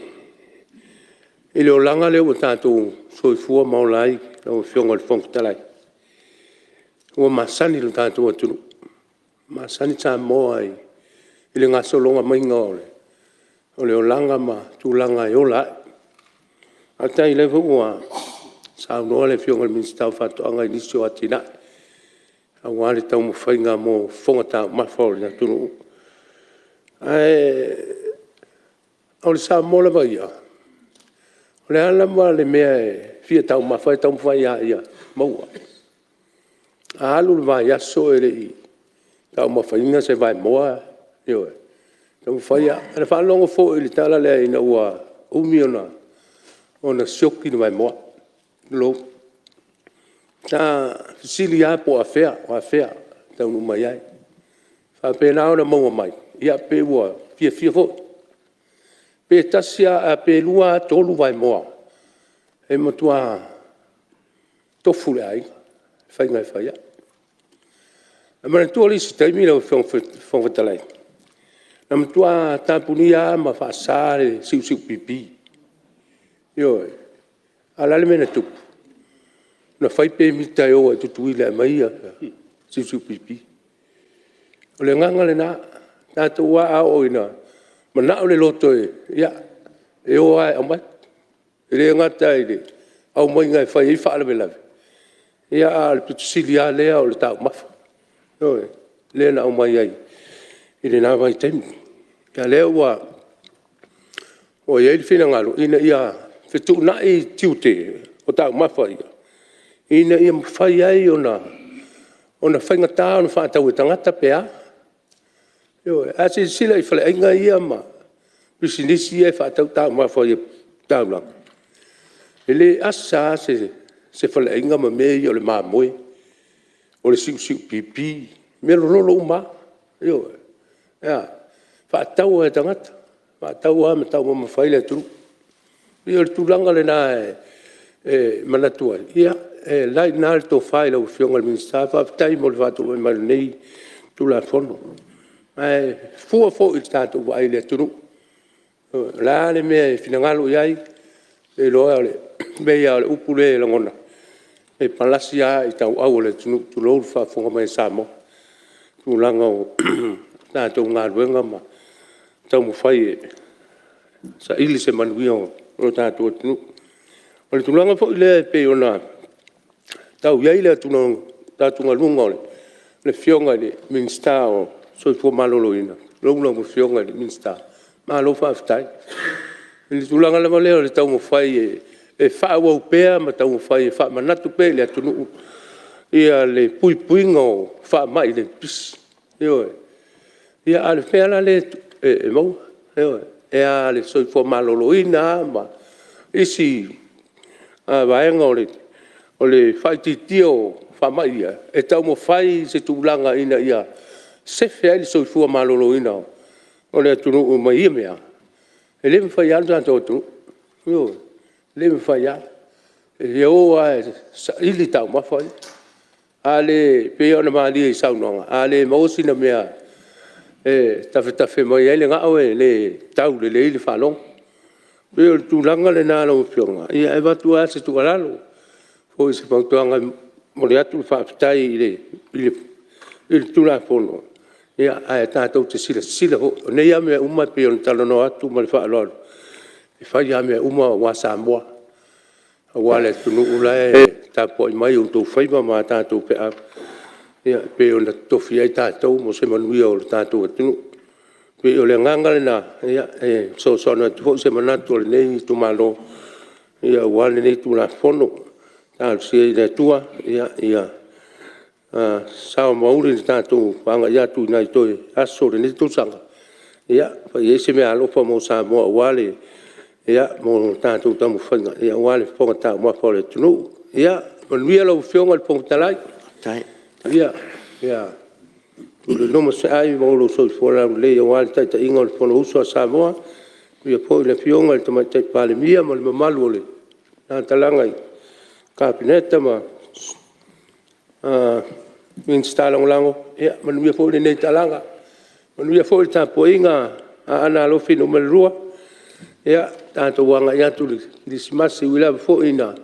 [SPEAKER 13] i le olaga lea ua tatou soifua ma ola ai lau Afioga i le Fofoga Fetalai, ua masani lo tatou atunuu, ua masani Samoa i le gasologa maiga o le olaga ma tulaga e ola ai. Faafetai o lea foi ua saunoa le Afioga i le Minisita o Faatoaga i nisi o atinae aua le taumafaiga mo fofoga taumafa o le atunuu. Ae o le Samoa lava ia, o le a lava le mea e fia taumafa ai, e taumafai lava ia maua. A alu le vaiaso e le i taumafaina se vaemoa, ioe, e taumafai lava. Na faalogo foi i le tala lea ina ua umi ona sioki le vaemoa, tulou. Sa fesili lava po o afea e taunuu mai ai. E faapena ona maua mai, ia pei ua fiafia foi. Pe lua lava tolu vaemoa, e matua tofu le aiga i le faiga e fai ai. Ae manatua le isi taimi lau Afioga i le Fofoga Fetalai, na matua tapunia lava ma faasa le siusiupipi, ioe. A o le a le mea na tupu? Na fai pemita e o ai i Tutuila e aumai siusiupipi. O le agaga lena, o tatou lava a oo ina manao le loto e, ia, e o lava e aumai. E le gata i le aumaiga e fai ai faalavelave, a o le pito sili lava lea o le taumafa, ioe, lea na aumai ai i lena vaitaimi. A o lea ua i ai le finagalo ina ia fetuunai tiute o taumafa ia, ina ia mafai ai ona faigata ona faatau e tagata pe a. Ioe. A silasila i faleaiga ia ma pisinisi ia e faatau taumafa i le taulaga, e le asa lava se faleaiga ma mea ia o le mamoe, o le siusiupipi, mealololo uma lava. Ioe. E a? E faatau lava e tagata, faatau lava ma taumamafa ai le atunuu. E pei o le tulaga lena e manatu ai, ia o lena e i ina le tofa i lau Afioga i le Minisita. Faafetai mo le faatulai mai o lenei Tulafono. Ae fua foi i le tatou vaai i le atunuu. O le a le mea e finagalo i ai, ou te iloa e pei lava o le upu lea e lagona, e palasi lava i tauau o le atunuu, tulou le faafofoga mai a Samoa, i tulaga o tatou galuega ma taumafai e saili se manuia o le tatou atunuu. O le tulaga foi lea pei ona tau i ai le atugaluga o le Afioga i le Minisita o le Soifua Maloloina, tulou lau Afioga i le Minisita, malo faafetai. I le tulaga lava lea o le taumafai e faaauau pea ma taumafai e faamanatu pea i le atunuu le puipuiga o faamai le pipisi. Ioe. Ia a o le mea la lea e maua, ioe, pe a le soifua maloloina lava ma isi vaega o le faaitiitia o faamai ia, e taumafai i se tulaga ina ia sefe ai le soifua maloloina o le atunuu mai ia mea, e le mafai lava lo tatou atunuu, ioe, e le mafai lava. E o lava e saili taumafa ia. A le e pei ona malie i saunoaga, a le maua sina mea e tafetafe mai ai le gao e le taulelei le faalogo. E pei o le tulaga lena lau Afioga, e avatu ai lava se tuualalo, o se fautuaga e momoli atu le faafetai i le Tulafono, ae tatou te silasila foi. O nei lava mea uma e pei ona talanoa atu ma le faaaloalo, e fai lava mea uma aua Samoa, aua le atunuu la e tapuai mai o outou faiva ma tatou feau e pei ona totofi ai tatou mo se manuia o le tatou atunuu. E pei o le agaga lena e fesoasoani atu foi se manatu o lenei itumalo aua lenei Tulafono. Talosia i le Atua ia sao ma uli le tatou agai atu i nai toe aso o lenei tausaga, ia fai ai se meaalofa mo Samoa aua tatou taumafaiga aua le fofoga taumafa o le atunuu. Ia manuia lau Afioga i le Fofoga Fetalai, ia tuliloa se ai maua lou soifua laulelei aua le taitaiga o le Fonousu a Samoa, faapea foi le Afioga i le Tamaitai Palemia ma le mamalu o lena Talaga i le Kapeneta ma Minisita Lagolago. Ia manuia foi lenei talaga, manuia foi le tapuaiga a Aana Alofi Nu.2, ia tatou agai atu i le Kerisimasi, e ui lava foi ina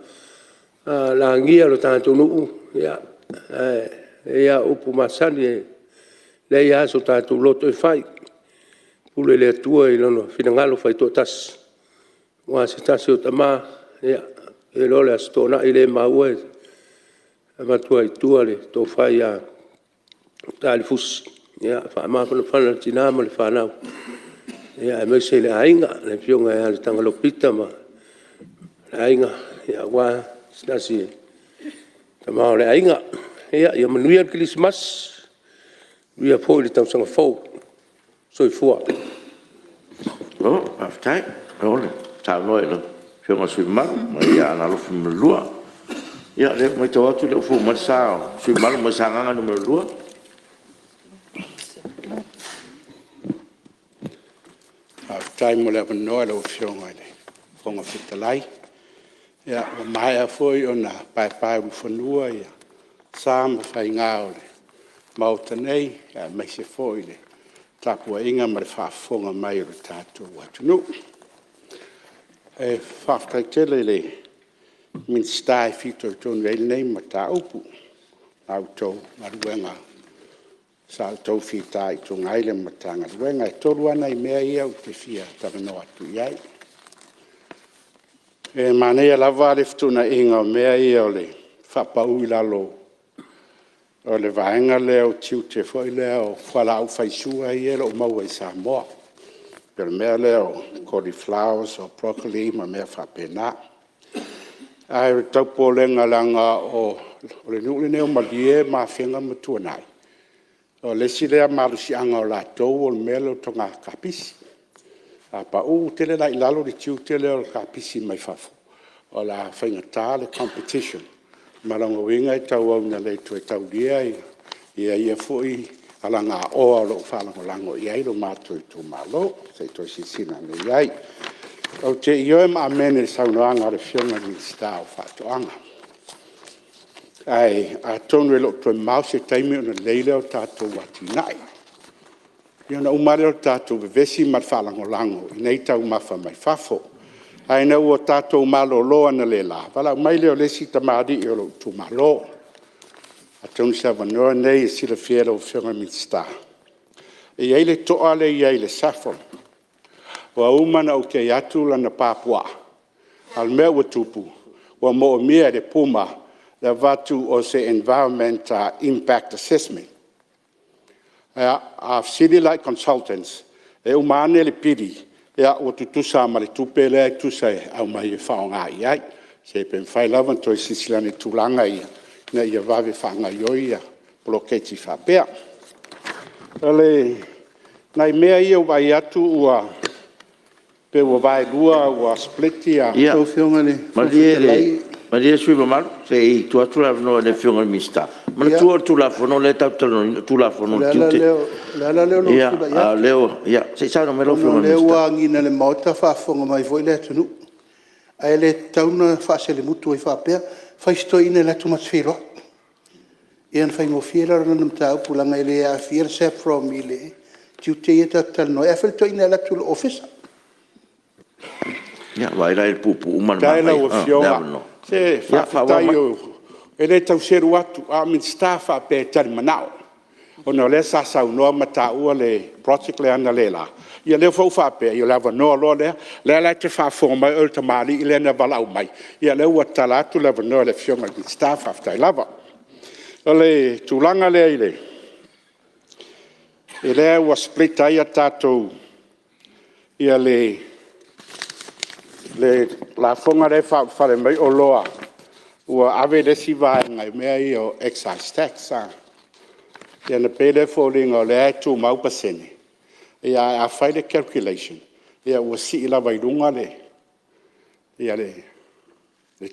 [SPEAKER 13] lagia lo tatou nuu, ae i ai lava upu masani, e leai lava so tatou loto e fai, e pule le Atua i Lona finagalo faitoatasi, aua se tasi o tama, ou te iloa o le Aso Toonai lea ua maua e avatu ai i tua le tofa ia Taelefusi, ia faamafanafana i le tina ma le fanau, aemaise le aiga, le afioga ia Letagaloa Pita ma le aiga, aua se tasi o tama o le aiga. Ia manuia le Kerisimasi, manuia foi le tausaga fou. Soifua. Malo faafetai, malo saunoa i lau Afioga i le sui usufono mamalu mai Aana Alofi 2. Ia o lea ua matau atu o lea ua fou mai le sa o le sui usufono mamalu mai Sagaga 2.
[SPEAKER 20] Faafetai mo le avanoa i lau Afioga i le Fofoga Fetalai. Ia, ua maea foi ona paepaeulufanua sa ma faiga o le Maota nei, aemaise foi le tapuaiga ma le faafofoga mai a lo tatou atunuu. E faafetai tele i le Minisita e fitoitonu i ai lenei mataupu i la outou galuega sa outou fitaituga ai i le Matagaluega. E 3 lava nai mea ia ou te fia talanoa atu i ai. E manaia lava le fetuunaiga o mea ia o le faapau i lalo o le vaega lea o tiute foi lea o fualaau faisua ia e le o maua i Samoa, pei o le mea lea o cauliflower, o broccoli ma mea faapena. Ae o le tau popolega leaga o le nuu lenei o Malie ma Afega ma Tuanai, o le isi lea malosiaga o latou o le mea lea o le toga kapisi. A pau tele la i lalo le tiute lea o le kapisi mai fafo, o le a faigata le competition, ma o lona uiga e tauau ina le toe taulia ia foi alagaoa o lo o faalagolago i ai lo matou itumalo. Se i toe silasila ane i ai. Ou te ioe ma amene i le saunoaga a le Afioga i le Minisita o Faatoaga.
[SPEAKER 19] Ae atonu e le o toe mamao se taimi ona lelei lea o tatou atinae. Ia ona uma lava lea o le tatou vevesi ma le faalagolago i nei taumafa mai fafo. Ae ina ua tatou malolo analeila, valaau mai lea o le isi tamalii o lou itumalo. Atonu o se avanoa lenei e silafia ai e lau Afioga i le Minisita, e i ai le toa lea e i ai le SAFPROM, ua uma ona okei atu lana pa puaa, a o le mea ua tupu, ua moomia e le PUMA le avatu o se environment impact assessment. Ia, a fesili la i consultants, e uma ane le pili, ua tutusa lava ma le tupe lea e tusa e aumai e faaaoga i ai. Pe mafai lava ona toe silasila ane i tulaga ia ina ia vave faagaoioi poloketi faapea. O nai mea ia ua vaai atu ua pei ua vaelua ua split ia…
[SPEAKER 1] Ia,
[SPEAKER 20] Lau Afioga i le Fofoga Fetalai…
[SPEAKER 1] Malie le sui usufono mamalu, se i tuu atu le avanoa i le Afioga i le Minisita. Manatua o le Tulafono lea tatou te talanoaina o le Tulafono o Tiute.
[SPEAKER 20] O le ala lea o lou tulai atu,
[SPEAKER 1] Se i saunoa mai lau
[SPEAKER 20] ona
[SPEAKER 1] Afioga i
[SPEAKER 20] o
[SPEAKER 1] le
[SPEAKER 20] lea
[SPEAKER 1] Minisita.
[SPEAKER 20] ua agiga i le Maota, faafofoga mai foi le atunuu. Ae le tatau ona faaselemutu ai faapea, fai i si toeaina e alu atu ma te feiloai, ia ona faigofie lea o lana mataupu, leaga e le aafia le SAFPROM i le tiute lea tatou te talanoa ai. Ae fai i le toeaina e alu atu i lou ofisa.
[SPEAKER 1] Ia, vaai la i le puupuu ma le
[SPEAKER 19] Faafetai
[SPEAKER 1] manaia
[SPEAKER 19] i lau
[SPEAKER 1] o le
[SPEAKER 19] Afioga.
[SPEAKER 1] avanoa.
[SPEAKER 19] Se faafetai e le tau selu atu, a o Minisita faapea e talimanao, ona o lea sa saunoa ma taua le project lea analeila, ia lea foi ua faapea, ia o le avanoa loa lea. O lea la e te faafofoga mai oe le tamalii lea na valaau mai, ia o lea ua tatala atu le avanoa i le Afioga i le Minisita, faafetai lava. O le tulaga lea ua split ai tatou le lafoga lea e faaulufale mai ai oloa, ua ave le isi vaega i mea ia o excise tax, ia ona pei lea e foliga o lea e tumau pasene, ae a fai le calculation, ua sii lava i luga le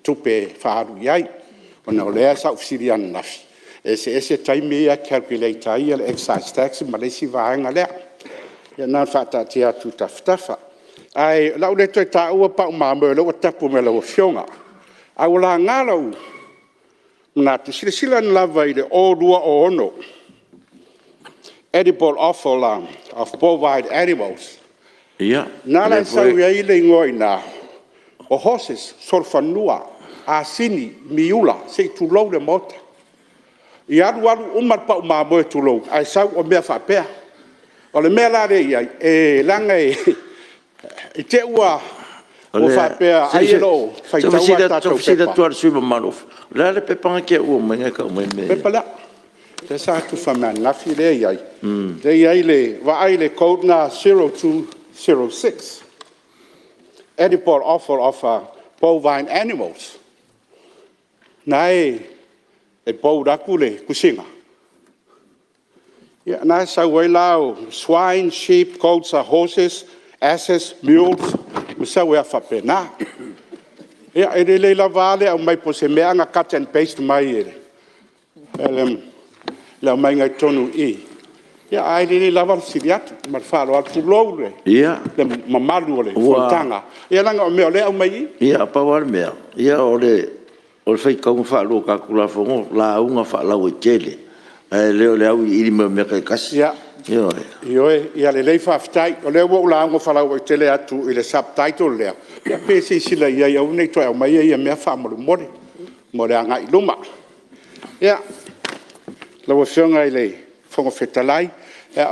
[SPEAKER 19] tupe e faaalu i ai. Ona o lea sa ou fesili ananafi, e eseese taimi ia e calculate ai le excise tax ma le isi vaega lea. Ia na ona faataatia atu i tafatafa. Ae o le a ou le toe taua pau mamoe o lea ua tapu mai e lau Afioga. Ae ua laga lou manatu, silasila ane lava i le 0206 edible offal of bovine animals.
[SPEAKER 1] Ia,
[SPEAKER 19] Na la e sau ai le igoa i ina, o horses, solofanua, asini, miula, se i tulou le Maota. I alu alu uma le pau mamoe tulou, ae sau o mea faapea. O le mea la lea e i ai, e leaga i te i ua faapea ai e le o faitauina a tatou
[SPEAKER 1] Se i fesili
[SPEAKER 19] pepa.
[SPEAKER 1] atu lava i le sui usufono mamalu, o le a le pepa lena e te uua maia e tau mai ai mea ia?
[SPEAKER 19] O le pepa lea, lea sa tufa mai ananafi lea e i ai, vaai i le code lena 0206, edible offal of bovine animals. O lena e bold atu le tusiga, o lena e sau ai la o swine, sheep, goats, horses, asses, mules, ma sau ai lava faapena. Ia, e lelei lava le aumai po o se mea lava na cut and paste mai e le aumaiga i totonu i i, ae lelei lava le fesili atu. Ma le faaaloalo, tulou le mamalu o le fonotaga, ia leaga o mea o lea e aumai i i.
[SPEAKER 1] Ia, pau lava le mea, o le faitauga faalua o tatou Tulafono o lauga faalauaitele, ae le o le auiliili mai o mea taitasi.
[SPEAKER 19] Ia,
[SPEAKER 1] Ioe.
[SPEAKER 19] Ioe, ia lelei faafetai. O lea ua ou lauga faalauaitele atu i le subtitle lea, ia pe silasila i ai aua ne i toe aumaia ia mea faamolemole mo le agai i luma. Ia, lau Afioga i le Fofoga Fetalai,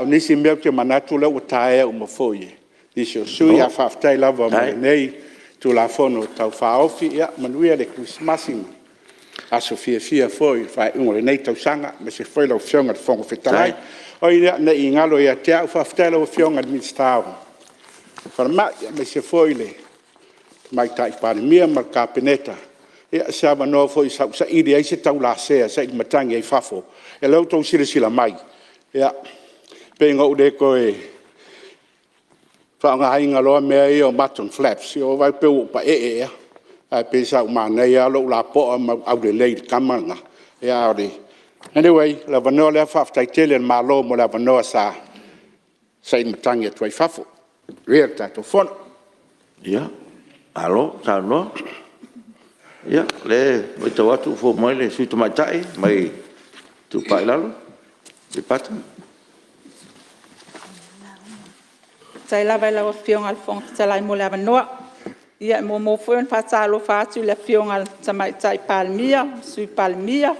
[SPEAKER 19] o nisi mea ou te manatu o lea ua taea uma foi e nisi o sui usufono, ae faafetai lava mo lenei Tulafono Tau Faaofi. Ia manuia le Kerisimasi ma aso fiafia foi i le faaiuga o lenei tausaga, aemaise foi lau Afioga i le Fofoga Fetalai. Oi, ne i galo ia te au, faafetai i lau Afioga i le Minisita o le Falemai, aemaise foi le Tamaitai Palemia ma le Kapeneta, ia o se avanoa foi sa ou saili ai se taulasea saili matagi ai i fafo. Ia o lea ua outou silasila mai, e pei ona ou le toe faaaogaina loa mea ia o mutton flaps, ia ua vaai atu pei ua ou paee ea, ae pei sa ou manaia lava lou lapoa ma ou aulelei i le tama lena. Anyway, o le avanoa lea, faafetai tele i le Malo mo le avanoa sa saili matagi atu ai i fafo. Manuia le tatou Fono.
[SPEAKER 1] Ia, malo saunoa. Ia, o lea e matau atu ua fou mai le sui usufono tamaitai mai le Itupa i Lalo, Aleipata.
[SPEAKER 9] Faafetai lava i lau Afioga i le Fofoga Fetalai mo le avanoa. Ia e muamua foi ona faatalofa atu i le Afioga i le Tamaitai Palemia, Sui Palemia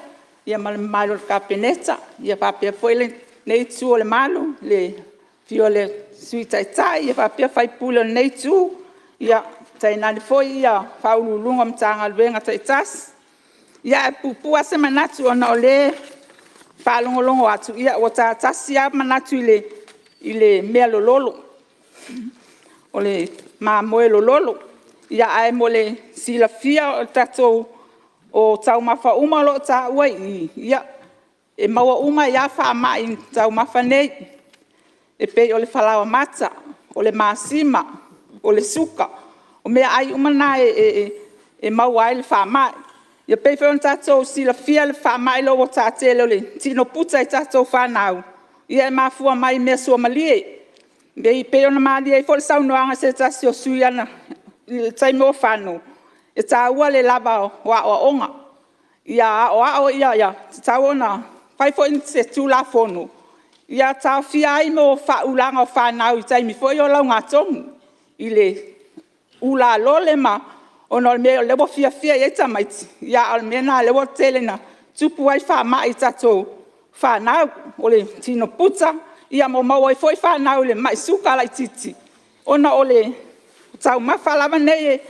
[SPEAKER 9] ma le mamalu o le Kapeneta, faapea foi lenei itu o le malu i le afio o le Sui Taitai faapea sui usufono o lenei itu, tainane foi Ofisa Sili o Pulega o Matagaluega taitasi. Ia, ae puupuu lava se manatu ona o lea e faalogologo atu ua ta tasi lava manatu i le mea lololo, o le mamoe lololo. Ae mo le silafia o taumafa uma o lo o taua i i, e maua uma ai lava faamai i taumafa nei, e pei o le falaoamata, o le masima, o le suka. O meaai uma na e maua ai le faamai. E pei foi ona tatou silafia le faamai lea ua taatele o le tino puta i tatou fanau, ia e mafua mai i mea suamalie. E pei ona malie ai foi le saunoaga a se tasi o sui usufono i le taimi ua fano, e taua le lava o aoaoga. Ia aoao, e tatau ona fai foi se Tulafono ia taofia ai le faaulaina o fanau i taimi foi ia o laugatogi i le ula lole ona o le mea lea ua fiafia i ai tamaiti, a o le mea lena o lea ua tele ina tupu ai faamai i tatou fanau, o le tino puta, ma maua ai foi fanau i le mai suka laitiiti ona o taumafa lava nei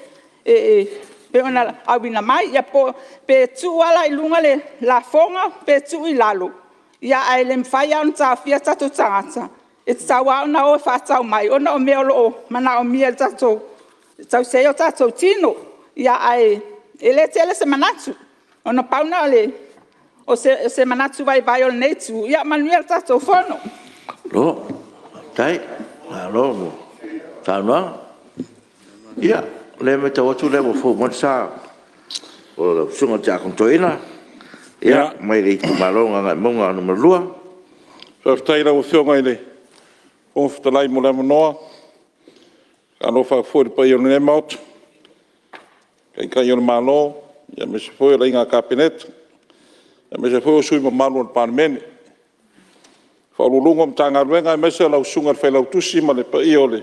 [SPEAKER 9] e pei ona auina mai. Ia pe tuu lava la i luga le lafoga pe tuu i lalo, ae le mafai lava ona taofia o tatou tagata, e tatau lava ona o e faatau mai ona o mea o lo o manaomia e tausi ai o tatou tino. Ae le tele se manatu, ona pau lena o se manatu vaivai o lenei itu. Ia manuia le tatou Fono.
[SPEAKER 1] Malo faafetai, malo mo saunoaga. Ia, o lea e matau atu o lea ua fou mai le sa o lau Susuga i le Tiakono Toeaina mai le itumalo o Gagaemauga 2.
[SPEAKER 3] Faafetai i lau Afioga i le Fofoga Fetalai mo le avanoa. E faatalofa atu foi i le paia o lenei Maota, Taitai o le Malo aemaise foi o le Aiga Kapeneta, aemaise foi o sui usufono mamalu o le Palemene, Ofisa Sili o Pulega o Matagaluega aemaise lau Susuga i le Failautusi ma le paia o le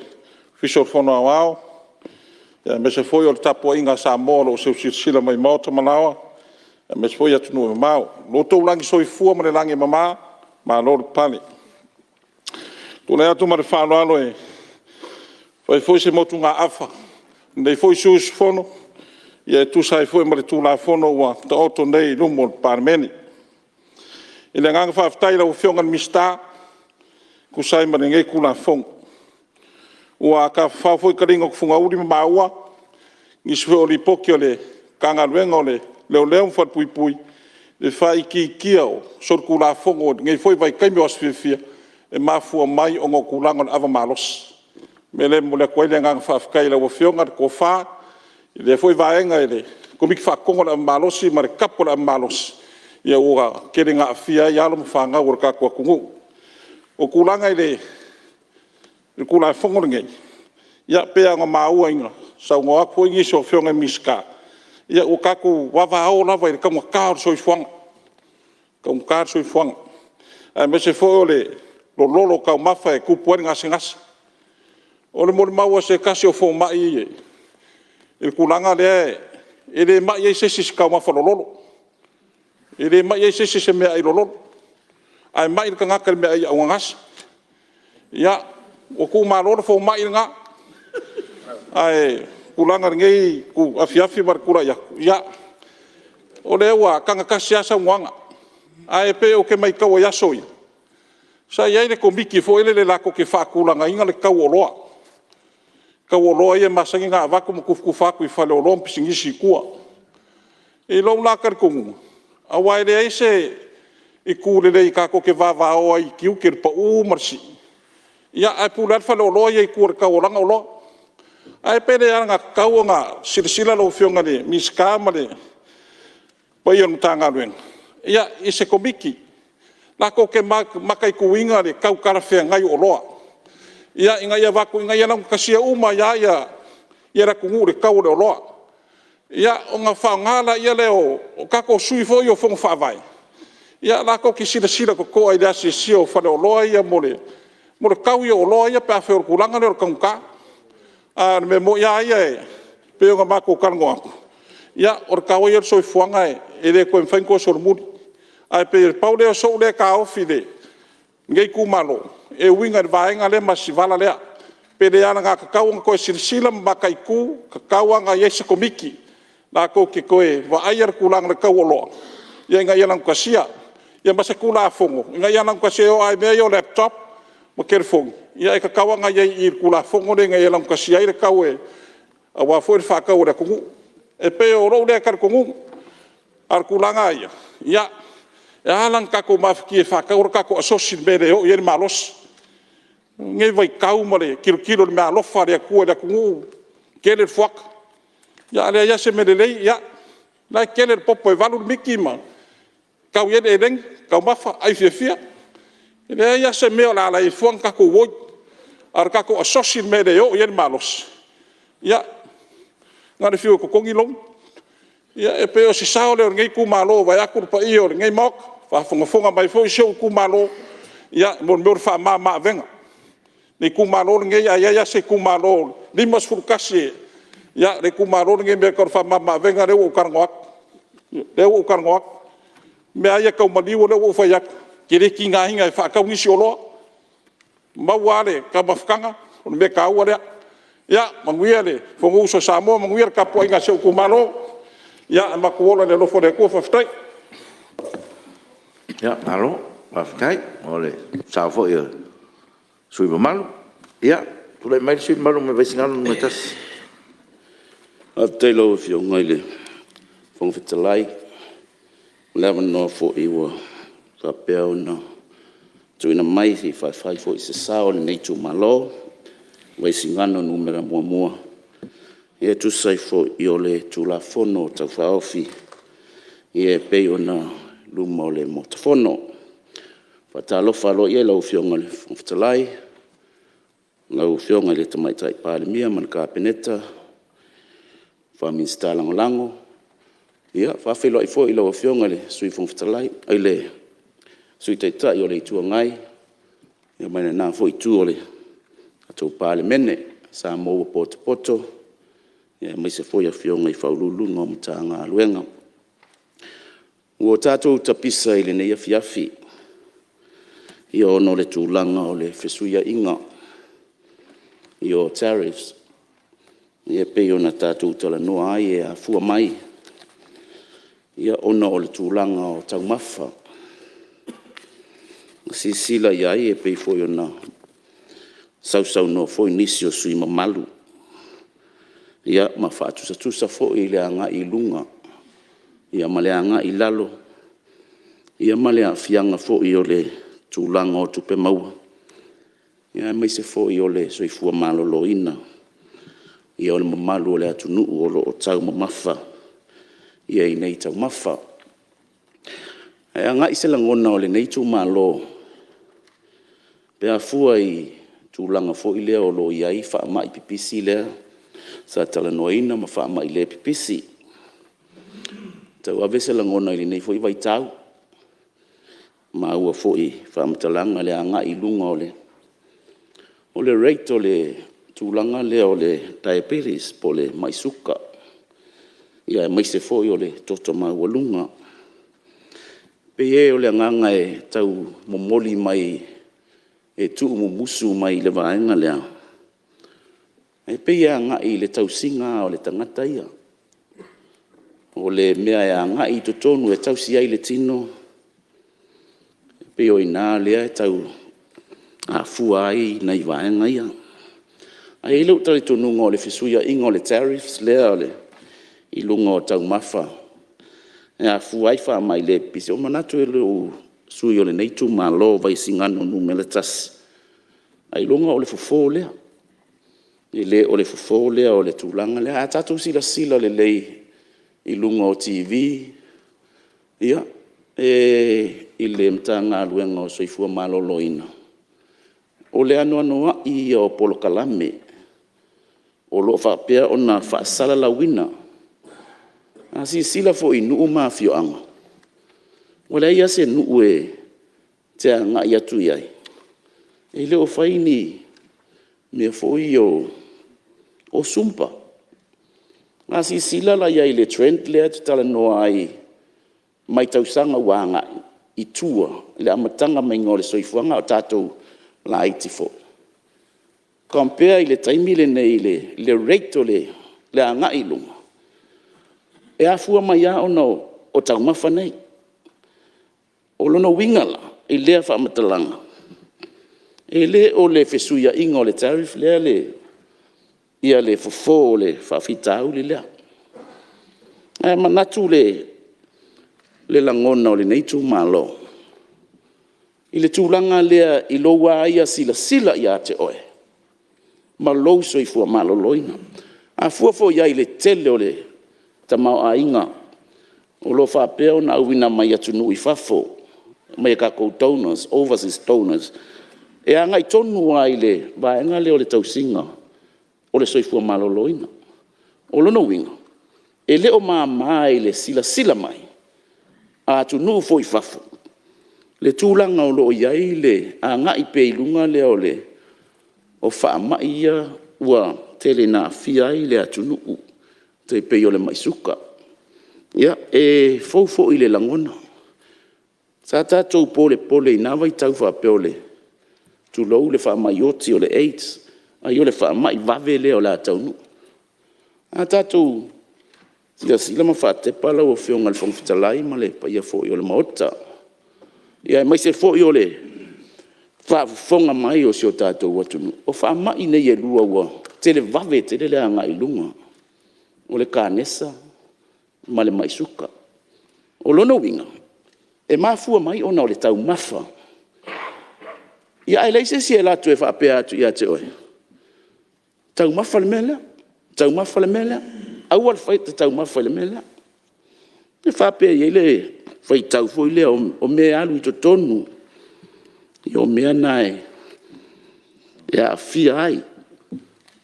[SPEAKER 3] Ofisa o le Fono Aoao, aemaise foi o le tapuaiga a Samoa o lo o seu silasila mai i maota ma laoa aemaise foi atunuu e mamao. Lo outou lagi soifua ma le lagi e mama, malo le pale. E tulai atu ma le faaaloalo e fai foi se motugaafa a lenei foi sui usufono e tusa ai foi ma le Tulafono ua taoto nei i luma o le Palemene. I le agaga faafetai i lau Afioga i le Minisita e tusa ai ma lenei Tulafono. Ua tafafao foi taliga o tufugauli ma maua nisi foi o Lipoti a le Matagaluega o Leoleo ma Falepuipui i le faaitiitia o solitulafono i lenei foi vaitaimi o aso fiafia e mafua mai ona o tulaga o le ava malosi. O le mea lea e momoli atu ai le agaga faafetai i lau Afioga le tofa i lea foi vaega i le Komiti Faatonu o le ava malosi ma le tapu o le ava malosi, ua tele ina aafia ai alo ma fanau a le tatou atunuu. O tulaga i le Tulafono lenei, ia pei lava ona maua ina saunoa atu foi nisi o Afioga i Minisita, ua tatou vavao lava i le taugata o le soifuaga, taugata le soifuaga, aemaise foi o le lololo o taumafa e tupu ai le gasegase. O le molimau a se tasi o fomai i le tulaga lea, e le mai ai se isi i se taumafa lololo, e le mai ai se isi i se meaai lololo, ae mai le tagata i le meaai anogase. Ia, ua tuumalo le fomai lena, ae o le tulaga i lenei afiafi ma le tulai atu, ia, o lea ua tagatasi lava saunoaga. Ae pei ou te maitaua i aso ia, sa i ai le Komiti foi lele latou te faatulagaina le tau o oloa, tau o oloa ia e masani ona avatu ma tufatufa atu i faleoloa ma pisinisi i tua. I lou la talitonuga, aua e leai se itu lelei tatou te vavao ai i tiute i le pau ma le sii, ae pule lava le faleoloa ia i tua i le tau o lana oloa. Ae pe le alagatatau ona silasila lau Afioga i le Minisita ma le paia o le Matagaluega i se Komiti latou te mataituina le tau talafeagai o oloa, ina ia avatu ina ia laugatasia uma ai lava le atunuu i le tau o le oloa.
[SPEAKER 14] Ia, ona faaaoga lea o tatou sui foi ia o Fono Faavae, ia latou te silasila totoa i le asiasia o faleoloa ia mo le tau o oloa ia pe afai o le tulaga lea o le taugata. A o le mea moni lava ia e pei ona matou talanoa atu, ia o le tau lava ia o le soifuaga e le toe mafai ona toe solomuli. Ae pei e pau lea o sou taofi i lenei itumalo e uiga i le vaega lea ma si vala lea. Pe le alagatatau ona toe silasila ma mataitu, tatau lava ona i ai se Komiti latou te toe vaaia le tulaga o le tau o oloa ina ia laugatasia, ia ma se Tulafono ina ia laugatasia. E oo lava i mea ia o laptop ma telefoni, ia e tatau lava ona i ai i i i le Tulafono lea ina ia laugatasia ai le tau aua foi le faatau a le atunuu. E pei o lou lea talitonuga. A o le tulaga lava ia, e ala ona tatou mafatia e faatau o tatou asosi i le mea e le oo i ai le malosi. I lenei vaitau ma le tilotilo i le meaalofa a le Atua i le atunuu, tele le fuata, a leai lava se mea lelei, ia, o la e tele le popo e 8 le miti ma tau i ai le elegi, taumafa, ai fiafia. E leai lava se mea o le a ala ai fua ona tatou oi, a o le tatou asosi i le mea e le oo i ai le malosi, ia, na o le fiu e totogi loan. Ia e pei o se sao lea o lenei itumalo vaeatu le paia o lenei Maota, faafogafoga mai foi si ou itumalo, ia mo le mea o le faamama-avega. Le itumalo lenei, a i ai lava se itumalo e 51, ia o le itumalo lenei i mea tau le faamama-avega lea ua ou talanoa atu. Lea ua ou talanoa atu. O mea lava ia tau maliu lea ua ou fai atu, ou te le tigaina e faatau nisi oloa, maua lava le taumafataga, o le mea taua lea. Ia manuia le Fonousu a Samoa, manuia le tapuaiga a si ou itumalo, ae matou ola i le alofa o le Atua. Faafetai.
[SPEAKER 1] Malo faafetai mo le sao foi o le sui usufono mamalu. Ia, tulai mai le sui usufono mamalu mai Vaisigano 1.
[SPEAKER 5] Faafetai i lau Afioga i le Fofoga Fetalai mo le avanoa foi ua faapea ona tuuina mai se i fai foi se sao o lenei itumalo o Vaisigano 1 e tusa ai foi o le Tulafono Tau Faaofi e pei ona i luma o le Maota Fono. E faatalofa aloaia i lau Afioga i le Fofoga Fetalai, lau Afioga i le Tamaitai Palemia ma le Kapeneta, Minisita Lagolago. E faafeiloai foi i lau Afioga i le Sui Taitai o le Itu Agai ma lena foi Itu o le tatou Palemene. Samoa ua potopoto aemaise foi afioga i Ofisa Sili o Pulega o Matagaluega. Ua tatou tapisa i lenei afiafi ona o le tulaga o le fesuiaiga o tariffs e pei ona tatou talanoa ai e afua mai ona o le tulaga o taumafa. A silasila i ai e pei foi ona sausaunoa foi nisi o sui usufono mamalu ma faatusatusa foi i le agai i luga ma le agai i lalo, ma le aafiaga foi o le tulaga o tupe maua, aemaise foi o le soifua maloloina o le mamalu o le atunuu o lo o taumamafa i nei taumafa. Ae agai se lagona o lenei itumalo pe a fua i tulaga foi lea o lo o i ai faamai pipisi lea sa talanoaina ma faamai le pipisi. E tau ave se lagona i lenei foi vaitau, maua foi i faamatalaga le agai i luga o le rate o le tulaga lea o le diabetes po o le mai suka, aemaise foi o le toto maualuga. E pei o le agaga e tau momoli mai e tuumumusu mai i le vaega lea, e pei e agai i le tausiga o le tagata ia. O le mea e agai i totonu e tausi ai le tino, e pei o i ina lea e tau afua ai nai vaega ia. Ae i ai lou talitonuga o le fesuiaiga o le tariffs lea i luga o taumafa e afua ai faamai le pipisi. Ua ou manatu lou sui usufono o lenei itumalo o Vaisigano 1, ailoga o le fofo lea. E le o le fofo lea o le tulaga lea. A tatou silasila lelei i luga o TV i le Matagaluega o le Soifua Maloloina, o le anoanoai ia o polokalame o lo o faapea ona faasalalauina.
[SPEAKER 1] A silasila foi i nuu ma afioaga, ua leai lava se nuu e te agai atu i ai e le o fai ni mea foi ia o zumba. A silasila la i ai i le trend lea e te talanoa ai mai tausaga ua agai i tua i le amataga mai o le soifuaga a o tatou laiti foi, compare i le taimi lenei i le rate o le agai i luma, e afua mai lava ona o taumafa nei. O lona uiga la i lea faamatalaga, e le o le fesuiaiga o le tariffs lea le fofo o le faafitauli lea. Ae manatu le lagona o lenei itumalo i le tulaga lea i lou lava ia silasila ia te oe ma lou soifua maloloina. A fua foi i ai i le tele o le tamaoaiga o lo o faapea ona auina mai atunuu i fafo mai tatou donors, overseas donors, e agai tonu lava i le vaega lea o le tausiga o le soifua maloloina. O lona uiga, e le o mama i le silasila mai a atunuu foi i fafo le tulaga o lo o i ai le agai pea i luga o faamai ia ua tele ina aafia ai le atunuu e tai pei o le mai suka. E fou foi i le lagona, sa tatou polepole i na vaitau faapea o le, tulou, le faamai oti o le AIDS, ai o le faamai vave lea o le a taunuu. A tatou silasila ma faatepa lau Afioga i le Fofoga Fetalai ma le paia foi o le Maota, aemaise foi o le faafofoga mai o si o tatou atunuu, o faamai nei e lua ua televave tele le agai i luga, o le kanesa ma le mai suka. O lona uiga, e mafua mai ona o le taumafa. Ia ae leai se isi e alu atu e faapea atu ia te oe, taumafa le mea lea, taumafa le mea lea, aua le taumafa i le mea lea. E faapea e i ai le faitau foi lea o mea e alu i totonu o mea na e aafia ai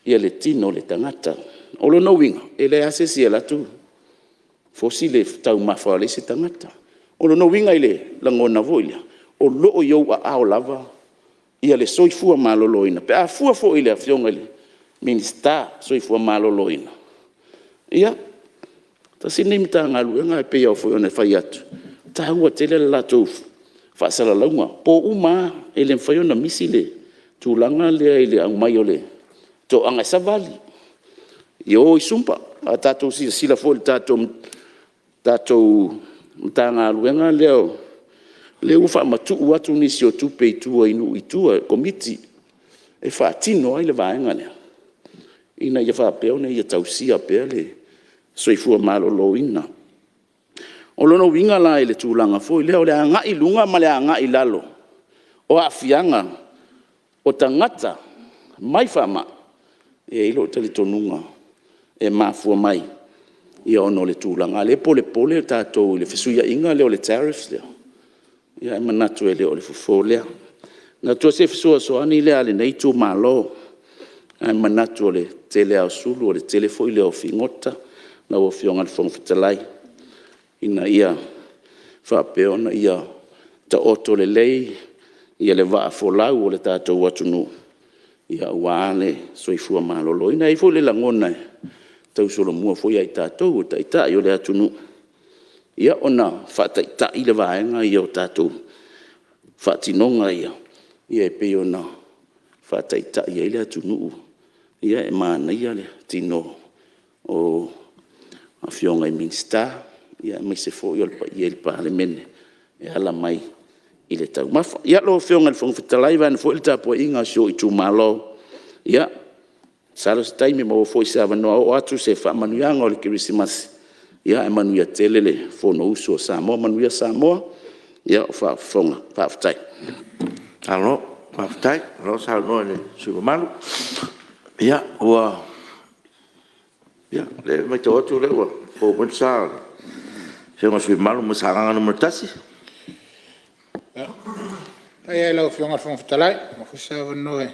[SPEAKER 1] le tino o le tagata. O lona uiga, e leai lava se isi e alu atu fosi le taumafa a le isi tagata. O lona uiga i le lagona foi lea, o lo o i ou aao lava le soifua maloloina, pe a fua foi i le Afioga i le Minisita o le Soifua Maloloina, ia, tasi lenei Matagaluega e pei foi ona fai atu, e taua tele le latou faasalalauga. O po uma lava, e le mafai ona misi le tulaga lea i le aumai o le toaga e savali, ia o i zumba. A tatou silasila foi i le tatou Matagaluega lea, lea ua faamatuu atu nisi o tupe i tua i nuu i tua i Komiti e faatino ai le vaega lea, ina ia faapea ona ia tausia pea le soifua maloloina. O lona uiga la i le tulaga foi lea o le agai i luga ma le agai i lalo o aafiaga o tagata mai faamai, e i ai lou talitonuga e mafua mai ona o le tulaga, a o lea e polepole tatou i le fesuiaiga lea o le tariffs lea, ae manatu e le o le fofo lea. E manatu o se fesoasoani lea a lenei itumalo, ae manatu o le tele lava o sulu o le tele foi lea o figota lau Afioga i le Fofoga Fetalai, ina ia faapea ona ia taoto lelei le vaafolau o le tatou atunuu aua le soifua maloloina. E i ai foi le lagona e tausolomua foi ia i tatou o Taitai o le atunuu ona faataitai le vaega ia o tatou faatinoga ia e pei ona faataitai ai le atunuu. E manaia le tino o Afioga i Minisita aemaise foi o le paia i le Palemene e ala mai i le taumafa. Ia, lau Afioga i le Fofoga Fetalai, vaeane foi le tapuaiga a si ou itumalo, ia masalo o se taimi maua foi se avanoa e oo atu se faamanuiaga o le Kerisimasi, ae manuia tele le Fonousu a Samoa. Manuia Samoa o faafofoga. Faafetai. Malo faafetai, malo saunoa i le sui usufono mamalu. Ia, o lea e matau atu o lea ua fou mai le sa o le Afioga i le sui usufono mamalu mo Sagaga 1.
[SPEAKER 6] Faafetai lava i lau Afioga i le Fofoga Fetalai ua maua foi se avanoa e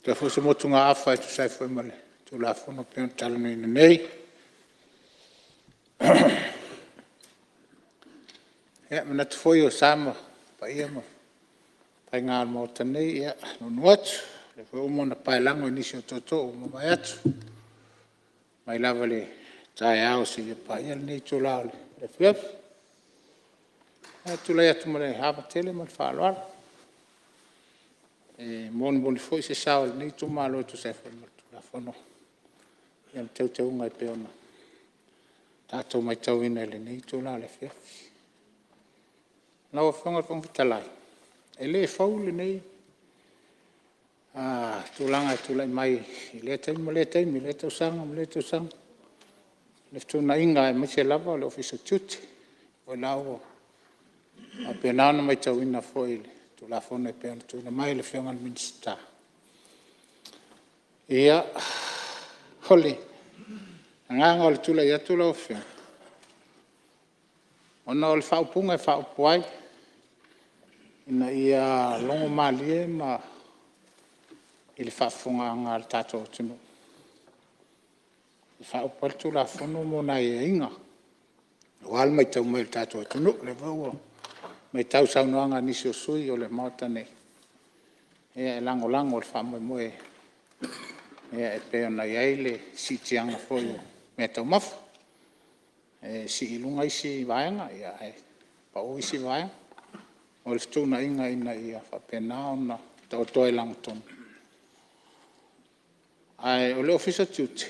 [SPEAKER 6] avatu ai foi se motugaafa e tusa ai foi ma le Tulafono e pei ona talanoaina nei. E manatu foi o sa ma paia ma faiga o le Maota nei, e nuunuu atu, o lea foi ua uma ona paelago e nisi o tootoo ua mavae atu, mai lava i le taeao seia paia lenei itula o le afiafi. Ae tulai atu ma le ava tele ma le faaaloalo e molimoli foi se sao o lenei itumalo e tusa ai foi ma le Tulafono ma Teuteuga e pei ona tatou matauina i lenei itula o le afiafi. Lau Afioga i le Fofoga Fetalai, e le fou lenei tulaga e tulai mai i lea taimi ma lea taimi, lea tausaga ma lea tausaga, le fetuunaiga aemaise lava o le Ofisa o Tiute. O lena ua faapena ona matauina foi i le Tulafono e pei ona tuuina mai e le Afioga i le Minisita. Ia, o le agaga o le tulai atu lau Afioga, ona o le faaupuga e faaupu ai ina ia logomalie i le faafofogaaga a le tatou atunuu e faaupu ai le Tulafono ma ona aiaiga aua le matau mai a le tatou atunuu. O lea foi ua matau i saunoaga a nisi o sui usufono o le Maota nei, e lagolago i le faamoemoe e pei ona i ai le siitiaga foi o meataumafa, e sii i luga isi vaega ae pau isi vaega. O le fetuunaiga ina ia faapena ona taoto ai i lagatonu. Ae o le Ofisa o Tiute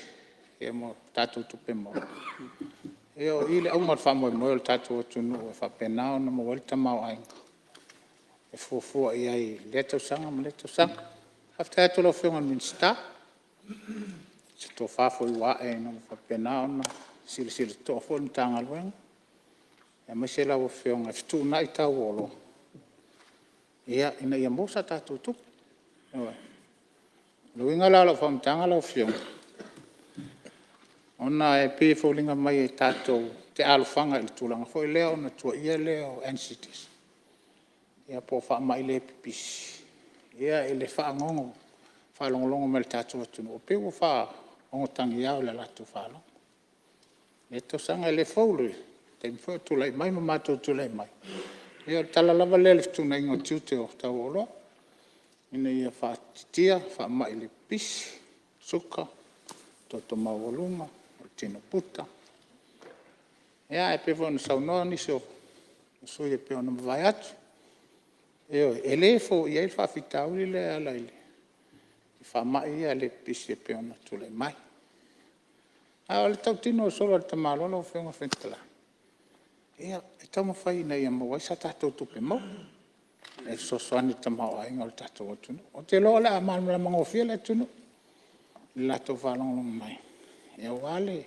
[SPEAKER 6] ma tatou tupe maua, o i le auga o le faamoemoe o le tatou atunuu e faapena ona maua ai le tamaoaiga e fuafua i ai i lea tausaga ma lea tausaga. Faafetai atu i lau Afioga i le Minisita i se tofa foi ua ae ina ua faapena ona silasila totoa foi le Matagaluega aemaise lau Afioga e fetuunai tau o oloa ina ia maua se tatou tupe. O le uiga la o lau faamatalaga lau Afioga, ona e pei e foliga mai tatou te alofaga i le tulaga foi lea ona tuuaia lea o NCDs po o faamai le pipisi i le faalogologo mai a le tatou atunuu, pei ua faafagogotagiao i le latou faalogo i lea tausaga. E le fou i le taimi foi o tulai mai ma matou tulai mai, ia o le tala lava lea i le fetuunaiga o tiute o tau o oloa ina ia faaitiitia faamai le pipisi, suka, toto maualuga, tino puta. Ae pei foi ona saunoa nisi o sui usufono e pei ona mavae atu, ioe, e le foia ai le faafitauli lea e ala i faamai ia le pipisi e pei ona tulai mai. A o le tautino o le solo a le tamaloa lau Afioga i le Fofoga Fetalai, ia e taumafai ina ia maua ai se tatou tupe maua e fesoasoani i le tamaoaiga o le tatou atunuu. Ou te iloa o le a malamalama gofie le atunuu i le latou faalogologo mai aua le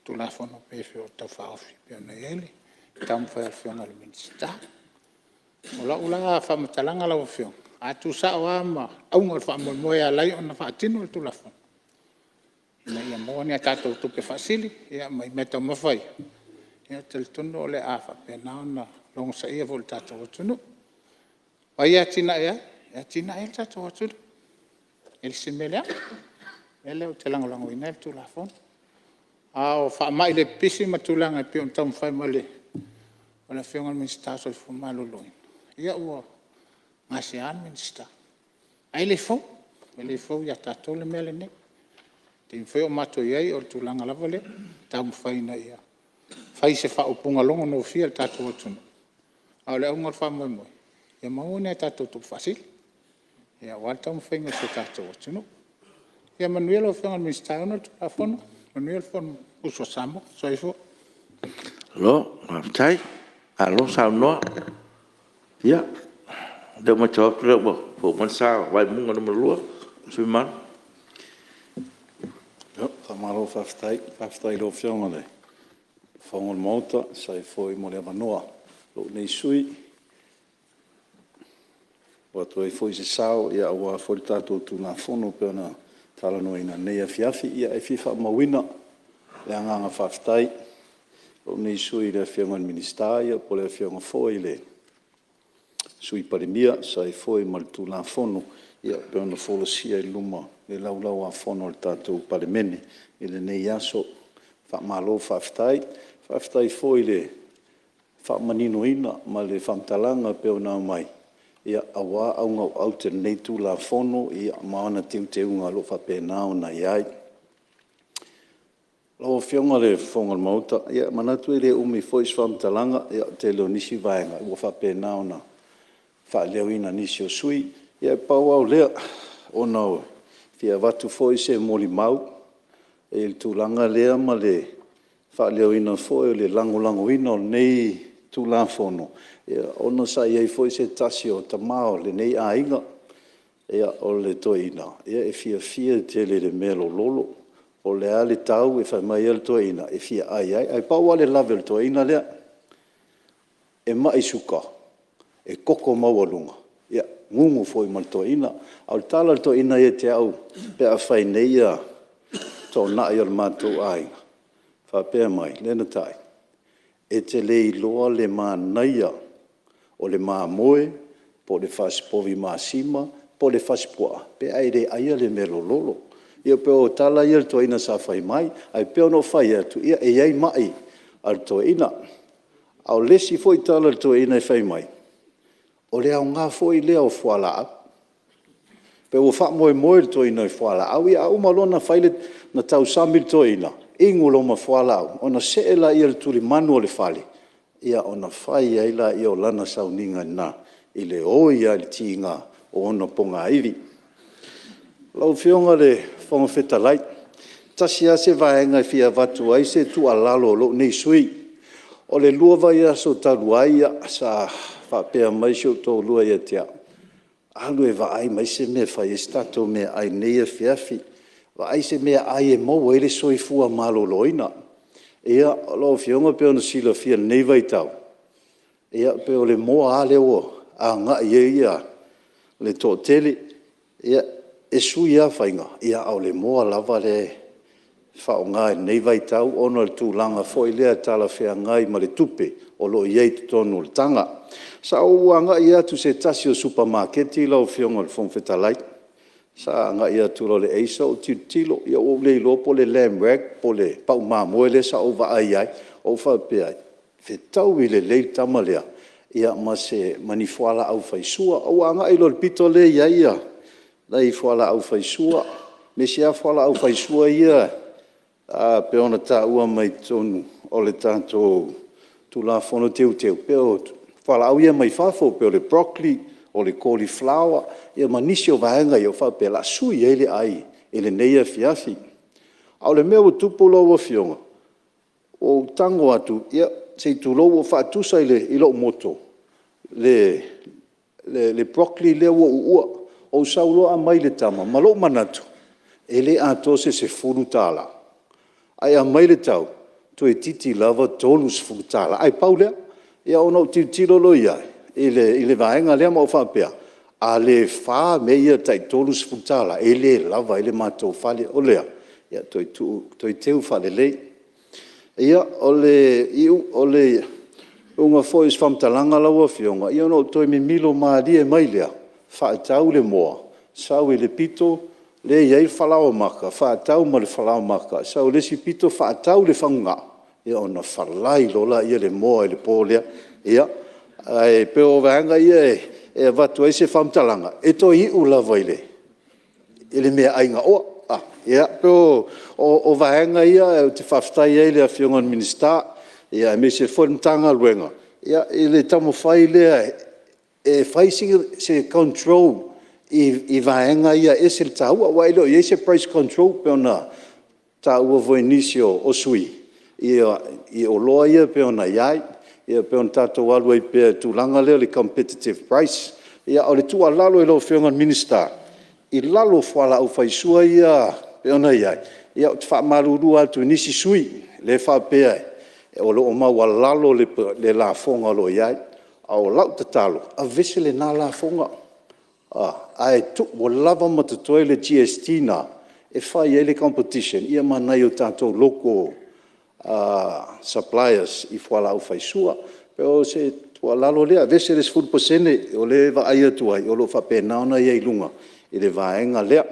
[SPEAKER 6] Tulafono e pei ona Tau Faaofi e pei ona i ai le taumafai a le Afioga i le Minisita. O lau la faamatalaga lau Afioga, a tuusao lava ma auga o le faamoemoe e ala ai ona faatino le Tulafono, ina ia maua ni a tatou tupe faasili mai meataumafa ia, ou te talitonu o le a faapena ona onosaia foi e le tatou atunuu. O ai e atinae ai? E atinae ai le tatou atunuu, e le o se mea leaga. O le mea lea ou te lagolagoina ai le Tulafono. A o faamai le pipisi ma tulaga e pei ona taumafai mai e le Afioga i le Minisita o le Soifua Maloloina, ia ua gasea le Minisita. Ae le fou, e le fou ia tatou le mea lenei. O le taimi foi o matou i ai o le tulaga lava lea, e taumafai ina ia fai se faaupuga logogofie i le tatou atunuu, a o le auga o le faamoemoe, ia maua ni a tatou tupe faasili aua le taumafaiga o si o tatou atunuu. Ia manuia lau Afioga i le Minisita e ona le Tulafono, manuia le Fonousu a Samoa. Soifua. Malo faafetai, malo saunoa. Ia, o lea ua matau atu o lea ua fou mai le sa o Vaimauga 2, le sui usufono mamalu.
[SPEAKER 15] Faamalo faafetai. Faafetai i lau Afioga i le Fofoga o le Maota e tusa ai foi mo le avanoa o lou nei sui usufono e avatu ai foi se sao aua foi le tatou Tulafono e pei ona talanoaina i lenei afiafi. Ia e fia faamauina le agaga faafetai o lou nei sui usufono i le Afioga i le Minisita po o le Afioga foi i le Sui Palemia e tusa ai foi ma le Tulafono e pei ona folasia i luma o le Laulau-a-Fono a le tatou Palemene i lenei aso. Faamalo faafetai. Faafetai foi i le faamaninoina ma le faamatalaga pei ona aumai aua auga o aute o lenei Tulafono ma ana teuteuga o lo o faapena ona i ai. Lau Afioga i le Fofoga o le Maota, ia e manatu e le umi foi se faamatalaga, o le tele o nisi vaega ua faapena ona faaleoina e nisi o sui usufono. Ia pau lava o lea, ona e fia avatu foi se molimau i le tulaga lea ma le faaleoina foi o le lagolagoina o lenei Tulafono, ona sa i ai foi se tasi o tama o lenei aiga, o le toeaina, e fiafia tele i le mealololo. Po o le a le tau, fai mai lava le toeaina e fia ai lava. Ae pau lava le lave o le toeaina lea, e mai suka, e toto maualuga, ia gugu foi ma le toeaina. A o le tala a le toeaina ia te au pe a fai nei toonai a lo matou aiga, faapea mai, Lenatai, e te le iloa le manaia o le mamoe po o le fasipovi masima po o le fasipuaa pe a e le aia le mealololo. Ia pei o tala ia a le toeaina sa fai mai. Ae pei ona ou fai atu, e i ai mai a le toeaina. A o le isi foi tala a le toeaina e fai mai, o le aoga foi lea o fualaau. Pei ua faamoemoe le toeaina i fualaau. Ia a uma loa ona tausami le toeaina inu loa ma fualaau, ona see lea i le tulimanu o le fale ona fai ai lea o lana sauniga lena i le oi lava i le tiga o ona ponaivi. Lau Afioga i le Fofoga Fetalai, tasi lava se vaega e fia avatu ai se tuualalo a lou nei sui usufono. O le 2 vaiaso talu ai sa faapea mai si ou toalua ia te au, alu e vaai mai se mea e fai ai se tatou meaai i lenei afiafi, vaai se meaai e maua ai le soifua maloloina. Ia, lau Afioga pei ona silafia i lenei vaitau, pei o le moa lava lea ua agai i ai le toatele. Ia, e sui lava faiga, a o le moa lava lea e faaaoga i lenei vaitau ona o le tulaga foi lea talafeagai ma le tupe o lo o i ai i totonu o le taga. Sa ou agai atu i se tasi o supamakeki lau Afioga i le Fofoga Fetalai, sa agai atu loa i le aisa ou tilotilo, ia ua ou le iloa po o le lamb rack po o le pau mamoe lea sa ou vaai ai, ou faapea, fetaui lelei le tama lea ma ni fualaau faisua. Ou agai loa i le pito lea e i ai nai fualaau faisua, aemaise lava fualaau faisua ia e pei ona taua mai i totonu o le tatou Tulafono Teuteu, pei o fualaau ia mai fafo pei o le broccoli, o le cauliflower, ia ma nisi o vaega ia faapea o le a sui ai le ai i lenei afiafi. A o le mea ua tupu lau Afioga, ua ou tago atu, ia se i tulou, ua ou faatusa i lou moto le broccoli lea ua ou uua. Ou sau loa aumai i le tama ma lou manatu, e le atoa se $10, ae aumai le tau, toeitiiti lava $30, ae pau lea. Ia ona ou tilotilo loa i ai i le vaega lea ma ou faapea, a le 4 mea ia tai $30, e le lava ai le matou fale. O le a? Ia toe tuu, toe teu faalelei. Ia, o le iuga foi o se faamatalaga lau Afioga, ia ona ou toe mimilo malie mai lea, faatau le moa, sau i le pito lea e i ai le falaoamata, faatau ma le falaoamata, sau i le isi pito faatau le fagugao, ia ona falai loa lea o le moa i le po lea. Ia, ae pei o vaega ia e avatu ai se faamatalaga, e toe iu lava i le meaai gaoa. Ia, pei o vaega ia ou te faafetai ai i le Afioga i le Minisita aemaise foi le Matagaluega i le taumafai lea e fai se control i vaega ia e ese le taua, aua e le o i ai se price control pei ona taua foi e nisi o sui usufono i oloa ia pei ona i ai, pei ona tatou alu ai pea i le tulaga lea o le competitive price. A o le tuualalo i lau Afioga i le Minisita, i lalo o fualaau faisua ia pei ona i ai, ia ou te faamalulu atu i nisi sui usufono lea e faapea o lo o maualalo le lafoga o lo o i ai. A o lau tatalo, aveese lena lafoga, ae tuu ua lava ma totoe le GST lena e fai ai le competition ma nai o tatou local suppliers i fualaau faisua. O se tuualalo lea, aveese le 10% o lea e vaai atu ai o lo o faapena ona i ai i luga i le vaega lea.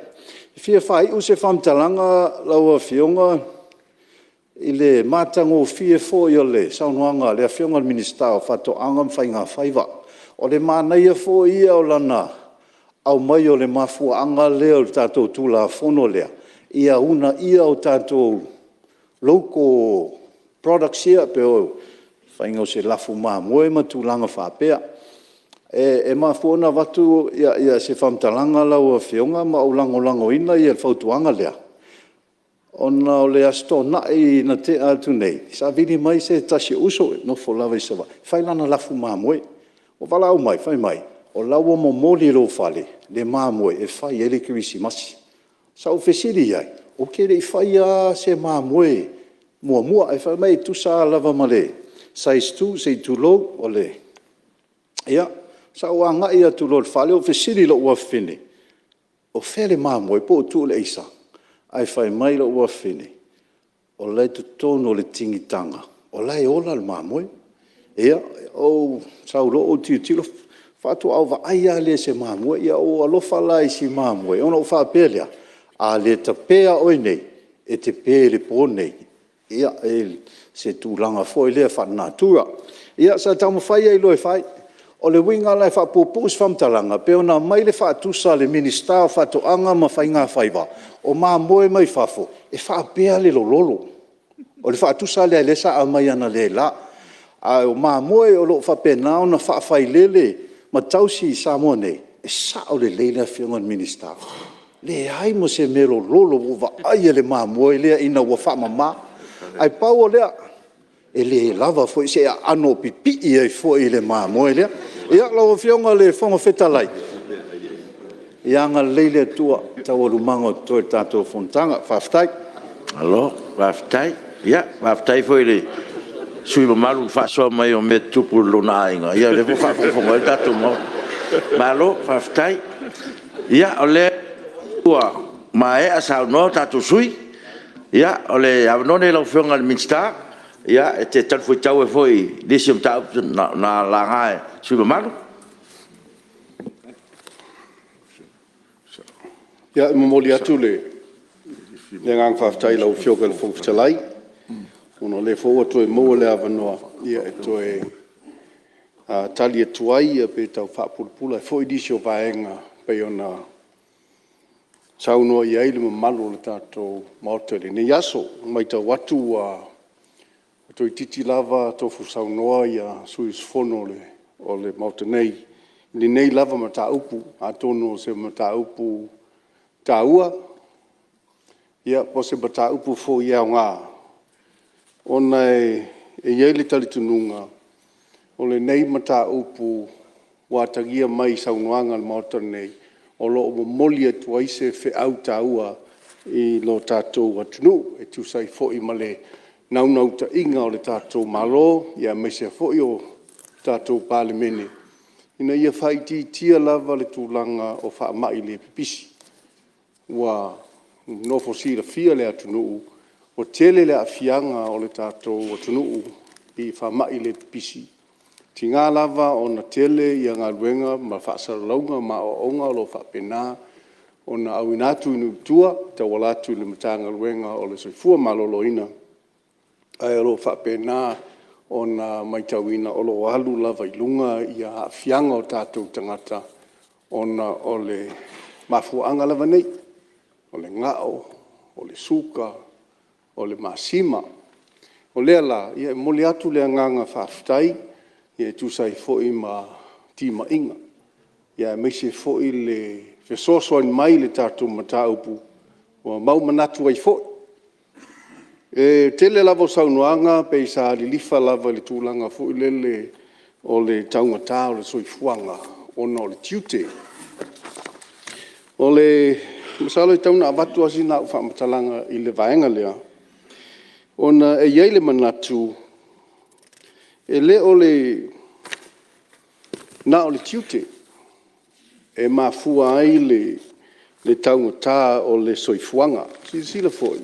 [SPEAKER 15] E fia faaiu se faamatalaga lau Afioga i le matagofie foi o le saunoaga a le Afioga i le Minisita o Faatoaga ma Faigafaiva. O le manaia foi ia o lana aumai o le mafuaaga lea o le tatou Tulafono lea, ia uunaia o tatou local products ia pei o le faiga o se lafu mamoe ma tulaga faapea. E mafua ona avatu se faamatalaga lau Afioga ma ou lagolagoina le fautuaga lea, ona o le Aso Toonai na tea atu nei, sa vili mai se tasi o uso e nofo lava i Savaii e fai lana lafu mamoe. Ua valaau mai fai mai o la e ua momoli i lou fale le mamoe e fai ai le kerisimasi. Sa ou fesili i ai, ou te le i faia lava se mamoe muamua, ae fai mai e tusa lava ma le size 2 se i tulou. Ia, sa ou agai atu loa i le fale ou fesili i lou afafine, o fea le mamoe po o tuu i le aisa? Ae fai mai lou afafine, o la e i totonu o le atigitaga o la e ola le mamoe. Ia, ou sau loa ou tilotilo faatoa ou vaai lava lea i se mamoe. Ia ua ou alofa la i si mamoe ona ou faapea lea, a le tape lava oe nei, e te pe i le po lenei i se tulaga foi lea faalenatura. Ia sa taumafai ai loa e fai. O le uiga la e faapuupuu se faamatalaga, pei ona aumai le faatusa a le Minisita o Faatoaga ma Faigafaiva, o mamoe mai fafo, e faapea le lololo. O le faatusa lea sa aumai analeila, a o mamoe o lo o faapena ona faafailele ma tausi i Samoa nei, e sao lelei le Afioga i le Minisita, leai ma se mea lololo ua ou vaai i le mamoe lea ina ua faamama. Ae pau o lea, e le lava foi se aano o pipii ai foi i le mamoe lea. Ia, lau Afioga i le Fofoga Fetalai, ia agalelei le Atua i taualumaga o totoe o le tatou fonotaga. Faafetai. Malo faafetai. Ia, faafetai foi i le sui usufono mamalu i le faasoa mai o mea tutupu i lona aiga, o lea foi ua faafogafoga mai le tatou Maota. Malo faafetai. Ia, o lea ua maea saunoa tatou sui usufono, ia, o le avanoa lenei i lau Afioga i le Minisita e te talifuaitau ai foi i nisi o mataupu na laga e sui usufono mamalu.
[SPEAKER 17] Ia, e momoli atu le agaga faafetai i lau Afioga i le Fofoga Fetalai, ona o lea foi ua toe maua le avanoa e toe tali atu ai pe tau faapulapula ai foi nisi o vaega e pei ona saunoa i ai le mamalu o le tatou Maota i lenei aso. E matau atu ua toeitiiti lava tofu saunoa sui usufono o le Maota nei i lenei lava mataupu. Atonu o se mataupu taua, po o se mataupu foi e aoga ona e i ai le talitonuga, o lenei mataupu ua atagia mai i saunoaga a le Maota lenei, o lo o momoli atu ai se feau taua i lo tatou atunuu e tusa ai foi ma le naunautaiga o le tatou Malo, aemaise foi o le tatou Palemene, ina ia faaitiitia lava le tulaga o faamai le pipisi. Ua nofo silafia le atunuu, ua tele le aafiaga o le tatou atunuu i faamai le pipisi. E tiga lava ona tele galuega ma faasalalauga ma aoaoga o lo o faapena ona auina atu i nuu i tua e tauala atu i le Matagaluega o le Soifua Maloloina, ae o lo o faapena ona matauina o lo o alu lava i luga aafiaga o tatou tagata ona o le mafuaaga lava nei, o le ga'o, o le suka, o le masima. O lea la, e momoli atu le agaga faafetai e tusa ai foi ma timaiga, aemaise foi le fesoasoani mai i le tatou mataupu ua mau manatu ai foi. E tele lava o saunoaga pei sa lilifa lava i le tulaga foi lele o le taugata o le soifuaga ona o le tiute. Masalo e tatau ona avatu lava sina au faamatalaga i le vaega lea, ona e i ai le manatu, e le na o le tiute e mafua ai le taugata o le soifuaga. Silasila foi,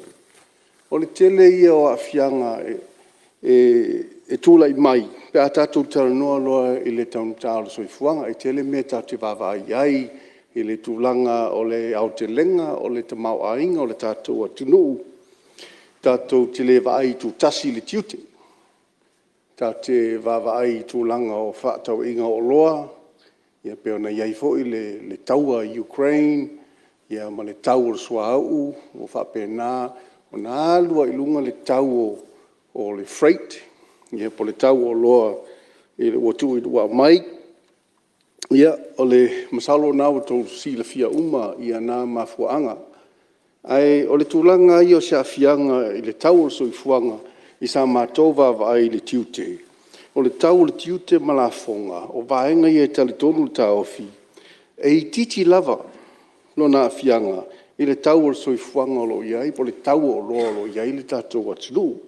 [SPEAKER 17] o le tele ia o aafiaga e tulai mai pe a tatou talanoa loa i le taugata o le soifuaga. E tele mea tatou te vaavaai i ai i le tulaga o le aotelega o le tamaoaiga o le tatou atunuu. tatou te le vaai itutasi i le tiute, tatou te vaavaai i tulaga o fefaatauaiga o oloa, e pei ona i ai foi le taua i Ukraine ma le tau o le suauu ua faapena ona alu ai i luga le tau o le freight po o le tau o oloa ua aumai. Ia, masalo o lena ua outou silafia uma na mafuaaga. Ae o le tulaga lava ia o se aafiaga i le tau o le soifuaga i sa matou vaavaai i le tiute, o le tau o le tiute ma lafoga, o vaega ia e talitonu le taofi, e itiiti lava lona aafiaga i le tau o le soifuaga o lo o i ai po o le tau o oloa o lo o i ai le tatou atunuu.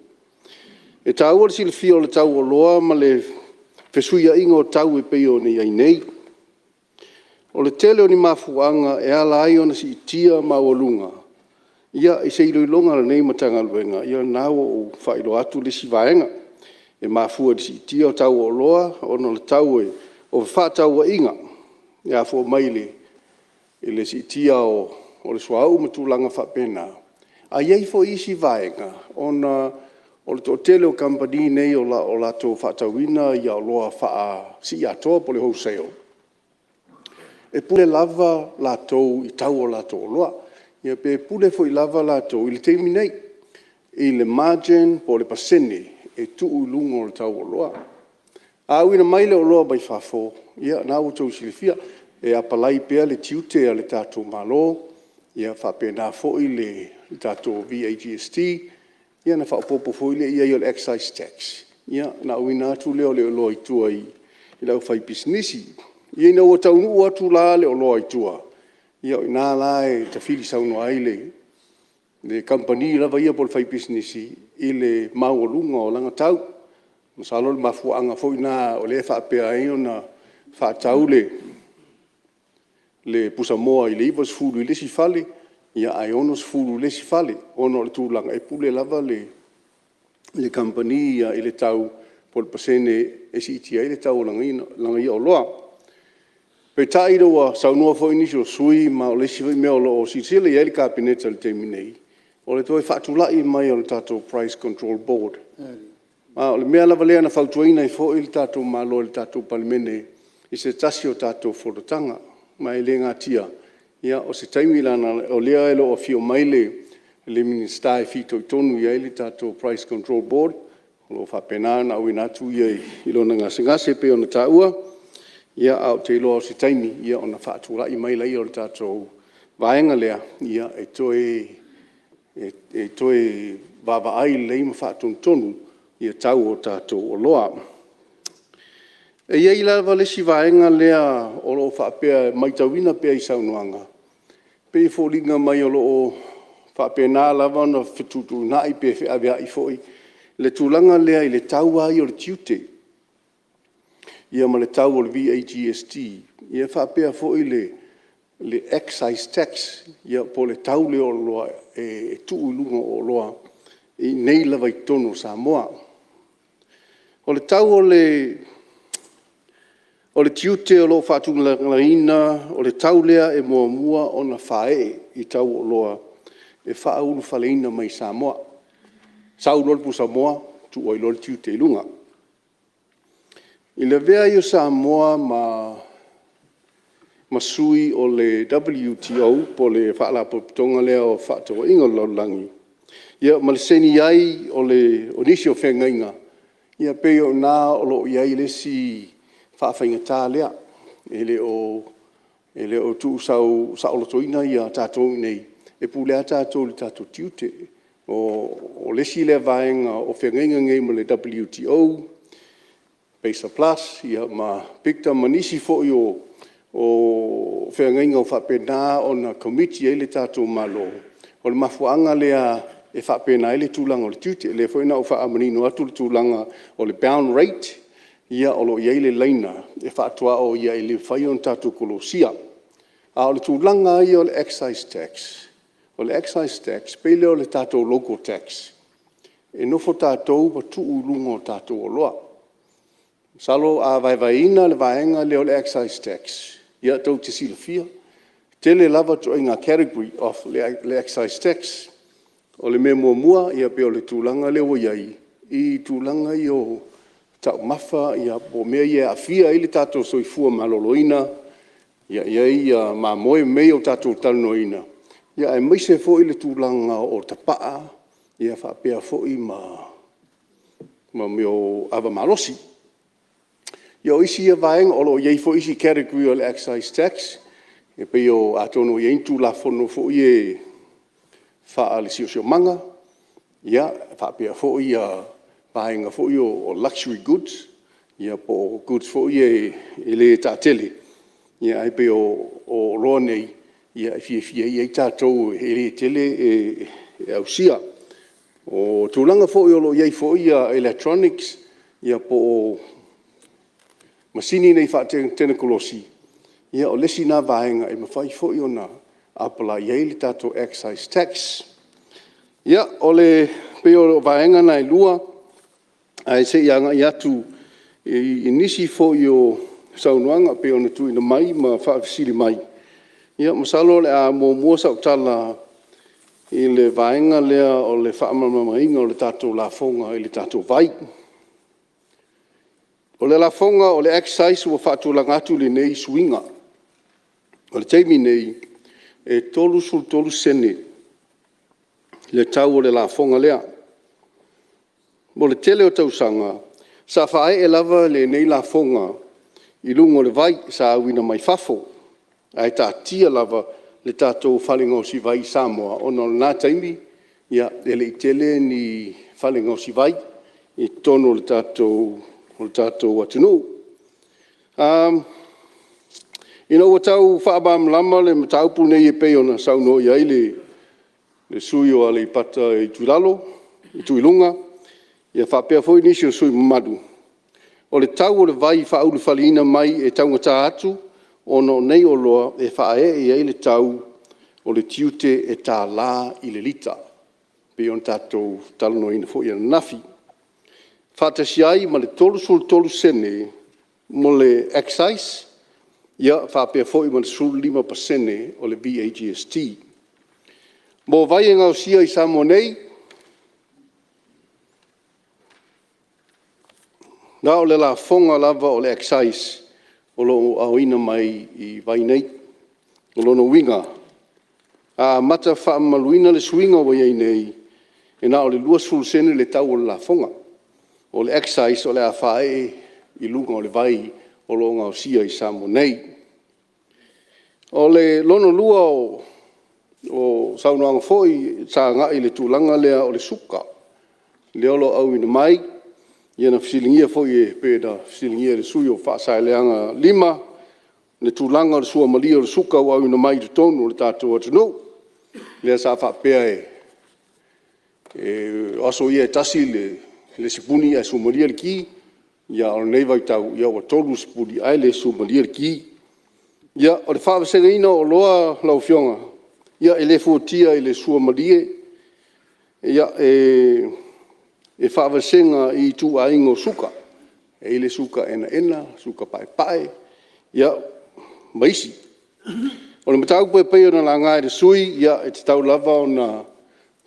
[SPEAKER 17] E taua le silafia o le tau o oloa ma le fesuiaiga o tau e pei ona i ai nei. O le tele o ni mafuaaga e ala ai ona siitia maualuga i se iloiloga a lenei Matagaluega, ia o lena ua ou faailoa atu le isi vaega, e mafua i le siitia o tau o oloa ona o le tau o fefaatauaiga e afua mai i le siitia o le suauu ma tulaga faapena. Ae i ai foi isi vaega ona o le toatele o kamupani nei o latou faatauina oloa faasii atoa po o le wholesale, e pule lava latou i tau o latou oloa. Ia pe pule foi lava latou i le taimi nei i le margin po o le pasene e tuu i luga o le tau o oloa. A auina mai le oloa mai fafo, ia o lena ua outou silafia, e apalai pea le tiute a le tatou Malo, ia faapena foi le tatou VAGST, ia ona faaopoopo foi lea i ai o le excise tax, ona auina atu lea o le oloa i tua i le aufaipisinisi. Ina ua taunuu atu la le oloa i tua, ia o i ina la e tafili saunoa ai le kamupani lava ia po o le faipisinisi i le maualuga o lana tau. Masalo o le mafuaaga foi lena o lea e faapea ai ona faatau le pusamoa i le $90 i le isi fale, ae $60 i le isi fale, ona o le tulaga e pule lava le kamupani ia i le tau po o le pasene e siitia ai le tau o lana ia oloa. Peitai ina ua saunoa foi nisi o sui usufono ma o le isi foi mea o lo o silasila i ai le Kapeneta i le taimi nei, o le toe faatulai mai o le tatou Price Control Board. Ma o le mea lava lea na fautuaina ai foi le tatou Malo e le tatou Palemene i se tasi o tatou Fonotaga. Ma e le natia, o se taimi, leaga o lea e le o afio mai le Minisita e fitoitonu i ai le tatou Price Control Board, o lo o faapena ona auina atu ia i lona gasegase e pei ona taua, ae ou te iloa o se taimi ona faatulai mai lea o le tatou vaega lea e toe vaavaai lelei ma faatonutonu le tau o tatou oloa. E i ai lava le isi vaega lea o lo o faapea e matauina pea i saunoaga, e pei e foliga mai o lo o faapena lava ona fetuutuunai pe feaveai foi le tulaga lea i le tau lava ia o le tiute ma le tau o le VAGST faapea foi le excise tax, po o le tau lea o oloa e tuu i luga o oloa i inei lava i totonu o Samoa. O le tau o le tiute o lo o faatulagaina, o le tau lea e muamua ona faaee i tau o oloa e faaulufaleina mai Samoa. Sau loa le pusamoa tuu ai loa le tiute i luga. I le avea ai o Samoa ma sui o le WTO po o le Faalapotopotoga lea o Fefaatauaiga a le Lalolagi, ia ma le saini ai o nisi o feagaiga, ia pei o i ina o lo o i ai le isi faafaigata lea, e le o tuusaolotoina tatou i inei, e pule lava tatou i tatou tiute. O le isi lea vaega o feagaiga nei ma le WTO, PACER Plus ma PICTA ma nisi foi o feagaiga ua faapena ona commit i ai le tatou Malo. O le mafuaaga lea e faapena ai le tulaga o le tiute. O lea foi na ou faamanino atu le tulaga o le bound rate, o lo o i ai le laina e faatuaoia ai e le mafai ona tatou kolosia. A o le tulaga lava ia o le excise tax, o le excise tax e pei lea o le tatou local tax, e nofo tatou ma tuu i luga o tatou oloa. Masalo a vaevaeina le vaega lea o le excise tax, ia tou te silafia, e tele lava ituaiga category o le excise tax. O le mea muamua e pei o le tulaga lea ua i ai i tulaga ia o taumafa po o mea ia e aafia ai le tatou soifua maloloina, e i ai mamoe ma mea ia ua tatou talanoaina, aemaise foi le tulaga o tapaa faapea foi ma mea o ava malosi. Ia o isi ia vaega, o lo o i ai foi isi category o le excise tax, e pei o… atonu o i ai ni Tulafono foi ia faale-siosiomaga, faapea foi vaega foi ia o luxury goods, po o goods foi ia e le taatele, ae pei o oloa nei e fiafia i ai tatou e le tele e ausia. O tulaga foi o lo o i ai foi electronics po o masini nei faatekonolosi, ia o le isi lena vaega e mafai foi ona apply i ai le tatou excise tax. Ia, e pei o vaega na e lua, ae se i agai atu i nisi foi o saunoaga pei ona tuuina mai ma faafesili mai. Ia masalo o le a muamua sau tala i le vaega lea o le faamalamalamaina o le tatou lafoga i le tatou vai. O le lafoga o le excise ua faatulaga atu lenei suiga. O le taimi lenei, e 33sene le tau o le lafoga lea. Mo le tele o tausaga, sa faaee lava lenei lafoga i luga o le vai sa auina mai fafo, ae taatia lava le tatou fale gaosi vai i Samoa, ona o lena taimi e le i tele ni fale gaosi vai i totonu o le tatou atunuu. Ina ua tau faamalamalama le mataupu lenei e pei ona saunoa i ai le sui usufono mo Aleipata Itupa i Luga, faapea foi nisi o sui usufono mamalu, o le tau o le vai faaulufaleina mai e taugata atu ona o nei oloa e faaee i ai le tau o le tiute e $1 i le lita, e pei ona tatou talanoaina foi ananafi, faatasi ai ma le 33sene mo le excise faapea foi ma le 15% o le VAGST. Mo vai e gaosia i Samoa nei, na o le lafoga lava o le excise o lo o aoina mai i vai nei. O lona uiga, a amata faamamaluina le suiga ua i ai nei, e na o le 20sene le tau o le lafoga. O le excise o le a faaee i luga o le vai o lo o gaosia i Samoa nei. O le lona lua o saunoaga foi sa agai i le tulaga lea o le suka, lea o lo o auina mai, ia na fesiligia foi e pei ona fesiligia e le sui usufono mo Faasaleleaga 5 le tulaga o le suamalie o le suka ua auina mai totonu o le tatou atunuu, lea sa faapea o aso ia e tasi le sipuni ae suamalie le ti, a o lenei vaitau ua 3 sipuni ae le suamalie le ti. Ia, o le faavasegaina o oloa lau Afioga, e le fuatia i le suamalie, e faavasega i ituaiga o suka. E i ai le suka enaena, suka paepae, ia ma isi. O le mataupu e pei ona laga e le sui usufono, e tatau lava ona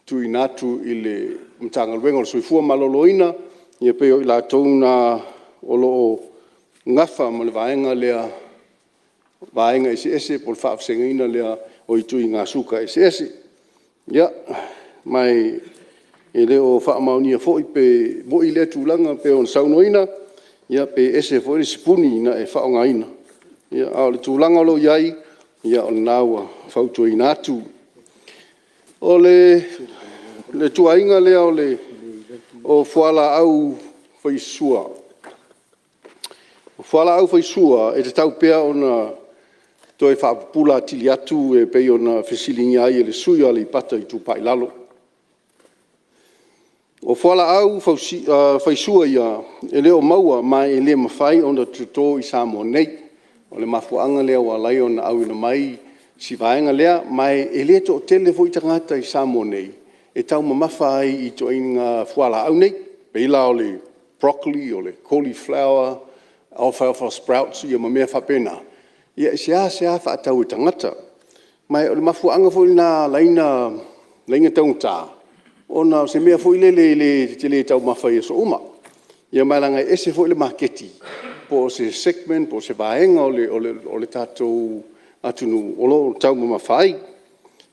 [SPEAKER 17] tuuina atu i le Matagaluega o le Soifua Maloloina, e pei o i latou na o lo o nafa ma le vaega lea o vaega eseese po o le faavasegaina lea o ituaiga suka eseese. Ia, ma e le o faamaonia foi pe moni lea tulaga pei ona saunoaina, ia pe ese foi le sipuni na e faaaogaina, a o le tulaga o lo o i ai, o lena ua fautuaina atu. O le tuuaiga lea o fualaau faisua. O fualaau faisua, e tatau pea ona toe faapupula atili atu e pei ona fesiligia ai e le sui usufono mo Aleipata Itupa i Lalo. O fualaau faisua ia, e le o maua ma e le mafai ona toto i Samoa nei. O le mafuaaga lea ua ala ai ona auina mai si vaega lea, ma e le toatele foi tagata i Samoa nei e taumamafa ai i ituaiga fualaau nei, e pei la o le broccoli, o le cauliflower, off sprouts ma mea faapena, ia e seasea faatau e tagata. Ma o le mafuaaga foi lena e ala ai ona taugata, ona o se mea foi lele e te le taumafa ai i aso uma. Ia ma e leaga e ese foi le maketi po o se segment po o se vaega o le tatou atunuu o lo o taumamafa ai.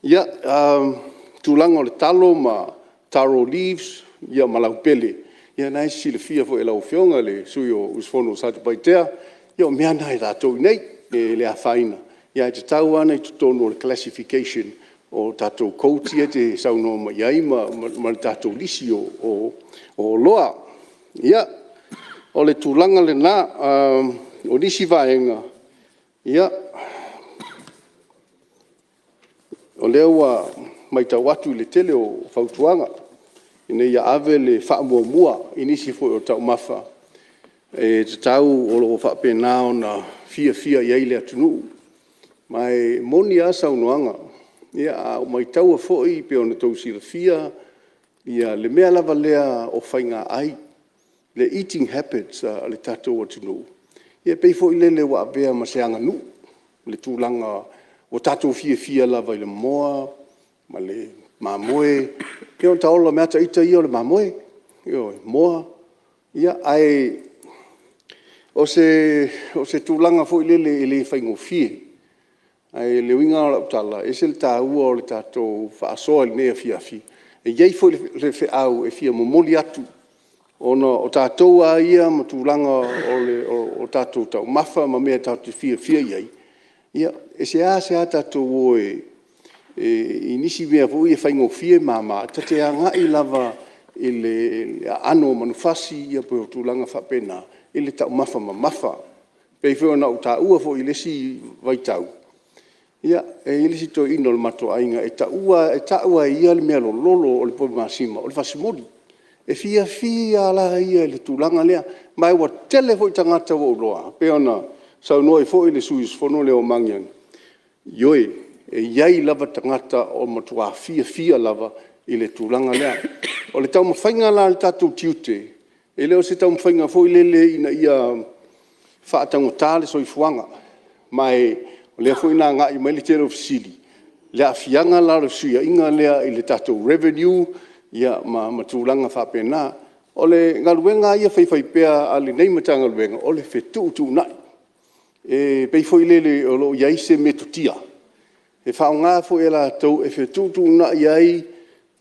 [SPEAKER 17] Ia, o le tulaga o le talo ma taro leaves ma laupele, ia o lena e silafia foi e lau Afioga i le sui usufono mo Satupaitea, ia o mea na a tatou i inei, e le afaina, ae tatau lava ona i totonu o le classification o tatou codes ia e te saunoa mai ai ma le tatou lisi o oloa. Ia, o le tulaga lena. O nisi vaega, ia, o lea ua matau atu i le tele o fautuaga ina ia ave le faamuamua i nisi foi o taumafa e tatau o lo o faapena ona fiafia i ai le atunuu. Ma e moni lava saunoaga, a ou maitaua foi pei ona outou silafia le mea lava lea o faigaai, le eating habits a le tatou atunuu, ia pei foi lele ua avea ma se aganuu le tulaga ua tatou fiafia lava i le moa ma le mamoe. Ia ua ta ola mai lava ita ia o le mamoe, ioe, moa. Ae o se tulaga foi lele e le faigofie. Ae o le uiga lena o lau tala, e ese le taua o le tatou faasoa i lenei afiafi. E i ai foi le feau e fia momoli atu, ona o tatou lava ia ma tulaga o tatou taumafa ma mea tatou te fiafia i ai, ia, e seasea tatou o i nisi mea foi ia faigofie ma mama, ta te agai lava i le aano o manufasi pei o tulaga faapena i le taumafa mamafa. E pei foi ona ou taua foi i le isi vaitau, e i ai le isi toeaina o le matou aiga e tau lava e ia le mealololo o le poi masima o le fasimoli. E fiafia lava la ia i le tulaga lea, ma ua tele foi tagata ua ou iloa, pei ona saunoa ai foi le sui usufono lea o Magiagi, ioe, e i ai lava tagata e matua fiafia lava i le tulaga lea. O le taumafaiga la a le tatou tiute, e le o se taumafaiga foi lele ina ia faataugata le soifuaga, ma o lea foi na agai mai le tele o fesili i le aafiaga la o le fesuiaiga lea i le tatou revenue ma tulaga faapena. O le galuega lava ia faifaipea a lenei Matagaluega, o le fetuutuunai. E pei foi lele o lo o i ai se metotia e faaaoga foi e latou e fetuutuunai ai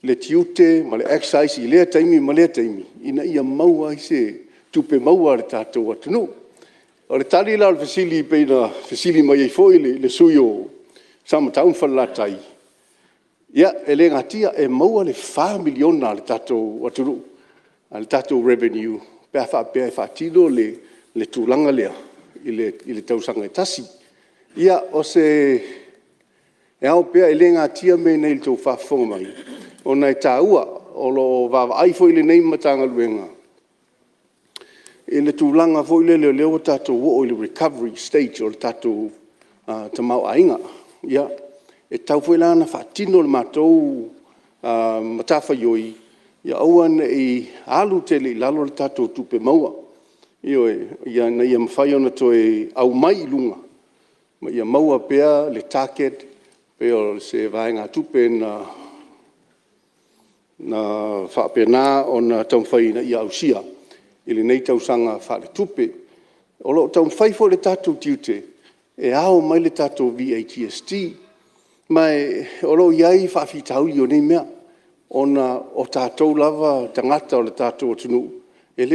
[SPEAKER 17] le tiute ma le excise i lea taimi ma lea taimi, ina ia maua ai se tupe maua a le tatou atunuu. O le tali la o le fesili pei ona fesili mai ai foi le sui usufono mo Samatau ma Falelatai, ia, e le natia, e maua le $4 miliona a le tatou atunuu, le tatou revenue pe a faapea e faatino le tulaga lea i le tausaga e tasi. Ia, e ao pea, e le natia mea nei i le tou faafofoga mai, ona e taua. O lo o vaavaai foi lenei Matagaluega i le tulaga foi lele o lea ua tatou oo i le recovery stage o le tatou tamaoaiga. Ia, e tatau foi la ona faatino le matou matafaioi, ia aua ne i alu tele i lalo le tatou tupe maua, ioe, ina ia mafai ona toe aumai i luga ma ia maua pea le target pei o se vaegatupe na faapena ona taumafai ina ia ausia i lenei tausaga faaletupe. O lo o taumafai foi le tatou tiute e ao mai le tatou VAGST, ma o lo o i ai faafitauli o nei mea, ona o tatou lava tagata o le tatou atunuu, e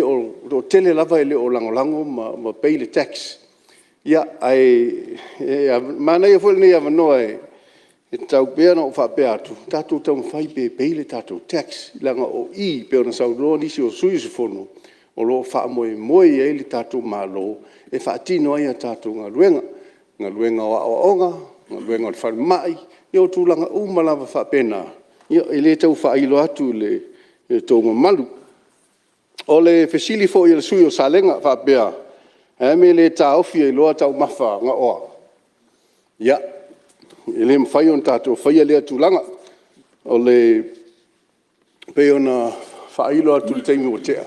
[SPEAKER 17] toatele lava e le o lagolago ma pay le tax. Ae manaia foi lenei avanoa e tatau pea ona ou faapea atu, tatou taumafai pea e pay le tatou tax, leaga o i pei ona saunoa nisi o sui usufono, o lo o faamoemoe i ai le tatou Malo e faatino ai a tatou galuega, galuega o aoaoga, galuega o le falemai, ia o tulaga uma lava faapena, e le tau faailo atu i lo outou mamalu. O le fesili foi a le sui usufono mo Salega e faapea, o le a le mea e le taofi ai loa taumafa gaoa? Ia, e le mafai ona tatou faia lea tulaga. E pei ona faailo atu i le taimi ua tea,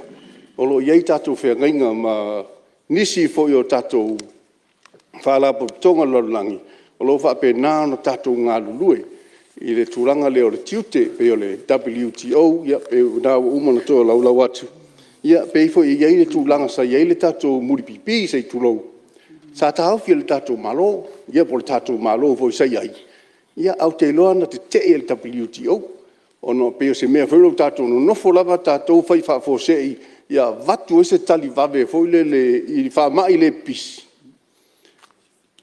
[SPEAKER 17] o lo o i ai tatou feagaiga ma nisi foi o tatou faalapotopotoga o le lalolagi o lo o faapena ona tatou galulue. i le tulaga lea o le tiute e pei o le WTO, e pei o lena ua uma ona tolaulau atu, e pei foi e i ai le tulaga sa i ai le tatou mulipipi se i tulou, sa taofi e le tatou Malo, ia po o le tatou Malo foi sa i ai, ae ou te iloa na tetee e le WTO, ona e pei o se mea foi lele ua tatou nonofo lava tatou fai faafuasei ia avatu ai se tali vave foi lele i faamai le pipisi,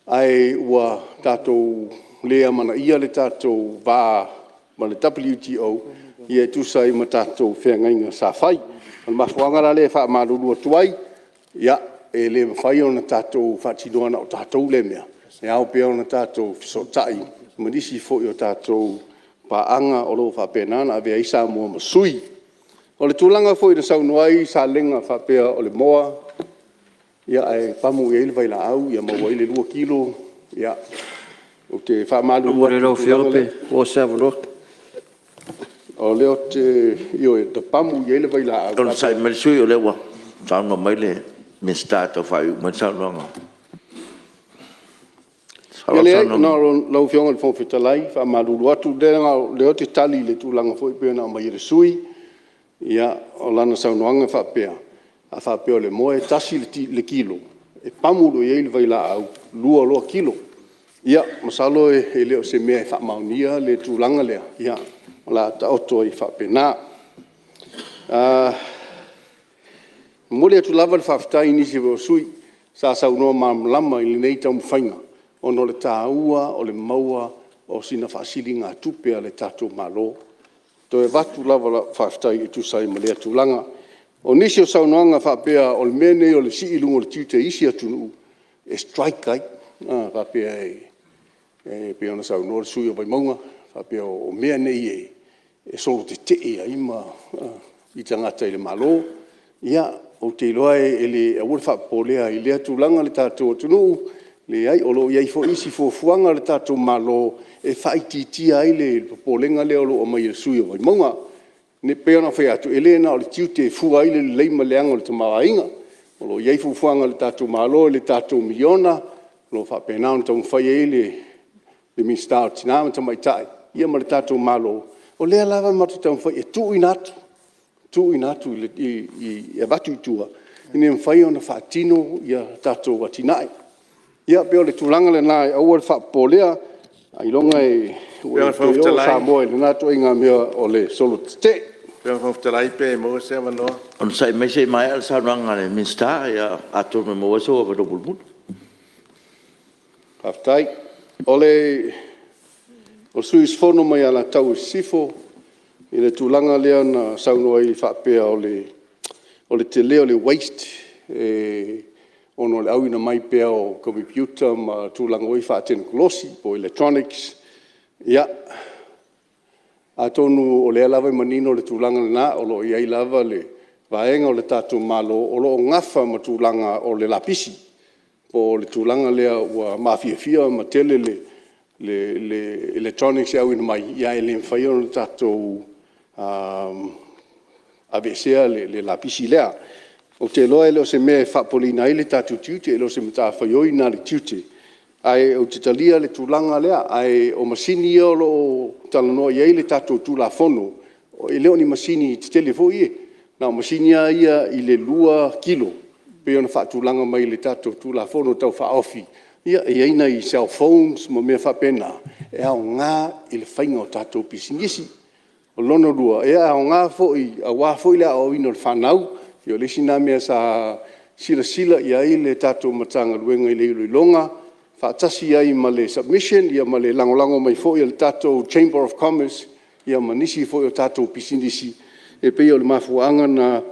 [SPEAKER 17] ae ua tatou le amanaia le tatou va ma le WTO e tusa ai ma tatou feagaiga sa fai. O le mafuaaga la lea e faamalulu atu ai, ia, e le mafai ona tatou faatinoa na o tatou lea mea, e ao pea ona tatou fesootai ma nisi foi o tatou paaga o lo o faapena ona avea ai Samoa ma sui. O le tulaga foi na saunoa ai Salega faapea o le moa ae pamu i ai le vailaau ia maua ai le 2 kilo, ia, ou te faamalulu atu i le tulaga lea. Malie lau Afioga pe maua se avanoa. O lea ou te… ioe, na pamu i ai le vailaau… Onosai mai le sui usufono o lea ua saunoa mai le Minisita e tau faaiuiu mai le saunoaga. Ia leai, lau Afioga i le Fofoga Fetalai, e faamalulu atu, o lea ou te tali i le tulaga foi pei ona aumai e le sui usufono. Ia, o lana saunoaga e faapea, a faapea o le moa e tasi le kilo, e pamu loa i ai le vailaau, 2 loa kilo. Ia, masalo e le o se mea e faamaonia le tulaga lea, ia o le a taoto ai faapena. E momoli atu lava le faafetai i nisi foi o sui usufono sa saunoa malamalama i lenei taumafaiga ona o le taua o le maua o sina faasiligatupe a le tatou Malo. E toe avatu lava lau faafetai e tusa ai ma lea tulaga. O nisi o saunoaga faapea o le mea lenei o le sii i luga o le tiute i isi atunuu e strike ai, faapea e pei ona saunoa le sui usufono o Vaimauga, faapea o mea nei e solotetee ai tagata i le Malo. Ia, ou te iloa aua le faapopoleina i lea tulaga le tatou atunuu, leai o lo o i ai foi isi fuafuaga a le tatou Malo e faaitiitia ai le popolega lea o lo o aumai e le sui usufono o Vaimauga. E pei ona ou fai atu, e le na o le tiute e fua ai le lelei ma le leaga o le tamaoaiga. O lo o i ai fuafuaga a le tatou Malo i le tatou miliona, o lo o faapena ona taumafai ai le Minisita o Tina ma Tamaitai ia ma le tatou Malo, o lea lava matou te taumafai e tuuina atu, tuuina atu e avatu i tua ina ia mafai ona faatino tatou atinae. Ia pei o le tulaga lena aua le faapopoleina, ailoga e oo Samoa i lena ituaiga mea o le solo tetee. Lau Afioga i le Fofoga Fetalai pe maua se avanoa. Onosai mai se i maea le saunoaga a le Minisita, atonu e maua ai sou avanoa mulimuli. Faafetai. O le sui usufono mai Alataua Sisifo i le tulaga lea na saunoa ai faapea o le tele o le waste ona o le auina mai pea o komepiuta ma tulaga foi ia faatekonolosi po o electronics. Ia, atonu o lea lava e manino le tulaga lena, o lo o i ai lava le vaega o le tatou Malo o lo o nafa ma tulaga o le lapisi, po o le tulaga lea ua mafiafia ma tele le electronics e auina mai, ae le mafai ona tatou aveesea le lapisi lea. Ou te iloa e le o se mea e faapopoleina ai le tatou tiute, e le o se matafaioi lena a le tiute, ae ou te talia le tulaga lea. Ae o masini ia o lo o talanoa i ai le tatou Tulafono, e le o ni masini tetele foi ia, na o masini lava ia i le 2 kilo pei ona faatulaga mai i le tatou Tulafono Tau Faaofi. Ia e i ai nai cellphones ma mea faapena, e aoga i le faiga o tatou pisinisi. O lona lua, e aoga foi aua foi le aoaoina o le fanau. Ia o le isi lena mea sa silasila i ai le tatou Matagaluega i le iloiloga faatasi ai ma le submission ma le lagolago mai foi a le tatou Chamber of Commerce ma nisi foi o tatou pisinisi. E pei o le mafuaaga lena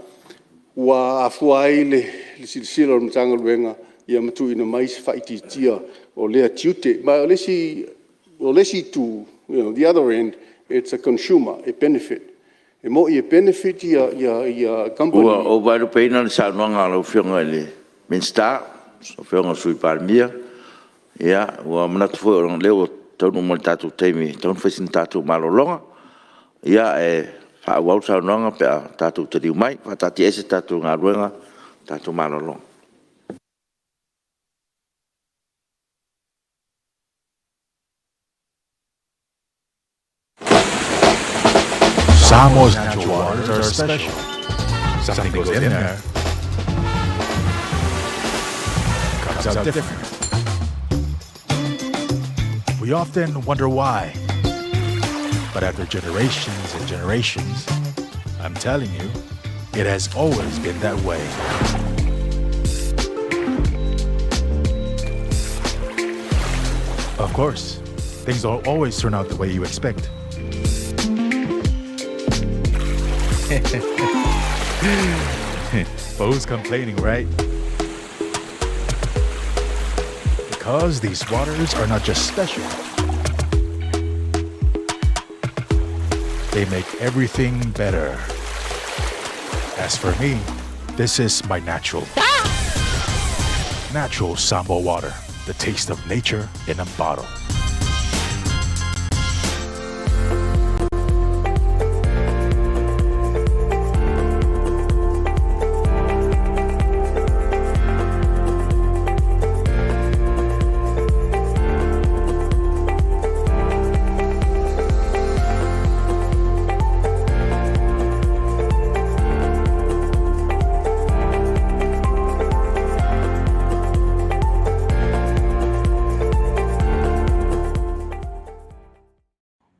[SPEAKER 17] ua afua ai le silasila o le Matagaluega ma tuuina mai se faaitiitia o lea tiute. Ma o le isi itu, the other end, it's a consumer, e benefit. E moni e benefit kamupani. Ua ou vaelupeina le saunoaga a lau Afioga i le Minisita, lau Afioga i le Sui Palemia. Ua manatu foi o lea ua taunuu mai i le tatou taimi e tatau ona fai sina tatou malologa. Ae faaauau le saunoaga pe a tatou taliu mai. E faataatiaese le tatou galuega mo le tatou malologa.
[SPEAKER 10] Samoa's natural waters are special. Something goes in there, comes out different. We often wonder why. But after generations and generations, I'm telling you, it has always been that way. Of course, things don't always turn out the way you expect. But who's complaining, right? Because these waters are not just special, they make everything better. As for me, this is my natural. Natural Sambo water, the taste of nature in a bottle.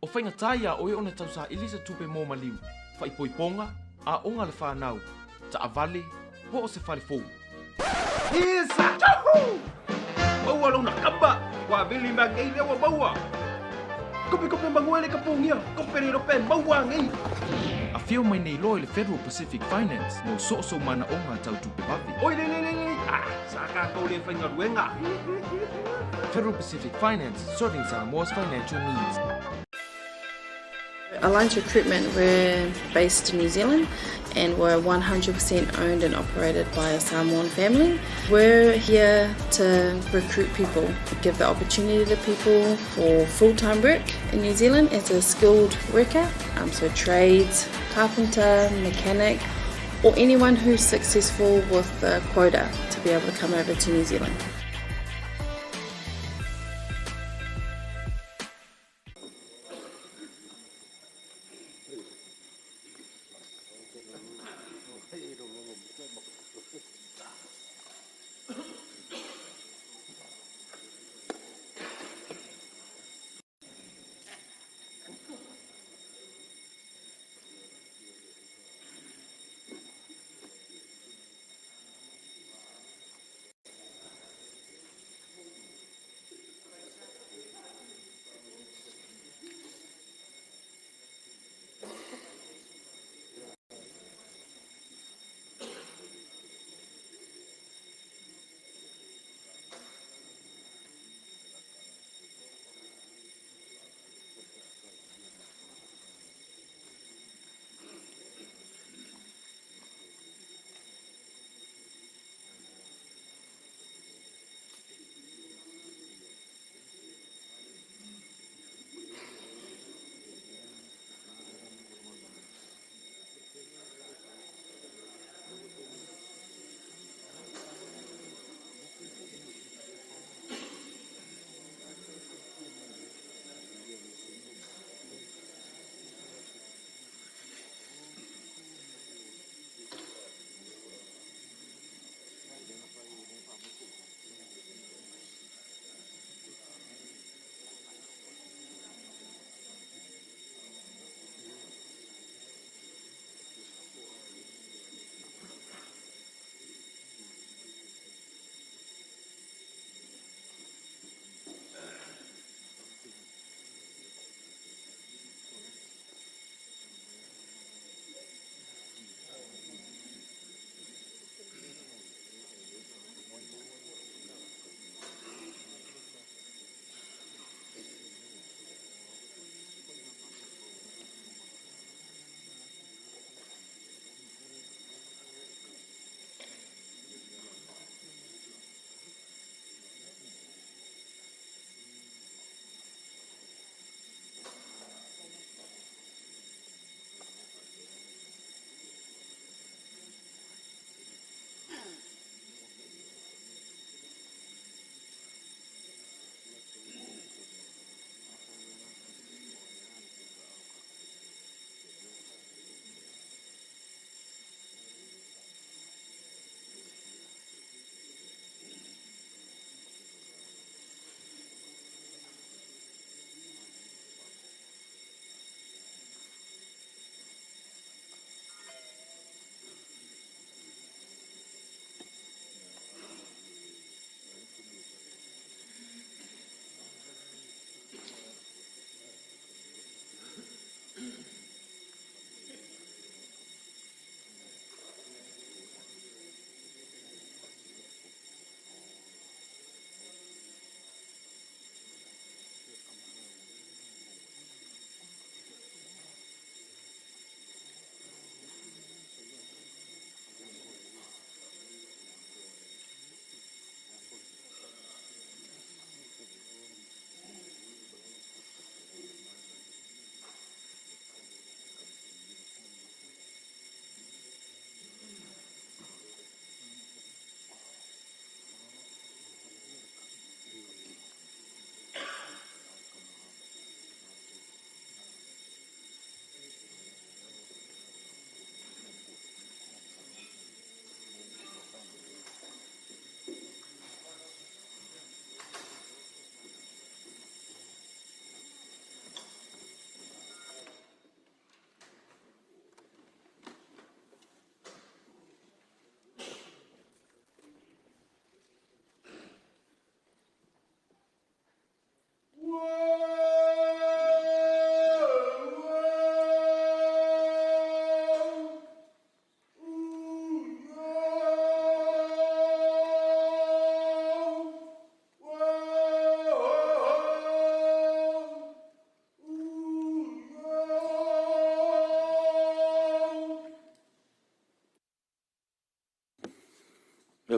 [SPEAKER 7] O faigata iā oe ona tausaili se tupe mo maliu, faaipoipoga, aoga a le fanau, taavale, po o se fale fou.
[SPEAKER 16] Maua lona kamba, ua vili mea nei lea ua maua. Kope kope manu ele ka punia, kope le rope maua nei.
[SPEAKER 7] Afio mai nei loa i le Federal Pacific Finance mo so o sou manaoga tau tupe vave.
[SPEAKER 16] Oi le le le le, ah, sa tatou le faigaluega.
[SPEAKER 7] Federal Pacific Finance, serving Samoa's financial needs.
[SPEAKER 23] Alliance Recruitment, we're based in New Zealand and we're 100% owned and operated by a Samoan family. We're here to recruit people, give the opportunity to people for full-time work in New Zealand as a skilled worker, so trades, carpenter, mechanic, or anyone who's successful with the quota to be able to come over to New Zealand.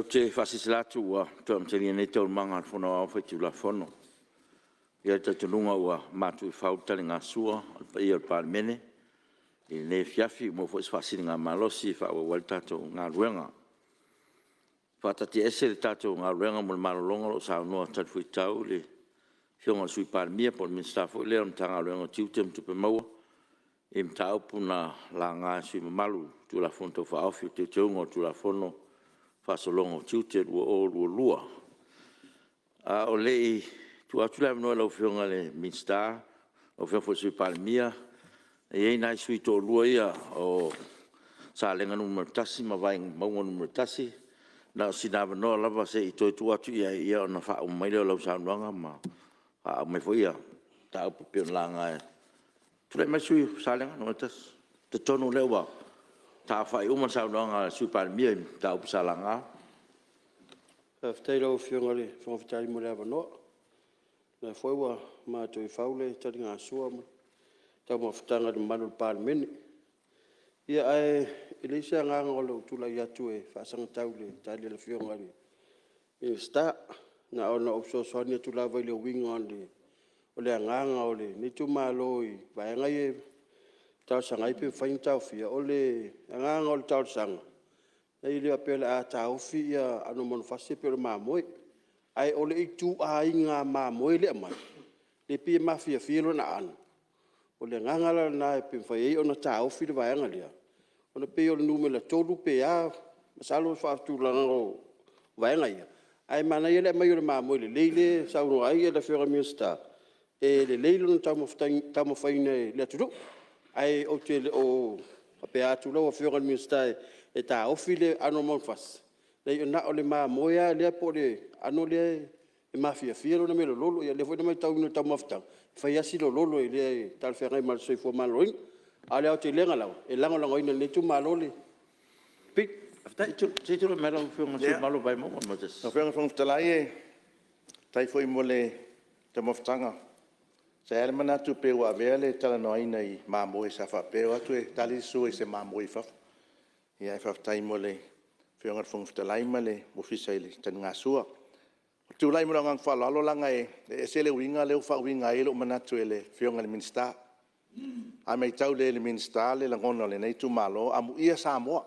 [SPEAKER 1] Ou te faasilasila atu ua toe amatalia nei Taualumaga a le Fono Aoao Faitulafono. E i ai le talitonuga ua matu i fau le taligasua a le paia o le Palemene i lenei afiafi, ua maua foi se faasiligamalosi e faaauau ai le tatou galuega. E faataatiaese le tatou galuega mo le malologa o lo o saunoa talifuaitau le Afioga i le Sui Palemia po o le Minisita foi lea o le Matagaluega o Tiute ma Tupe Maua i mataupu na laga e sui usufono mamalu i le Tulafono Tau Faaofi o Teuteuga o le Tulafono o Faasologa o Tiute 2022. A o le i tuu atu le avanoa i lau Afioga i le Minisita, lau Afioga foi i le Sui Palemia, e i ai nai sui usufono e toalua ia o Salega 1 ma Vaimauga 1, na o sina avanoa lava se i toe tuu atu i ai ona faauma mai lea o lau saunoaga ma faauma ai foi mataupu e pei ona laga e… Tulai mai le sui usufono mo Salega 1. Ou te talitonu o lea ua taaofai uma le saunoaga a le Sui Palemia i mataupu sa laga.
[SPEAKER 4] Faafetai i lau Afioga i le Fofoga Fetalai mo le avanoa. O lea foi ua matu i fau le taligasua ma le taumafataga i le mamalu o le Palemene. Ia ae leai se agaga o lou tulai atu e faasagatau i le tali a le Afioga i le Minisita. Na ona ou fesoasoani atu lava i le uiga o le agaga o lenei itumalo i vaega ia e talosaga ai pe mafai ona taofia. O le agaga o le talosaga, e le faapea o le a taofi aano o manufasi ia pei o le mamoe, ae o le ituaiga mamoe lea e aumai, lea e pei e mafiafia lona aano. O le agaga la lena pe mafai ai ona taofi le vaega lea, ona e pei o le numera 3 pe a, masalo o le faatulagaga o vaega ia, ae manaia le aumai o le mamoe lelei lea e saunoa ai le Afioga i le Minisita, e lelei lona taumafaina e le atunuu. Ae ou te le o faapea atu lau Afioga i le Minisita e taofi le aano o manufasi, leai na o le mamoe lava lea po o le aano lea e mafiafia lona mea lololo. Ia o lea foi na matauina i le taumafataga, e fai lava si lololo e le talafeagai ma le soifua maloloina. A o le aotelega lava, e lagolagoina e lenei itumalo le Fofoga Fetalai, faafetai foi mo le taumafataga. Sa i ai lava le manatu pei ua avea le talanoaina i mamoe sa faapea e o atu e tali le sua i se mamoe i fafo. Ae faafetai mo le Afioga i le Fofoga Fetalai ma le Ofisa i le taligasua. Ou te tulai ma le agaga faaaloalo leaga e ese le uiga lea ua faauiga ai lou manatu e le Afioga i le Minisita. A matau lelei e le Minisita le lagona o lenei itumalo, amuia Samoa,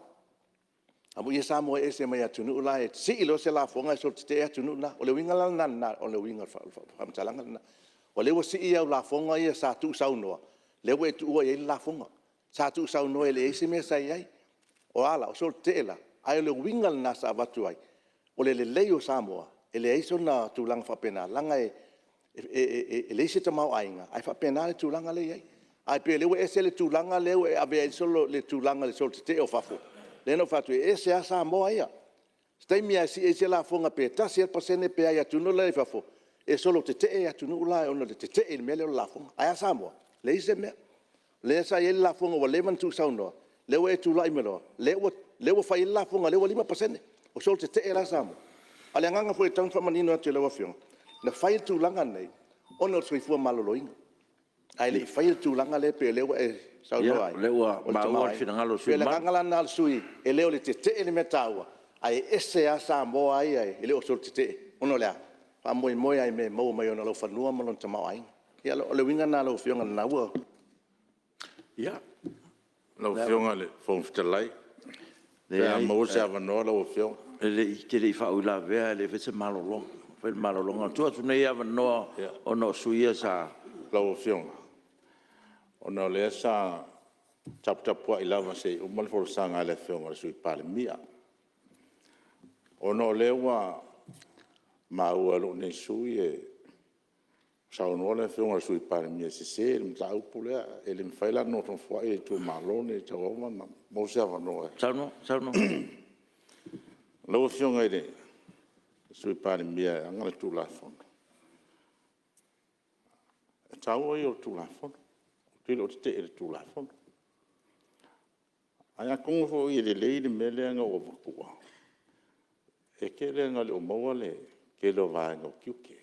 [SPEAKER 4] amuia Samoa e ese mai atunuu la e sii loa se lafoga e solo tetee atunuu la. O le uiga la lena o le faamatalaga lena. O lea ua sii au lafoga ia sa tuusaunoa, lea ua e tuua i ai le lafoga. Sa tuusaunoa e leai se mea sa i ai. O a la? O solo tetee la? Ae o le uiga lena sa avatu ai, o le lelei o Samoa, e leai sona tulaga faapena, leaga e leai se tamaoaiga, ae faapena le tulaga lea e i ai. Ae pei o lea ua ese le tulaga lea ua e ave i ai le tulaga i le solo tetee o fafo, lea na ou fai atu ai, e ese lava Samoa ia. O se taimi lava e sii ai se lafoga pe 1% pe a i atunuu la i fafo, e solo tetee atunuu la ona o le tetee i le mea lea o le lafoga. Ae a Samoa? Leai se mea. O lea sa i ai le lafoga ua leva ona tuusaunoa, lea ua e tulai mai loa, lea ua fai ai le lafoga lea ua 5%. Ua solo tetee la Samoa? A o le agaga foi e tatau ona faamanino atu i lau Afioga, na fai le tulaga lenei ona o le soifua maloloina, ae le i faia le tulaga lea pei o lea ua e saunoa ai.
[SPEAKER 1] Ia, o lea ua maua le finagalo o le sui usufono
[SPEAKER 8] E pei o le agaga la lena o le sui usufono, e le o le tetee le mea taua, ae ese lava Samoa ia e le o solo tetee, ona o le a? E faamoemoe lava i mea e maua mai ona laufanua ma lona tamaoaiga. Ia o le uiga lena lau Afioga lena ua…
[SPEAKER 1] Ia.
[SPEAKER 3] Lau Afioga i le Fofoga Fetalai, pe a maua se avanoa lau Afioga.
[SPEAKER 1] E te le i faauilavea e le i faia se malologa. E fai le malologa. E tuu atu nei avanoa ona o sui usufono ia sa…
[SPEAKER 3] Lau Afioga, ona o lea sa taputapuai lava se i uma le folasaga a le Afioga i le Sui Palemia. Ona o lea ua maua e lou nei sui usufono ua saunoa le Afioga i le Sui Palemia e sese le mataupu lea. E le mafai la ona nofonofo ai le itumalo lenei e tatau lava ona maua se avanoa.
[SPEAKER 1] Saunoa.
[SPEAKER 3] Lau Afioga i le Sui Palemia e ana le Tulafono, o le taua ia o le Tulafono, ou te le o tetee i le Tulafono. Ae atonu foi e lelei le mea lea na ou avatua, e tele ina le o maua le tele o vaega o tiute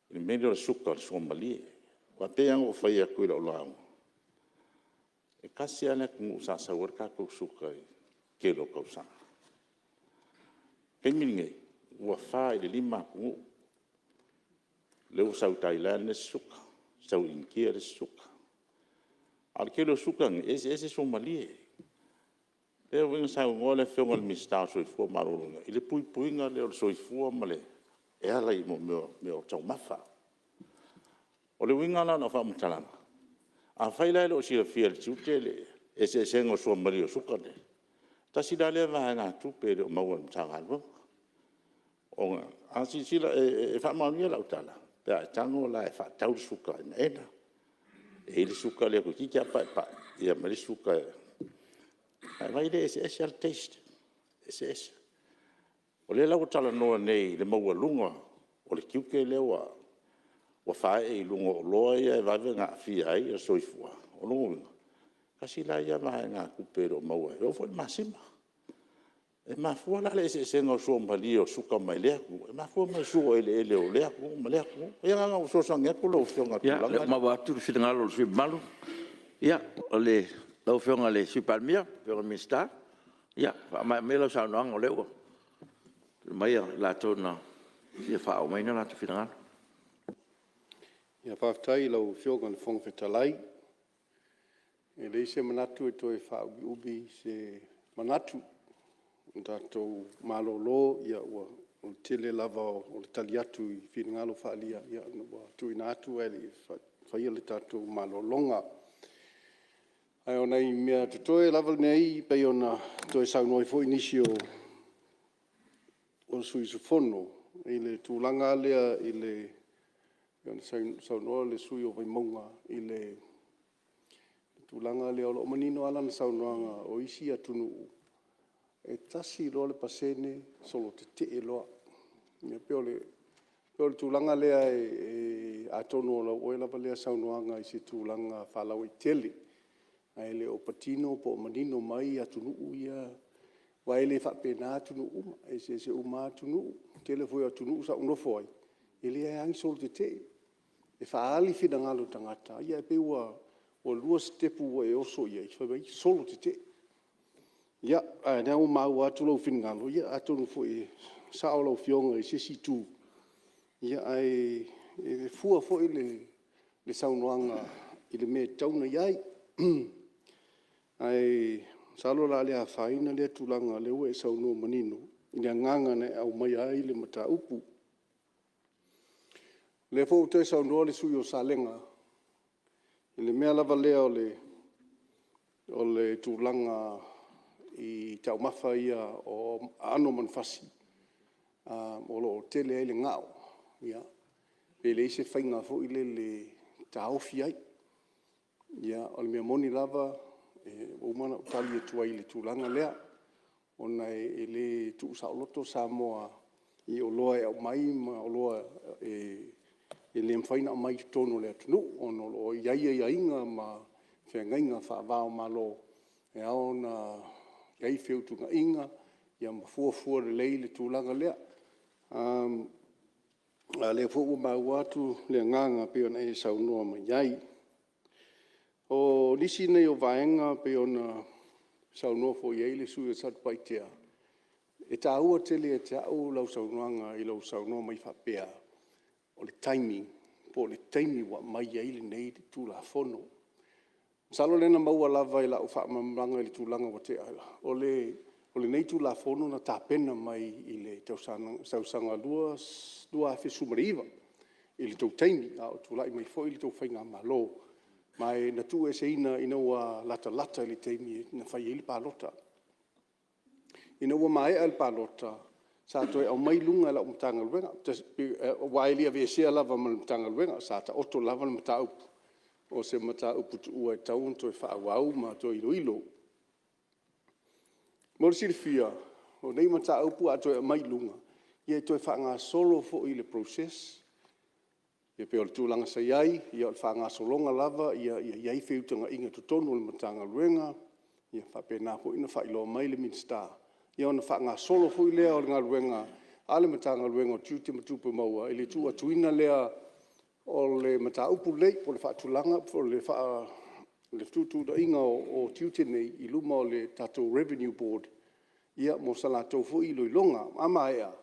[SPEAKER 3] i le mea lea o le suka o le suamalie. Aua e pei lava ona ou fai atu i lau lauga, e tasi lava le atunuu sa sau ai le tatou suka i le tele o tausaga.
[SPEAKER 1] taimi lenei, ua 4 i le 5 atunuu, lea ua sau i Thailand le isi suka, sau i Initia le isi suka. A o le tele o suka nei, e eseese suamalie. E pei foi ona saunoa le Afioga i le Minisita o le Soifua Maloloina, i le puipuiga lea o le soifua e ala i mea o taumafa. O le uiga la o lau faamatalaga, afai la e le o silafia e le Tiute le eseesega o le suamalie o suka nei, tasi la lea vaegatupe e le o maua e le Matagaluega. A silasila, e faamaonia lau tala, pe a e tago la e faatau le suka enaena, e i ai le suka lea toeitiiti lava paepae ma le isi suka, ona e vaai lea e eseese lava le taste, e eseese. O lea la ua talanoa nei i le maualuga o le tiute lea ua faaee i luga o oloa ia e vave ona aafia ai le soifua. O lona uiga, tasi la lea vaegatupe e le o maua, e oo foi i le masima. E mafua la le eseesega o le suamalie o suka mai lea atunuu, e mafua mai i le sua o eleele o lea atunuu ma lea atunuu. Ia na ona ou fesoasoani atu lau Afioga i le tulaga lea. Ia, o lea ua maua atu le finagalo o le sui usufono mamalu. Ia, lau Afioga i le Sui Palemia, lau Afioga i le Minisita, ia faamaea maia lau saunoaga o lea ua aumai i latou na fia faaoo mai o latou finagalo.
[SPEAKER 17] Faafetai i lau Afioga i le Fofoga Fetalai. E leai se manatu e toe faaumiumi se manatu. Ua tatou malolo, o le tele lava o le tali atu i finagalo faaalia ua tuuina atu ae le i faia le tatou malologa. Ae o nai mea totoe lava nei pei ona toe saunoa ai foi nisi o sui usufono i le tulaga lea pei ona saunoa le sui usufono o Vaimauga i le tulaga lea, o lo o manino lava lana saunoaga, o isi atunuu, e tasi loa le pasene solo tetee loa. E pei o le tulaga lea atonu o lau oe lava lea saunoaga i se tulaga faalauaitele, ae le o patino po o manino mai atunuu ia, aua e le faapena atunuu uma, e eseese uma lava atunuu. O le tele foi o atunuu sa ou nofo ai, e leai lava ni solo tetee. E faaali finagalo o tagata, ae pei ua 2 sitepu ua e oso i ai fai mai solo tetee. Ia, a o lea ua maua atu lou finagalo, ia atonu foi e sao lau Afioga i se isi itu, ae fua foi le saunoaga i le mea e tatau ona i ai. Ae masalo o le a le afaina lea tulaga o lea ua e saunoa manino i le agaga na e aumaia ai le mataupu. O lea foi ua toe saunoa le sui usufono o Salega i le mea lava lea o le tulaga i taumafa ia o aano o manufasi o lo o tele ai le gao, ia, pe leai se faiga foi lele e taofi ai. Ia, o le mea moni lava, ua uma ona ou tali atu ai i le tulaga lea, ona e le tuusaoloto Samoa i oloa e aumai ma oloa e le mafai ona aumai i totonu o le atunuu ona o lo o i ai aiaiga ma feagaiga faava-o-Malo e ao ona i ai feutanaiga ma fuafua lelei le tulaga lea. A o lea foi ua maua atu le agaga pei ona e saunoa mai ai. O nisi nei o vaega pei ona saunoa foi i ai le sui usufono mo Satupaitea, e taua tele ia te au lau saunoaga i lou saunoa mai faapea, o le timing, po o le taimi ua aumai ai lenei Tulafono. Masalo o lea na maua lava i lau faamalamalamaga i le tulaga ua tea, o lenei Tulafono na tapena mai i le tausaga 2019 i le tou taimi a o tulai mai foi le tou faigamalo, ma na tuueseina ina ua latalata i le taimi na fai ai le palota. Ina ua maea le palota, sa toe aumai i luga e lau Matagaluega, aua e le i aveesea lava ma le Matagaluega, sa taoto lava le mataupu, o se mataupu tuua e tatau ona toe faaauau ma toe iloilo. Mo le silafia, o nei mataupu a toe aumai i luga, ia e toe faagasolo foi le process, e pei o le tulaga sa i ai, o le faagasologa lava ia i ai feutanaiga i totonu o le Matagaluega, ia faapena foi ona faailoa mai le Minisita, ia ona faagasolo foi lea o le galuega a le Matagaluega o Tiute ma Tupe Maua i le tuuatuina lea o le mataupu lenei po o le faatulaga po o le fetuutuunaiga o tiute nei i luma o le tatou Revenue Board. mo se latou foi iloiloga. A maea,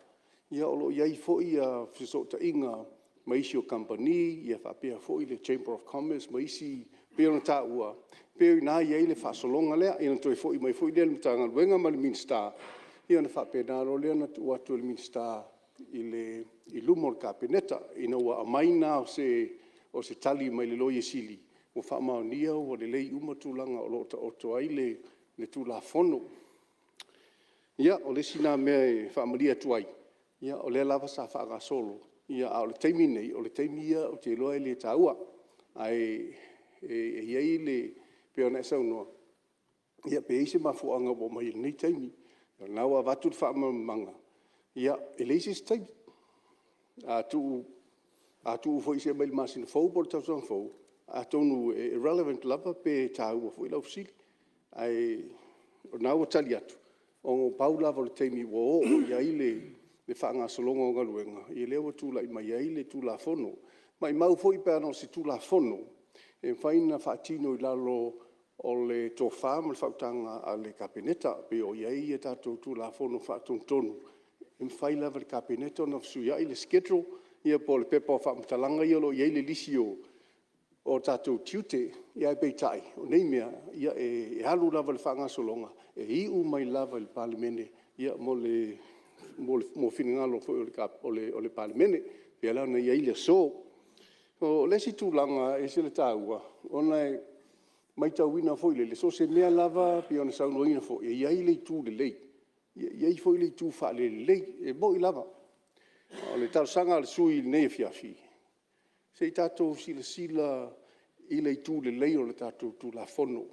[SPEAKER 17] o lo o i ai foi fesootaiga ma isi o kamupani faapea foi le Chamber of Commerce ma isi e pei ona taua, e pei o i ina e i ai le faasologa lea, ia ona toe foi mai foi lea i le Matagaluega ma le Minisita, ia ona faapena loa lea ona tuu atu e le Minisita i luma o le Kapeneta, ina ua aumai na o se tali mai le Loia Sili ua faamaonia ua lelei uma tulaga o lo o taoto ai le Tulafono. Ia, o le isi lena mea e faamalie atu ai, o lea lava sa faagasolo, a o le taimi lenei, o le taimi ia ou te iloa e le taua. Ae i ai le… pei ona e saunoa, pe i ai se mafuaaga ua aumai ai i lenei taimi. O lena ua avatu le faamalamalamaga, ia e leai se isi taimi. A tuu foi seia aumai i le masina fou po o le tausaga fou, atonu e relevant lava pe taua foi lau fesili. Ae o lena ua tali atu, ona pau lava o le taimi ua oo i ai le faagasologa o galuega, ia lea ua tulai mai ai le Tulafono. Maumau foi pe ana o se Tulafono e mafai ona faatino i lalo o le tofa ma le faautaga a le Kapeneta, pei o i ai tatou Tulafono Faatonutonu, e mafai lava e le Kapeneta ona fesuiai le schedule ia po o le pepa o faamatalaga ia o lo o i ai le lisi o tatou tiute. Ae peitai, o nei mea, e alu lava i le faagasologa, e iu mai lava i le Palemene mo finagalo foi o le Palemene, pei la ona i ai le aso. O le isi tulaga e ese le taua, ona e matauina foi lele, so o se mea lava pei ona saunoaina foi, e i ai le itu lelei, e i ai foi le itu faalelelei, e moni lava. O le talosaga a le sui usufono i lenei afiafi, se i tatou silasila i le itu lelei o le tatou Tulafono,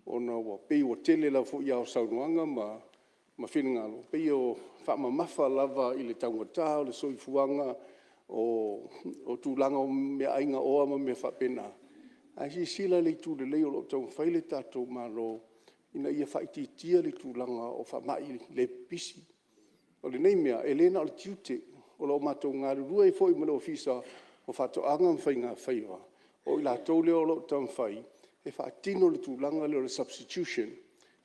[SPEAKER 17] ona ua pei ua tele lava foi o saunoaga ma finagalo, e pei e faamamafa lava i le taugata o le soifuaga, o tulaga o meaai gaoa ma mea faapena. Ae silasila i le itu lelei o lo o taumafai le tatou Malo ina ia faaitiitia le tulaga o faamai le pipisi. O lenei mea, e le na o le tiute, o lo o matou galulue ai foi ma le Ofisa o Faatoaga ma Faigafaiva, o i latou ia o lo o taumafai e faatino le tulaga lea o le substitution,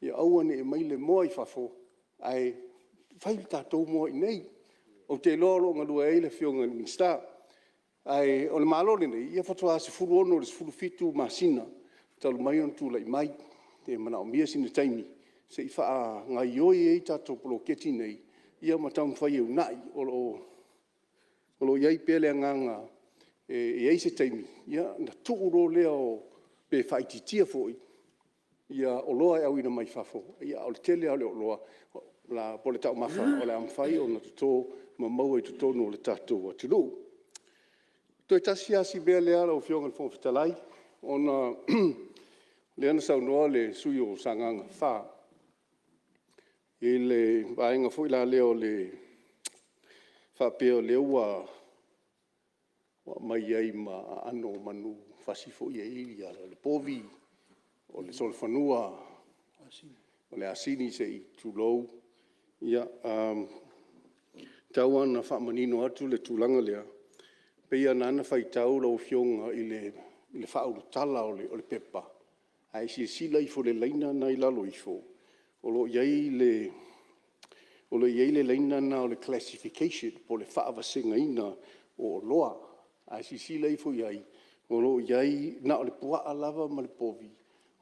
[SPEAKER 17] ia aua ne i aumaia le moa i fafo, ae fai le tatou moa i inei. Ou te iloa o lo o galue ai le Afioga i le Minisita. Ae o le Malo lenei, ia faatoa 16 i le 17 masina talu mai ona tulai mai. E manaomia sina taimi se i faagaoioi ai tatou poloketi nei, ia ma taumafai e uunai. O lo o i ai pea le agaga e i ai se taimi ona tuu loa lea pe faaitiitia foi oloa e auina mai fafo, a o le tele lava o oloa po o le taumafa o le a mafai ona toto ma maua i totonu o le tatou atunuu. Toe tasi lava si mea lea lau Afioga i le Fofoga Fetalai, ona o lea na saunoa le sui usufono mo Sagaga 4 i le vaega foi lea faapea o lea ua aumai ai ma aano o manufasi foi ia, o le povi, o le solofanua, o le asini se i tulou. Ia, e tatau lava ona faamanino atu le tulaga lea, e pei lava na ala ona faitau lau Afioga i le faaulutala o le pepa, a e silasila ifo i le laina lena e i lalo ifo, o lo o i ai le laina lena o le classification po o le faavasegaina o oloa. A e silasila ifo i ai, o lo o i ai na o le puaa lava ma le povi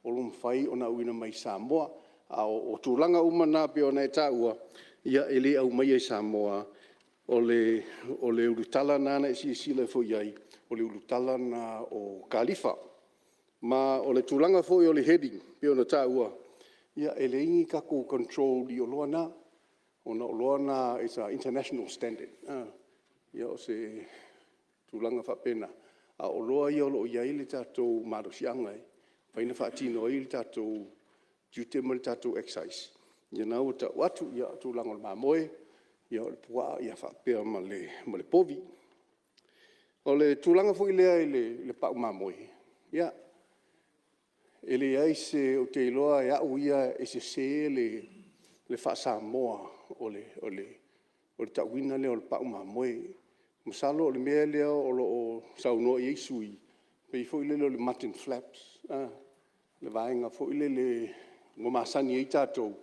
[SPEAKER 17] o lo o mafai ona auina mai Samoa. A o tulaga uma na pei ona e taua, ia e le aumaia i Samoa, o le ulutala lena na e silasila ifo i ai, o le ulutala lena o kalifa. Ma o le tulaga foi o le heading pei ona taua, ia e leai ni tatou control i oloa na, ona o oloa na it's international standard. O se tulaga faapena, a o oloa ia o lo o i ai le tatou malosiaga e mafai ona faatino ai le tatou tiute ma le tatou excise, ia lena ua tau atu, o le tulaga o le mamoe, o le puaa faapea ma le povi. O le tulaga foi lea i le pau mamoe, ia, e leai se… ou te iloa e au ia e sese le faa-Samoa o le tauina lea o le pau mamoe. Masalo o le mea lea o lo o saunoa i ai sui usufono, pei foi lele o le mutton flaps, le vaega foi lele ua masani ai tatou,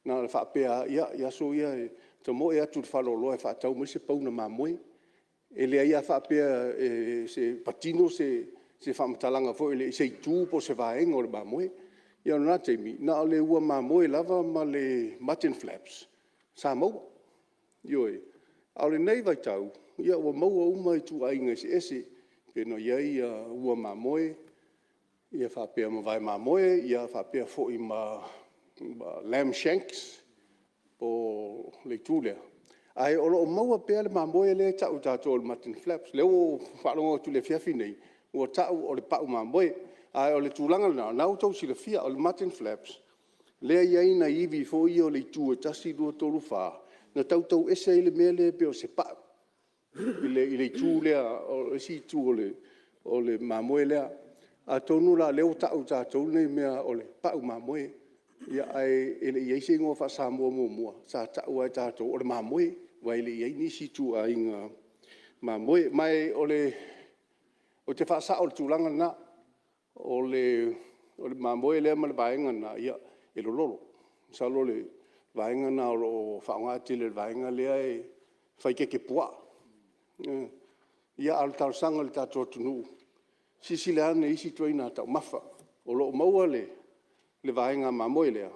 [SPEAKER 17] Na ona faapea lava, i aso ia e tamoe atu i le faleoloa e faatau mai se pauna mamoe. E leai lava faapea e patino se faamatalaga foi lea i se itu po o se vaega o le mamoe. Ia o lena taimi, na o le ua mamoe lava ma le mutton flaps sa maua, ioe. A o lenei vaitau, ua maua uma ituaiga eseese pei ona i ai ua mamoe faapea ma vae mamoe, faapea foi ma lamb shanks, o le itu lea, ae o lo o maua pea le mamoe lea e tau e tatou o le mutton flaps. O lea ua ou faalogo atu i le afiafi lenei ua tau o le pau mamoe. A o le tulaga lena, o lena ua outou silafia, o le mutton flaps, lea e i ai nai ivi foi ia o le itu e 1, 2, 3, 4, na tauto ese ai le mea lea pei o se pau i le itu lea, o le isi itu o le mamoe lea. Atonu la o lea ua tau e tatou lenei mea o le pau mamoe, ae le i i ai se igoa faa-Samoa muamua, sa tau lava e tatou o le mamoe, aua e le i i ai nisi ituaiga mamoe. Ma ou te faasao i le tulaga lena, o le mamoe lea ma le vaega lena, ia e lololo. Masalo o le vaega lena o lo o faaaoga tele e le vaega lea e fai kekepuaa. Ia a o le talosaga i le tatou atunuu, silasila ane i isi ituaiga taumafa. O lo o maua le vaega mamoe lea,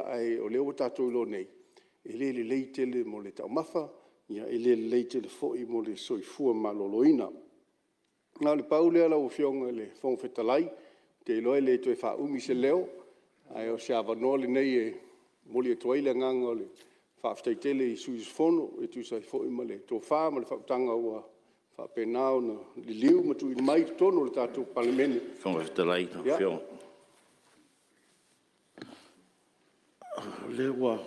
[SPEAKER 17] ae o lea ua tatou iloa nei, e le lelei tele mo le taumafa, e le lelei tele foi mo le soifua maloloina. Na o le pau lea lau Afioga i le Fofoga Fetalai, ou te iloa e le toe faaumi se leo, ae o se avanoa lenei e momoli atu ai le agaga o le faafetai tele i sui usufono e tusa ai foi ma le tofa ma le faautaga ua faapena ona liliu ma tuuina mai i totonu o le tatou Palemene.
[SPEAKER 1] Fofoga Fetalai lau Afioga. O lea ua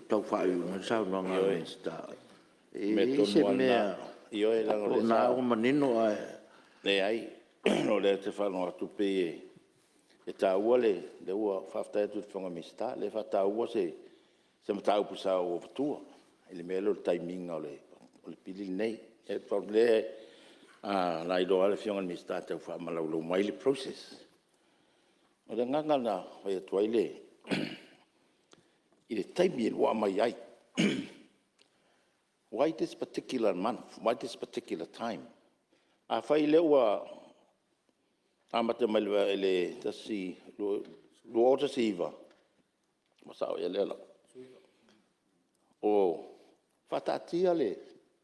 [SPEAKER 1] tau faaiuiu mai le saunoaga a le Minisita.
[SPEAKER 5] Ioe, o le
[SPEAKER 1] E i ai se mea...
[SPEAKER 5] mea tonu lava lena.
[SPEAKER 1] O lena ua manino ae...
[SPEAKER 5] Leai, o lea ou te faalogo atu pei e taua le... Faafetai atu i le Afioga i le Minisita, o lea e faataua se mataupu sa ou avatua i le mea lea o le timing ina o le pili lenei. O lea o le a iloa lava le Afioga i le Minisita e tau faamalaulau mai le process. O le agaga na fai atu ai i le taimi ua aumai ai, why this particular month? Why this particular time? Afai o lea ua amata mai i le 2019, ua sao ea lea lau... O faataatia le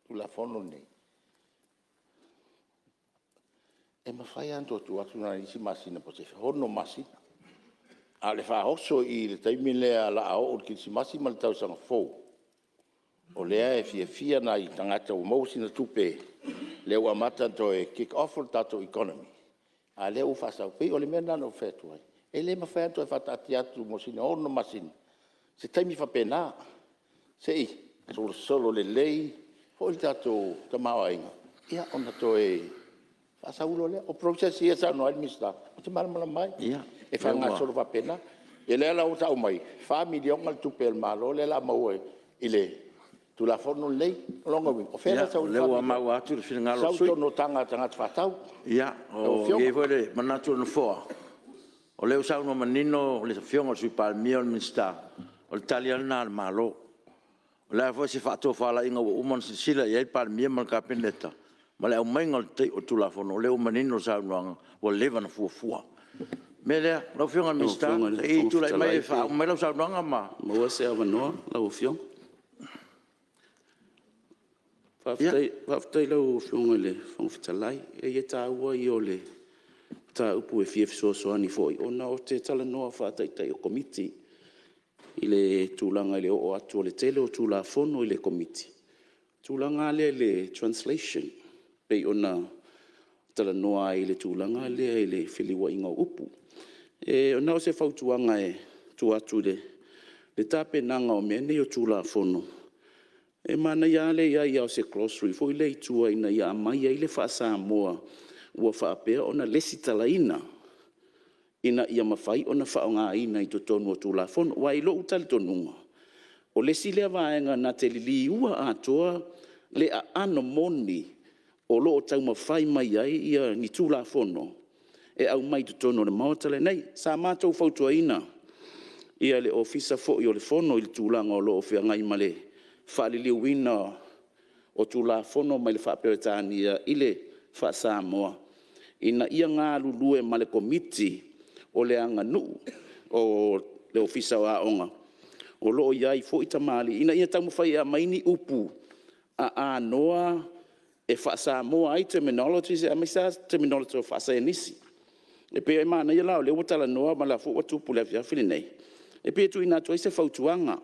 [SPEAKER 5] Tulafono lenei, e mafai lava ona toe tuu atu nai isi masina po o se 6 masina. A o le faaoso i i i le taimi lea o le a oo i le Kerisimasi ma le Tausaga Fou, o lea e fiafia nai tagata ua maua sina tupe, lea ua amata ona toe kick off le tatou economy, a o lea ua faasau. E pei o le mea lena na ou fai atu ai, e le mafai lava ona toe faataatia atu mo sina 6 masina, se taimi faapena, se i solosolo lelei foi le tatou tamaoaiga, ia ona toe faasau loa lea. O process ia e saunoa ai le Minisita, ou te malamalama ai, e faagasolo faapena. Ia lea la ua tau mai, e $4 miliona le tupe a le Malo lea o le a maua i le Tulafono lenei. O lona uiga, o fea la e sau ai le $4 miliona?
[SPEAKER 1] Ia, o lea ua maua atu le finagalo o le sui usufono.
[SPEAKER 5] Sau i totonu o taga a tagata faatau
[SPEAKER 1] Ia,
[SPEAKER 5] lau
[SPEAKER 1] e i ai foi le manatu o le Nofoa, o lea ua saunoa manino le Afioga i le Sui Palemia o le Minisita, o le tali lava lena a le Malo. O le a foi se faatofalaiga ua uma ona silasila i ai le Palemia ma le Kapeneta ma le aumaiga o le Tulafono, o lea ua manino le saunoaga, ua leva ona fuafua. O le mea lea, lau Afioga i le Minisita, se i tulai mai e faauma mai lau saunoaga ma...
[SPEAKER 2] Maua se avanoa lau Afioga? Faafetai i lau Afioga i le Fofoga Fetalai. Leai e taua ia o le mataupu e fia fesoasoani foi ona ou te talanoa faa-Taitai o Komiti i le tulaga i le oo atu o le tele o Tulafono i le Komiti, tulaga lava lea i le translation pei ona talanoa ai i le tulaga lea i le feliuaiga o upu. Na o se fautuaga e tuu atu i le tapenaga o mea nei o Tulafono, e manaia lava le i ai o se Glossary foi lea i tua ina ia aumai ai le faa-Samoa ua faapea ona resitalaina ina ia mafai ona faaaogaina i totonu o Tulafono. Aua i lou talitonuga, o le isi lea vaega na te liliuina atoa le aano moni o lo o taumafai mai ai ni Tulafono e aumai totonu o le Maota lenei. Sa matou fautuaina le Ofisa foi o le Fono i le tulaga o lo o feagai ma le faaliliuina o Tulafono mai le faa-Peretania i le faa-Samoa, ina ia galulue ma le Komiti o le aganuu o le Ofisa o Aoga, o lo o i ai foi tamalii ina ia taumafai e aumai ni upu aanoa e faa-Samoa ai terminologies aemaise lava terminology faasaienisi. E pei e manaia la o lea ua talanoa ma o lea foi ua tupu i le afiafi lenei, e pei e tuuina atu ai se fautuaga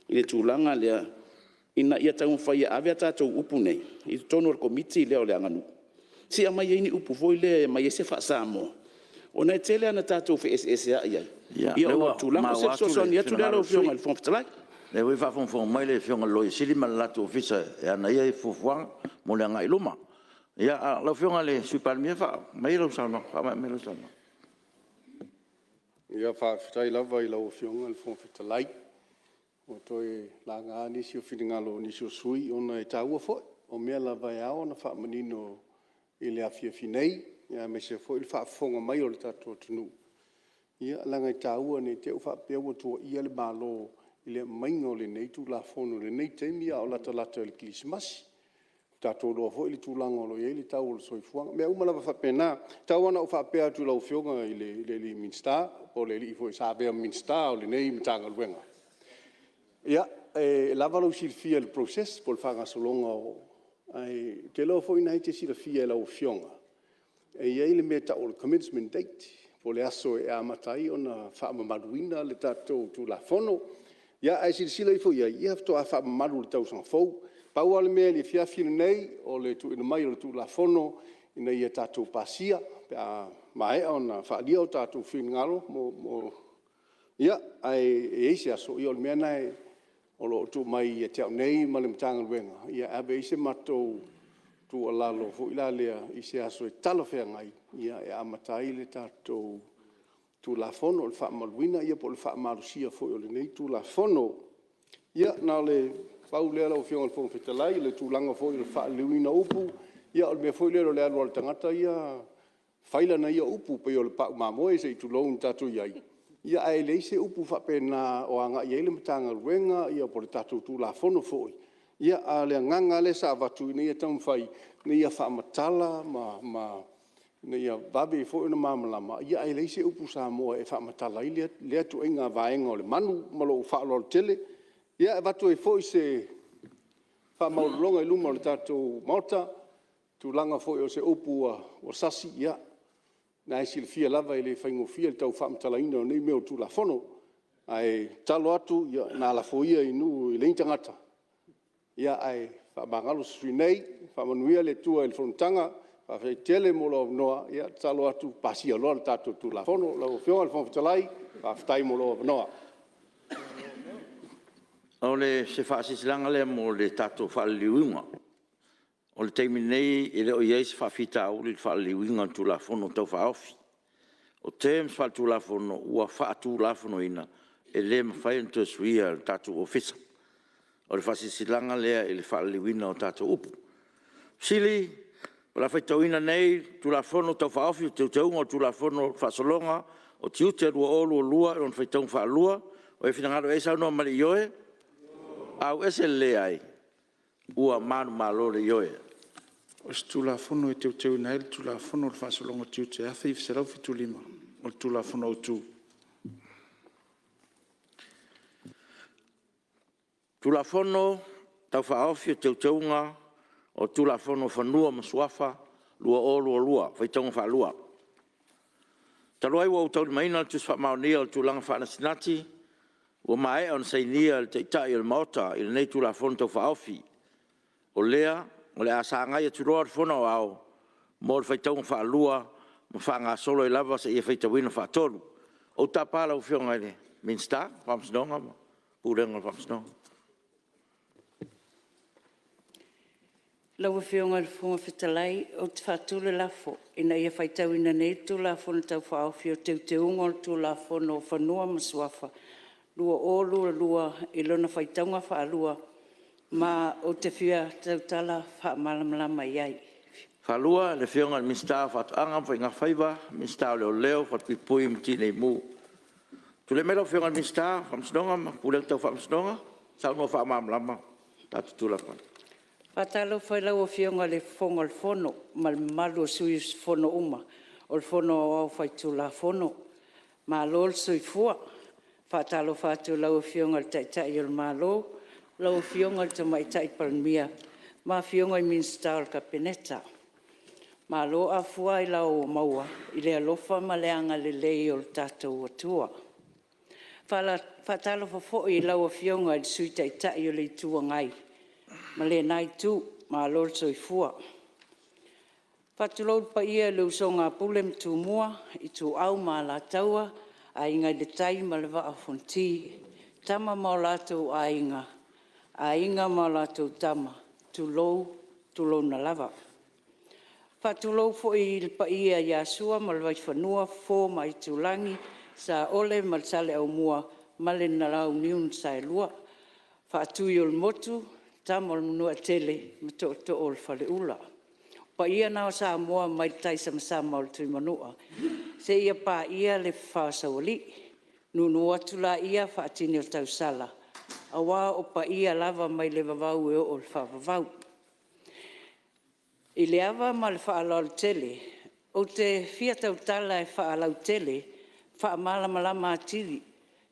[SPEAKER 2] i le tulaga lea, ina ia taumafai e ave a tatou upu nei i totonu o le Komiti lea o le aganuu, se i aumai ai ni upu foi lea e aumai ai se faa-Samoa, ona e tele lava ina tatou feeseeseai ai, ia ona o tulaga. O se fesoasoani atu lea lau Afioga i le Fofoga Fetalai. O lea foi e faafogafoga mai le Afioga i le Loia Sili ma le latou Ofisa e ana ia fuafuaga mo le agai i luma. Lau Afioga i le Sui Palemia, faamaea mai lau saunoaga.
[SPEAKER 17] Ia faafetai lava i lau Afioga i le Fofoga Fetalai, ua toe laga nisi o finagalo o nisi o sui usufono ona e taua foi. O mea lava e ao ona faamanino i le afiafi nei, aemaise foi o le faafofoga mai o le tatou atunuu, ia leaga e taua ne i te i ua faapea ua tuuaia le Malo i le aumaiga o lenei Tulafono i lenei taimi a o latalata i le Kerisimasi. Ua tatou iloa foi le tulaga o i ai le tau o le soifuaga, o mea uma lava faapena. E tau lava ina ou faapea atu i lau Afioga i le Minisita po o le alii foi sa avea ma Minisita o lenei Matagaluega, ia, e lava lou silafia i le process po o le faagasologa o… ae ou te iloa foi o lena e te silafia e lau Afioga, e i ai le mea e tau o le commencement date, po o le aso e amata ai ona faamamaluina le tatou Tulafono. Ae silasila ifo i ai, ia faatoa faamamalu i le tausaga fou. Pau lava le mea i le afiafi lenei, o le tuuina mai o le Tulafono ina ia tatou pasia pe a maea ona faaalia o tatou finagalo. Ae i ai se aso, ia o le mea lena o lo o tuu mai ia te au nei ma le Matagaluega e ave ai se matou tuualalo foi lea i se aso e talafeagai e amata ai le tatou Tulafono o le faamamaluina po o le faamalosia foi o lenei Tulafono. Ia na o le pau lea lau Afioga i le Fofoga Fetalai, o le tulaga foi o le faaliliuina o upu, ia o le mea foi lea o le alu lava o le tagata ia fai lana ia upu, pei o le pau mamoe se i tulou, na tatou i ai, ae leai se upu faapena o agai i ai le Matagaluega po o le tatou Tulafono foi, a o le agaga lava lea sa avatu, ina ia taumafai ina ia faamatala ina ia vave foi ona malamalama, ae leai se upu Samoa e faamatala ai lea ituaiga vaega o le manu. Ma lou faaaloalo tele. E avatu ai foi se faamaualaloga i luma o le tatou Maota, i tulaga foi o se upu ua sasi, ia o lena e silafia lava e le faigofie le tau faamatalaina o nei mea o Tulafono. Ae tatalo atu, ia lafo ia i nuu e leai ni tagata, ae faamagalo le sui usufono nei. Faamanuia le Atua i le fonotaga, faafetai tele mo lou avanoa. E tatalo atu pasia loa le tatou Tulafono. Lau Afioga i le Fofoga Fetalai, faafetai mo lou avanoa.
[SPEAKER 1] O se faasilasilaga lea mo le tatou faaliliuga. O le taimi nei e le o i ai se faafitauli i le faaliliuina o le Tulafono Tau Faaofi. O terms faale-Tulafono ua faatulafonoina, e le mafai ona toe suia e le tatou Ofisa. O le faasilasilaga lea i le faaliliuina o tatou upu. O le a faitauina nei le Tulafono Tau Faaofi o Teuteuga o le Tulafono o Faasologa o Tiute 2022 i lona faitauga faalua. O le finagalo e saunoa mai i le ioe, a ua manumalo le Ioe.
[SPEAKER 6] O se Tulafono e Teuteuina ai le Tulafono o le Faasologa o Tiute 1975, o le Tulafono Autu.
[SPEAKER 1] Tulafono Tau Faaofi o Teuteuga o Tulafono o Fanua ma Suafa 2022, faitauga faalua. Talu ai ua ou taulimaina le Tusi Faamaonia o le Tulaga Faanatinati ua maea ona sainia e le Taitai o le Maota i lenei Tulafono Tau Faaofi, o lea o le a sagai atu loa le Fono Aoao mo le faitauga faalua ma faagasolo ai lava seia faitauina faatolu. Ou te tapa lau Afioga i le Minisita o Faamasinoga ma Pulega o Faamasinoga.
[SPEAKER 18] Lau Afioga i le Fofoga Fetalai ou te faatu le lafo, Ina ia faitauina nei le Tulafono Tau Faaofi o Teuteuga o le Tulafono o Fanua ma Suafa 2022 i lona faitauga faalua ma ou te fia tautala faamalamalama i ai.
[SPEAKER 1] Ia, saunoa mai lau Afioga i le Minisita o Leoleo, Falepuipui ma le Tineimu. Tulai mai lau Afioga i le Minisita o Faamasinoga ma Pulega Tau Faamasinoga e saunoa faamalamalama le tatou Tulafono.
[SPEAKER 18] E faatalofa i lau Afioga i le Fofoga Fetalai ma le mamalu o sui usufono uma o le Fono Aoao Faitulafono. Malo le soifua. E faatalofa atu i lau Afioga i le Taitai o le Malo, lau Afioga i le Tamaitai Palemia ma Afioga i Minisita o le Kapeneta. Malo afua ailao ua maua i le alofa ma le agalelei o lo tatou Atua. E faatalofa foi i lau Afioga i le Sui Taitai o le Itu Agai ma lena Itu, malo le soifua. E faatulou i le paia i le usoga a Pule ma Tumua, Ituau ma Alataua, Aiga i le Tai ma le Vaa o Fonoti, Tama ma o latou Aiga, Aiga ma latou Tama, tulou, tulouna lava. E faatulou foi i le paia ia Sua ma le Vaifanua, Fofo ma Aitulagi, Saole ma le Saleaaumua ma le Launiu na Saelua, Faatuiolemotu, Tama a le Manuatele ma Tootoo o le Faleula. O paia na o Samoa mai le taisamasama o le Tuimanua seia paia le fafa o Saualii. Nuunuu atu laia faatini o tausala aua o paia lava mai le vavau e oo i le faavavau. I le ava ma le faaaloalo tele, ou te fia tautala faalauaitele e faamalamalama atili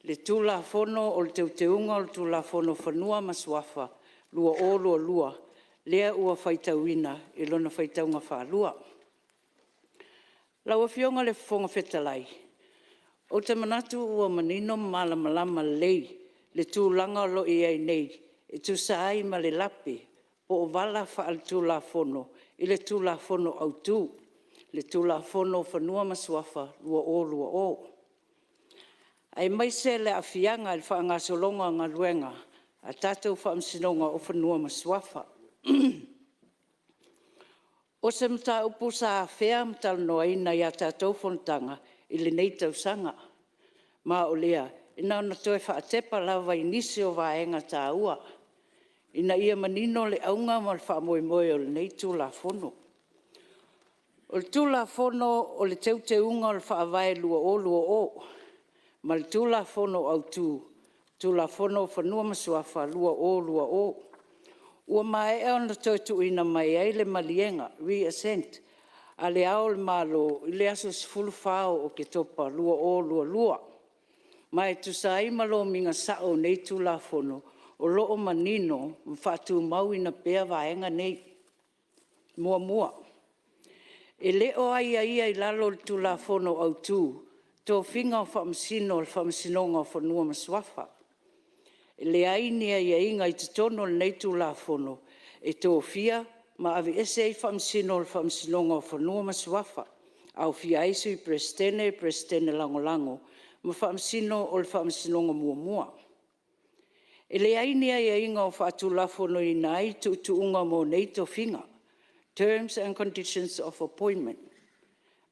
[SPEAKER 18] le Tulafono o Teuteuga o le Tulafono o Fanua ma Suafa 2022, lea ua faitauina i lona faitauga faalua. Lau Afioga i le Fofoga Fetalai, ou te manatu ua manino ma malamalama lelei le tulaga o lo o i ai nei e tusa ai ma le lape po o vala faaletulafono i le Tulafono Autu, le Tulafono o Fanua ma Suafa 2020, aemaise le aafiaga i le faagasologa o galuega a le tatou Faamasinoga o Fanua ma Suafa. O se mataupu sa afea ma talanoaina i a tatou fonotaga i lenei tausaga, ma o lea e na ona toe faatepa lava i nisi o vaega taua, ina ia manino le auga ma le faamoemoe o lenei Tulafono. O le Tulafono o le Teuteuga o le Faavae 2020 ma le Tulafono Autu, Tulafono o Fanua ma Suafa 2020, ua maea ona toe tuuina mai ai le maliega, re-assent a Le Ao o le Malo i le aso 14 Oketopa 2022. Ma e tusa ai ma lomiga sao o nei Tulafono, o lo o manino ma faatumauina pea vaega nei. Muamua, e le o aiaia i lalo o le Tulafono Autu tofiga o Faamasino o le Faamasinoga o Fanua ma Suafa. E leai ni aiaiga i totonu o lenei Tulafono e tofia ma aveese ai Faamasino o le Faamasinoga o Fanua ma Suafa, aofia ai Sui Peresetene, Peresetene Lagolago ma Faamasino o le Faamasinoga muamua. E leai ni aiaiga o faatulafonoina ai tuutuuga mo nei tofiga, terms and conditions of appointment.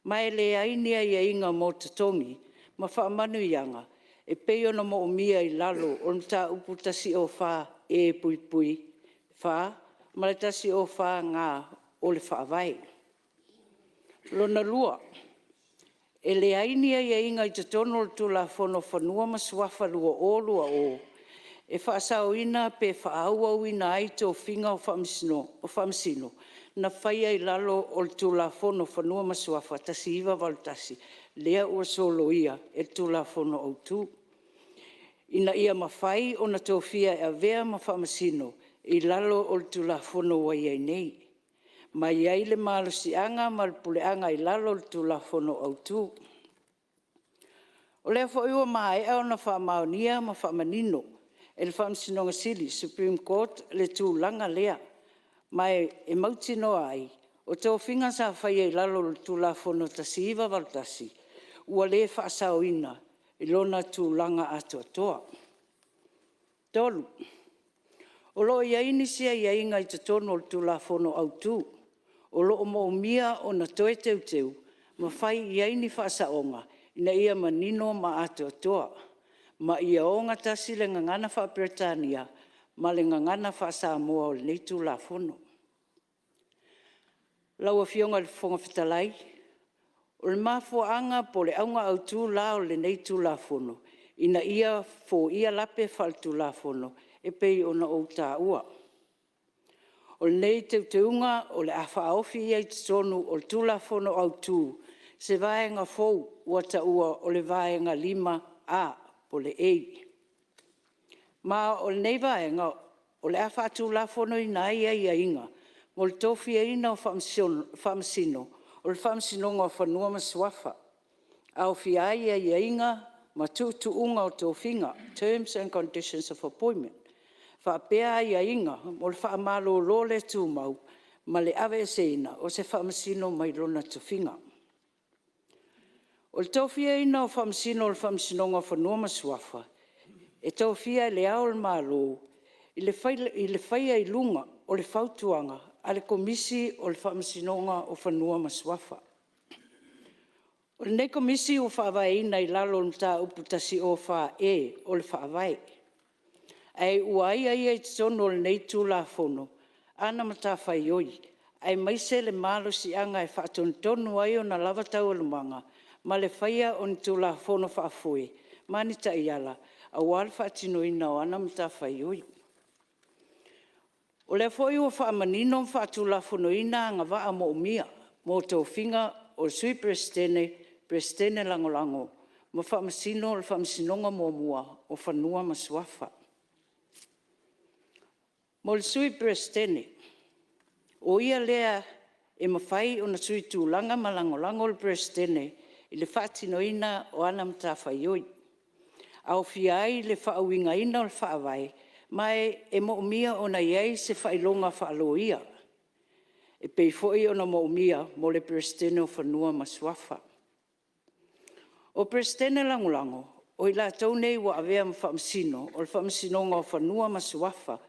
[SPEAKER 18] Ma e leai ni aiaiga mo totogi ma faamanuiaga e pei ona moomia i lalo o le Mataupu 104E(4) ma le 104G o le Faavae. Lona lua, e leai ni aiaiga i totonu o le Tulafono o Fanua ma Suafa 2020 e faasaoina pe faaauauina ai tofiga o Faamasino na faia i lalo o le Tulafono o Fanua ma Suafa 1981, lea ua soloia e le Tulafono Autu, ina ia mafai ona tofia e avea ma Faamasino i lalo o le Tulafono ua i ai nei, ma e i ai le malosiaga ma le puleaga i lalo o le Tulafono Autu. O lea foi ua maea ona faamaonia ma faamanino e le Faamasinoga Sili, Supreme Court le tulaga lea, ma e mautinoa ai, o tofiga sa faia i lalo o le Tulafono 1981, ua le faasaoina i lona tulaga atoatoa. 3. O lo o i ai nisi aiaiga i totonu o le Tulafono Autu o lo o moomia ona toe teuteu ma fai i ai ni faasaoga ina ia manino ma atoatoa, ma ia ogatasi le Gagana faa-Peretania ma le Gagana faa-Samoa o lenei Tulafono. Lau Afioga i le Fofoga Fetalai, o le mafuaaga po o le auga autu la o lenei Tulafono, ina ia foia lape faaletulafono e pei ona ou taua. O lenei teuteuga o le a faaofi ai i totonu o le Tulafono Autu se vaega fou ua taua o le Vaega 5A po o le A. Ma o lenei vaega o le a faatulafonoina ai aiaiga mo le tofiaina o Faamasino o le Faamasinoga o Fanua ma Suafa, aofia ai aiaiga ma tuutuuga o tofiga, terms and conditions of appointment, faapea aiaiga mo le faamalolo le tumau ma le aveeseina o se Faamasino mai lona tofiga. O le tofiaina o Faamasino o le Faamasinoga o Fanua ma Suafa, e tofia e Le Ao o le Malo i le faia i luga o le fautuaga a le Komisi o le Faamasinoga o Fanua ma Suafa. O lenei Komisi ua faavaeina i lalo o le Mataupu 104E o le Faavae, ae ua aiaia i totonu o lenei Tulafono ana matafaioi, aemaise le malosiaga e faatonutonu ai ona lava taualumaga ma le faia o ni Tulafono faafoe ma ni taiala aua le faatinoina o ana matafaioi. O lea foi ua faamanino ma faatulafonoina agavaa manaomia mo tofiga o Sui Peresetene, Peresetene Lagolago ma Faamasino o le Faamasinoga muamua o Fanua ma Suafa. Mo le Sui Peresetene, o ia lea e mafai ona sui tulaga ma lagolago le Peresetene i le faatinoina o ana matafaioi, aofia ai le faauigaina o le Faavae, ma e manaomia ona i ai se faailoga faa-loia, e pei foi ona manaomia mo le Peresetene o Fanua ma Suafa. O Peresetene Lagolago, o i latou nei ua avea ma Faamasino o le Faamasinoga o Fanua ma Suafa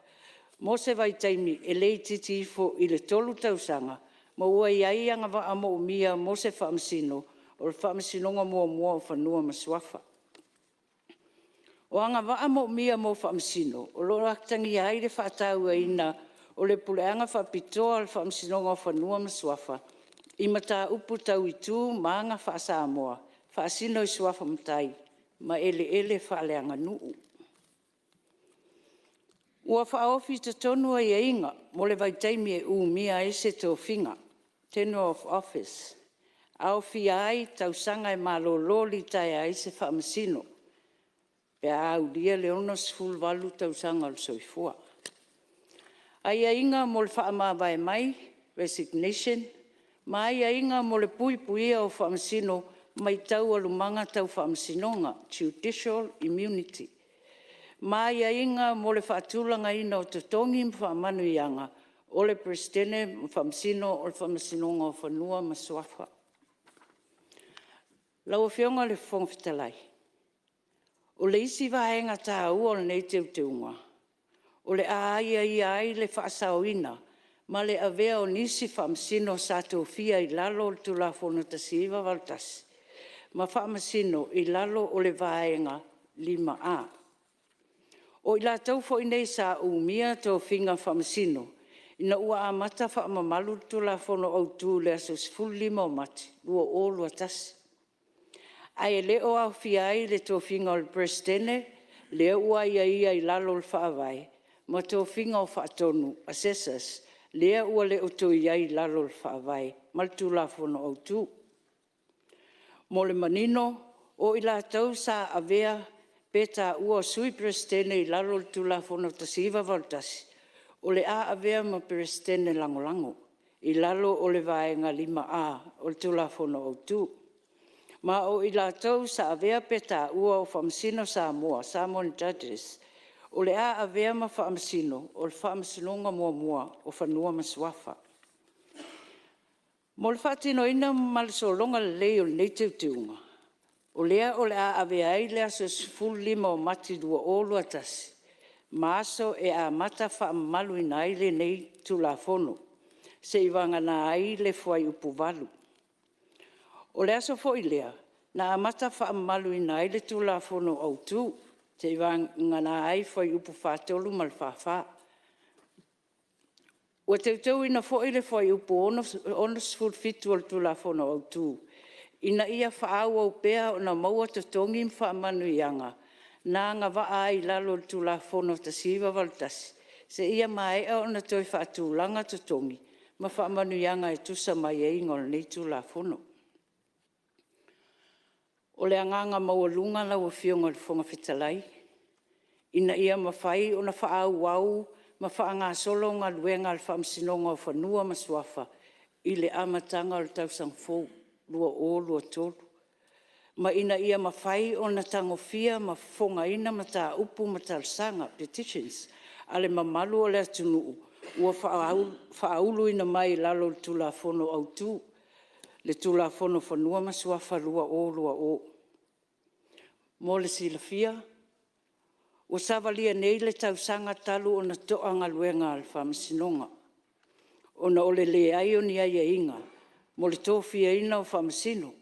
[SPEAKER 18] mo se vaitaimi e le itiiti ifo i le 3 tausaga, ma ua i ai agavaa manaomia mo se Faamasino o le Faamasinoga muamua o Fanua ma Suafa. O agavaa manaomia mo Faamasino, o lo o atagia ai le faatauaina o le puleaga faapitoa a le Faamasinoga o Fanua ma Suafa i mataupu tau i tu ma aga faa-Samoa, faasino i suafa matai ma eleele faaleaganuu. Ua faaofi i totonu aiaiga mo le vaitaimi e umia ai se tofiga, tenure of office, aofia ai tausaga e malolo litaea ai se Faamasino, pe a aulia le 68 tausaga o le soifua. Aiaiga mo le faamavae mai, resignation ma aiaiga mo le puipuia o Faamasino mai taualumaga tau Faamasinoga, judicial immunity. Ma aiaiga mo le faatulagaina o totogi ma faamanuiaga o le Peresetene ma Faamasino o le Faamasinoga o Fanua ma Suafa. Lau Afioga i le Fofoga Fetalai, o le isi vaega taua o lenei teuteuga, o le a aiaia ai le faasaoina ma le avea o nisi Faamasino sa tofia i lalo o le Tulafono 1981 ma Faamasino i lalo o le Vaega 5A. O i latou foi nei sa umia tofiga Faamasino ina ua amata faamamalu le Tulafono Autu i le aso 15 o Mati 2021, ae le o aofia ai le tofiga o le Peresetene lea ua aiaia i lalo o le Faavae, ma tofiga o Faatonu, Assessors, lea ua le o toe i ai i lalo o le Faavae ma le Tulafono Autu. Mo le manino, o i latou sa avea pe taua o Sui Peresetene i lalo o le Tulafono 1981, o le a avea ma Peresetene Lagolago i lalo o le Vaega 5A o le Tulafono Autu. Ma o i latou sa avea pe taua o Faamasino Samoa, Samoan Judges, o le a avea ma Faamasino o le Faamasinoga muamua o Fanua ma Suafa. Mo le faatinoina ma le sologa lelei o lenei teuteuga, o lea o le a avea ai le aso 15 o Mati 2021 ma aso e amata faamamaluina ai lenei Tulafono, seia vagana ai le Fuaiupu 8. O le aso foi lea na amata faamamaluina ai le Tulafono Autu, seia vagana ai Fuaiupu 43 ma le 44. Ua teuteuina foi le Fuaiupu 67 o le Tulafono Autu, ina ia faaauau pea ona maua totogi ma faamanuiaga. na agavaa ai i lalo o le Tulafono 1981, seia maea ona toe faatulaga totogi ma faamanuiaga e tusa ma aiaiga o lenei Tulafono. O le agaga maualuga lau Afioga i le Fofoga Fetalai, ina ia mafai ona faaauau ma faagasolo galuega a le Faamasinoga o Fanua ma Suafa i le amataga o le tausaga fou 2023, ma ina ia mafai ona tagofia ma fofogaina mataupu ma talosaga, petitions a le mamalu o le atunuu ua faauluina mai i lalo o le Tulafono Autu, le Tulafono o Fanua ma Suafa 2020. Mo le silafia, ua savalia nei le tausaga talu ona toa galuega a le Faamasinoga, ona o le leai o ni aiaiga mo le tofiaina o Faamasino,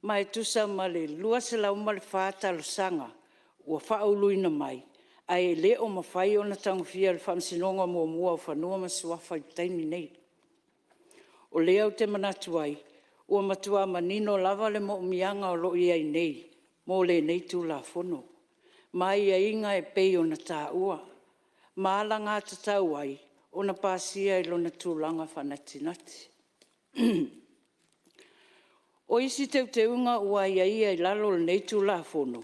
[SPEAKER 18] ma e tusa ma le 204 talosaga ua faauluina mai, ae le o mafai ona tagofia e le Faamasinoga muamua o Fanua ma Suafa i le taimi lenei. O lea ou te manatu ai, ua matua manino lava le moomiaga o lo o i ai nei mo lenei Tulafono, ma aiaiga e pei ona taua, ma alagatatau ai ona pasia i lona tulaga faanatinati. O isi teuteuga ua aiaia i lalo o lenei Tulafono,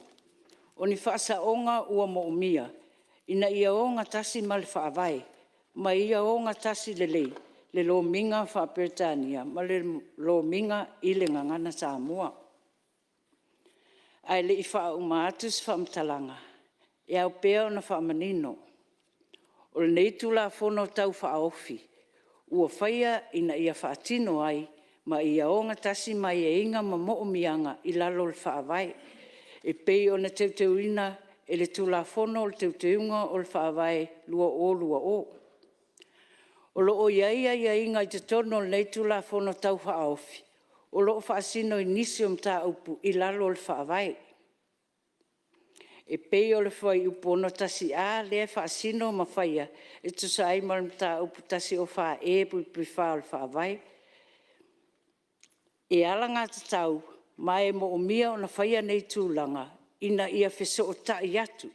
[SPEAKER 18] o ni faasaoga ua moomia ina ia ogatasi ma le Faavae, ma ia ogatasi lelei le Lomiga faa-Peretania ma le Lomiga i le Gagana Samoa. Ae le i faauma atu se faamatalaga, e ao pea ona faamanino, o lenei Tulafono Tau Faaofi, ua faia ina ia faatino ai ma ia ogatasi ma aiaiga ma moomiaga i lalo o le Faavae, e pei ona teuteuina e le Tulafono o le Teuteuga o le Faavae 2020. O lo o i ai aiaiga i totonu o lenei Tulafono Tau Faaofi, o lo o faasino i nisi o mataupu i lalo o le Faavae, e pei o le Fuaiupu 61A lea e faasino ma faia e tusa ai ma le Mataupu 104E(4) o le Faavae. E alagatatau ma e moomia ona faia nei tulaga, ina ia fesootai atu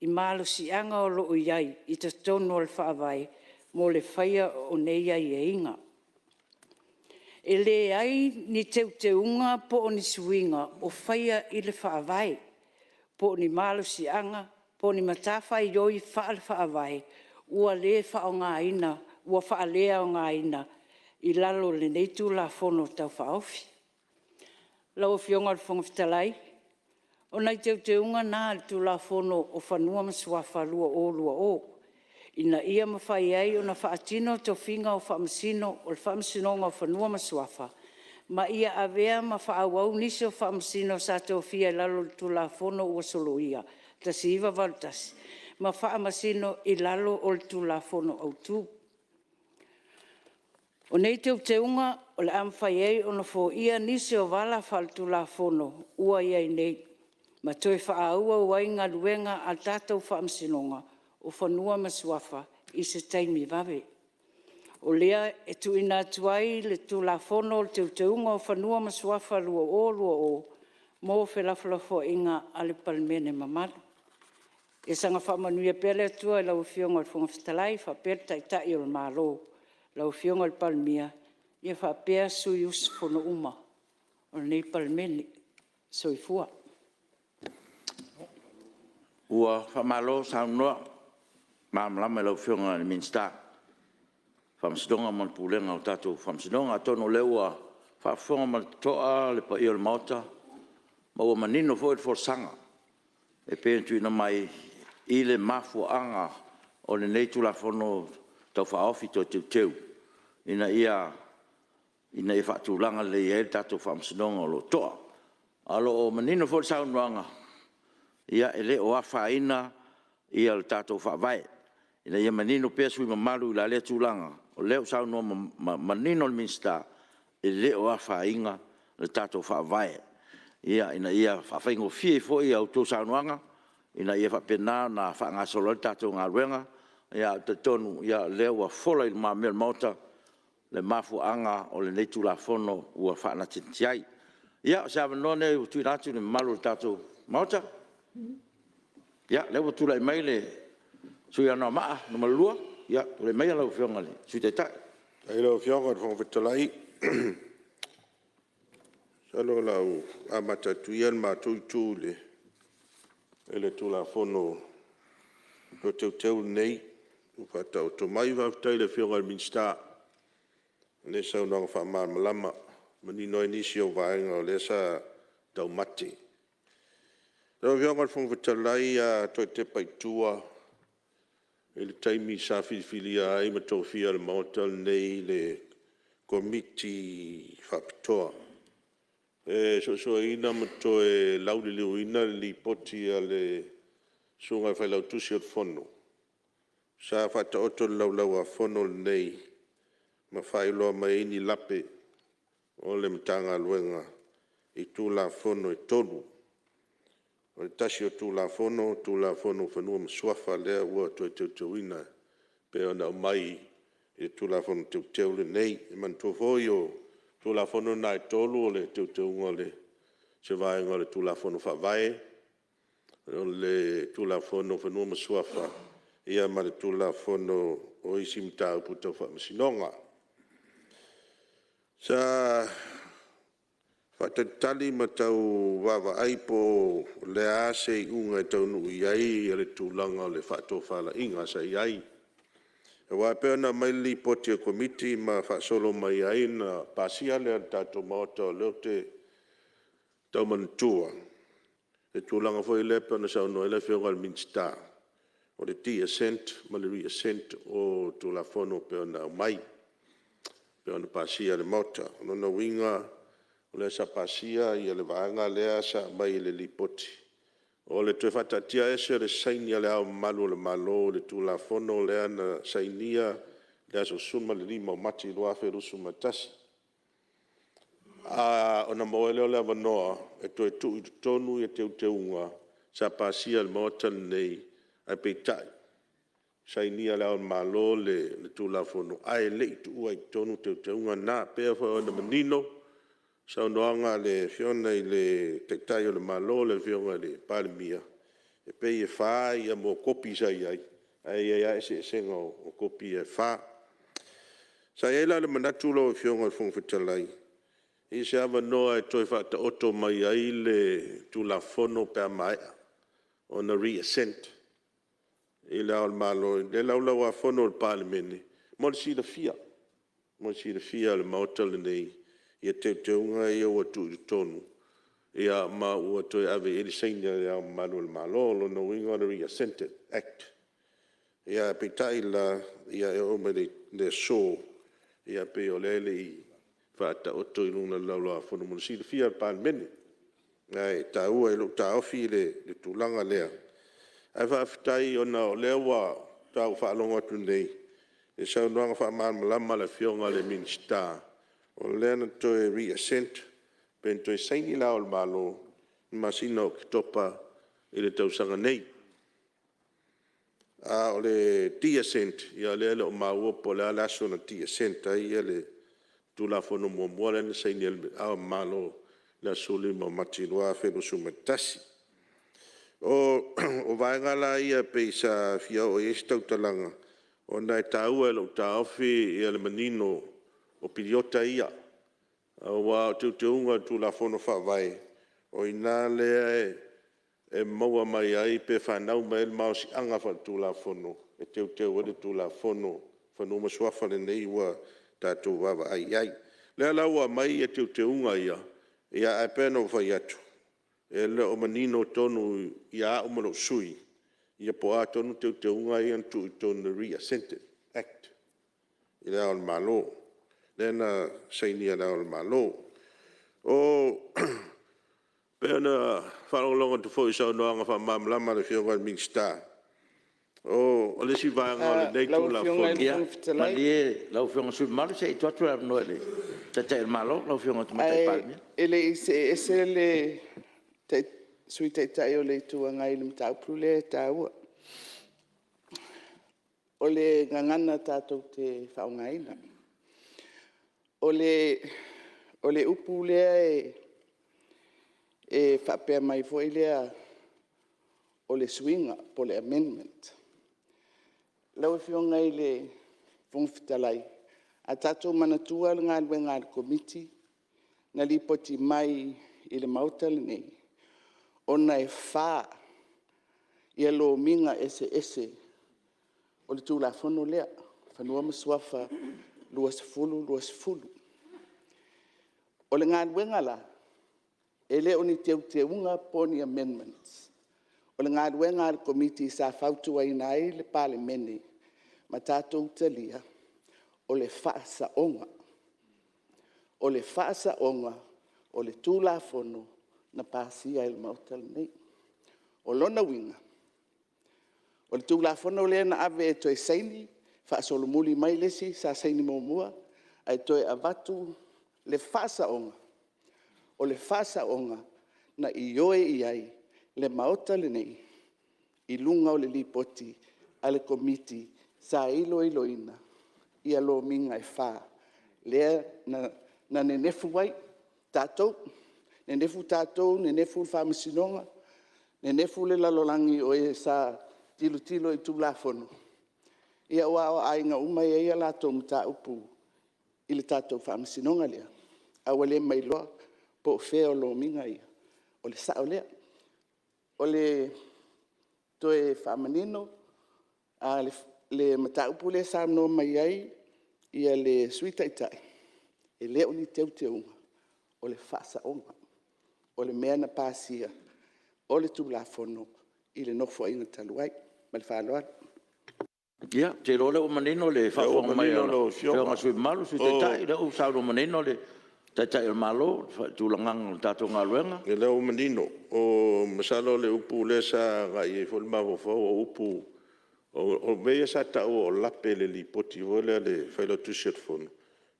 [SPEAKER 18] i malosiaga o lo o i ai i totonu o le Faavae mo le faia o nei aiaiga. E leai ni teuteuga po o ni suiga o faia i le Faavae, po o ni malosiaga po o ni matafaioi faale-Faavae ua faaleaogaina i lalo o lenei Tulafono Tau Faaofi. Lau Afioga i le Fofoga Fetalai, o nai teuteuga na o le Tulafono o Fanua ma Suafa 2020, ina ia mafai ai ona faatino tofiga o Faamasino o le Faamasinoga o Fanua ma Suafa, ma ia avea ma faaauau nisi o Faamasino sa tofia i lalo o le Tulafono ua soloia 1981, ma Faamasino i lalo o le Tulafono Autu. O nei teuteuga o le a mafai ai ona foia nisi o vala faaletulafono ua i ai nei, ma toe faaauau ai galuega a le tatou Faamasinoga o Fanua ma Suafa i se taimi vave. O lea e tuuina atu ai le Tulafono o Teuteuga o Fanua ma Suafa 2020 mo felafolafoaiga a le Palemene mamalu. Ia saga faamanuia pea le Atua i lau Afioga i le Fofoga Fetalai faapea le Taitai o le Malo, lau Afioga i le Palemia, faapea sui usufono uma o lenei Palemene. Soifua. Ua faamalo saunoa malamalama i lau Afioga i le Minisita o Faamasinoga ma le Pulega o tatou Faamasinoga. Atonu o lea ua faafofoga ma le totoa le paia o le Maota ma ua manino foi le folasaga e pei ona tuuina mai i le mafuaaga o lenei Tulafono Tau Faaofi Toe Teuteu, ina ia faatulaga lelei ai le tatou Faamasinoga o lo o toa. Ae o lo o manino foi le saunoaga, e le o afaina le tatou Faavae, ina ia manino pea sui usufono mamalu i la lea tulaga, o lea ua saunoa manino le Minisita, e le o afaina le tatou Faavae, ina ia faafaigofie ai foi a outou saunoaga, ina ia faapena ona faagasolo ai le tatou galuega. Ae ou te talitonu o lea ua fofola i lumamea o le Maota le mafuaaga o lenei Tulafono ua faanatinati ai. Ia, o se avanoa lenei ua tuuina atu i le mamalu o le tatou Maota.
[SPEAKER 1] Ia, o lea ua tulai mai le sui usufono mo Anoamaa 2. Ia, tulai maia lau Afioga i le Sui Taitai.
[SPEAKER 3] Faafetai i lau Afioga i le Fofoga Fetalai. Masalo o le a ou amata atu ia i le matou Itu i le Tulafono Toe Teuteu lenei ua faataoto mai. Faafetai i le Afioga i le Minisita i le saunoaga faamalamalama ua manino ai nisi o vaega o lea sa taumate. Lau Afioga i le Fofoga Fetalai a toe tepa i tua i le taimi sa filifilia ai ma tofia e le Maota lenei le Komiti Faapitoa e suesueina ma toe lauliliuina le Lipoti a le Susuga i le Failautusi o le Fono, sa faataoto i le Laulau-a-Fono lenei ma faailoa mai ai ni lape o le Matagaluega i Tulafono e 3. O le tasi o Tulafono o le Tulafono o Fanua ma Suafa lea ua toe teuteuina e pei ona aumai i le Tulafono Teuteu lenei. E manatua foi o Tulafono na e 3 o le Teuteuga o se vaega o le Tulafono Faavae, o le Tulafono o Fanua ma Suafa, ia ma le Tulafono o isi mataupu tau Faamasinoga. Sa faatalitali ma tau vaavaai po o le a se iuga e taunuu i ai le tulaga o le faatofalaiga sa i ai. Aua e pei ona aumai le Lipoti a le Komiti ma faasolo mai ai ona pasia lea e le tatou Maota, o lea ou te tau manatua le tulaga foi lea pei ona saunoa ai le Afioga i le Minisita, o le de-assent ma le re-assent o Tulafono e pei ona aumai, e pei ona pasia e le Maota. O lona uiga o lea sa pasia le vaega lea sa aumai i le Lipoti, o le toe faataatiaese o le saini a Le Ao Mamalu o le Malo i le Tulafono lea na sainia i le aso 15 o Mati 2021, ona maua ai lea o le avanoa e toe tuu i totonu teuteuga sa pasia e le Maota lenei, ae peitai, sainia e Le Ao o le Malo le Tulafono ae le i tuua i totonu teuteuga na. E pei foi ona manino saunoaga a le Afioga i le Taitai o le Malo le Afioga i le Palemia, e pei e 4 kopi sa i ai, ae i ai lava eseesega o kopi ia e 4. Sa i ai la le manatu lau Afioga i le Fofoga Fetalai, i se avanoa e toe faataoto mai ai le Tulafono pe a maea ona re-assent i Le Ao o le Malo i le Laulau-a-Fono a le Palemene mo le silafia e le Maota lenei teuteuga ia ua tuu i totonu ma ua toe ave i ai le saini a Le Ao Mamalu o le Malo. O lona uiga o le re-assented Act. Ae peitai la, e oo mai i le aso, e pei o lea e le i faataoto i luga o le Laulau-a-Fono mo le silafia e le Palemene. Ae taua i lou taofi le tulaga lea, ae faafetai ona o lea faatoa ou faalogo atu nei i le saunoaga faamalamalama a le Afioga i le Minisita, o lea na toe re-assent pe na toe saini Le Ao o le Malo i le masina o Oketopa i le tausaga nei. A o le de-assent, ia o lea e le o maua po o le a le aso na de-assent ai le Tulafono muamua lea na saini e Le Ao o le Malo i le aso 15 o Mati 2021. O vaega la ia pei sa fia oo i ai se tautalaga, ona e taua i lou taofi le manino o piriota ia, aua o teuteuga o le Tulafono Faavae, o i ina lea e maua mai ai pe fanau mai ai le malosiaga faaletulafono e teuteu ai le Tulafono o Fanua ma Suafa lenei ua tatou vaavaai i ai. O lea la ua aumai teuteuga ia, ae pei ona ou fai atu, e le o manino tonu ia au ma lou sui usufono po o a tonu teuteuga ia na tuu i totonu o le re-assented Act i Le Ao o le Malo, lea na sainia e Le Ao o le Malo. E pei ona faalogologo atu foi i saunoaga faamalamalama a le Afioga i le Minisita, o le isi vaega o lenei
[SPEAKER 18] Lau Afioga i
[SPEAKER 3] Tulafono...
[SPEAKER 18] le Fofoga Fetalai...
[SPEAKER 1] Ia, malie lau Afioga i le sui usufono mamalu, se i tuu atu le avanoa i le Taitai o le Malo, lau Afioga i le Tamaitai Palemia.
[SPEAKER 11] Ae le i see ese le Sui Taitai o le Itu Agai i le mataupu lea e taua, o le gagana tatou te faaaogaina. O le upu lea e faapea mai foi lea, o le suiga po o le amendment. Lau Afioga i le Fofoga Fetalai, a tatou manatua le galuega a le Komiti na lipoti mai i le Maota lenei, ona e 4 lomiga eseese o le Tulafono lea o Fanua ma Suafa 2020. O le galuega la, e le o ni teuteuga po o ni amendments, o le galuega a le Komiti sa fautuaina ai le Palemene ma tatou talia, o le faasaoga. O le faasaoga o le Tulafono na pasia e le Maota lenei. O lona uiga, o le Tulafono lea na ave e toe saini, faasolomuli mai le isi sa saini muamua ae toe avatu le faasaoga, o le faasaoga na ioe i ai le Maota lenei i luga o le Lipoti a le Komiti sa iloiloina lomiga e 4, lea na nenefu ai tatou, nenefu tatou, nenefu le Faamasinoga, nenefu le lalolagi o e sa tilotilo i Tulafono, aua o aiga uma e i ai a latou mataupu i le tatou Faamasinoga lea, a ua le ma iloa po o fea o lomiga ia. O le sao lea. O le toe faamanino, le mataupu lea e saunoa mai ai le Sui Taitai, e le o ni teuteuga, o le faasaoga o le mea na pasia o le Tulafono i le Nofoaiga talu ai. Ma le faaaloalo. Ia, ou te iloa o lea ua manino le faafofoga mai a lau Afioga i le sui usufono mamalu, le Sui Taitai, o lea ua saunoa manino le Taitai o le Malo i le faatulagaga o le tatou galuega. Ia o lea ua manino. Masalo o le upu lea sa agai i ai foi le mafaufau o upu, o mea ia sa taua o lape i le lipoti foi lea a le Failautusi o le Fono,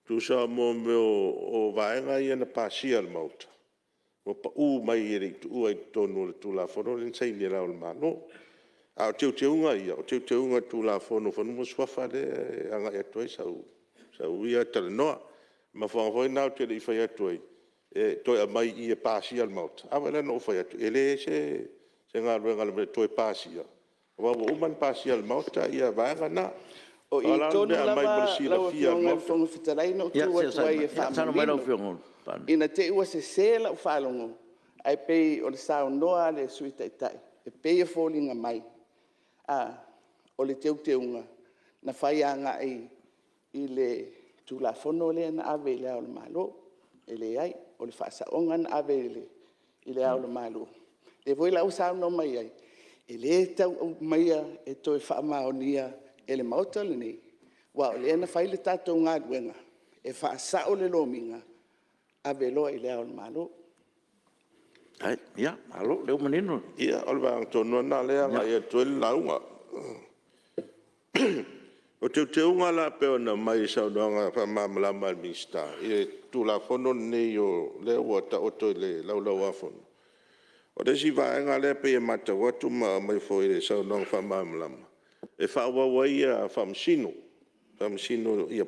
[SPEAKER 11] tusa o mea o vaega ia na pasia e le Maota, ua pau mai e le i tuua i totonu o le Tulafono lea na saini e Le Ao o le Malo. A o teuteuga ia, o teuteuga o le Tulafono o Fanua ma Suafa lea e agai atu ai sau ia talanoa. O le mafuaaga foi lena ou te le i fai atu ai e toe aumai i i e pasia e le Maota, a lea na ou fai atu, e leai se galuega e toe pasia, aua ua uma ona pasia e le Maota vaega na. O i tonu lava lau Afioga i le Fofoga Fetalai na ou tu atu ai e faamanino, ina ne i te i ua sese lau faalogo, ae pei o le saunoa a le Sui Taitai e pei e foliga mai o le teuteuga na fai agai i le Tulafono lea na ave i Le Ao o le Malo. E leai, o le faasaoga na ave i Le Ao o le Malo, lea foi la ua saunoa mai ai, e le tau aumaia e toe faamaonia e le Maota lenei, aua o lea na fai le tatou galuega e faasao le lomiga, ave loa i Le Ao o le Malo.
[SPEAKER 1] Faafetai. Malo o lea ua manino.
[SPEAKER 3] Ia, o le vaega tonu lava lena o lea e agai atu ai le lauga. O teuteuga la pei ona aumai i le saunoaga faamalamalama a le Minisita i le Tulafono lenei o lea ua taoto i le Laulau-a-Fono, o le isi vaega lea e pei e matau atu ma aumai foi i le saunoaga faamalamalama, e faaauau ai Faamasino,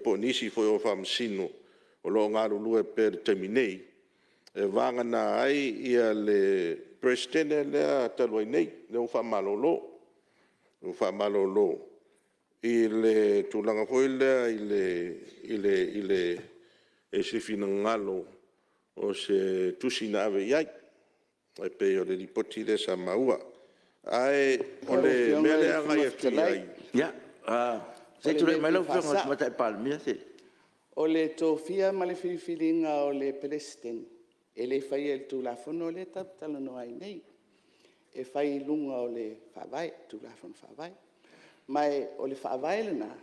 [SPEAKER 3] po o nisi foi o Faamasino o lo o galulue pea i le taimi nei, e vagana ai le Peresetene lea talu ai nei, lea ua faamalolo, ua faamalolo i le tulaga foi lea i se finagalo o se tusi na ave i ai, e pei o le lipoti lea sa maua. Ae o
[SPEAKER 11] Lau
[SPEAKER 3] le
[SPEAKER 11] Afioga
[SPEAKER 3] mea
[SPEAKER 11] i
[SPEAKER 3] lea e
[SPEAKER 11] le
[SPEAKER 3] agai
[SPEAKER 11] Fofoga
[SPEAKER 3] atu i
[SPEAKER 11] Fetalai,
[SPEAKER 3] ai…
[SPEAKER 1] Ia, se i
[SPEAKER 11] o le
[SPEAKER 1] tulai
[SPEAKER 11] mea
[SPEAKER 1] mai
[SPEAKER 11] e
[SPEAKER 1] lau
[SPEAKER 11] fia
[SPEAKER 1] Afioga i le
[SPEAKER 11] faasao,
[SPEAKER 1] Tamaitai Palemia.
[SPEAKER 11] O le tofia ma le filifiliga o le Peresetene, e le faia i le Tulafono lea tatou te talanoa ai nei, e fai i luga o le Faavae, Tulafono Faavae. Ma o le Faavae lena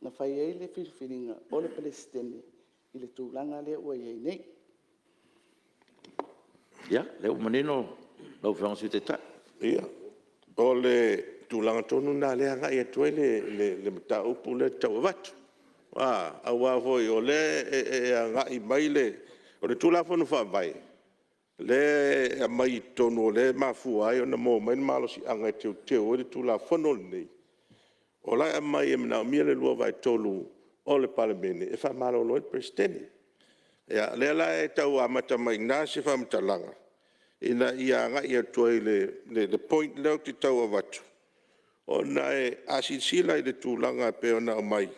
[SPEAKER 11] na fai ai le filifiliga o le Peresetene i le tulaga lea ua i ai nei.
[SPEAKER 1] Ia, o lea ua manino lau Afioga i le Sui Taitai.
[SPEAKER 3] Ia, o le tulaga tonu lena o lea e agai atu ai le mataupu lea e tau avatu, aua foi o lea e agai mai le… O le Tulafono Faavae, lea e aumai i totonu o lea e mafua ai ona maua mai le malosiaga e teuteu ai le Tulafono lenei, o la e aumai e manaomia le 2/3 o le Palemene e faamalolo ai le Peresetene. Ia, o lea la e tau amata mai i ina se faamatalaga, ina ia agai atu ai i le point lea ou te tau avatu, ona a silasila i le tulaga e pei ona aumai,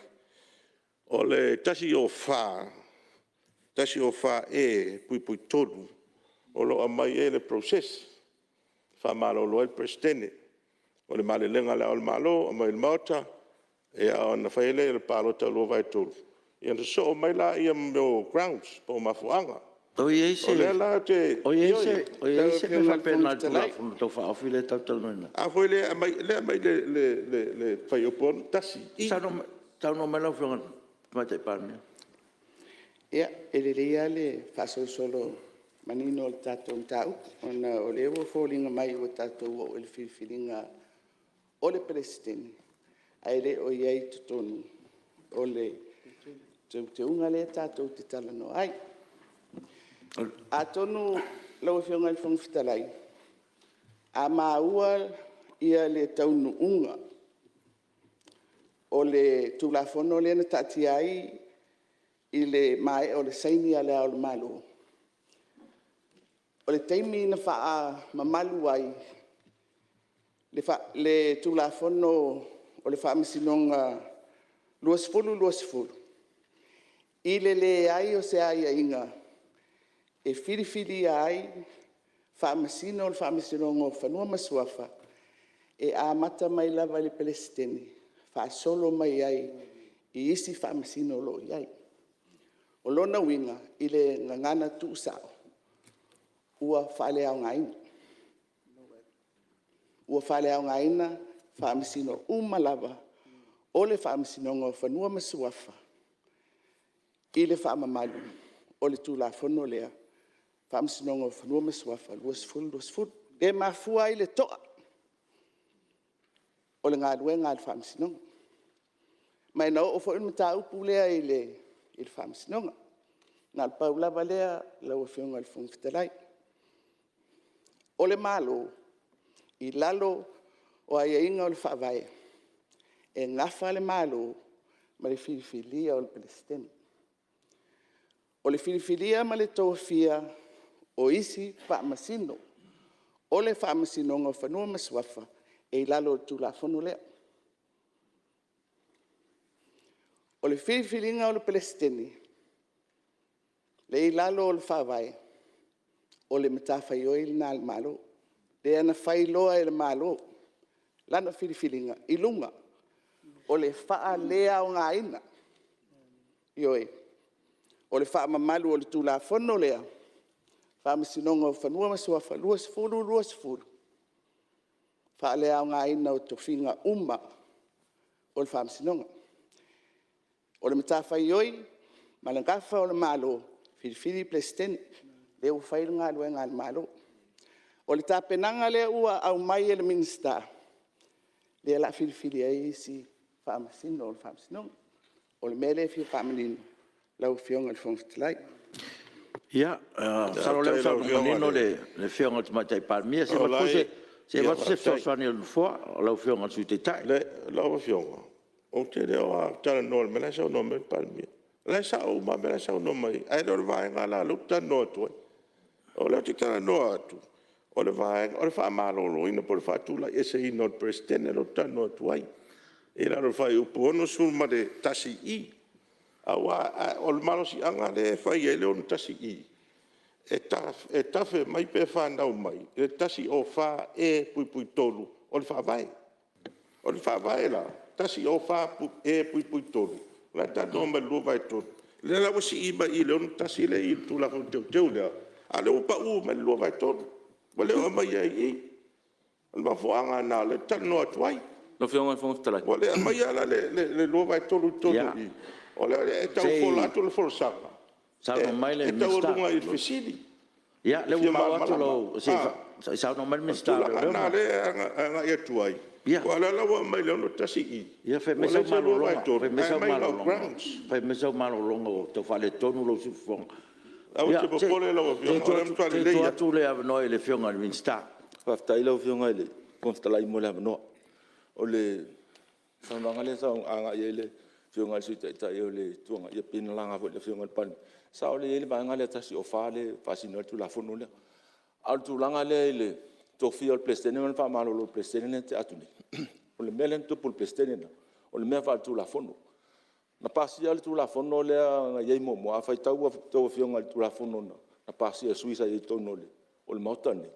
[SPEAKER 3] o le 104E(3) o lo o aumai ai le process e faamalolo ai le Peresetene. O le malelega a Le Ao o le Malo, aumai i le Maota, ona fai ai lea o le palota 2/3, ona sosoo mai lea ma mea o grounds po o mafuaaga.
[SPEAKER 1] O i ai
[SPEAKER 3] O lea la ou te…
[SPEAKER 1] se mea faapena i le Tulafono Tau Faaofi lea tatou te talanoaina nei?
[SPEAKER 3] A foi lea e aumai i le fuaiupu 61I.
[SPEAKER 1] Saunoa mai lau Afioga i le Tamaitai Palemia.
[SPEAKER 11] Ia, e lelei lava le faasolosolo manino o le tatou mataupu, ona o lea ua foliga mai ua tatou oo i le filifiliga o le Peresetene, ae le o i ai i totonu o le teuteuga lea tatou te talanoa ai. Atonu lau Afioga i le Fofoga Fetalai, a maua le taunuuga o le Tulafono lea na taatia ai i le maea o le saini a Le Ao o le Malo, o le taimi na faamamalu ai le Tulafono o le Faamasinoga 2020, i le leai o se aiaiga e filifilia ai Faamasino o le Faamasinoga o Fanua ma Suafa, e amata mai lava i le Peresetene faasolo mai ai i isi Faamasino o lo o i ai. O lona uiga i le gagana tuusao, ua faaleaogaina. Ua faaleaogaina Faamasino uma lava o le Faamasinoga o Fanua ma Suafa i le faamamalu o le Tulafono lea, Faamasinoga o Fanua ma Suafa 2020. E mafua ai le to'a o le galuega a le Faamasinoga. Ma na oo foi le mataupu lea i le Faamasinoga. Na o le pau lava lea lau Afioga i le Fofoga Fetalai. O le Malo i lalo o aiaiga o le Faavae, e nafa le Malo ma le filifilia o le Peresetene. O le filifilia ma le tofia o isi Faamasino o le Faamasinoga o Fanua ma Suafa, e i lalo o le Tulafono lea. O le filifiliga o le Peresetene, lea e i lalo o le Faavae, o le matafaioi lena a le Malo, lea na fai loa e le Malo lana filifiliga i luga o le faaleaogaina, ioe, o le faamamalu o le Tulafono lea, Faamasinoga o Fanua ma Suafa 2020, faaleaogaina o tofiga uma o le Faamasinoga. O le matafaioi ma le nafa o le Malo, filifili le Peresetene, lea ua fai le galuega a le Malo. O le tapenaga lea ua aumai e le Minisita, lea o le a filifili ai isi Faamasino o le Faamasinoga. O le mea lea e fia faamanino lau Afioga i le Fofoga Fetalai.
[SPEAKER 1] Ia, masalo o lea ua saunoa manino le Afioga i le Tamaitai Palemia. Se i avatu se fesoasoani a le Nofoa, lau Afioga i le Sui Taitai.
[SPEAKER 3] Lau Afioga, ou te le o talanoa i le mea la e saunoa mai ai le Palemia. O la e sao uma lava mea la e saunoa mai ai, ae le o le vaega lea o lea ou te talanoa atu ai. O lea ou te talanoa atu, o le vaega o le faamaloloina po o le faatulaieseina o le Peresetene lea ou te talanoa atu ai i lalo o le Fuaiupu 61I. Aua o le malosiaga lea e fai ai le 61I, e tafe mai pe fanau mai i le 104E(3) o le Faavae. O le Faavae la 104E(3), la e talanoa mai i le 2/3, lea la ua sii mai i le 61 lea e i i le Tulafono Teuteu lea, a o lea ua pau mai le 2/3, ua le o aumaia i i. O le mafuaaga lena o lea ou te talanoa atu ai.
[SPEAKER 7] Lau Afioga i le Fofoga Fetalai…
[SPEAKER 3] Ua le aumaia la le 2/3 i totonu i i, o lea e tau fola atu le folasaga, e taualuga i le fesili e fia malamalama.
[SPEAKER 1] Se i saunoa mai le
[SPEAKER 3] O le
[SPEAKER 1] Minisita o
[SPEAKER 3] tulaga
[SPEAKER 1] Leoleo.
[SPEAKER 3] lena o lea e agai atu ai, aua o lea la ua aumai i le 61I,
[SPEAKER 1] Ia fai
[SPEAKER 3] ua leai se 2/3 ae aumai na o grounds.
[SPEAKER 1] Fai mai sau malologa ua tau faaletonu lou siufofoga.
[SPEAKER 3] Aua e te popole lau Afioga o lea e matua
[SPEAKER 1] Se i
[SPEAKER 3] lelei
[SPEAKER 1] tuu
[SPEAKER 3] lava.
[SPEAKER 1] atu le avanoa i le Afioga i le Minisita.
[SPEAKER 12] Faafetai lau Afioga i le Fofoga Fetalai mo le avanoa. O le saunoaga lea e agai i ai le Afioga i le Sui Taitai o le Itu Agai, ia pei na laga foi e le Afioga i le Palemia, e sao lelei e i ai le Vaega lea e 104 lea e faasino ai le Tulafono lea. A o le tulaga lea i le tofia o le Peresetene ma le faamalolo o le Peresetene lea na tea atu nei, o le mea lea na tupu i le Peresetene lena, o le mea faaletulafono. Na pasia le Tulafono lea na i ai muamua, a faitau a outou Afioga i le Tulafono na pasia e sui usufono sa i ai i totonu o le Maota lenei,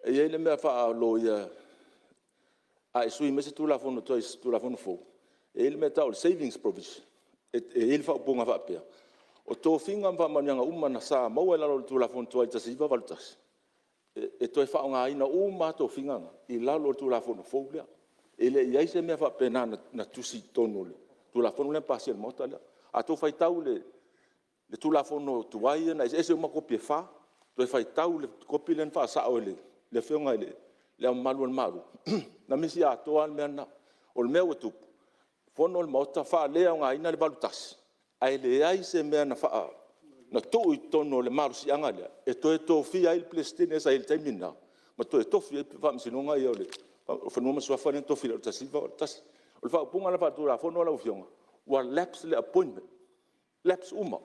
[SPEAKER 12] e i ai le mea faa-loia, a e sui mai se Tulafono tuai i se Tulafono fou, e i ai le mea e tau o le savings provision. E i ai le faaupuga e faapea, o tofiga ma faamanuiaga uma sa maua i lalo o le Tulafono tuai 1981, e toe faaaogaina uma lava tofiga na i lalo o le Tulafono fou lea. E le i i ai se mea faapena na tusi i totonu o le Tulafono lea na pasia e le Maota lea. A outou faitau i le Tulafono tuai ia na eseese uma kopi e 4, toe faitau i le kopi lea na faasao e le Afioga i Le Ao Mamalu o le Malo, na misi atoa lava le mea lena. O le mea ua tupu, fono le Maota faaleaogaina le 81, ae leai se mea na tuu i totonu o le malosiaga lea e toe tofia ai le Peresetene sa i ai i le taimi lena ma toe tofi ai le Faamasinoga lea o Fanua ma Suafa lea na tofi i lalo i le 1981. O le faaupuga la faaletulafono lau Afioga, ua lapse le appointment, lapse uma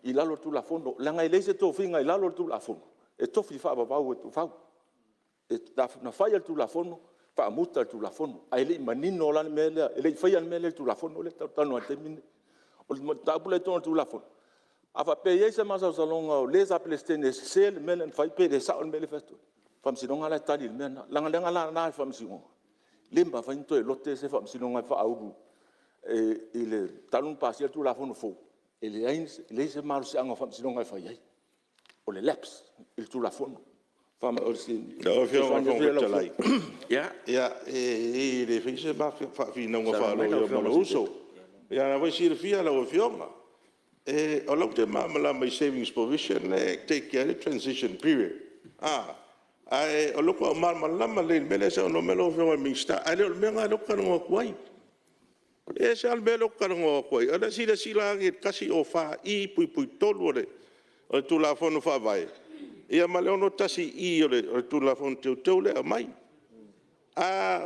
[SPEAKER 12] i lalo o le Tulafono leaga e leai se tofiga i lalo o le Tulafono e tofi faavavau ai e tuufau. Na fai lava e le Tulafono faamuta le Tulafono, ae le i manino la le mea lea, e le i faia le mea lea i le Tulafono lea tatou te talanoa ai i le taimi lenei. O le mataupu la i totonu o le Tulafono, a faapea e i ai se masalosaloga o le sa Peresetene e sese le mea lea na fai pe le sao le mea lea e fai atu ai, o le Faamasinoga la e tali i le mea lena. Leaga la o le Faamasinoga, e le mafai ona toe lote se Faamasinoga e faaulu talu ona pasia le Tulafono fou, e leai se malosiaga o Faamasinoga e fai ai, o le lapse i le Tulafono. O si
[SPEAKER 3] Lau Afioga i
[SPEAKER 12] fesoasoani
[SPEAKER 3] le
[SPEAKER 12] atu lea
[SPEAKER 3] Fofoga
[SPEAKER 12] lau Afioga.
[SPEAKER 3] Fetalai, ia, e leai e le faia se ma faafinauga faa-loia ma lou uso. Ia o lena foi e silafia lau Afioga, o lea ou te malamalama i savings provision lea e take ai le transition period, ae o lea ua ou malamalama lelei i le mea lea e saunoa mai ai lau Afioga i le Minisita, ae le o le mea lena lea ou te talanoa atu ai. E ese lava le mea lea ou te talanoa atu ai, o le silasila ane i le 104I(3) o le Tulafono Faavae ma le 61I o le Tulafono Teuteu lea e aumai.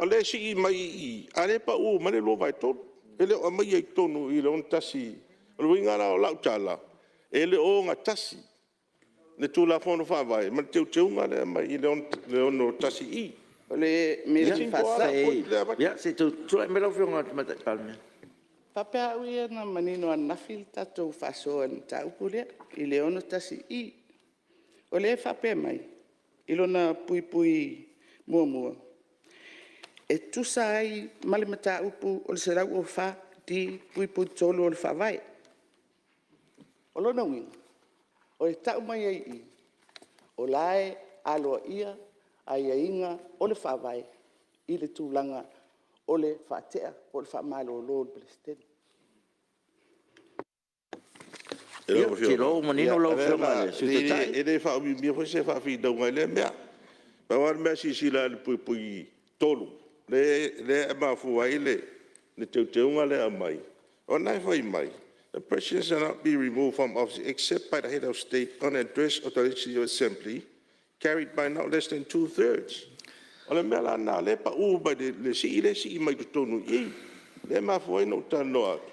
[SPEAKER 3] O lea e sii mai i i, a o lea e pau mai le 2/3, e le o aumaia i totonu i i le 61. O le uiga la o lau tala, e le o ogatasi le Tulafono Faavae ma le teuteuga lea e aumai i le 61I.
[SPEAKER 11] O le mea e fia faasao.
[SPEAKER 1] Ia, se i tulai mai lau Afioga i le Tamaitai Palemia.
[SPEAKER 11] E faapea au ia na manino ananafi le tatou faasoa i le mataupu lea i le 61I. O lea e faapea mai i lona (1), “E tusa ai ma le mataupu 104 D(3) o le Faavae”. O lona uiga, e tau mai ai i i, o la e aloaia aiaiga o le Faavae i le tulaga o le faatea po o le faamalolo o le Peresetene.
[SPEAKER 3] E le faaumiumia foi se faafinauga i lea mea. Pau lava le mea silasila i le (3) lea e mafua ai le teuteuga lea e aumai, o lena e fai mai, the President shall not be removed from office except by the Head of State on address of the Legislative Assembly carried by not less than 2/3. O le mea la lena o lea e pau mai i le sii lea e sii mai i totonu i i, lea e mafua ai ona ou talanoa atu.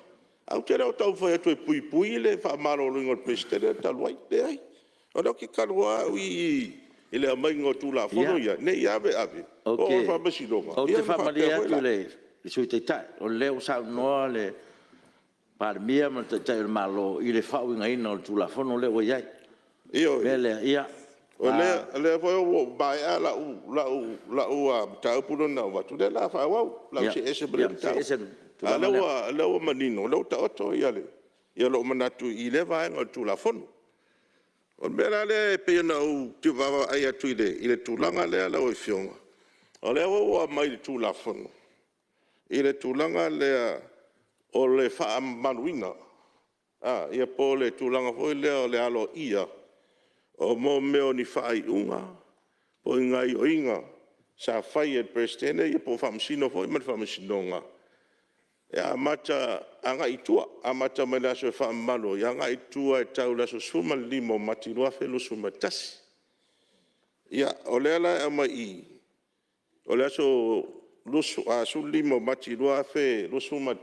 [SPEAKER 3] Ae ou te le o taumafai atu e puipui le faamaloloina o le Peresetene talu ai, leai. O lea ou te talanoa au i i i le aumaiga o Tulafono ia, ne i ave ave oo i le Faamasinoga,
[SPEAKER 1] Ou
[SPEAKER 3] ia
[SPEAKER 1] te
[SPEAKER 3] ona
[SPEAKER 1] faamalie
[SPEAKER 3] faapea foi
[SPEAKER 1] atu i
[SPEAKER 3] lea…
[SPEAKER 1] le Sui Taitai, o lea ua saunoa le Palemia ma le Taitai o le Malo i le faauigaina o le Tulafono lea ua i ai. O le
[SPEAKER 3] Ioe.
[SPEAKER 1] mea lea, ia…
[SPEAKER 3] O lea foi ua maea lau mataupu lea na avatu, o lea o le a faaauau, o le a ou see ese ma lea
[SPEAKER 1] see ese
[SPEAKER 3] mataupu.
[SPEAKER 1] ma le
[SPEAKER 3] A o lea ua manino, o lea ua taoto lou manatu i lea vaega o le Tulafono. O le mea la lea e pei ona ou vaavaai atu i le tulaga lea lau Afioga, o lea ua aumai i le Tulafono i le tulaga lea o le faamamaluina, po o le tulaga foi lea o le aloaia o mea o ni faaiuga po o ni gaoioiga sa faia e le Peresetene po o Faamasino foi ma le Faamasinoga e amata agai i tua, amata mai le aso e faamamalu ai agai i tua e tau i le aso 15 o Mati 2021. Ia, o lea la e aumai i i, o le aso 15 o Mati 2021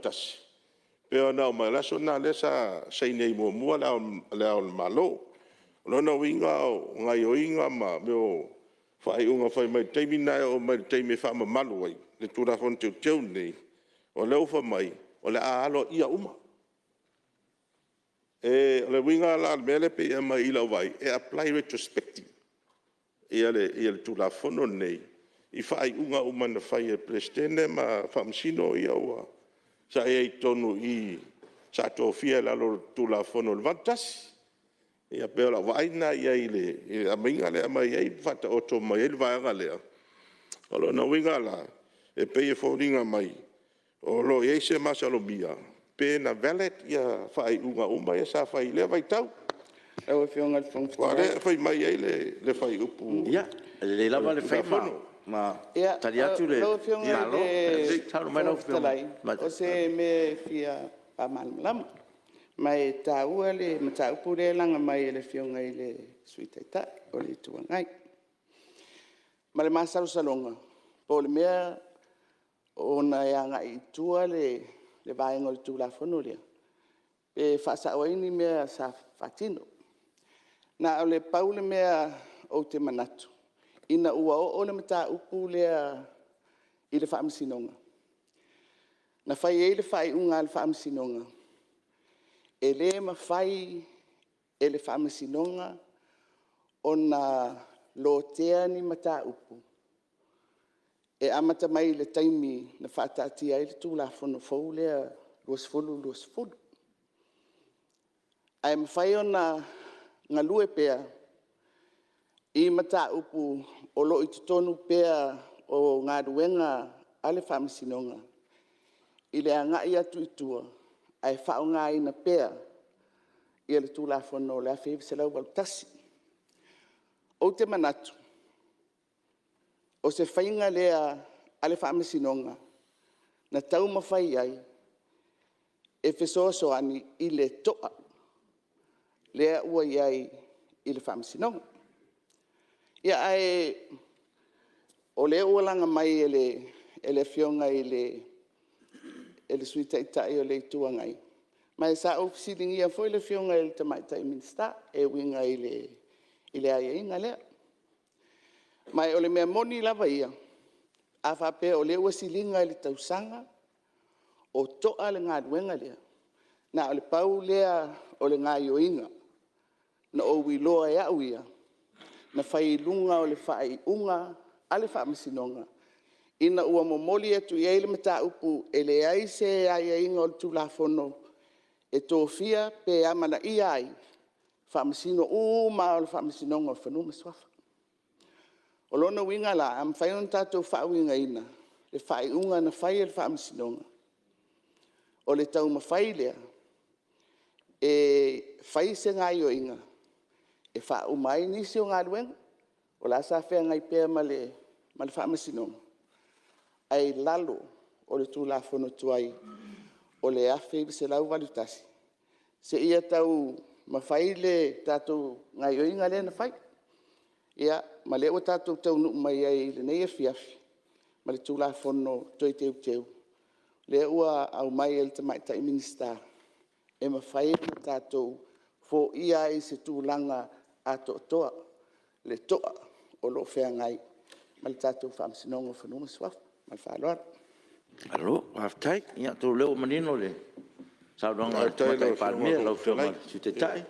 [SPEAKER 3] pei ona aumai, o le aso lena o lea sa saini ai muamua Le Ao o le Malo. O lona uiga o gaoioiga ma mea o faaiuga fai mai le taimi lena e oo mai i le taimi e faamamalu ai le Tulafono Teuteu lenei, o lea ua fai mai o le a aloaia uma. O le uiga la o le mea lea e pei e aumai i i i lau vaai, e apply retrospective le Tulafono lenei i faaiuga uma na fai e le Peresetene ma Faamasino ia sa i ai i totonu i i sa tofia i lalo o le Tulafono i le 1981. Ia pei o lau vaai lena i ai i le aumaiga lea e aumai ai ma faataoto mai ai le vaega lea. O lona uiga la, e pei e foliga mai o lo o i ai se masalomia pe na valid faaiuga uma ia sa fai i lea vaitau.
[SPEAKER 11] Lau Afioga i le Fofoga
[SPEAKER 3] Aua o
[SPEAKER 11] Fetalai…
[SPEAKER 3] lea e fai mai ai le fuaiupu o le
[SPEAKER 1] Ia, e lelei lava le fai ma tali atu le
[SPEAKER 11] Lau Afioga
[SPEAKER 1] Malo.
[SPEAKER 11] i le
[SPEAKER 1] Saunoa mai lau
[SPEAKER 11] Fofoga
[SPEAKER 1] Afioga i
[SPEAKER 11] Fetalai,
[SPEAKER 1] le Tamaitai
[SPEAKER 11] o se mea e fia faamalamalama, ma e taua le mataupu lea e laga mai e le Afioga i le Sui Taitai o le Itu Agai. Ma le masalosaloga po o le mea ona e agai i tua le vaega o le Tulafono lea pe faasao ai ni mea sa faatino. Na o le pau le mea ou te manatu, ina ua oo le mataupu lea i le Faamasinoga, na fai ai le faaiuga a le Faamasinoga, e le mafai e le Faamasinoga ona lotea ni mataupu e amata mai i le taimi na faataatia ai le Tulafono fou lea 2020. Ae mafai ona galue pea i mataupu o lo o i totonu pea o galuega a le Faamasinoga i le agai atu i tua, ae faaaogaina pea le Tulafono o le 1981. Ou te manatu, o se faiga lea a le Faamasinoga na taumafai ai e fesoasoani i le to'a lea ua i ai i le Faamasinoga. Ia ae o lea ua laga mai e le Afioga i le Sui Taitai o le Itu Agai, ma sa ou fesiligia foi le Afioga i le Tamaitai Minisita e uiga i le aiaiga lea. Ma o le mea moni lava ia, a faapea o lea ua siliga i le tausaga o to'a le galuega lea, na o le pau lea o le gaoioiga na ou iloa e au ia, na fai i luga o le faaiuga a le Faamasinoga, ina ua momoli atu i ai le mataupu e leai se aiaiga o le Tulafono e tofia pe amanaia ai Faamasino uma lava o le Faamasinoga o Fanua ma Suafa. O lona uiga la, a mafai ona tatou faauigaina le faaiuga na fai e le Faamasinoga, o le taumafai lea e fai se gaoioiga e faauma ai nisi o galuega, o la e sa feagai pea ma le Faamasinoga, ae i lalo o le Tulafono tuai o le 1981, seia taumafai le tatou gaoioiga lea na fai. Ia, ma o lea ua tatou taunuu mai ai i lenei afiafi ma le Tulafono Toe Teuteu lea ua aumai e le Tamaitai Minisita e mafai ona tatou foia ai i se tulaga atoatoa le to'a o lo o feagai ma le tatou Faamasinoga o Fanua ma Suafa. Ma le faaaloalo.
[SPEAKER 1] Malo faafetai. Ia atonu o lea ua manino le saunoaga a le
[SPEAKER 3] Faafetai i
[SPEAKER 1] Tamaitai
[SPEAKER 3] lau Afioga
[SPEAKER 1] Palemia
[SPEAKER 3] i le
[SPEAKER 1] lau
[SPEAKER 3] Fofoga
[SPEAKER 1] Afioga i
[SPEAKER 3] Fetalai.
[SPEAKER 1] le Sui Taitai.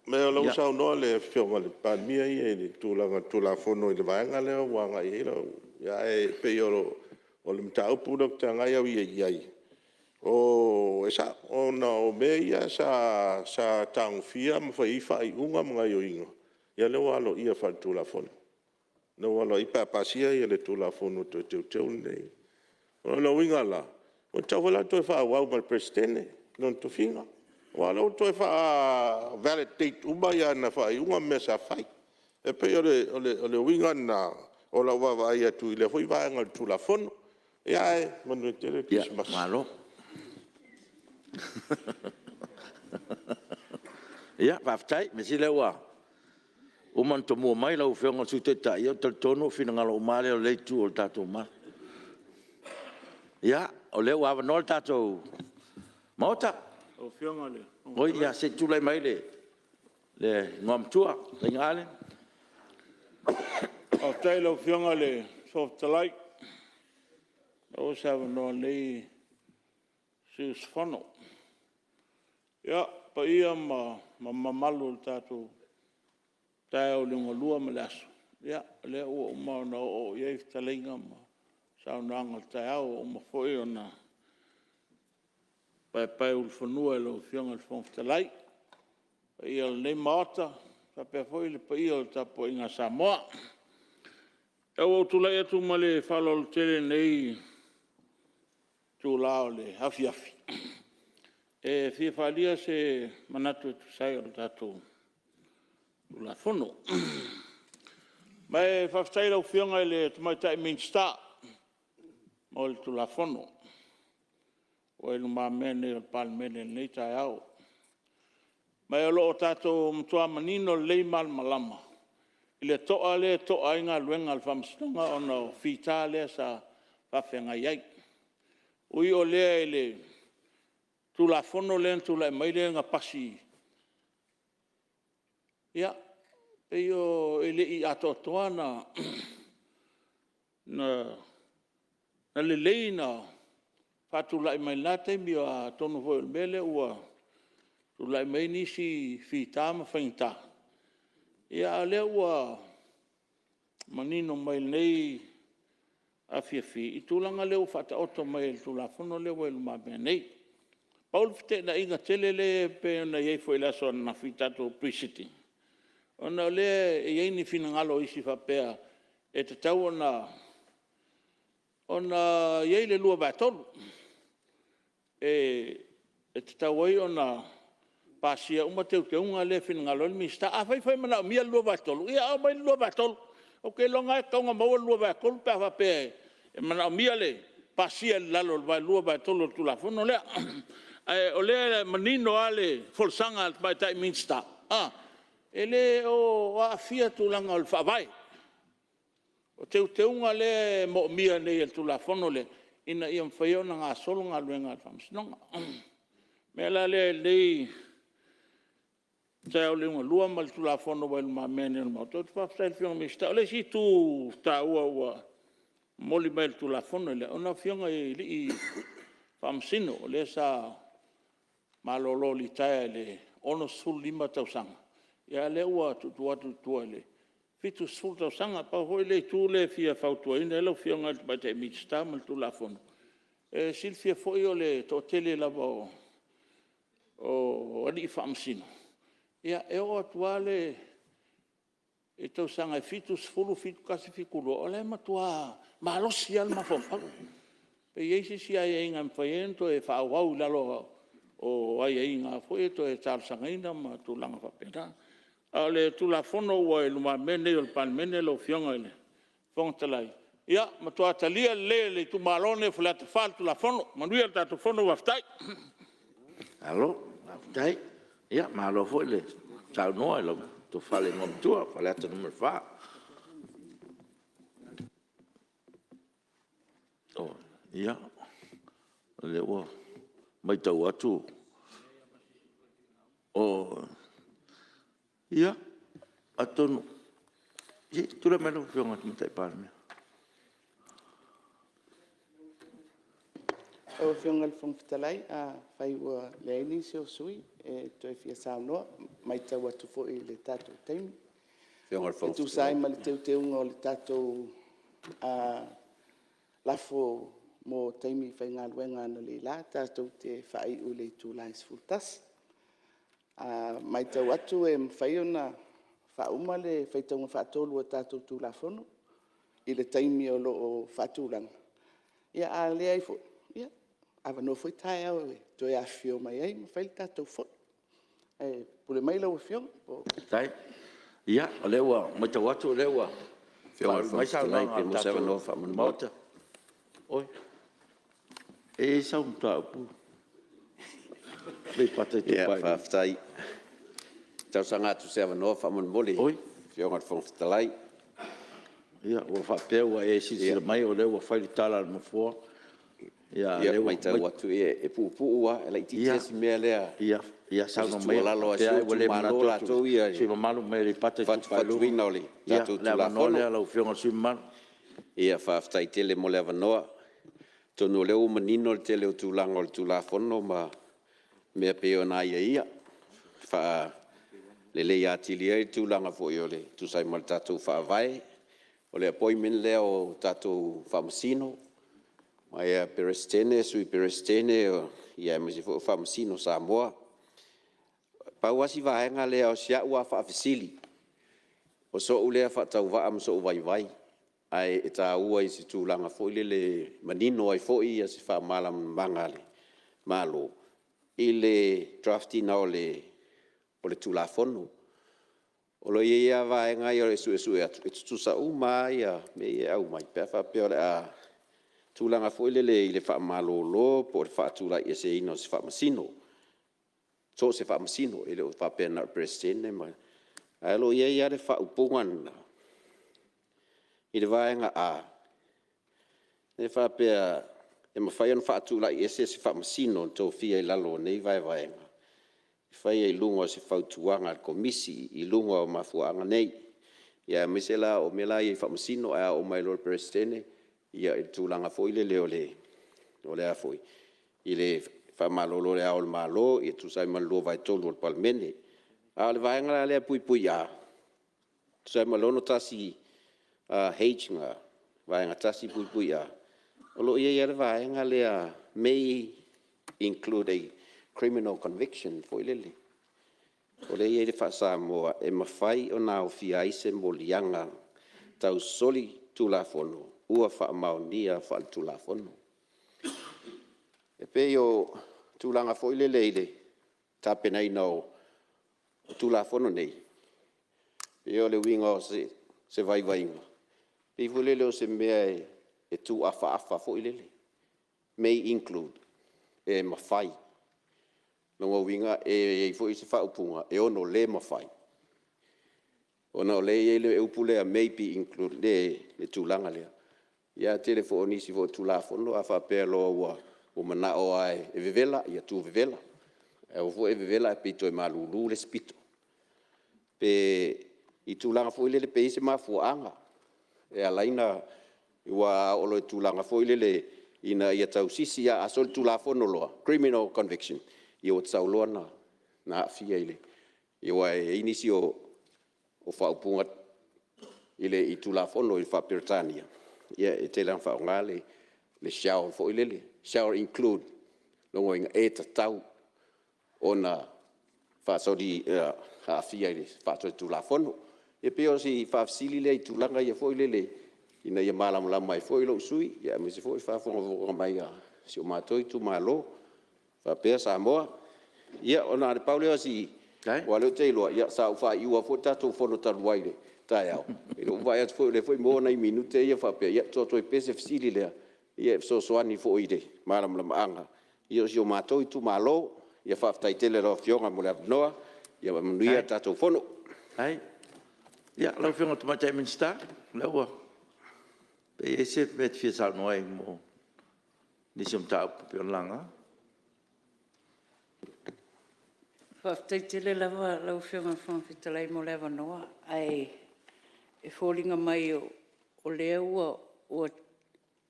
[SPEAKER 3] Leai o lea ua saunoa le Afioga i le Palemia ia i le tulaga o le Tulafono i le vaega lea ua agai i ai lau… Ae pei o le mataupu lea ou te agai au ia i ai, e sao, ona o mea ia sa tagofia ma fai ai faaiuga ma gaoioiga, ia lea ua aloaia faale-Tulafono, lea ua aloaia pe a pasia le Tulafono Toe Teuteu lenei. O lona uiga la, ua tatau foi la ona toe faaauau ma le Peresetene i lona tofiga, aua o lea ua toe faa-validate uma ana faaiuga ma mea sa fai. E pei o le uiga lena o lau vaavaai atu i lea foi vaega o le Tulafono. Ia ae manuia tele le Kerisimasi.
[SPEAKER 1] Malo. Ia, faafetai. Mea sili o lea ua uma ona tomua mai lau Afioga i le Sui Taitai, ia ou te talitonu o finagalo uma lava ia o lea Itu o le tatou Malu. Ia, o lea ua avanoa le tatou Maota. Oi, ia, se i tulai mai le le Igoamatua lau Fetalaiga Ale.
[SPEAKER 5] Faafetai i lau Afioga i le Fofoga Fetalai ua maua se avanoa o lenei sui usufono. Ia, o paia ma mamalu o le tatou taeao liugalua ma le aso, ia o lea ua uma ona oooo i ai fetalaiga ma saunoaga o le taeao, ua uma foi ona paepaeulufanua e lau Afioga i le Fofoga Fetalai paia o lenei Maota faapea foi le paia o le tapuaiga a Samoa. Ae ua ou tulai atu ma le faaaloalo tele i lenei itula o le afiafi e fia faaalia se manatu e tusa ai o le tatou Tulafono. Ma e faafetai i lau Afioga i le Tamaitai Minisita mo le Tulafono ua i lumamea nei o le Palemene i lenei taeao. Ma o lo o tatou matua manino lelei ma malamalama i le toa lea e toa ai galuega a le Faamasinoga ona o fita lea sa faafeagai ai. Ui o lea i le Tulafono lea na tulai mai lea na pasi, ia, pei e le i atoatoa ona lelei ona faatulai mai lena taimi, atonu foi o le mea lea ua tulai mai ai nisi fita ma faigata, a o lea ua manino mai lenei afiafi i le tulaga lea ua faataoto mai e le Tulafono lea ua i lumamea nei. Pau le feteenaiga tele lea e pei ona i ai foi i le aso ananafi i le tatou Pre-Sitting, ona o lea e i ai ni finagalo o isi faapea e tatau ona i ai le 2/3 e tatau ai ona pasia uma teuteuga lea e finagalo ai le Minisita. Afai foi e manaomia le 2/3, ia aumai le 2/3. Ou te iloaina lava e tatau ona maua le 2/3 pe a faapea e manaomia le pasia i lalo o le 2/3 o le Tulafono lea. Ae o lea e manino lava le folasaga a le Tamaitai Minisita, e le o aafia tulaga o le Faavae. O teuteuga lea e moomia nei e le Tulafono lea ina ia mafai ona gasolo galuega a le Faamasinoga. O le mea la lea i lenei taeao liugalua ma le Tulafono ua i lumamea nei o le Maota, ou te faafetai i le Afioga i le Minisita. O le isi itu taua ua momoli mai e le Tulafono lea, o Afioga i Alii Faamasino, o lea sa malolo litaea i le 65 tausaga, a o lea ua tuutuu atu i tua i le 70 tausaga. Pau foi le itu lea e fia fautuaina ai lau Afioga i le Tamaitai Minisita ma le Tulafono, e silafia foi o le toatele lava o alii Faamasino, e oo atu lava i le tausaga e 70, 71, 72, o la e matua malosi lava le mafaufau. Pe i ai se isi aiaiga e mafai ai ona toe faaauau i lalo o aiaiga foi ia e toe talosagaina ma tulaga faapena. A o le Tulafono ua i lumamea nei o le Palemene lau Afioga i le Fofoga Fetalai, ia, matua talia lelei e le itumalo lenei o Faleata 4 le Tulafono. Manuia le tatou Fono faafetai.
[SPEAKER 1] Malo faafetai, malo foi le saunoa i lau Tofa i le Igoamatua lau Afioga Faleata 4. Ia, o lea ua matau atu o… Ia, atonu… Se i tulai mai lau Afioga i le Tamaitai Palemia.
[SPEAKER 11] Lau Afioga i le Fofoga Fetalai, afai ua leai nisi o sui usufono e toe fia saunoa, e matau atu foi i le tatou taimi, e tusa ai ma le teuteuga o le tatou lafo mo taimi faigaluega analeila, tatou te faaiu i le itula e 11:00. A matau atu e mafai ona faauma le faitauga faatolu o tatou Tulafono i le taimi o lo o faatulaga. Ia a leai foi, ia e avanoa foi taeao e toe afifio mai ai ma fai le tatou Fono. Ae pule mai lau Afioga.
[SPEAKER 1] Faafetai. Ia, o lea ua matau atu o lea ua faaiu mai saunoaga a le tatou Maota. Oi, e i ai sau mataupu Aleipata Itupa i Luga? Faafetai. E talosaga atu i se avanoa faamolemole lau Afioga i le Fofoga Fetalai. Ia, ua faapea ua e silasila mai o lea ua fai le tala a le Nofoa.
[SPEAKER 2] E matau atu e puupuu lava, e laitiiti lava si mea lea. O se tuualalo a si ou itumalo latou ia i le fatufatuina o le tatou Tulafono. Ia faafetai tele mo le avanoa. Atonu o lea ua manino le tele o tulaga o le Tulafono ma mea e pei ona aiaia, e faaleleia atili ai le tulaga foi e tusa ai ma le tatou Faavae. O le appointment lea o tatou Faamasino, Peresetene, Sui Peresetene aemaise foi o Faamasino Samoa. Pau lava si vaega lea o si au lava faafesili, o sou lea faatauvaa ma sou vaivai, ae taua i se tulaga foi lele e manino ai foi se faamalamalamaga a le Malo i le draft ina o le Tulafono. O lo o i ai lava vaega ia e suesue atu, e tutusa uma lava mea ia e aumai pe a faapea o le a tulaga foi lele i le faamalolo po o le faatulaieseina o se Faamasino, so o se Faamasino, e le faapea na o le Peresetene ma le… Ae o lo o i ai lava le faaupuga lena i le vaega (a) lea e faapea e mafai ona faatulaiese se Faamasino na tofia i lalo o nei vaevaega e faia i luga o se fautuaga a le Komisi i luga o mafuaaga nei, aemaise la o mea ia i Faamasino. Ae a oo mai loa i le Peresetene, ia i le tulaga foi lele o le a foi… i le faamalolo e Le Ao o le Malo e tusa ai ma le 2/3 o le Palemene. A o le vaega la lea (a) e tusa ai ma le 61H vaega 1(a), o lo o i ai lava le vaega lea may include a criminal conviction foi lele. O lea e i ai le faa-Samoa, e mafai ona aofia ai se moliaga tau solitulafono ua faamaonia faale-tulafono. E pei o tulaga foi lele i le tapenaina o Tulafono nei, ia o le uiga o se vaivaiga, e pei foi lele o se mea e tuu afaafa foi lele, may include, e mafai. O lona uiga e i ai foi isi faaupuga e ono le mafai, ona o lea e i ai le upu lea may be included i le tulaga lea. Ia ae o le tele foi o nisi o Tulafono a faapea loa ua manao lava e vevela, ia tuuvevela. Ae aua foi e vevela ae pei e toe malulu le isi pito. Pe i tulaga foi lele pe i ai se mafuaaga e ala ai ona… aua a oo loa i le tulaga foi lele ina ia tausisi lava a solitulafono loa, criminal conviction, ia ua tatau loa ona aafia i le… aua e i ai nisi o faaupuga i Tulafono faa-Peretania, e tele lava ina faaaoga le shall foi lele, shall include, o lona uiga e tatau ona aafia i le faasolitulafono. E pei o si faafesili lea i tulaga ia foi lele ina ia malamalama ai foi lou sui usufono aemaise foi o le faafogafoga mai a si o matou itumalo faapea Samoa. Ia na o le pau lea o si… aua o lea ou te iloa sa ou faaiua foi le tatou Fono talu ai i le taeao, i lou vaai atu foi o lea e maua nai minute ia faapea, ia tuu atu ai pea se fesili lea e fesoasoani foi i le malamalamaaga o si o matou itumalo. Ia faafetai tele i lau Afioga mo le avanoa, ia manuia le tatou Fono. Faafetai. Ia, lau Afioga i le Tamaitai Minisita, pe i ai se mea e te fia saunoa ai mo nisi o mataupu e pei ona laga.
[SPEAKER 18] Faafetai tele lava lau Afioga i le Fofoga Fetalai mo le avanoa, ae foliga mai o lea ua o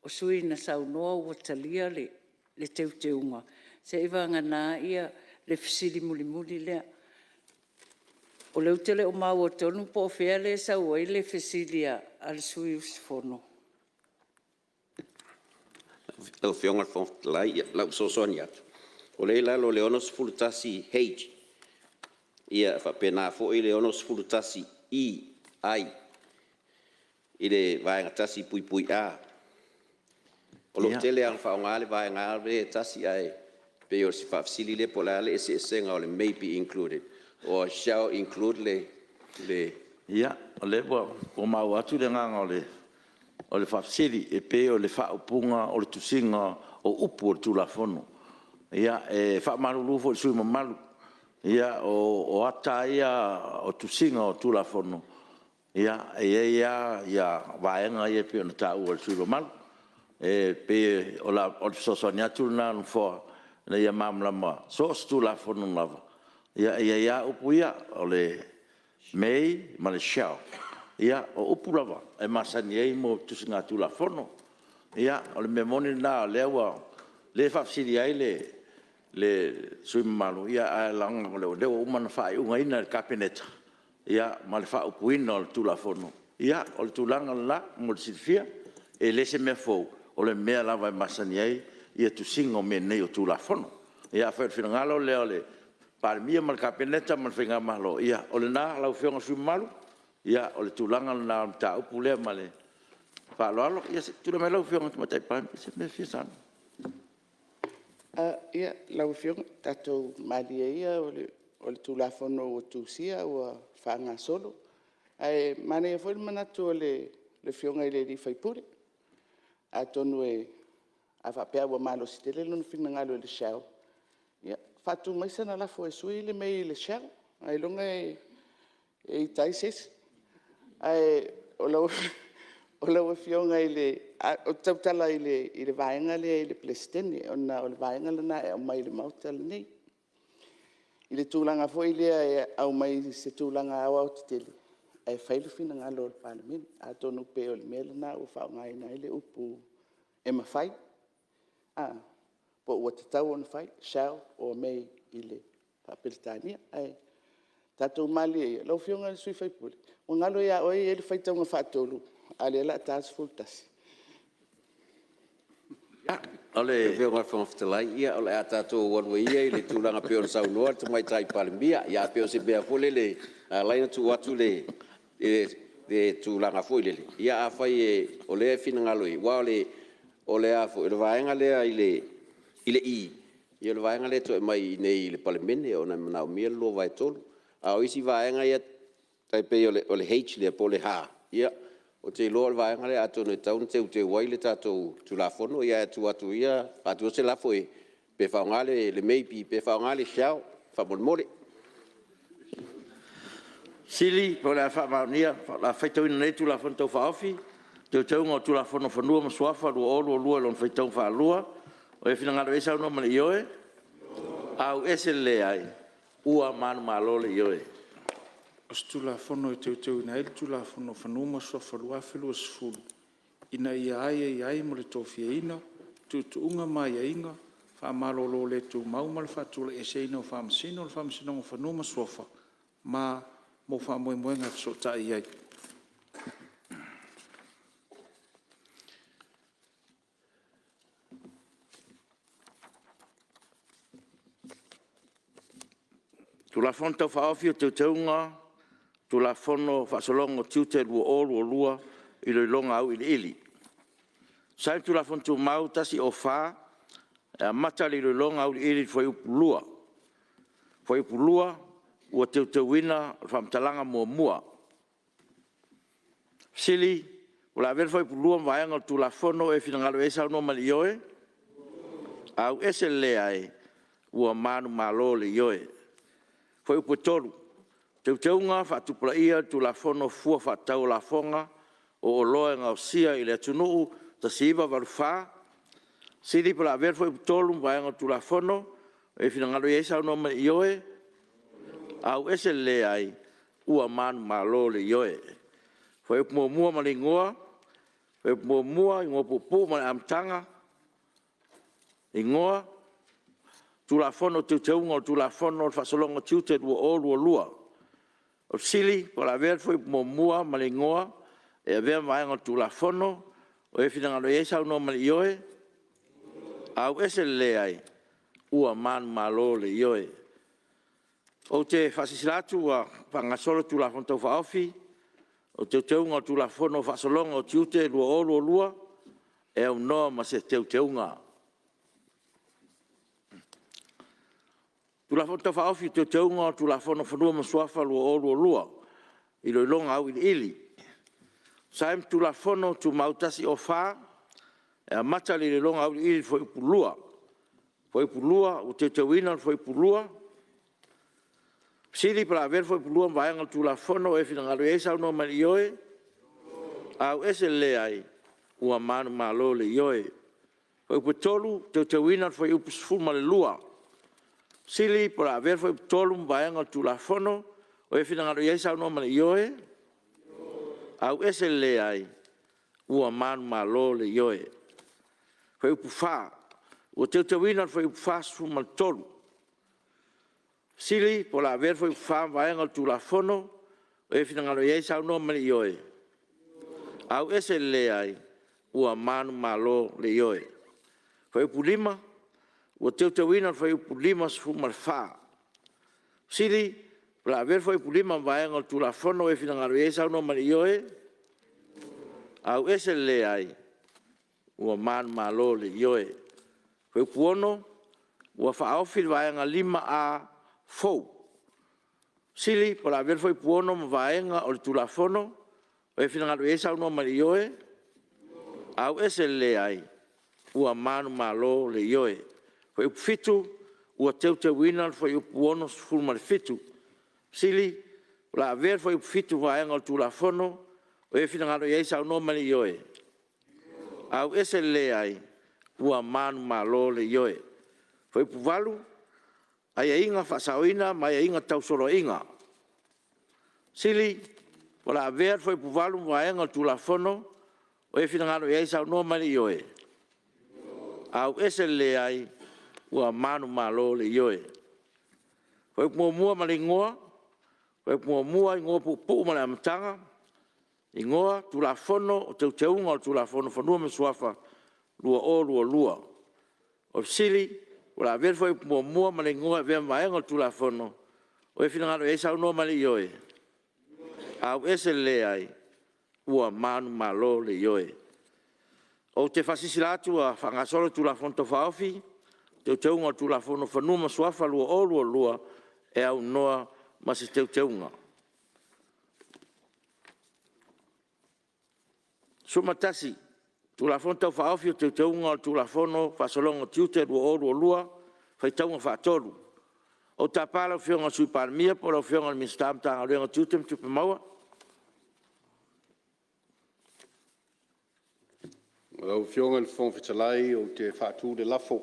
[SPEAKER 18] sui usufono na saunoa ua talia le teuteuga, seiavagana le fesili mulimuli lea. O lea ou te le o maua tonu po o fea lea e sau ai le fesili a le sui usufono.
[SPEAKER 2] Lau Afioga i le Fofoga Fetalai, o lau fesoasoani atu, o lea e i lalo o le 61H e faapena foi le 61I(i) i le vaega 1(a). O lo o tele lava ina faaaoga le vaega lea e tasi, ae pei o si faafesili lea po o le a le eseesega o le may be included or shall include le… Ia, o lea ua maua atu le agaga o le faafesili, e pei o le faaupuga o le tusiga o upu o le Tulafono. E faamalulu foi i le sui usufono mamalu, o ata lava ia o tusiga o Tulafono, e i ai lava vaega ia e pei ona taua e le sui usufono mamalu.
[SPEAKER 1] E pei o le fesoasoani atu lena a le Nofoa ina ia malamalama, so o se Tulafono lava, e i ai lava upu ia, o le may ma le shall. O upu lava e masani ai tusiga Tulafono. O le mea moni lena o lea e faafesili ai le sui usufono mamalu, ae leaga o lea ua uma ona faauigaina e le Kapeneta ma le faaupuina o le Tulafono. Ia, o le tulaga lena mo le silafia. E le o se mea fou, o le mea lava e masani ai le tusiga o mea nei o Tulafono. Ia afai o le finagalo lea o le Palemia ma le Kapeneta ma le faigamalo, ia o lena lau Afioga i le sui usufono mamalu, o le tulaga lena o le mataupu lea ma le faaaloalo. Ia se i tulai mai lau Afioga i le Tamaitai Palemia o se mea e fia saunoa.
[SPEAKER 11] Lau Afioga, tatou malie ia o le Tulafono ua tusia ua faagasolo. Ae manaia foi le manatu o le Afioga i le sui usufono, atonu a faapea ua malosi tele lona finagalo i le shall, ia faatu mai sana lafo e sui le may i le shall, ailoga e ita ai se isi. Ae o lau Afioga i le… ou te tautala i le vaega lea i le Peresetene, ona o le vaega lena e aumai i le Maota lenei, i le tulaga foi lea e aumai i se tulaga aoaotetele ae fai le finagalo o le Palemene. Atonu pei o le mea lena ua faaaogaina ai le upu e mafai po ua tatau ona fai, shall or may i le faa-Peretania. Ae tatou malilie ia, lau Afioga i le sui usufono, ua galo ia oe e i ai le faitauga faatolu, a o lea o le a ta le 11:00.
[SPEAKER 13] Lau Afioga i le Fofoga Fetalai, ia o le a tatou alu ai ia i le tulaga pei ona saunoa le Tamaitai Palemia. Ia ae pei o se mea foi lele na ala ai ona tuu atu le tulaga foi lele, ia afai o lea e finagalo i ai, aua o le vaega lea i le (e), o le vaega lea e toe aumai i inei i le Palemene ona e manaomia le 2/3. A o isi vaega ia tai pei o le (h) lea po o le H, ia ou te iloa o le vaega lea atonu e tatau ona teuteu ai le tatou Tulafono, ae tuu atu ia, faatu atu se lafo, pe faaaoga le may pe faaaoga le shall faamolemole.
[SPEAKER 1] O le a faamaonia, o le a faitauina nei le Tulafono Tau Faaofi o Teuteuga o le Tulafono o Fanua ma Suafa 2022 i lona faitauga faalua. O le finagalo e saunoa ma le ioe, auese le leai, ua manumalo le Ioe.
[SPEAKER 6] O se Tulafono e Teuteuina ai le Tulafono o Fanua ma Suafa 2020 ina ia aiaia ai mo le tofiaina, tuutuuga ma aiaiga, faamalolo le tumau ma le faatulaieseina o Faamasino o le Faamasinoga o Fanua ma Suafa ma mo faamoemoega e fesootai i ai.
[SPEAKER 1] Tulafono Tau Faaofi o Teuteuga Tulafono o Faasologa o Tiute 2022 Iloiloga Auiliili. E tusa ai ma Tulafono Tumau 104, e amata le iloiloga auiliili i le Fuaiupu 2. Fuaiupu 2 ua teuteuina le faamatalaga muamua. Fesili O le a avea le Fuaiupu 2 ma vaega o le Tulafono. O lo o finagalo ai saunoa ma le ioe? Auese le leai. Ua manumalo le Ioe. Fuaiupu 3: Teuteuga Faatupulaia o le Tulafono o Fua Faatatau o Lafoga o Oloa e Gaosia i le Atunuu 1984. Fesili po o le a avea le Fuaiupu 3 ma vaega o le Tulafono. O le a finagalo i ai saunoa ma le ioe? Auese le leai. Ua manumalo le Ioe. Fuaiupu 1 ma le Igoa: Fuaiupu 1, Igoa Puupuu ma le Amataga, Igoa: Tulafono o Teuteuga o le Tulafono o le Faasologa o Tiute 2022. O le fesili po o le a avea le Fuaiupu 1 ma le Igoa e avea ma vaega o le Tulafono. O le finagalo i ai saunoa ma le ioe? Auese le leai. Ua manumalo le Ioe. Ou te faasilasila atu ua faagasolo le Tulafono Tau Faaofi o Teuteuga o le Tulafono o Faasologa o Tiute 2022 e aunoa ma se Teuteuga. Tulafono Tau Faaofi o Teuteuga o le Tulafono o Fanua ma Suafa 2022 Iloiloga Auiliili. E tusa ai ma Tulafono Tumau 104, e amata le iloiloga auiliili i le Fuaiupu 2. Fuaiupu 2 ua teuteuina le Fuaiupu 2. Fesili po o le a avea le Fuaiupu 2 ma vaega o le Tulafono. O lo o finagalo ai saunoa ma le ioe? Auese le leai. Ua manumalo le Ioe. Fuaiupu 3, Teuteuina o le Fuaiupu 12. Fesili po o le a avea le Fuaiupu 3 ma vaega o le Tulafono. O ai e finagalo i ai saunoa ma le Ioe. Auese le Leai. Ua manumalo le Ioe. Fuaiupu 4, Ua teuteuina le Fuaiupu 43. Fesili po o le a avea le Fuaiupu 4 ma vaega o le Tulafono. O ai e finagalo i ai saunoa ma le Ioe. Auese le Leai. Ua manumalo le Ioe. Fuaiupu 5, Ua teuteuina le Fuaiupu 54. Fesili Po o le a avea le Fuaiupu 5 ma vaega o le Tulafono. O ai e finagalo i ai saunoa ma le Ioe. Auese le Leai. Ua manumalo le Ioe. Fuaiupu 6, Ua faaofi le Vaega 5A fou. Fesili Po o le a avea le Fuaiupu 6 ma vaega o le Tulafono. O ai e finagalo i ai saunoa ma le Ioe. Auese le Leai. Ua manumalo le Ioe. Fuaiupu 7, Ua teuteuina le Fuaiupu 67. Fesili Po o le a avea le Fuaiupu 7 ma vaega o le Tulafono. O ai e finagalo i ai saunoa ma le Ioe. Auese le Leai. Ua manumalo le Ioe. Fuaiupu 8, Aiaiga Faasaoina ma Aiaiga Tau Soloaiga. Fesili Po o le a avea le Fuaiupu 8 ma vaega o le Tulafono. O ai e finagalo i ai saunoa ma le Ioe. Auese le Leai. Ua manumalo le Ioe. Fuaiupu 1 ma le Igoa: Fuaiupu 1, Igoa Puupuu ma le Amataga, Igoa Tulafono o Teuteuga o le Tulafono o Fanua ma Suafa 2022. O le fesili Po o le a avea le Fuaiupu 1 ma le Igoa e avea ma vaega o le Tulafono. O ai e finagalo i ai saunoa ma le Ioe. Auese le Leai. Ua manumalo le Ioe. Ou te faasilasila atu ua faagasolo le Tulafono Tau Faaofi o Teuteuga o le Tulafono o Fanua ma Suafa 2022 e aunoa ma se Teuteuga. 11. Tulafono Tau Faaofi o Teuteuga o le Tulafono o Faasologa o Tiute 2022, Faitauga Faatolu. Ou te tapa lau Afioga i le Sui Palemia po o lau Afioga i le Minisita o le Matagaluega o Tiute ma Tupe Maua.
[SPEAKER 17] Lau Afioga i le Fofoga Fetalai ou te faatu le lafo,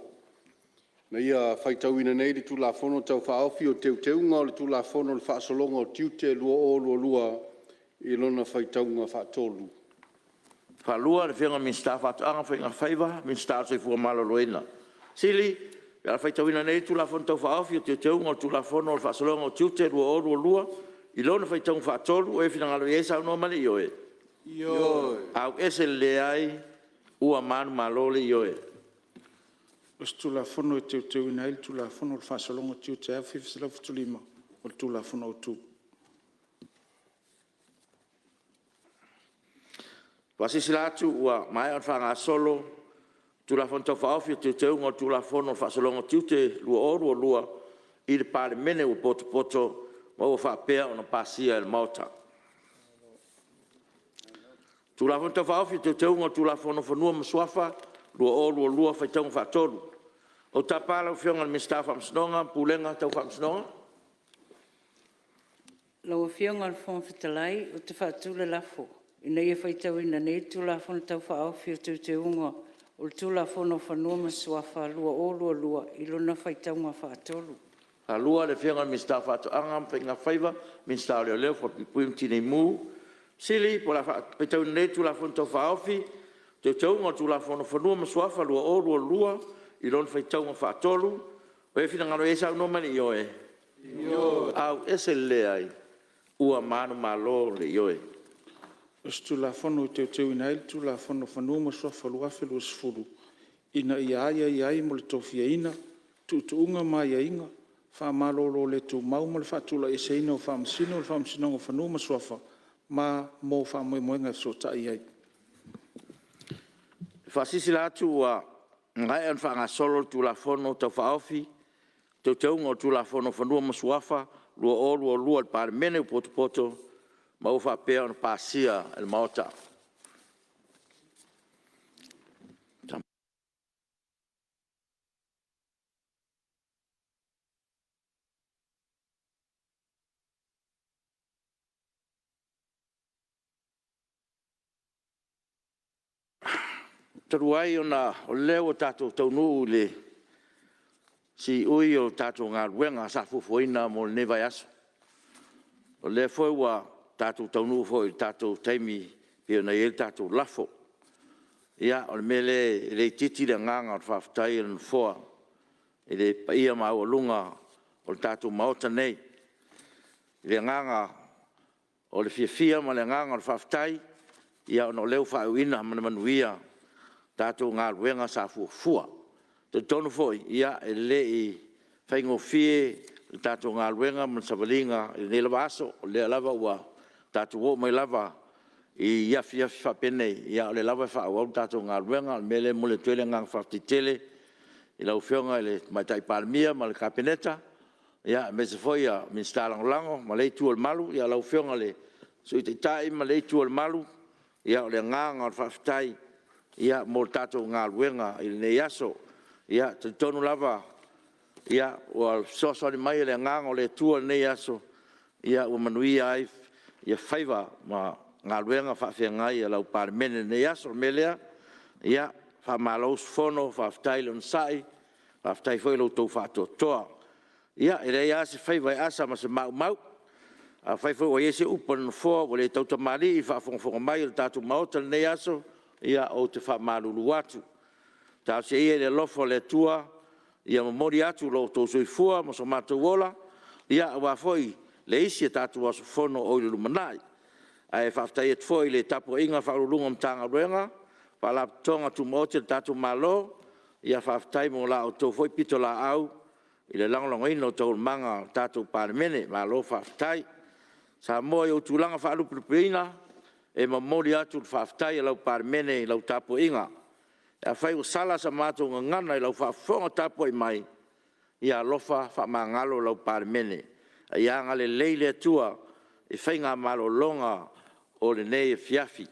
[SPEAKER 17] Ina ia faitauina nei le Tulafono Tau Faaofi o Teuteuga o le Tulafono o le Faasologa o Tiute 2022 i lona faitauga faatolu.
[SPEAKER 1] 2. Le Afioga i le Minisita o Faatoaga ma Faiga Faiva, Minisita o le Soifua Maloloina. Fesili: Pe a faitauina nei le Tulafono Tau Faaofi o Teuteuga o le Tulafono o le Faasologa o Tiute 2022 i lona faitauga faatolu, o ai e finagalo i ai? Saunoa mai le Ioe. Ioe. Auese le Leai. Ua manumalo le Ioe.
[SPEAKER 6] O se Tulafono e Teuteuina ai le Tulafono o le Faasologa o Tiute 1975, o le Tulafono Autu. E faasilasila atu ua maea ona faagasolo Tulafono Tau Faaofi o Teuteuga o le Tulafono o le Faasologa o Tiute 2022 i le Palemene ua potopoto ma ua faapea ona pasia e le Maota. Tulafono Tau Faaofi o Teuteuga o le Tulafono o Fanua ma Suafa 2022, Faitauga Faatolu. Ou te tapa lau Afioga i le Minisita o Faamasinoga ma Pulega Tau Faamasinoga.
[SPEAKER 18] Lau Afioga i le Fofoga Fetalai ou te faatu le lafo, Ina ia faitauina nei le Tulafono Tau Faaofi o Teuteuga o le Tulafono o Fanua ma Suafa 2022 i lona faitauga faatolu.
[SPEAKER 1] 2. Le Afioga i le Minisita o Faatoaga ma Faiga Faiva, Minisita o Leoleo Falepuipui ma le Tinei Mu. Fesili Po o le a faitauina nei le Tulafono Tau Faaofi o Teuteuga o le Tulafono o Fanua ma Suafa 2022 i lona faitauga faatolu. O ai e finagalo i ai saunoa mai le Ioe. Ioe. Auese le Leai. Ua manumalo le Ioe.
[SPEAKER 6] O se Tulafono e Teuteuina ai le Tulafono o Fanua ma Suafa 2020 ina ia aiaia ai mo le tofiaina, tuutuuga ma aiaiga, faamalolo le tumau ma le faatulaieseina o Faamasino o le Faamasinoga o Fanua ma Suafa ma mo faamoemoega e fesootai i ai.
[SPEAKER 1] E faasilasila atu ua maea ona faagasolo le Tulafono Tau Faaofi o Teuteuga o le Tulafono o Fanua ma Suafa 2022 i le Palemene ua potopoto ma ua faapea ona pasia e le Maota. Talu ai ona o lea ua tatou taunuu i le siui o le tatou galuega sa fuafuaina mo lenei vaiaso, o lea foi ua tatou taunuu foi i le tatou taimi e pei ona i ai le tatou lafo. Ia, o le mea lea e le itiiti le agaga o le faafetai a le Nofoa i le paia maualuga o le tatou Maota nei, i le agaga o le fiafia ma le agaga o le faafetai ona o lea ua faaiuina ma le manuia tatou galuega sa fuafua. E talitonu foi, e le i faigofie le tatou galuega ma le savaliga i lenei lava aso, o lea lava ua tatou oo mai lava i afiafi faapenei, a o lea lava e faaauau le tatou galuega. O le mea lea e momoli atu ai le agaga faafetai tele i lau Afioga i le Tamaitai Palemia ma le Kapeneta, aemaise foi Minisita Lagolago ma lea Itu o le Malu. Lau Afioga i le Sui Taitai ma lea Itu o le Malu, ia o le agaga o le faafetai mo le tatou galuega i lenei aso. Ia, e talitonu lava ua fesoasoani mai le agaga o le Atua i lenei aso ua manuia ai faiva ma galuega faafeagai a lau Palemene i lenei aso. O le mea lea, ia, faamalo usufono, faafetai le onosai, faafetai foi i lo outou faatoatoa. Ia, e leai lava se faiva e asa ma se maumau. Afai foi ua i ai se upu a le Nofoa ua le tautamalii i le faafogafoga mai a le tatou Maota i lenei aso, ia ou te faamalulu atu. Talosia ia i le alofa o le Atua ia momoli atu lo outou soifua ma so matou ola aua foi le isi a tatou aso Fono o i le lumanai. Ae faafetai atu foi i le tapuaiga a Ofisa Sili o Pulega o Matagaluega ma Faalapotopotoga Tumaoti a le tatou Malo, faafetai mo la outou foi pitolaau i le lagolagoina o taualumaga a le tatou Palemene. Malo faafetai. Samoa i ou tulaga faalupelupeina, e momoli atu le faafetai a lau Palemene i lau tapuaiga. Afai ua sala sa matou gagana i lau faafofoga tapuai mai, ia alofa faamagalo lau Palemene. A ia agalelei le Atua i faiga malologa o lenei afiafi.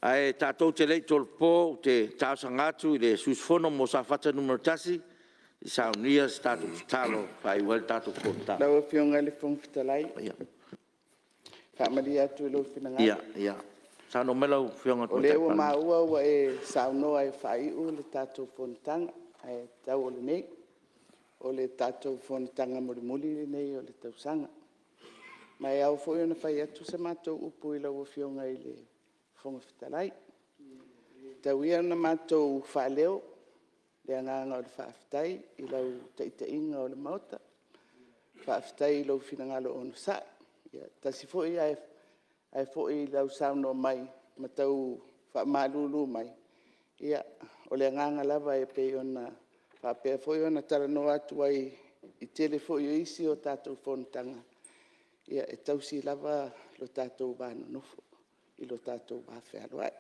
[SPEAKER 1] Ae tatou te le i tolopo, ou te talosaga atu i le sui usufono mo Safata 1 se i saunia se tatou tatalo e faaiu ai le tatou fonotaga.
[SPEAKER 11] Lau Afioga i le Fofoga Fetalai, e faamalie atu i lou finagalo.
[SPEAKER 1] Saunoa mai lau Afioga i le
[SPEAKER 11] O lea
[SPEAKER 1] Tamaitai
[SPEAKER 11] ua
[SPEAKER 1] Palemia.
[SPEAKER 11] maua ua e saunoa e faaiu le tatou fonotaga, ae tau o lenei, o le tatou fonotaga mulimuli lenei o le tausaga. Ma e ao foi ona fai atu sa matou upu i lau Afioga i le Fofoga Fetalai. Tau ia ina matou faaleo le agaga o le faafetai i lau taitaiga o le Maota, faafetai i lou finagalo onosai, e tasi foi ae foi i lau saunoa mai ma tau faamalulu mai, ia, o le agaga lava e pei ona faapea foi ona talanoa atu ai i le tele foi o isi a tatou fonotaga, e tausi lava lo tatou va nonofo i lo tatou vafealoai.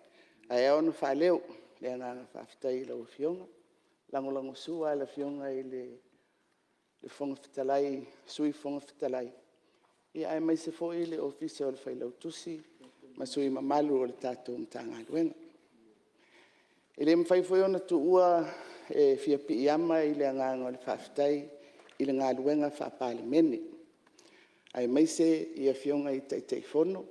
[SPEAKER 11] Ae ao ona faaleo le agaga faafetai i lau Afioga, le lagolagosua a le Afioga i le Sui Fofoga Fetalai, aemaise foi le Ofisa o le Failautusi ma sui usufono mamalu o le tatou Matagaluega. E le mafai foi ona tuua, e fia piiama i le agaga o le faafetai i le galuega faa-Palemene, aemaise Afioga i Taitaifono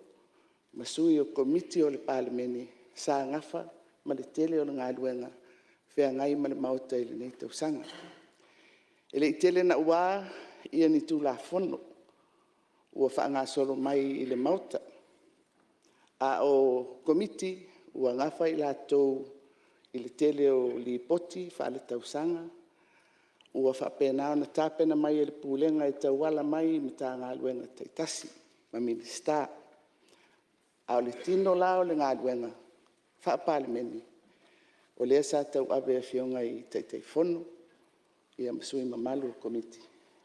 [SPEAKER 11] ma sui o Komiti o le Palemene sa nafa ma le tele o le galuega feagai ma le Maota i lenei tausaga. E le i tele naua ni Tulafono ua faagasolo mai i le Maota, a o Komiti ua nafa i latou i le tele o Lipoti Faaletausaga ua faapena ona tapena mai e le Pulega e tauala mai i Matagaluega taitasi ma Minisita. A o le tino la o le galuega faa-Palemene, o lea sa tauave e Afioga i Taitaifono ma sui usufono mamalu o Komiti.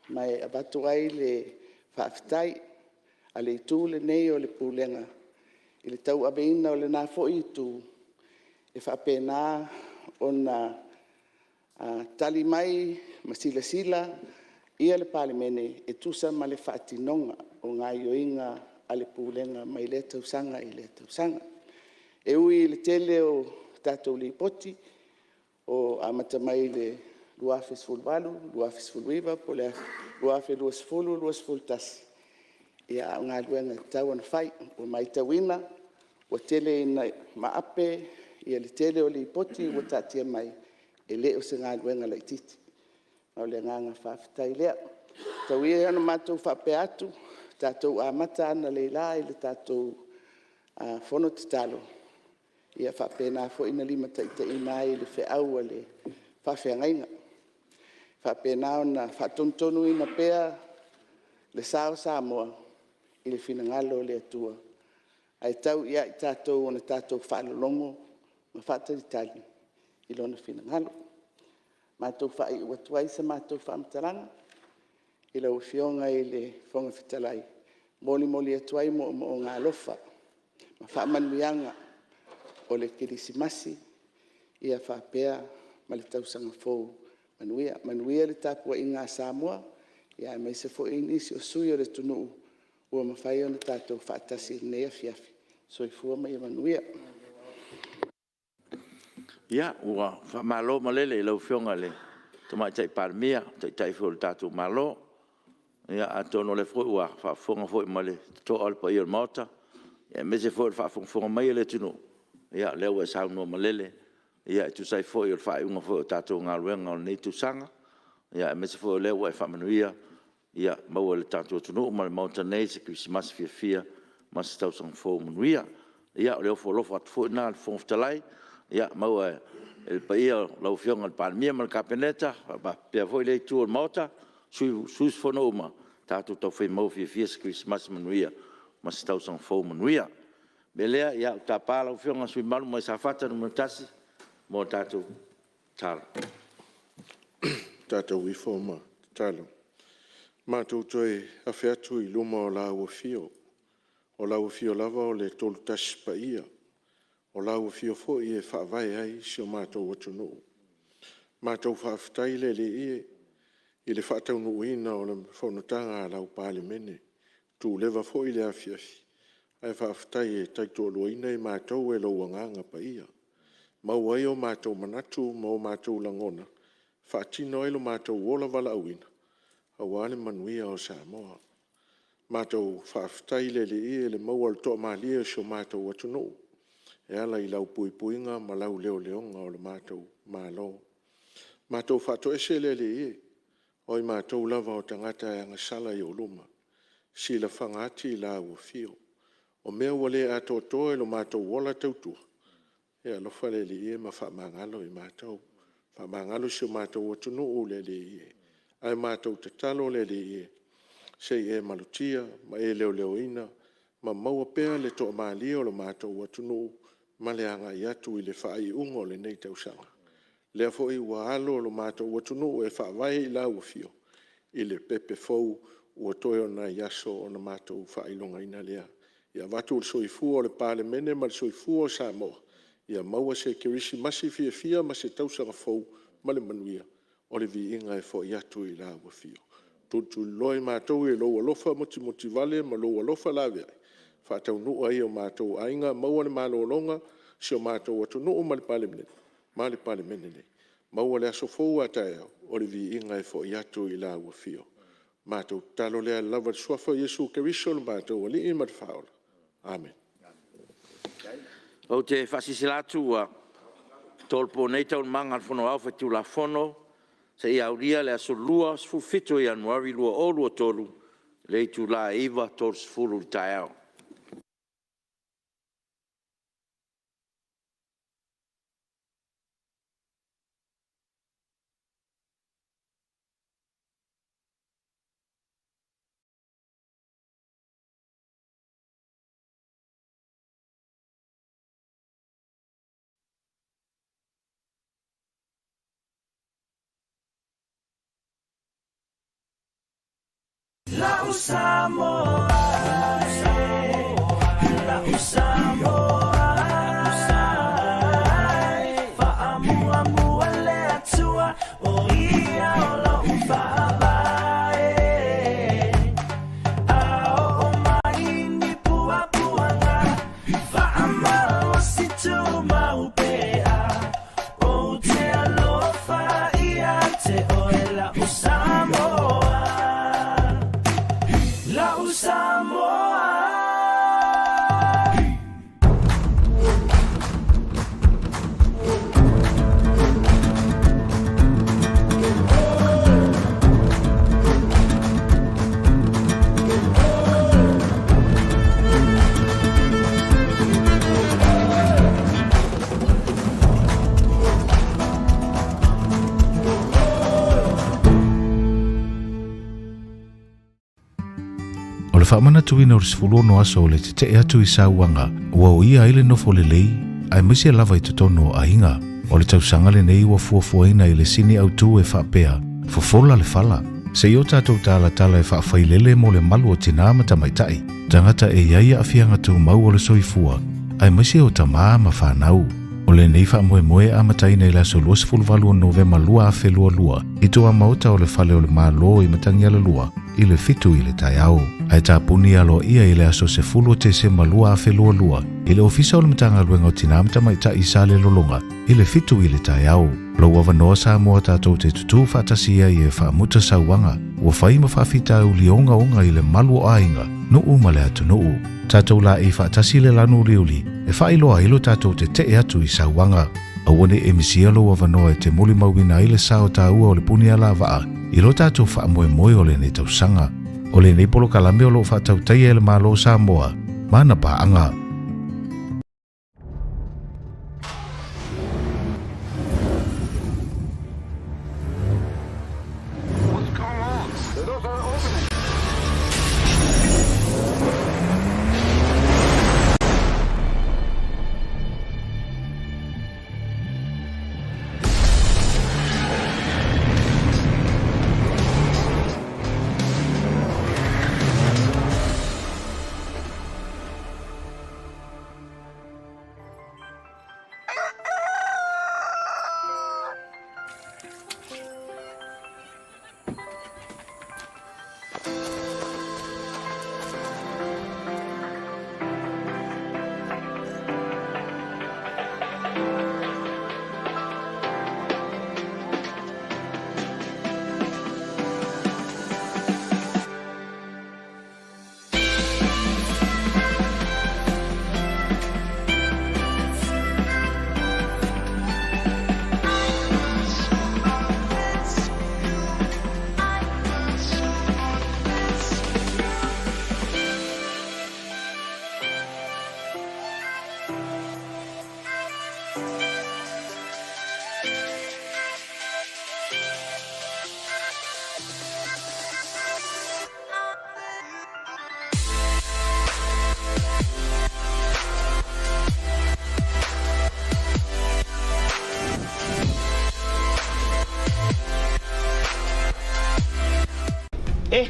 [SPEAKER 11] Ma e avatu ai le faafetai a le Itu lenei o le Pulega i le tauaveina o lena foi Itu e faapena ona tali mai ma silasila le Palemene e tusa ma le faatinoga o gaoioiga a le Pulega mai lea tausaga i lea tausaga. E ui i le tele o tatou Lipoti amata mai le 2018, 2019 po o le 2020, 2021, a o galuega e tatau ona fai. Ua matauina ua tele ina maape le tele o Lipoti ua taatia mai, e le o se galuega laitiiti. Ma o le agaga faafetai lea. Tau ia ina matou faapea atu, tatou amata analeila i le tatou Fono Tatalo, ia faapena foi ona limataitaiina ai i le feau a le Faafeagaiga, faapena ona faatonutonuina pea le sa o Samoa i le finagalo o le Atua, ae tau ia i tatou ona tatou faalologo ma faatalitali i Lona finagalo. Matou faaiu atu ai sa matou faamatalaga i lau Afioga i le Fofoga Fetalai, e molimoli atu ai moomooga alofa ma faamanuiaga o le Kerisimasi faapea ma le Tausaga Fou Manuia. Manuia le tapuaiga a Samoa, aemaise foi nisi o sui usufono o le atunuu ua mafai ona tatou faatasi i lenei afiafi. Soifua ma ia manuia.
[SPEAKER 1] Ia, ua faamalo malele i lau Afioga i le Tamaitai Palemia, o le Taitai foi o le tatou Malo. Ia atonu o lea foi ua faafofoga foi ma le totoa le paia o le Maota, aemaise foi o le faafogafoga mai a le atunuu, o lea ua e saunoa malele e tusa ai foi o le faaiuga o le tatou galuega o lenei tausaga, aemaise foi o lea ua e faamanuia, ia maua e le tatou atunuu ma le Maota nei se Kerisimasi fiafia ma se Tausaga Fou manuia. Ia, o le ofo alofa atu foi lena a le Fofoga Fetalai, ia maua e le paia o lau Afioga i le Palemia ma le Kapeneta, faapea foi lea Itu o le Maota, sui usufono uma, tatou taufai maua fiafia se Kerisimasi manuia ma se Tausaga Fou manuia. O le mea lea, ou te tapa lau Afioga i le sui usufono mamalu mai Safata 1 mo le tatou tatalo.
[SPEAKER 3] Tatou ifo ma tatalo. Matou toe afe atu i luma o lau Afio, o lau Afio lava o le Tolotasi Paia, o lau Afio foi e faavae ai si o matou atunuu. Matou faafetai le Alii e, i le faataunuuina o le Fonotaga a lau Palemene. E tuleva foi le afiafi, ae faafetai e tautoaluaina i matou e lou Agaga Paia. E maua ai o matou manatu ma o matou lagona, e faatino ai lo matou ola valaauina, aua le manuia o Samoa. Matou faafetai le Alii i le maua o le toamalie o si o matou atunuu, e ala i lau puipuiga ma lau leoleoga o le matou Malo. Matou faatoese le Alii e, o i matou lava o tagata e agasala i ou luma, silafaga ati lau Afio. O mea ua le atoatoa i lo matou ola tautua, ia alofa le Alii e ma faamagalo i matou. Faamagalo si o matou atunuu le Alii e. Ae matou tatalo le Alii e, se i e malutia ma e leoleoina ma maua pea le toamalie o le matou atunuu ma le agai atu i le faaiuga o lenei tausaga. O lea foi ua alo lo matou atunuu e faavae i lau Afio i le pepe fou, ua toe o ni nai aso ona matou faailogaina lea. Ia avatu le soifua o le Palemene ma le soifua o Samoa, ia maua se Kerisimasi fiafia ma se Tausaga Fou ma le manuia, o le viiga e foi atu i lau Afio. Tulituliloa i matou e lou alofa mutimutivale ma lou alofa laveai, faataunuu ai e o matou aiga, maua le malologa o si o matou atunuu ma le Palemene nei, maua le aso fou a taeao, o le viiga e foi atu i lau Afio. O le matou tatalo lea ia lava le Suafa o Iesu Keriso o lo matou Alii ma le Faaola. Amene.
[SPEAKER 1] Ou te faasilasila atu ua tolopo nei Taualumaga a le Fono Aoao Faitulafono seia aulia le aso Lua, 17 o Ianuari 2023 i le itula e 9:30 i le taeao.
[SPEAKER 16] Faamuamua le Atua, o Ia o lou faavae. A oo mai ni puapuaga, faamalosi tumau pea. Ou te alofa ia te oe lau Samoa. Lau
[SPEAKER 10] O le faamanatuina o le 16 aso o le tetee atu i sauaga ua oia ai le nofo lelei aemaise lava i totonu o aiga. O le tausaga lenei ua fuafuaina i le sini autu e faapea, Fofola le fala. Se i o tatou talatala e faafailele mo le malu o tinā ma tamaitai, tagata e i ai aafiaga tumau o le soifua, aemaise o tamā ma fanau. O lenei faamoemoe e amataina i le aso 28 o Novema 2022 i tuamaota o le Fale o le Malo i Matagialalua i le 7 i le taeao, ae tapuni aloaia i le aso 10 o Tesema 2022 i le Ofisa o le Matagaluega o Tinā ma Tamaitai i Salelologa i le 7 i le taeao. Lou avanoa Samoa tatou te tutū faatasi ai e faamuta sauaga ua fai ma faafitauli ogaoga i le malu o aiga, nuu ma le atunuu. Tatou laei faatasi le lanu uliuli e faailoa ai lo tatou tetee atu i sauaga. Aua ne i e misia lou avanoa e te molimauina ai le sao taua o le punialavaa i lo tatou faamoemoe o lenei tausaga. O lenei polokalame o lo o faatautaia e le Malo o Samoa ma ana paaga.
[SPEAKER 4] Eh,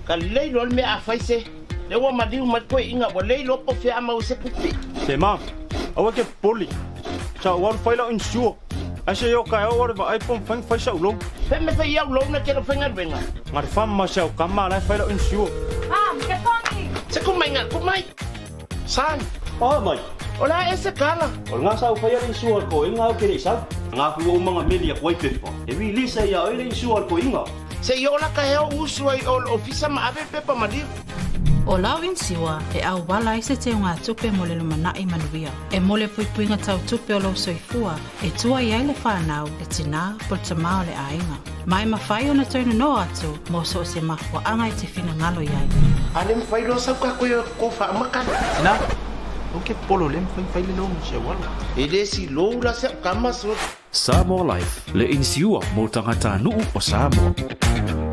[SPEAKER 4] ka lelei loa le mea a fai se. Lea ua maliu mai le toeaina ua le iloa po o fea a maua se tupe.
[SPEAKER 20] Se ma, aua e te popole. Sa ou alu fai lau insure. Ae se i o taeao ou alu e vaai po o mafai ona fai sa'u loan.
[SPEAKER 4] Fea mea fai au loan e te le o faigaluega?
[SPEAKER 20] Na le fam ma si au tama la e fai lau insure.
[SPEAKER 4] Mom, ke pongi! Se ku mai nga, ku mai! Son!
[SPEAKER 20] Oh mai!
[SPEAKER 4] O le a e se kala?
[SPEAKER 20] O le nga sa ou faia le insure a le toeaina au ke le i sau. Nga ku ou manga meli aku ai pepa. E release ai ia oe le insure a le toeaina.
[SPEAKER 4] Se i ola ka hea o usu ai o le ofisa ma ave pepa maliu.
[SPEAKER 9] O lau inisiua e auala ai se teugatupe mo le lumanai manuia. E mo le puipuiga tau tupe o lou soifua e tuai ai le fanau, le tinā po le tamā o le aiga. Ma e mafai ona toe nono atu mo so o se mafuaaga e te finagalo i ai.
[SPEAKER 4] A le mafai loa sau ka koe ko faamakala.
[SPEAKER 20] Tina, aua ke popole o le mafai ona fai le loan mo si au alo.
[SPEAKER 4] E le si lou la se au kama so.
[SPEAKER 7] Samoa Life, le inisiua mo tagatanuu o Samoa.